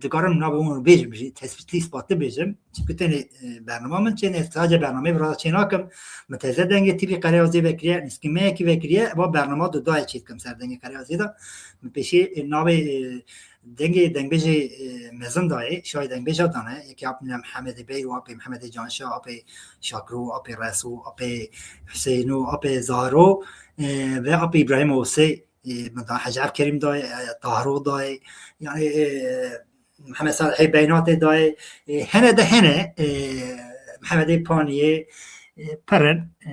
dikarim navê hûn bêjim jî, tespîtlî îspatli bêjim. Çimkî tenê, e, bernama min çê ne, sadece bernameyê vira çê nakim. Min teze dengê T V Qereyazê vekiriye, nîskî me yekî vekiriye, eva bernama du dayê çê dikim ser dengê Qereyazê de. Min pêşî, e, navê, e, dengê dengbêjê, e, mezin dayê, şahî dengbêja dane, yekî Apê Mihemedê Beyro, Apê Mihemedê Canşa, Apê Şakro, Apê Reso, Apê Huseyno, Apê Zahro, e, ve Apê Îbrahîm Osê, e, min da Hecî Evkerîm dayê, e, Tahro dayê, yani, e, Mihemed Salihê Beynatê dayê, e, hene de hene, e, Mihemedê Paniyê, e, pirin, e,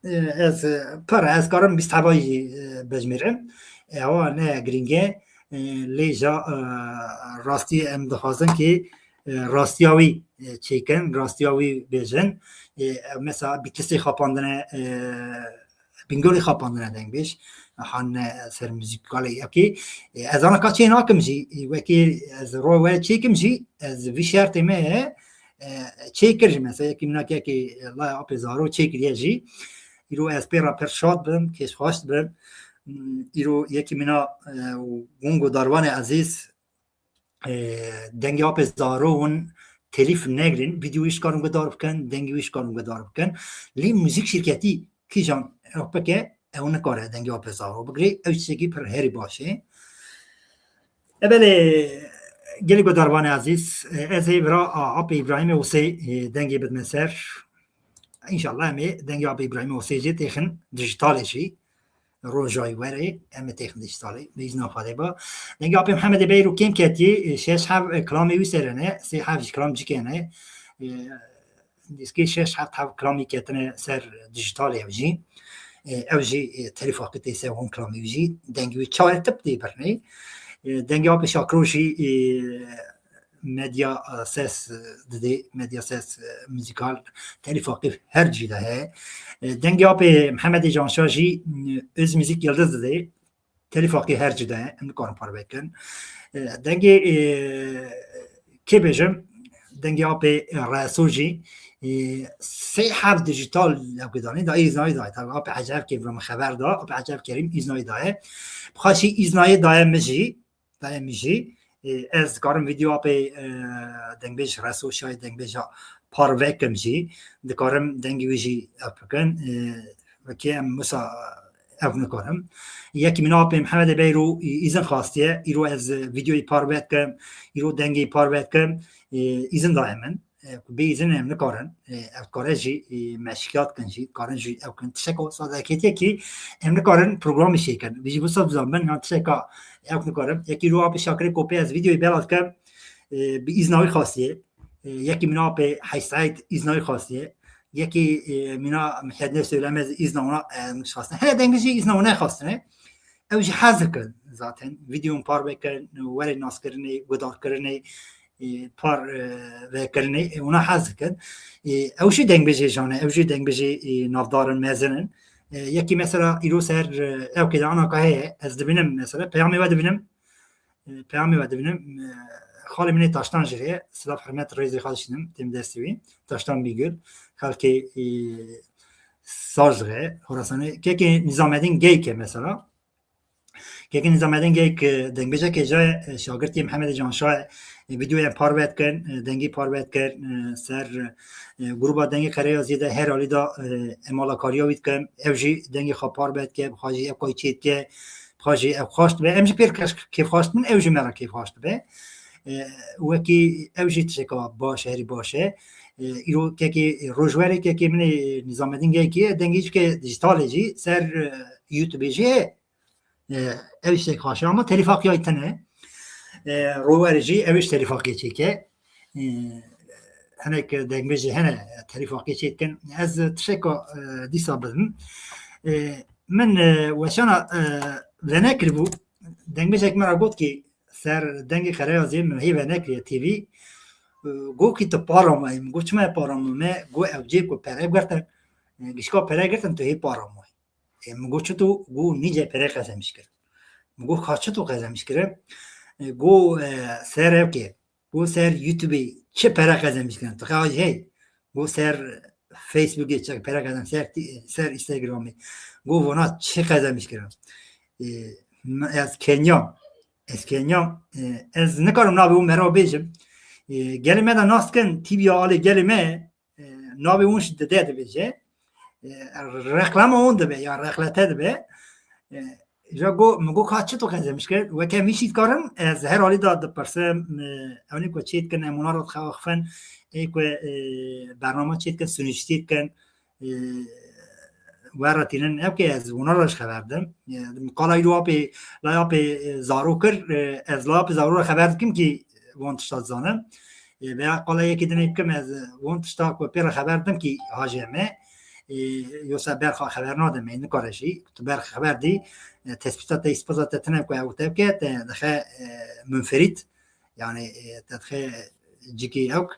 e, ez, e, pir, ez karim bîst heba jî, e, bijmêrim. Ewa ne girîng e, e, lê ja, e, rastî em dixwazin ki, e, rastiya wî, e, çêkin, rastiya wî bêjin. E, mesela Bitlîsê xapandine, e, Bingolê xapandine dengbêj. Han, e, ser muzîkalê yekî. E, ez ana ka çê nakim jî, e, wekî ez ro we çêkim jî, ez vî şertê me, e, çê kir jî, mesela yekî minak yekî, e, laya Apê Zaro çê kiriye jî. Îro ez pê re pir şad bim, kêfxweş bim. Hmm, îro yekî mina, e, Wong û Darwanê Ezîz, e, dengê Apê Zaro hûn telîf negrin, vîdeo wî şikarin guhdar bikin, dengê wî şikarin guhdar bikin. Lê muzîk şirketî kîjan ew bike, Ew nikare dengê apê Zaro bigirê. Ew tiştekî pir herî baş e. E belê, gelî guhdarvanê ezîz, e, ez ê vira a, apê Îbrahîmê Osê, e, dengê bidime ser. Înşallah em ê dengê apê Îbrahîmê Osê jî têxin dijitalê jî. Rojayê werê em ê têxin dijitalê. Bi îzna Xwedê ba. Dengê apê Mihemedê Beyro kêm ketiye, e, şeş hev, e, kilamê wî ser hene, sê hev jî kilam cikê hene. E, Dîskê şeş heft hev kilamî ketine ser dijitalê ew jî. E, ew jî, e, telîfaqî tê ser hûn kilamê wî jî dengê wî çaye tip tê birnê. E, dengê apê Şakiro jî, e, medya, e, ses, e, didê, medya ses, e, muzîkal telîfaqî her cî de heye. E, dengê apê Mihemedê Canşa jî, e, Öz Müzik Yıldız didê. Telîfaqî her cî de ye, em nikarin parve kin. E, dengê, e, kê bêjim, dengê apê Reso jî, e, sê hev dijital ew kê danê, da îznayê daye. Tabi apê Ecevkê vira min xeber da, apê Ecevkerîm îznayê daye. Bi xwe jî îznayê daye min jî, daye min jî. E, ez dikarim vîdeo apê, e, dengbêj Reso Şayê dengbêja parve kim jî. Dikarim dengê wî jî ev bikin. E, Wekî em wisa ev nikarim. Yekî min apê Mihemedê Beyro î-, îzin xastiye. Îro ez vîdeoyê parve dikim. Îro dengê parve dikim. E, îzin daye min. E, ku bê îzin em nikarin. E, ev dikare jî, e, meşkiya dikin jî. Dikarin jî ew kin. Tişeka sadeketiye kî em nikarin programê şêkin. Vî jî wisa bizanbin, yan tişeka ew nikarim. Yekî îro apê Şakirê Kopê ez vîdeoyê bela dikim. E, bi îzna wî xastiye. E, yekî min apê Heyseîd îzna wî xastiye. Yekî, e, mîna Mihyedinê Söylemez îzna wana, e, xwastine. Hene dengbêjî îzna wana xwastine. Ew jî hez dikin zaten. Vîdeon parve kin, were naskirinê, guhdarkirinê, e, par, e, vekirinê, e, wana hez dikin. E, ew jî dengbêjê jane, ew jî dengbêjê, e, navdar in, mezin in. E, yekî mesela îro ser, e, ew kê de anaka heye, ez dibînim mesela, peyamê we dibînim. E, peyamê we dibînim. E, xalê min ê Taştan jî heye. Silav, hurmet, rêzê xwe dişînim. Têm destê wî. Taştan Bîgül. Xelkê, e, Saz heye. Horasanê. Kekê Nizamedîn Geyk e mesela. Kekê Nizamedîn Geyk, e, dengbêjekê jî, e, şagirtê Mihemedê Canşa ye. E, vîdeoyên parve dikin, e, dengê parve dikin, e, ser, e, gruba Dengê Qereyaziyê de her alî de, e, em alakariya wî dikin. Ew jî dengê xwe parve dike, bi xwe jî ew kayî çê dike. Xwe jî ew xweş dibe. Em jî pêr kêf-, kêfxweş dibin, ew jî me re kêfxweş dibe. E, wekî ew jî tişeka baş, herî baş e. E, îro kekê, e, rojwerê kekê min ê Nizamedîn Geykî ye, dengê jî ke dijitalê jî ser, e, YouTube jî heye. E, ew jî tiştek xweş e, ama telîfaqiyayî tune. E, rowerê jî ew jî telîfaqiyê çêke. E, hinek dengbêjê hene telîfaqiyê çêdikin. Ez tişeka, e, dîsa bidim. E, Min, e, weşana, e, venekiribû. Dengbêjek min re got kî ser Dengê Qereyazê min hê venekiriye T V. E, got kî tu para mayî. Min got, çima para me? Got, ew cê ku pere girtin, e, gişka pere girtin, tu hê para mayî. E, min got, çito? Got, nîce pere qezenmiş kirin. Min got, ka çito qezenmiş kirin? E, got, e, ser ev kê. Got, ser YouTubeê çi pere qezenmiş kirin? Tu xewa jî hey. Got, ser Facebookê çi pere qezen, ser ti-, ser Instagramê. Got, vana çi qezenmiş kirin? E, ez Kenya. Ez Kenya. E, ez nikarim navê û mera bêjim. E, gelê me de nas dikin, T V ya alê gelê me, e, navê ûn jî dide dibêje. E, reklama ûn dibe ya reklete dibe. E, Ja got, min got, ka çi tu qezenmiş kir? Weke min jî dikarim, ez her alî de dipirsim, e, ewnê ku çê dikin, em wana re dixewaxifin, ê ku, e, bernama çê dikin, sunûştî dikin, e, we re tînin, ew kê ez wana re ji xeber dim. E, qala îro apê, lay apê, e, Zaro kir, e, ez lay apê Zaro re xeber dikim kî wan tişta dizanim. E, veya qala yekê dinê bikim, ez wan tişta ku pê re xeber dim kî hajê me. E, yosa berxa xeber nadim, e, nikare jî. Tu berxa xeber dî, e, tespîta te, îspata te tine ku ew te bike, te dixe, e, munferît. Yani, e, te dixe cikî ewk,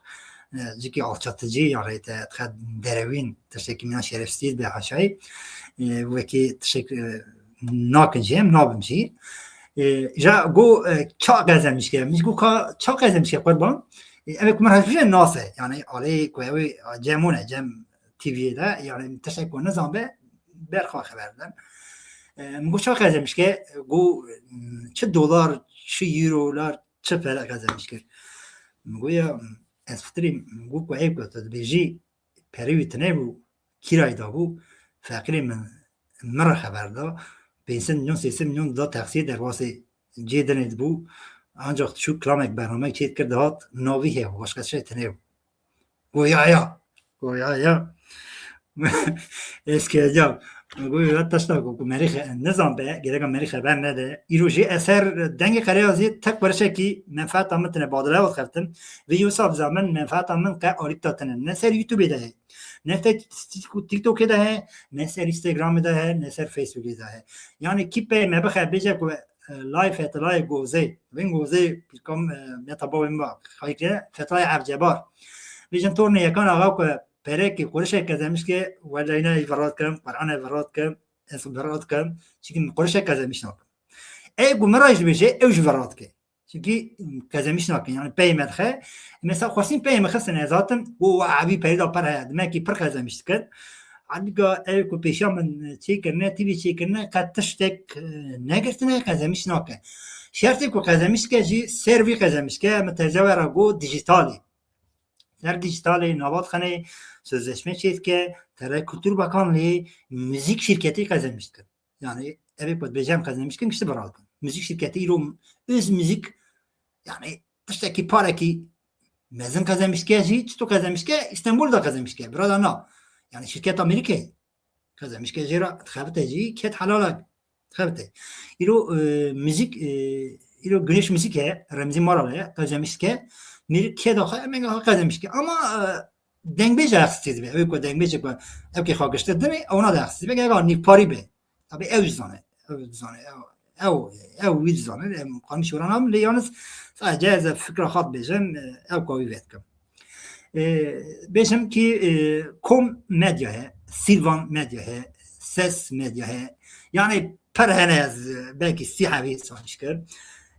e, cikî alçatıcı, yani te dixe derewîn, tiştekî mîna şerefsizî be haşayî. E, wekî tiştek, e, nakin jî, em nabim jî. E, ja got, e, ça qezenmiş ke, min jî got ka ça qezenmiş ke qurban. E, ev ku min hejbîje nase, yani alê ku ew cem hûn e, cem T V'yê de, yani tiştek ku nizan be, berxa xeber didin. E, min got, ça qezenmiş ke? Got, çi dolar, çi eurolar, çi pere qezenmiş kir? Min got, ya, ez fitirî, min got ku ev ku tu dibêjî, perê wî tune bû, kîrayî dabû, feqîrê min Min re xeber da. Pênc sed milyon, sê sed milyon da taksiyê derbasê cê dinê dibû. Ancak çû kilamek bernamek çê dikir dihat, navî heye, başka şey tine yo. Goya ya. Goya ya. Eski ya. Goya ya taşta ku, ku merî xe-, nizam be, gereka merî xeber nede. Îro jê eser dengê qereya zî tek barişekî menfaata min tine badile ot xeftin. Vê yosa bizamin menfaata min qe alîkta tine. Ne ser YouTube de he. Ne ser TikTok-, TikTokê de he, ne ser Instagramê de he, ne ser Facebookê de he. Yani kî pey me bixe bêje ku, e, lay fetilayê gozê, vên gozê pîrkam, e, meta bavê min va, xayke fetilayê evcebar. Bêjin tornê yekan axa ku perekî qurişek kezemiş ke, weleyne ey verat kim, Qur'ane verat kim, ez verat kim, çikim qurişek kezemiş nakim. Ey ku min ra jî bêje, ew jî verat ke. Çimkî qezemiş nakin, yani peyê me dixe. Mesela xwestin peyê me xistin ez hatim, û evî peyê da per heye, demek ki pir qezemiş dikin. Halbuka ev ku pêşiya min çêkirine, tîvî çêkirine, qet tiştek, e, negirtine, qezemiş nake. Şertê ku qezemiş dike jî ser vî qezemiş dike, min teze we re got dijitalî. Ser dijitalê nava dixine, sözleşme çêdike, tere Kultur Bakanlığî, müzik şirketî qezemiş dikin. Yani, ev ê ku dibêje em qezemiş dikin, giştî verat dikin. Müzik şirketî îro öz müzik, yani, tiştekî parekî mezin qezemiş dike jî, çito qezemiş dike, Îstanbul da qezemiş dike. Bira da na. Yani, şirket Amerîkayê qezemiş dike, jê re dixebite jî, ket helal e, dixebite. Îro, e, müzik, e, îro Güneş Müzik e, Remzî Maral e, qezemiş dike. Mêrik kê daxe, em ê qezemiş dike. Ama, e, dengbêj de heqsizî dibe. Ew ku dengbêjê ku ew kê xwe giştî dinê, ew na de heqsizî dibe, gereka nîvparî be. Tabi ew dizane. Ew dizane. Ew, ew, ew wî dizane. Em qanûn şîwara nabin, lê yalnız sadece ez fikra xwe dibêjim, ew ka wî vedikim. E, bêjim ki, e, Kom Medya he, Silvan Medya he, Ses Medya he. Yani per hene ez, e, belkî sî hevî sanîş kir.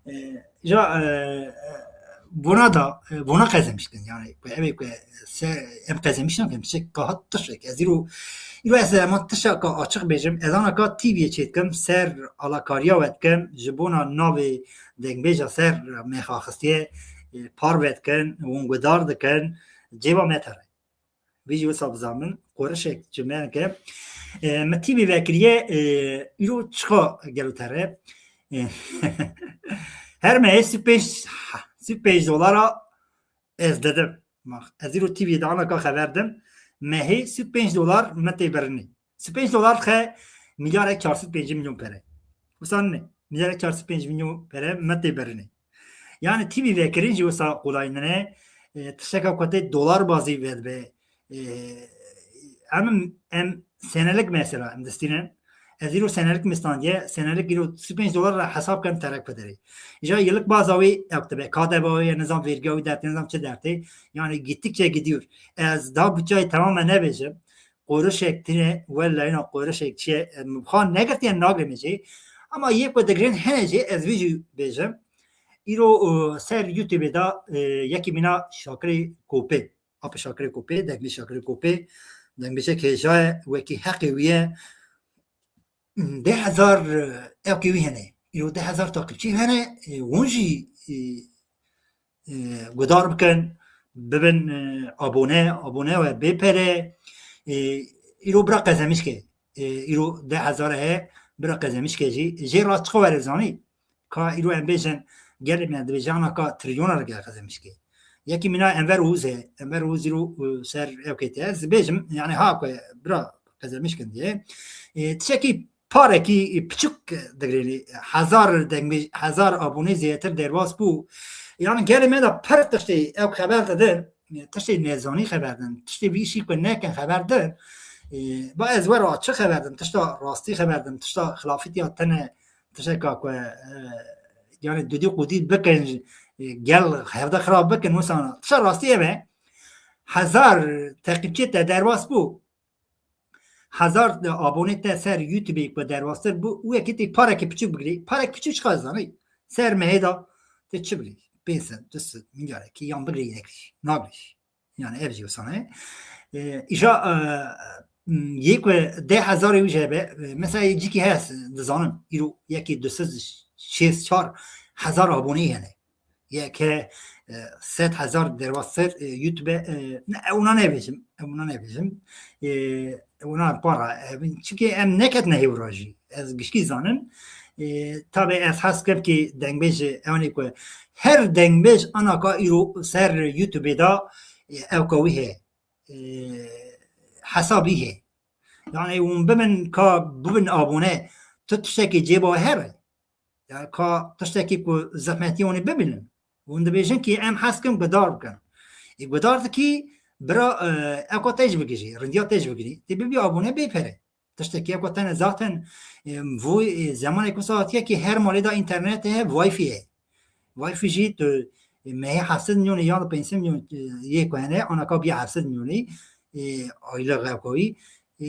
E, ja, e, e, bona da, e, bona qezemiş kin. Yani, ku ev ê ku se, em qezemiş nakin, tiştek ka hat tiştek. Ez îro, îro ez ema tiştek ka açiq bêjim. Ez ana ka T V'ye çêdikim, ser alakariya we dikim, ji bona navê dengbêja ser me xaxistiye, e, par vedikin, wan guhdar dikin, cêba me tere. Vî jî wisa bizamin, qorişek ji me ke, e, me tîvî vekiriye, e, îro çiqa gelo tere. E, her mehê sî pênc, sî pênc dolara ez didim. Bak, ez îro T V'ye de ana ka xeber dim. Mehê sî pênc dolar me tê birinê. Sî pênc dolar dixe milyarek çar sed pêncî milyon pere. Wisa ne, milyarek çar sed pêncî milyon pere me tê birinê. Yani T V'ye vekirin jî wisa qolay nine, e, tişteka ku tê dolar bazî vedibe. E, em, em senelik mesela, em distînin. Ez îro senelik mistandiye, senelik îro sî pênc dolar re hesab ken terek pederê. Ja yıllık baza wê ew dibe, K D V ye, nizam vergiya wî dertê, nizam çi dertê. Yani gittikçe gidiyor. Ez daha bütçeyi tamamen nebêjim. Qorişek tine, wellahîna qorişek çi ye, em, xwe negirtiye, nagrê me jê. Ama yê ku digirin hene jê, ez vî jî bêjim. Îro, e, ser YouTube de, e, yekî mîna Şakirê Kopê. Apê Şakirê Kopê, dengbêj Şakirê Kopê. Dengbêjek hêja ye, wekî heqê wî ye. Deh hezar, e, ewkê wî hene. Îro deh hezar takipçî hene, e, hûn jî, e, e, guhdar bikin, bibin, e, abone, abone we bê pere, e, îro bira qezemiş ke, e, îro deh hezar heye, bira qezemiş ke jî, jê rast çiqa were zanî, ka îro em bêjin, gelê me dibêje ana ka trilyona re gel qezemiş ke. Yekî mîna Enver Oğuz heye, Enver Oğuz îro, e, ser ew kete, ez bêjim, yani ha ku bira qezemiş kin diye. E, tiştekî parekî piçûk digirênî. Hezar dengbêj, hezar abonê zêdetir derbas bû. Yani gelê me de pir tiştê ew xeber didin, tiştê nezanî xeber din, tiştê vî îşî ku nekin xeber din. E, ba ez we re çi xeber din, tişta rastî xeber din, tişta xilafîtiya tine, tişteka ku, e, yani dudî qudî bikin, e, gel hevde xirab bikin, wisa na. Tişta rastî ev e. Hezar teqîbçê te derbas bû. Hezar abonê te ser YouTube ku derbastir bû, û yekê tê pareke piçûk bigirî. Parek piçûk çiqa zanî? Ser mehê de tê çi bigirî? Pênc sed, du sed, milyarekî yan bigirî, yek jî. Nagirî. Yani ev jî wisa ne. E, îja, e, m, yê ku deh hezarê wî jê be, e, mesela yê cîkî heye, dizanim, îro yekê du sed şêst çar hezar aboneyî hene. Yeke, e, sed hezar derbas ser, e, YouTube, e, ne, ew na nebêjim, ew na nebêjim. E, ew na para, e, çunke em neketine hêwira jî. Ez gişkî zanin. E, tabi ez hez kim ki dengbêj, ewnê ku her dengbêj anaka îro ser YouTube da, e, ew ka wî heye. E, hesabî heye. Yani hûn bibin ka bibin abone, tu tiştekî cêba here. Yani ka tiştekî ku zehmetî hûn ê bibînin. Hûn dibêjin ki em hez kim guhdar bikin. Ê guhdar dikî bira, e, eko te ji bigijî, rindiya te ji bigirî. Tê bibî abone bê pere. Tiştekî eko tene zaten, e, bu, e, zemanê ku hatiye ki her malê de internet heye, wifi heye. Wifi jî tu, e, mehê heft sed milyonê ya da pênc sed milyon, e, yê ku hene, anaka bî heft sed milyonê, e, aylık eko wî. E,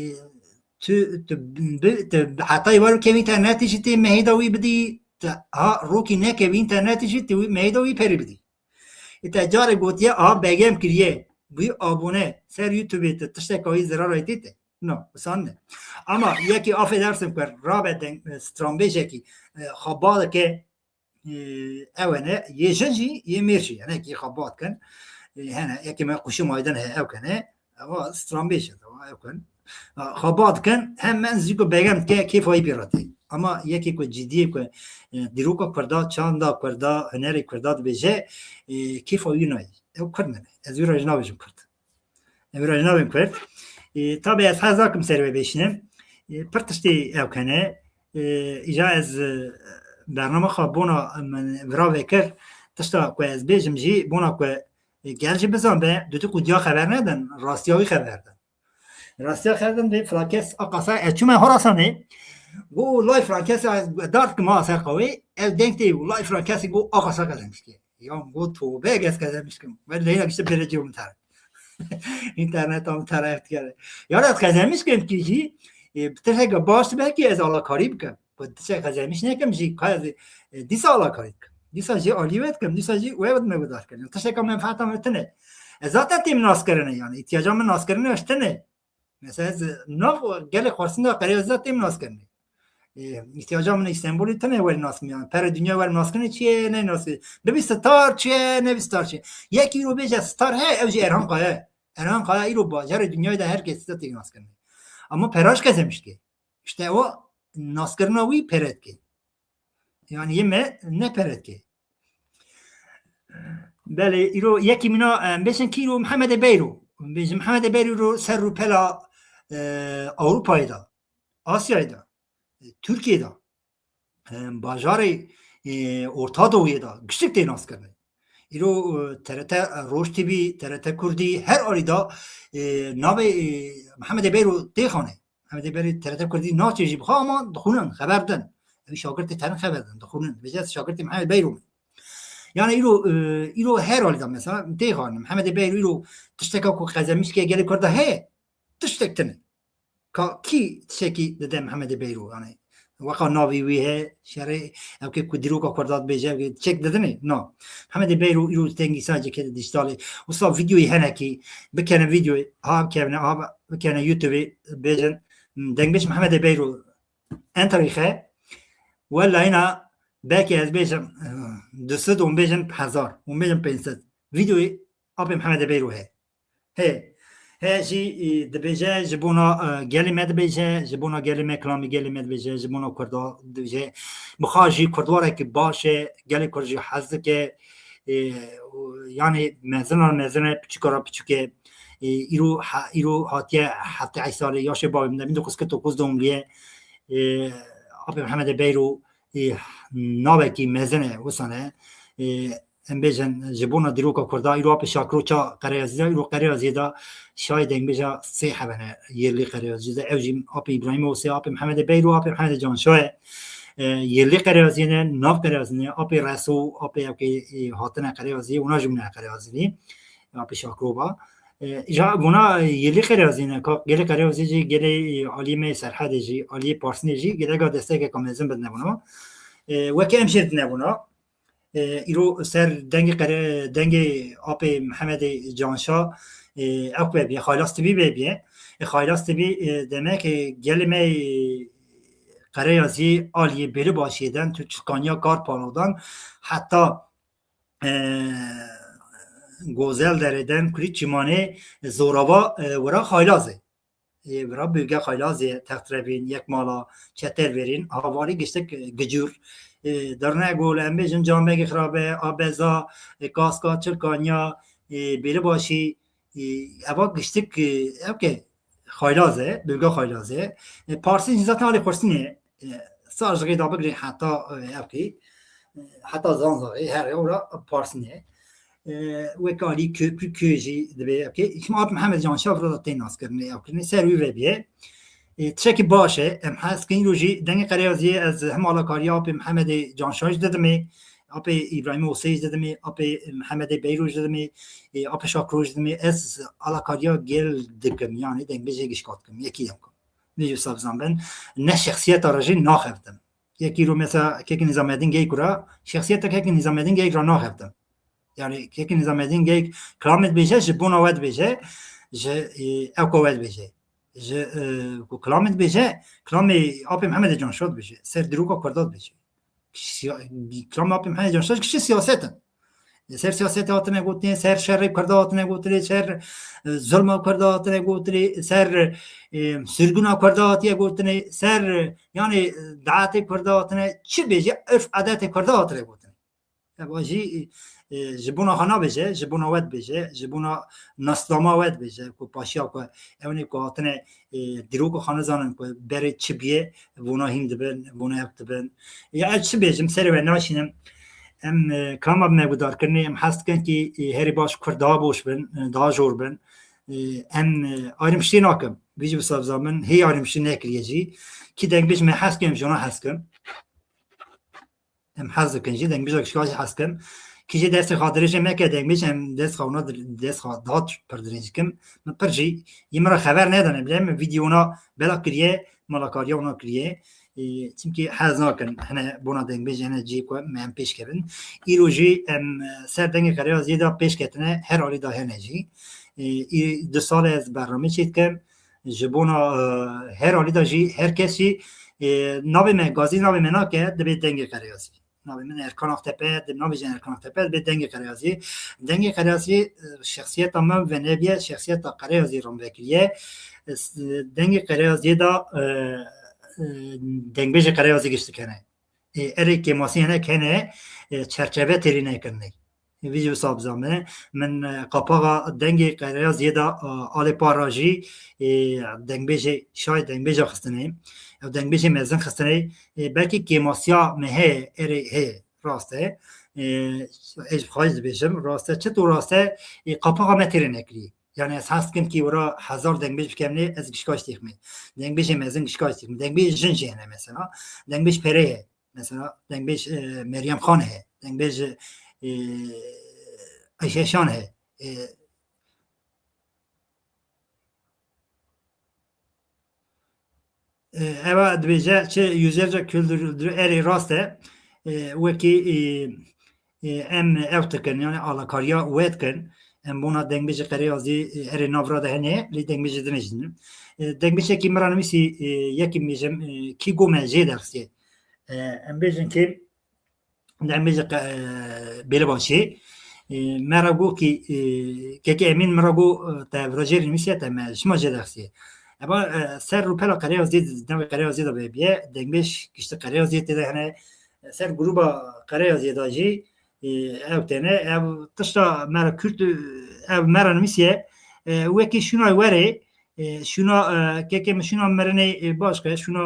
tu, tu, bi, tu heta ê wer kevî internetê jî tê mehê de wî bidî, tu, ha, rokî nekevî internetê jî tê wî mehê de wî perî bidî. E, te carê gotiye, aha, begem kiriye, bûyî abone, ser YouTubeê tu tişteka wî zirara tê te. No, wisa ne. Ama yekî afê dersim kir, rabe deng, e, stranbêjekî, e, xaba dike, e, ew hene, yê jin jî, yê mêr jî, hene, yekî xaba dikin. E, hene, yekî me quşî maydin heye, ew kene. Ewa stranbêj e, ewa ew kin. Xaba dikin, hemen zî ku begem dike, kêfa wî pê re tê. Ama yekê ku cidiyê ku, e, dîroka Kurda, çanda Kurda, hunerê Kurda dibêje, e, kêfa wî nayê. Ew Kurd nebe. Ez wî re jî nabêjim Kurd. Em vira jî nabin Kurd. E, tabi ez hez nakim ser wê bêşînim. E, pir tiştê ew kene. E, îja ez, e, bernama xwe bona min vira vekir. Tişta ku ez bêjim jî bona ku, e, gel jî bizan be, dudik û diya xeber nedin, rastiya wî xeber din. Rastiya xeber din vê filan kes a qasa, ez çûme Horasanê. Go lay filan kes, ez dar dikim a ser qawê, ev deng tê, lay filan kesî go a qasa qezenmiş ki. Ya go tobe, ez qezenmiş kim. Ve leyna gişte pere ciyo min ter. İnterneta min ter ev dikere. Ya ez qezenmiş kim ki jî, e, bi tişteke baş dibe ki ez alakarî bikim. Ku tiştek qezenmiş nekim jî, ka ez, e, dîsa alakarî dikim. Dîsa jî alî we dikim, dîsa jî we me guhdar kirin. Tişteka menfaeta min tine. Ez zaten têm nas kirine yani. İhtiyaca min nas kirine ji tine. Mesela ez nav gelê xwarsinda qerê ez têm nas kirine. E, ihtiyaca min Îstanbulê tine wer nas kirin. Yani pere dünya wer nas kirin, çiye ne nas kirin. Bibî star çiye, ne bî star çiye. Yek îro bêje star he, ew jî Erhan Kaya. Erhan Kaya îro bajarê dünyayê de her kes de têm nas kirin. Ama peraş kezemiş ki. İşte o naskirina wî pere dike. Yani yê me ne pere dike. Belê, îro yekî mina, em bêjin kî îro Mihemedê Beyro. Bêjin Mihemedê Beyro îro ser rûpela, e, Ewropayê de, Asyayê de, e, Tirkiyê de, e, bajarê, e, Orta Doğuyê de giştik tê naskirinê. Îro, e, T R T, e, Roj T V, T R T Kurdî, her alî de, e, navê, e, Mihemedê Beyro tê xanê. Mihemedê Beyro T R T Kurdî naçê jî bixa ama dixwînin, xeber din. Ew şagirtê terin xeber din, dixwînin. Dibêje ez şagirtê Mihemedê Beyro me. Yani îro, e, îro her alî de mesela tê xanê. Mihemedê Beyro îro tişteka ku qezemiş ke gelê Kurda heye. Tiştek tine. Ka kî tiştekî dide Mihemedê Beyro, yani weka navê wî heye, şerê, ew kê ku dîroka Kurda dibêje, ew kê çek didinê? Na. Mihemedê Beyro îro dengî sadece kete dijîtalê. Wisa vîdeoyê hene kî, bikene vîdeoyê, ha bikevine, ha bikene YouTubeê, bêjin, dengbêj Mihemedê Beyro en tarîxe, wela îna belkî ez bêjim, eh, du sed û bêjim hezar, û bêjim pênc sed. Vîdeoyê apê Mihemedê Beyro heye. He. He jî, e, dibêje, ji bona, e, gelê me dibêje, ji bona gelê me, kilamê gelê me dibêje, ji bona Kurda dibêje. Bixa jî Kurdwarekî baş e, gelê Kurd jî hez dike. E, û, yani mezin re mezin e, piçûka re piçûk e. E, îro ha-, îro hatiye heftê heşt salê, yaşê bavê min de, bin dokuz yüz kırk dokuz doğumluyê. E, Apê Mihemedê Beyro, e, navekî mezin e, wisa ne. E, em bêjin, ji bona dîroka Kurda, îro apê Şakiro ça qereyazî de, îro qereyaziyê de şayê dengbêja sê hebe ne, yerlî qereyazî de. Ew jî apê Îbrahîm Osê, apê Mihemedê Beyro, apê Mihemedê Canşa ye. E, yerlî qereyaziyê ne, nav qereyazî ne, apê Reso, apê ew kê, e, hatine qereyaziyê, wina jî wina qereyazî ne. Apê Şakiro ba. E, îja bona, e, yelê qereyazî ne, ka gelê qereyazî jî, gelê, e, aliyê me Serhedê jî, aliyê Parsînê jî, geleka destekeka mezin bidine bona. E, weke em jê dine bona. E, îro ser dengê qere-, dengê apê Mihemedê Canşa, e, ew ku bê, Xaylas T V bê bê. E, Xaylas T V, e, demek, e, gelê me, e, qereyazî aliyê bêli başiyê den, tu çikaniya kar panodan, heta e, Gozel dereden kurî çimanê zorava, e, wira Xaylazê. E, wira bölge Xaylazê, Textrevîn, Yekmala, Çetelverîn, havalî giştik, e, Gicûr. E, derine gol, em bêjin Cambegê Xirabe, Abeza, e, Kaska, Çilkanya, e, Bêlibaşî, e, eva giştik, e, ev ke Xaylaz e, bölge Xaylaz e. E, Parsîn jî zaten alî Xursinê, e, sar ji rêda bigirî heta, e, ev kî, e, heta Zanzaxê, her ora Parsîn e. E, wek alî Köprükköy jî dibe ev kî. Him Ap Mihemed Canşa vira da tê naskirinê, ev kirinê ser wî ve bîye. E, tiştekî baş e, em hez kin îro jî dengê Qereyaziyê ez him alakariya Apê Mihemedê Canşa jî didimê, Apê Îbrahîmê Oseyî jî didimê, Apê Mihemedê Beyro jî didimê, e, Apê Şakro jî didimê. Ez alakariya gel dikim, yanî dengbêjê gişka dikim, yekî dem kim. Vî jî wisa bizan bin, ne şexsiyeta re jî naxebtim. Yekî ro mesela kekî Nîzamedîn Geyk ra, şexsiyeta kekî Nîzamedîn Geyk ra naxebtim. Yani kekî Nîzamedîn Geyk kilamê dibêje, ji bona we dibêje, ji, e, ewka we dibêje. Ji, e, ku kilamê dibêje, kilamê Apê Mihemedê Canşa dibêje, ser dîroka Kurda dibêje. Siya-, kilamê Apê Mihemedê Canşa kişî siyaset in. Ser siyasetê hatine gotinê, ser şerê Kurda hatine gotinê, ser, e, zulma Kurda hatine gotinê, ser, e, sirgûna Kurda hatiye gotinê, ser, e, yani, e, daetê Kurda hatine, çi bêje, örf adetê Kurda hatine gotinê. Eva jî, e, ji bona xwe nabêje, ji bona we dibêje, ji bona nasnama we dibêje, ku paşiya ku ew ê ku hatine, e, dîroka xwe nizanin ku berê çi bûye, bona hîn dibin, bona ev dibin. Ya ez çi bêjim, serê we naşînim. Em, e, kilama me guhdar kirinê, em hez dikin kî, e, herî baş Kurd daha boş bin, e, daha jor bin. E, em, e, ayrım şey nakim. Vî jî wisa bizan bin, hê ayrım şey nekiriye jî. Kî dengbêj me hez kim, em ji wana hez kim. Em hez dikin jî, dengbêja gişka jî hez kim. Kî jî destê xwe dirêj neke dengbêj, em dest xwe wana dir-, dest xwe daha pir dirêj dikim. Min pir jî, yê min re xeber nedane, bile min vîdeo wana bela kiriye, malakariya wana kiriye. E, çimkî hez nakin, hene bona dengbêj hene cihê ku me em pêş kevin. Îro jî em, e, ser dengê Qereyaziyê de pêş ketine, her alî de hene jî. E, î du sal e ez bernamê çêdikim. Ji bona, e, her alî de jî, her kes jî, e, navê me, gazî navê me nake, dibê Dengê Qereyazî. Navê min Erkan Aktepe, di navê jin Erkan Aktepe, dibê Dengê Qereyazî. Dengê Qereyazî, e, şexsiyeta min venebiye, şexsiyeta Qereyazî ram vekiriye. E, s-, Dengê Qereyaziyê de, e, e, dengbêjê Qereyazî giştik hene. E, erê kêmasî hinek hene, e, çerçeve têrî nekirinê. Vî jî wisa bizanbine. Min, e, qapaxa Dengê Qereyaziyê de, e, alê para jî, e, dengbêjê şayê dengbêja xistinê. Ew dengbêjê mezin xistinê. E, belkî kêmasiya me heye, erê heye, rast e. E, ez ji xwe jî dibêjim, rast e. Çito rast e, e, qapaxa me têrê nekirî. Yani ez hez dikim kî wira hezar dengbêj bikevnê, ez gişka jî têximê. Dengbêjê mezin gişka jî têximê. Dengbêjê jin jî hene mesela. Dengbêj Pere ye. Mesela dengbêj, e, Meryem Xan heye. Dengbêj, e, Ayşe Şan heye. E, e, eva dibêje çi yüzlerce küldür, erê rast e. E, wekî, e, e, em ev dikin, yani alakariya we dikin. Em bona dengbêjê Qereyazî, e, erê navra de hene, lê dengbêjê din jî din. E, dengbêjekî min re nivîsî, e, yekî bêjim, e, kî go me jê dersiye. E, em bêjin kî dengbêjê qe-, e, Bêlibaşê, e, me re got kî, e, kekê Emîn min re got, e, te vira jê re nivîsiye, te me ji ma jê dersiye. Eva, e, ser rûpela Qereyazê, dengê Qereyazê de vê bîye, dengbêj giştî Qereyazê tê de hene, ser grûba Qereyazê de jî, e, ew têne, ev tişta me re Kurd, e, ev me re nivîsiye, e, wekî şûna werê, e, şûna, e, kekê min şûna mirinê, e, baş ke, şûna,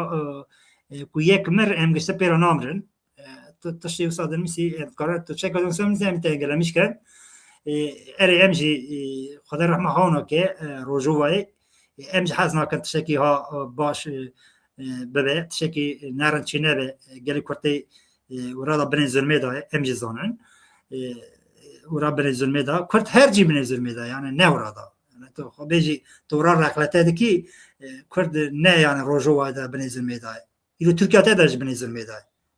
e, e, ku yek mir, em giştî pê re namirin. E, tu tiştê wisa dinivîsî, e, dikare tu çeka dinivîsî, em nizanî te gelemîş ken. E, erê em jî, e, Xwedê rehma hawna ke, e, Rojovayê, e, em jî hez nakin tiştekî ha, e, baş, e, e, bibe, tiştekî nerin çê nebe, e, gelê Kurd tê, e, wira da binê zulmê de ye, em jî zanin. E, wira binê zulmê de, Kurd her cî binê zulmê de, yani ne wira da. Yani tu xwe bêjî, tu wira rexlete dikî, e, Kurd ne yani Rojovayê de binê zulmê de ye. Îro Tirkiye te de ji binê zulmê de.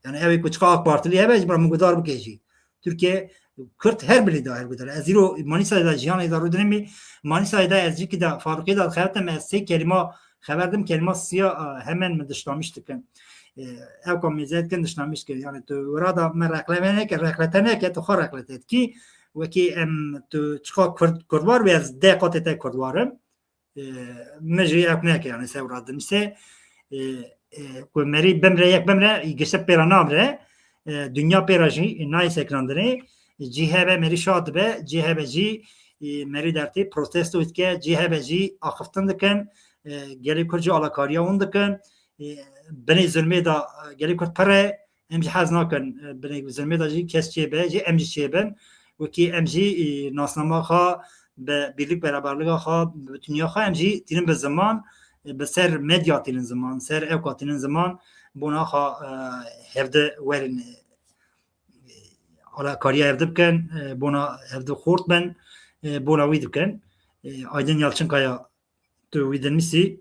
Yani ew ê ku çiqa AK Partilî hebe, ji min re min guhdar bike jî. Tirkiye, Kurd her binê de, her guhdar. Ez îro Manîsayê de jiyanê de rûdinê min, Manîsayê de ez cîkî de fabrikê de dixebitim, ez sê kelîma Xeber dim kelîma siya, e, hemen min dişnamiş dikin. E, ew ka mêze dikin dişnamiş dikin. Yani tu wira da me reklame neke, reklete neke, tu xwe reklete dikî. Wekî em tu çiqa Kurd, Kurdwar wê ez deh qatê te Kurdwar im. E, min jî ew neke yani se wira dinise. E, e, ku merî bimre, yek bimre, gişte pêra namre. E, dinya pêra jî nayê sekinandinê. Cî hebe merî şa dibe, cî hebe jî, e, merî dertê protesto dike, cî hebe jî axiftin dikin. E, gelê Kurd jî alakariya hûn dikin. E, binê zulmê de, e, gelê Kurd pir e, em jî hez nakin, e, binê zulmê de jî kes çêbe, jî em jî çêbin. Wekî em jî, e, nasnama xwe bi birlik beraberliga xwe, bi bütünya xwe em jî tînin bi ziman, e, bi ser medya tînin ziman, ser ewka tînin ziman, bona xwe, e, hevdi werin, e, alakariya hevdi bikin, e, bona hevdi xort bin, e, bona wî dikin. E, Aydin Yalçınkaya tu wî dinivîsî,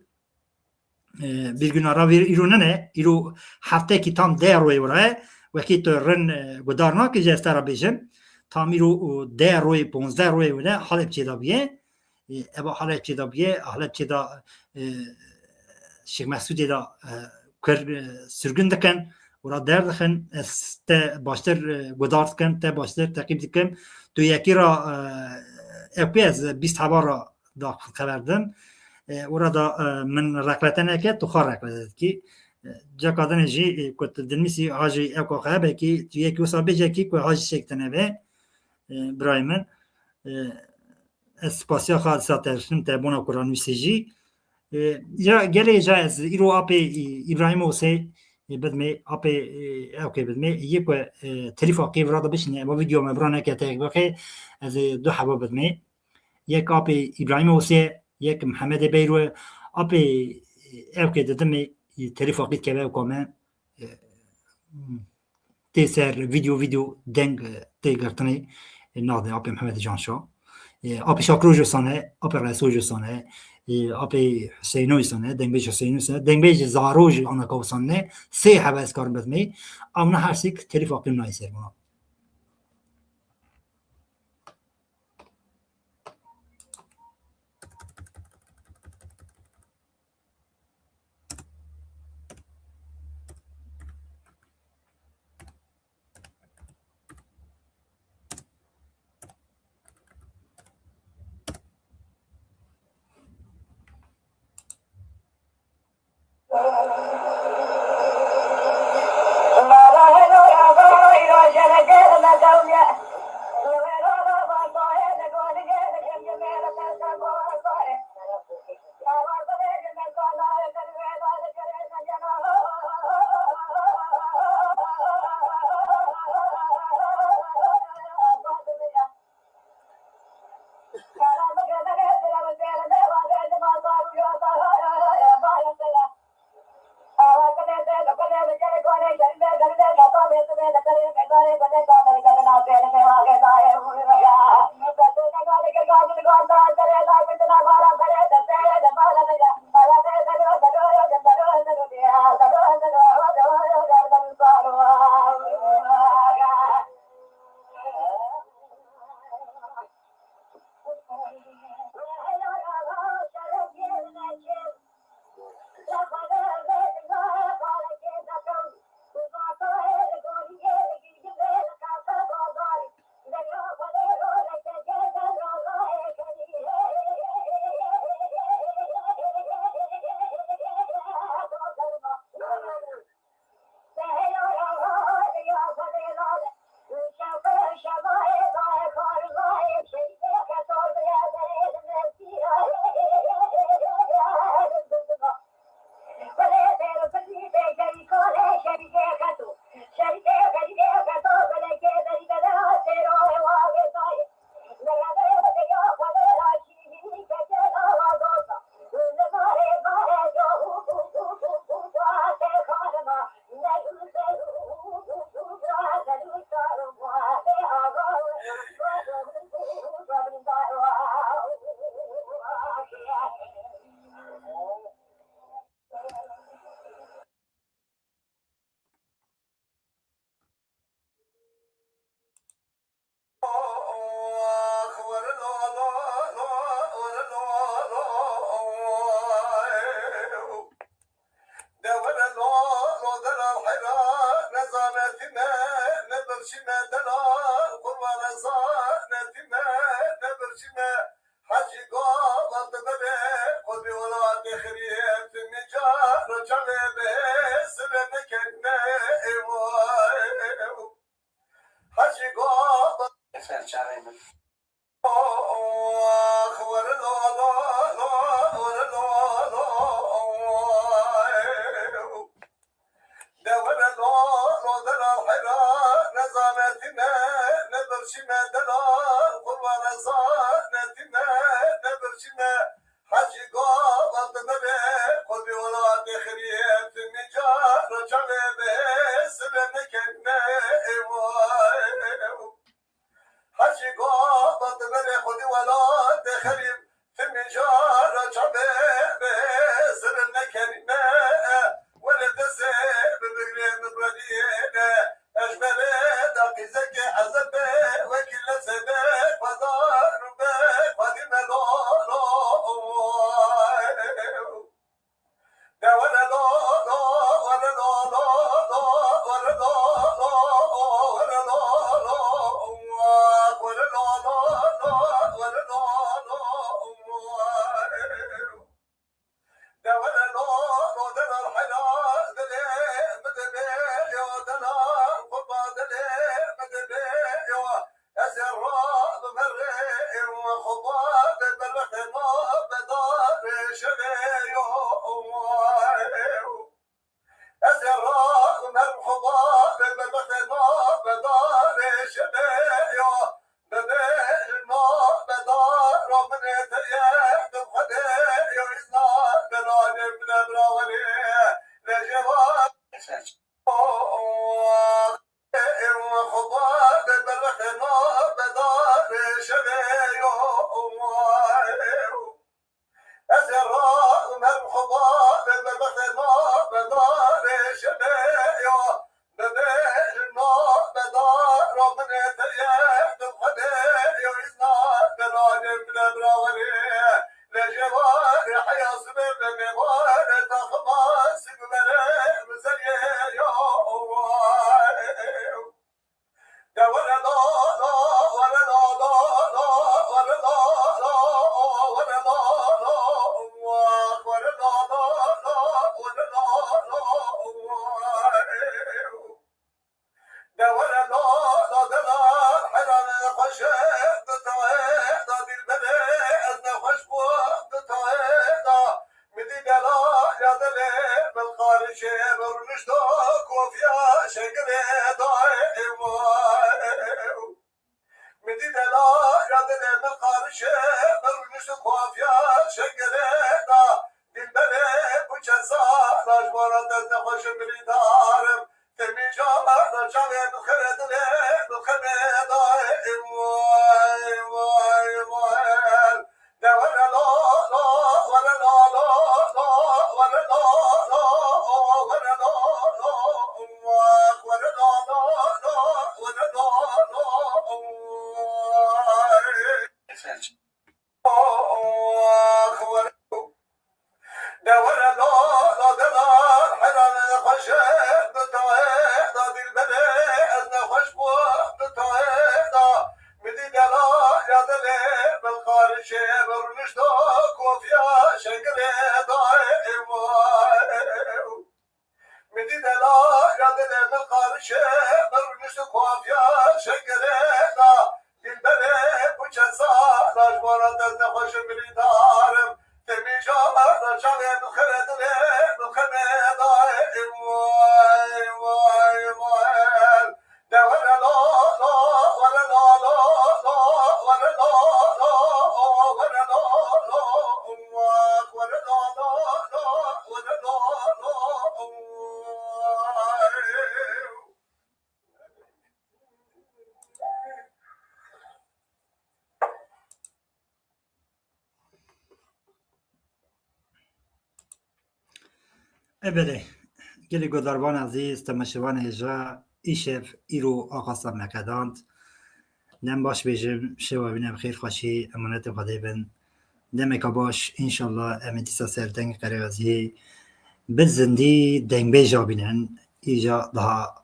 e, Birgûna Ravîr îro nene, îro heftekî tam deh royê wira ye. Wekî tu rin, e, gudar nakî jî ez te re bêjim. Tam îro û deh royê, ponzdeh royê wira Helebçê de bûye. E, eva Helebçê de bûye, Helebçê de, e, Şêx Mesûdê de, e, Kurd, e, sürgün dikin, wira derdixin, ez te baştir, e, gudar dikim, te baştir teqîb dikim. Tu yekî re, e, ev pê ez bîst heva re da xeber dim. E, ora da, e, min reklete neke, tu xwe reklete dikî. E, ceka dinê jî, e, ku tu dinivîsî Hacî Ewka Xehebekî, tu yekî wisa bêje kî ku Hacî Şêk tine be, e, birayê min. E, ez spasiya xwe disa te dikim te bona ku ranivîsî jî. E, ya gelê ca ez îro apê, e, Îbrahîm Osê, e, bidmê, apê, e, Ewkê bidmê, yê ku, e, telîfa kê vira da bişîne, eva vîdeo me vira neke te yek bixê, ez ê du heba bidmê. Yek apê Îbrahîm Osê, yek Mihemedê Beyro, apê, e, Ewkê didimê, e, telîfa kê dikeve Ewka me, e, tê ser vîdeo, vîdeo deng, e, tê girtinê, e, nade apê Mihemedê Canşa. E, apê Şakiro jî sane, apê Reso jî sane, e, apê Hüseyno jî sane, dengbêj Hüseyno sane, dengbêj Zaro jî anaka sane, sê hebe ez karim bidmê. Amna her sêk telîfa kê nayê ser bana. Hecî Gaba. Ser çavê min. De were lo, lo delal heyra, ne zanetî me, ne birçî me delal, qurban e zanetî me, ne birçî me. Hecî Gava di berê xwe di welatê xirî, tu nîcar çavê bê sire nekenî me, ê way. Hecî Gava di berê xwe di welatê xirî, tu nîcar çavê bê sire nekenî me. Were destê bibigirê min redîne, ez ji berê da qîzekê ezebê wekî lesê bê xwedar û bê xwedî me lo, lo. Ez ê rabim her rê û xwe bavê berwextê nabedar şevê yo. Ez ê rabim her xwe bavê berwextê nabedar şevê yo. Bibêjin nabedar û min ê te ye, tu Xwedê yo, îzna delalê min e birawerê. Lejê wa De were la, la delal, helalê xweş e, bi tayê da dilberê, ez nexweş bûm, bi tayê da. Min dî delal ya dilê min qarişê, min rûnişto kofiya şengilê dayê, ê way. Min dî delal ya dilê min qarişê, min rûnişto kofiya şengilê da. Dilberê bû çend sala ji bo ra dest nexweşim birîndarim. Temî cana çavê min xirê dilê min xemê dayê. Way, way, way. De were la, la, were la, la, la, were la, la, were la, la, were la, la, were la, la, la, way. De were la, la delal, helalê xweş e, bi tayê da dilberê, ez nexweş bûm, bi tayê da. Min dî delal ya dilê min qarişê, min rûnişto kofiya şengilê dayê, ê way. Min dî delal ya dilê min qarişê, min rûnişto kofiya şengilê da. Dilberê bû çend sala ji bo ra dest nexweşim birîndarim. Temî cana çavê min xirê dilê min xemê dayê. Way, way, way. De were la, la, were la, la, la, were la, la, were la, la, were la, la, la, were la, la, la. E belê, gelê guhdarvan ezîz, temaşevanê hêja, îşev, îro axafta me qedand. Dem baş bêjim, şeva wîne bi xêr, xweşî, emanetê Xwedê bin. Demeka baş, înşallah, em ê dîsa ser dengê qereqeziyê bi zindî dengbêja bînin. Îja daha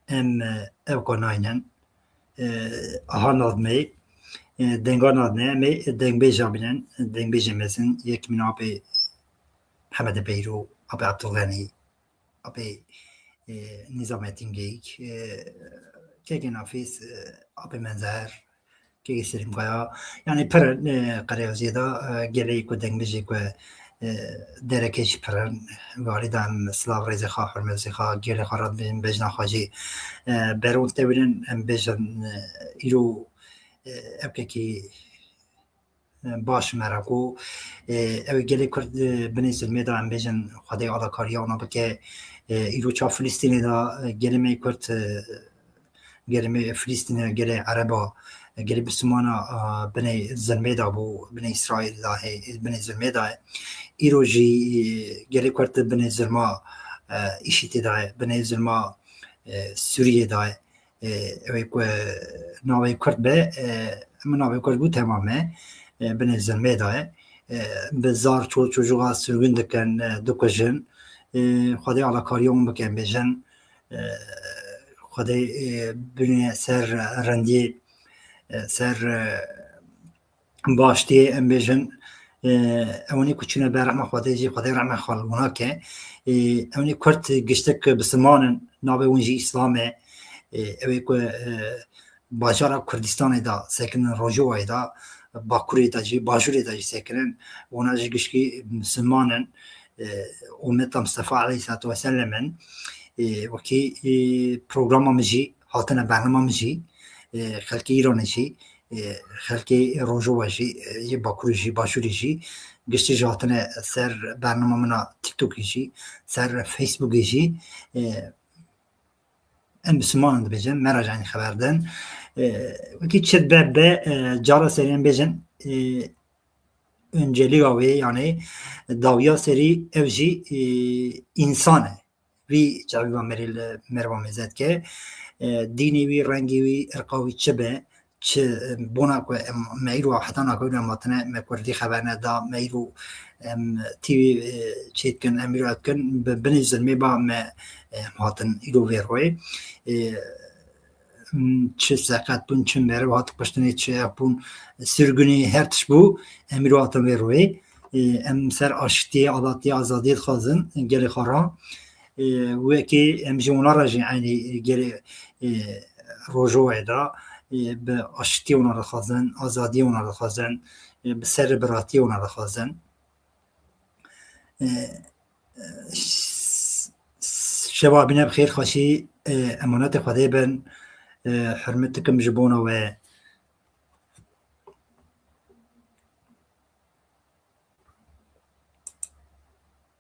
em, e, ewka naynin. E, aha nadmê, e, denga nadmê, em ê dengbêja bînin. Dengbêjê mezin, yek mîna apê Hemedê Beyrû, apê Abdulxenî, apê, e, Nîza Metingeyik, e, kekê Nafîs, e, Apê Menzer, kekê Selîm Kaya, yanî pir, e, qereyoziyê de, e, gelê ku dengbêjê ku, e, derekê jî pir in, walî de em silav rêzê xwe, hurmezê xwe, gelê xwe re dibêjin, bejna xwe jî, e, beron tewînin, em bêjin, e, îro, e, ew kekî, e, baş me re ku, e, ew ê gelê Kurd, e, binê zilmê de em bêjin, Xwedê alakariya wana bike, e, îro ça Filistînê de, e, gelê me Kurd, e, gelê me Filistînê, gelê Ereba, e, gelê Bisimana, e, binê zilmê de bû, binê Îsraîl de hê, binê zilmê de ye. Îro jî, e, gelê Kurd binê zilma, e, îşîtê de ye, binê zilma, e, Sûriyê de ye. E, ew ê ku navê Kurd be, e, min navê Kurd bû temam e, e, binê zilmê de ye. E, bi zar çol çocuğa sürgün dikin, e, dikujin. E, Xwedê alakariya wan bike, em bêjin. E, Xwedê, e, bine ser rindiyê, e, ser, e, baştiyê, em bêjin, e, ewanî ku çûne ber rehma Xwedê jî, Xwedê rehma xwe li wan nake. E, ewanî Kurd giştik bisiman in, navê wan jî Îslam e. E, ew ê ku, e, bajara Kurdistanê de sekinin, Rojovayê de, Bakurê de jî, Bajûrê de jî sekinin, wana jî gişkî Misilman in, e, ummeta Mistefa aleyhissalatu vesselam in. E, wekî, e, programa min jî hatine, bernama min jî, e, xelkê Îranê jî, e, xelkê Rojova jî, e, yê Bakurê jî, Başûrê jî, giştî jî hatine ser bernama min a TikTokê jî, ser Facebookê jî, e, em Misilman in dibêjin, me re jî eynî xeber din. E, wekî çi dibe be, e, cara serê em bêjin, e, önceliga wê, yanî dawiya serî ew jî, e, însan e. Vî çavî va merî li merva mêze dike. E, dînê wî, rengê wî, irqa wî çi be, çi, e, bona ku em, me îro heta naka em hatine, me kurdî xeber neda, me îro em T V, e, çê dikin, em îro dikin, bi binê zilmê ba me, e, em hatin îro vê royê. E, m, çi seqet bûn, çi meriv hat kuştinê, çi ev bûn, sürgünê, her tişt bû, em îro hatin vê royê. E, em ser aştiyê, adatiyê, azadiyê dixwazin, gelê xwe re. E, wekî em jî wana re jî eynî gelê, e, Rojovayê de, e, bi aştiyê wana dixwazin, azadiyê wana dixwazin, e, bi serbiratiyê wana dixwazin. E, e, ş-, şeva bîne bi xêr, xweşî, e, emanetê Xwedê bin. E, hurmet dikim ji bona we.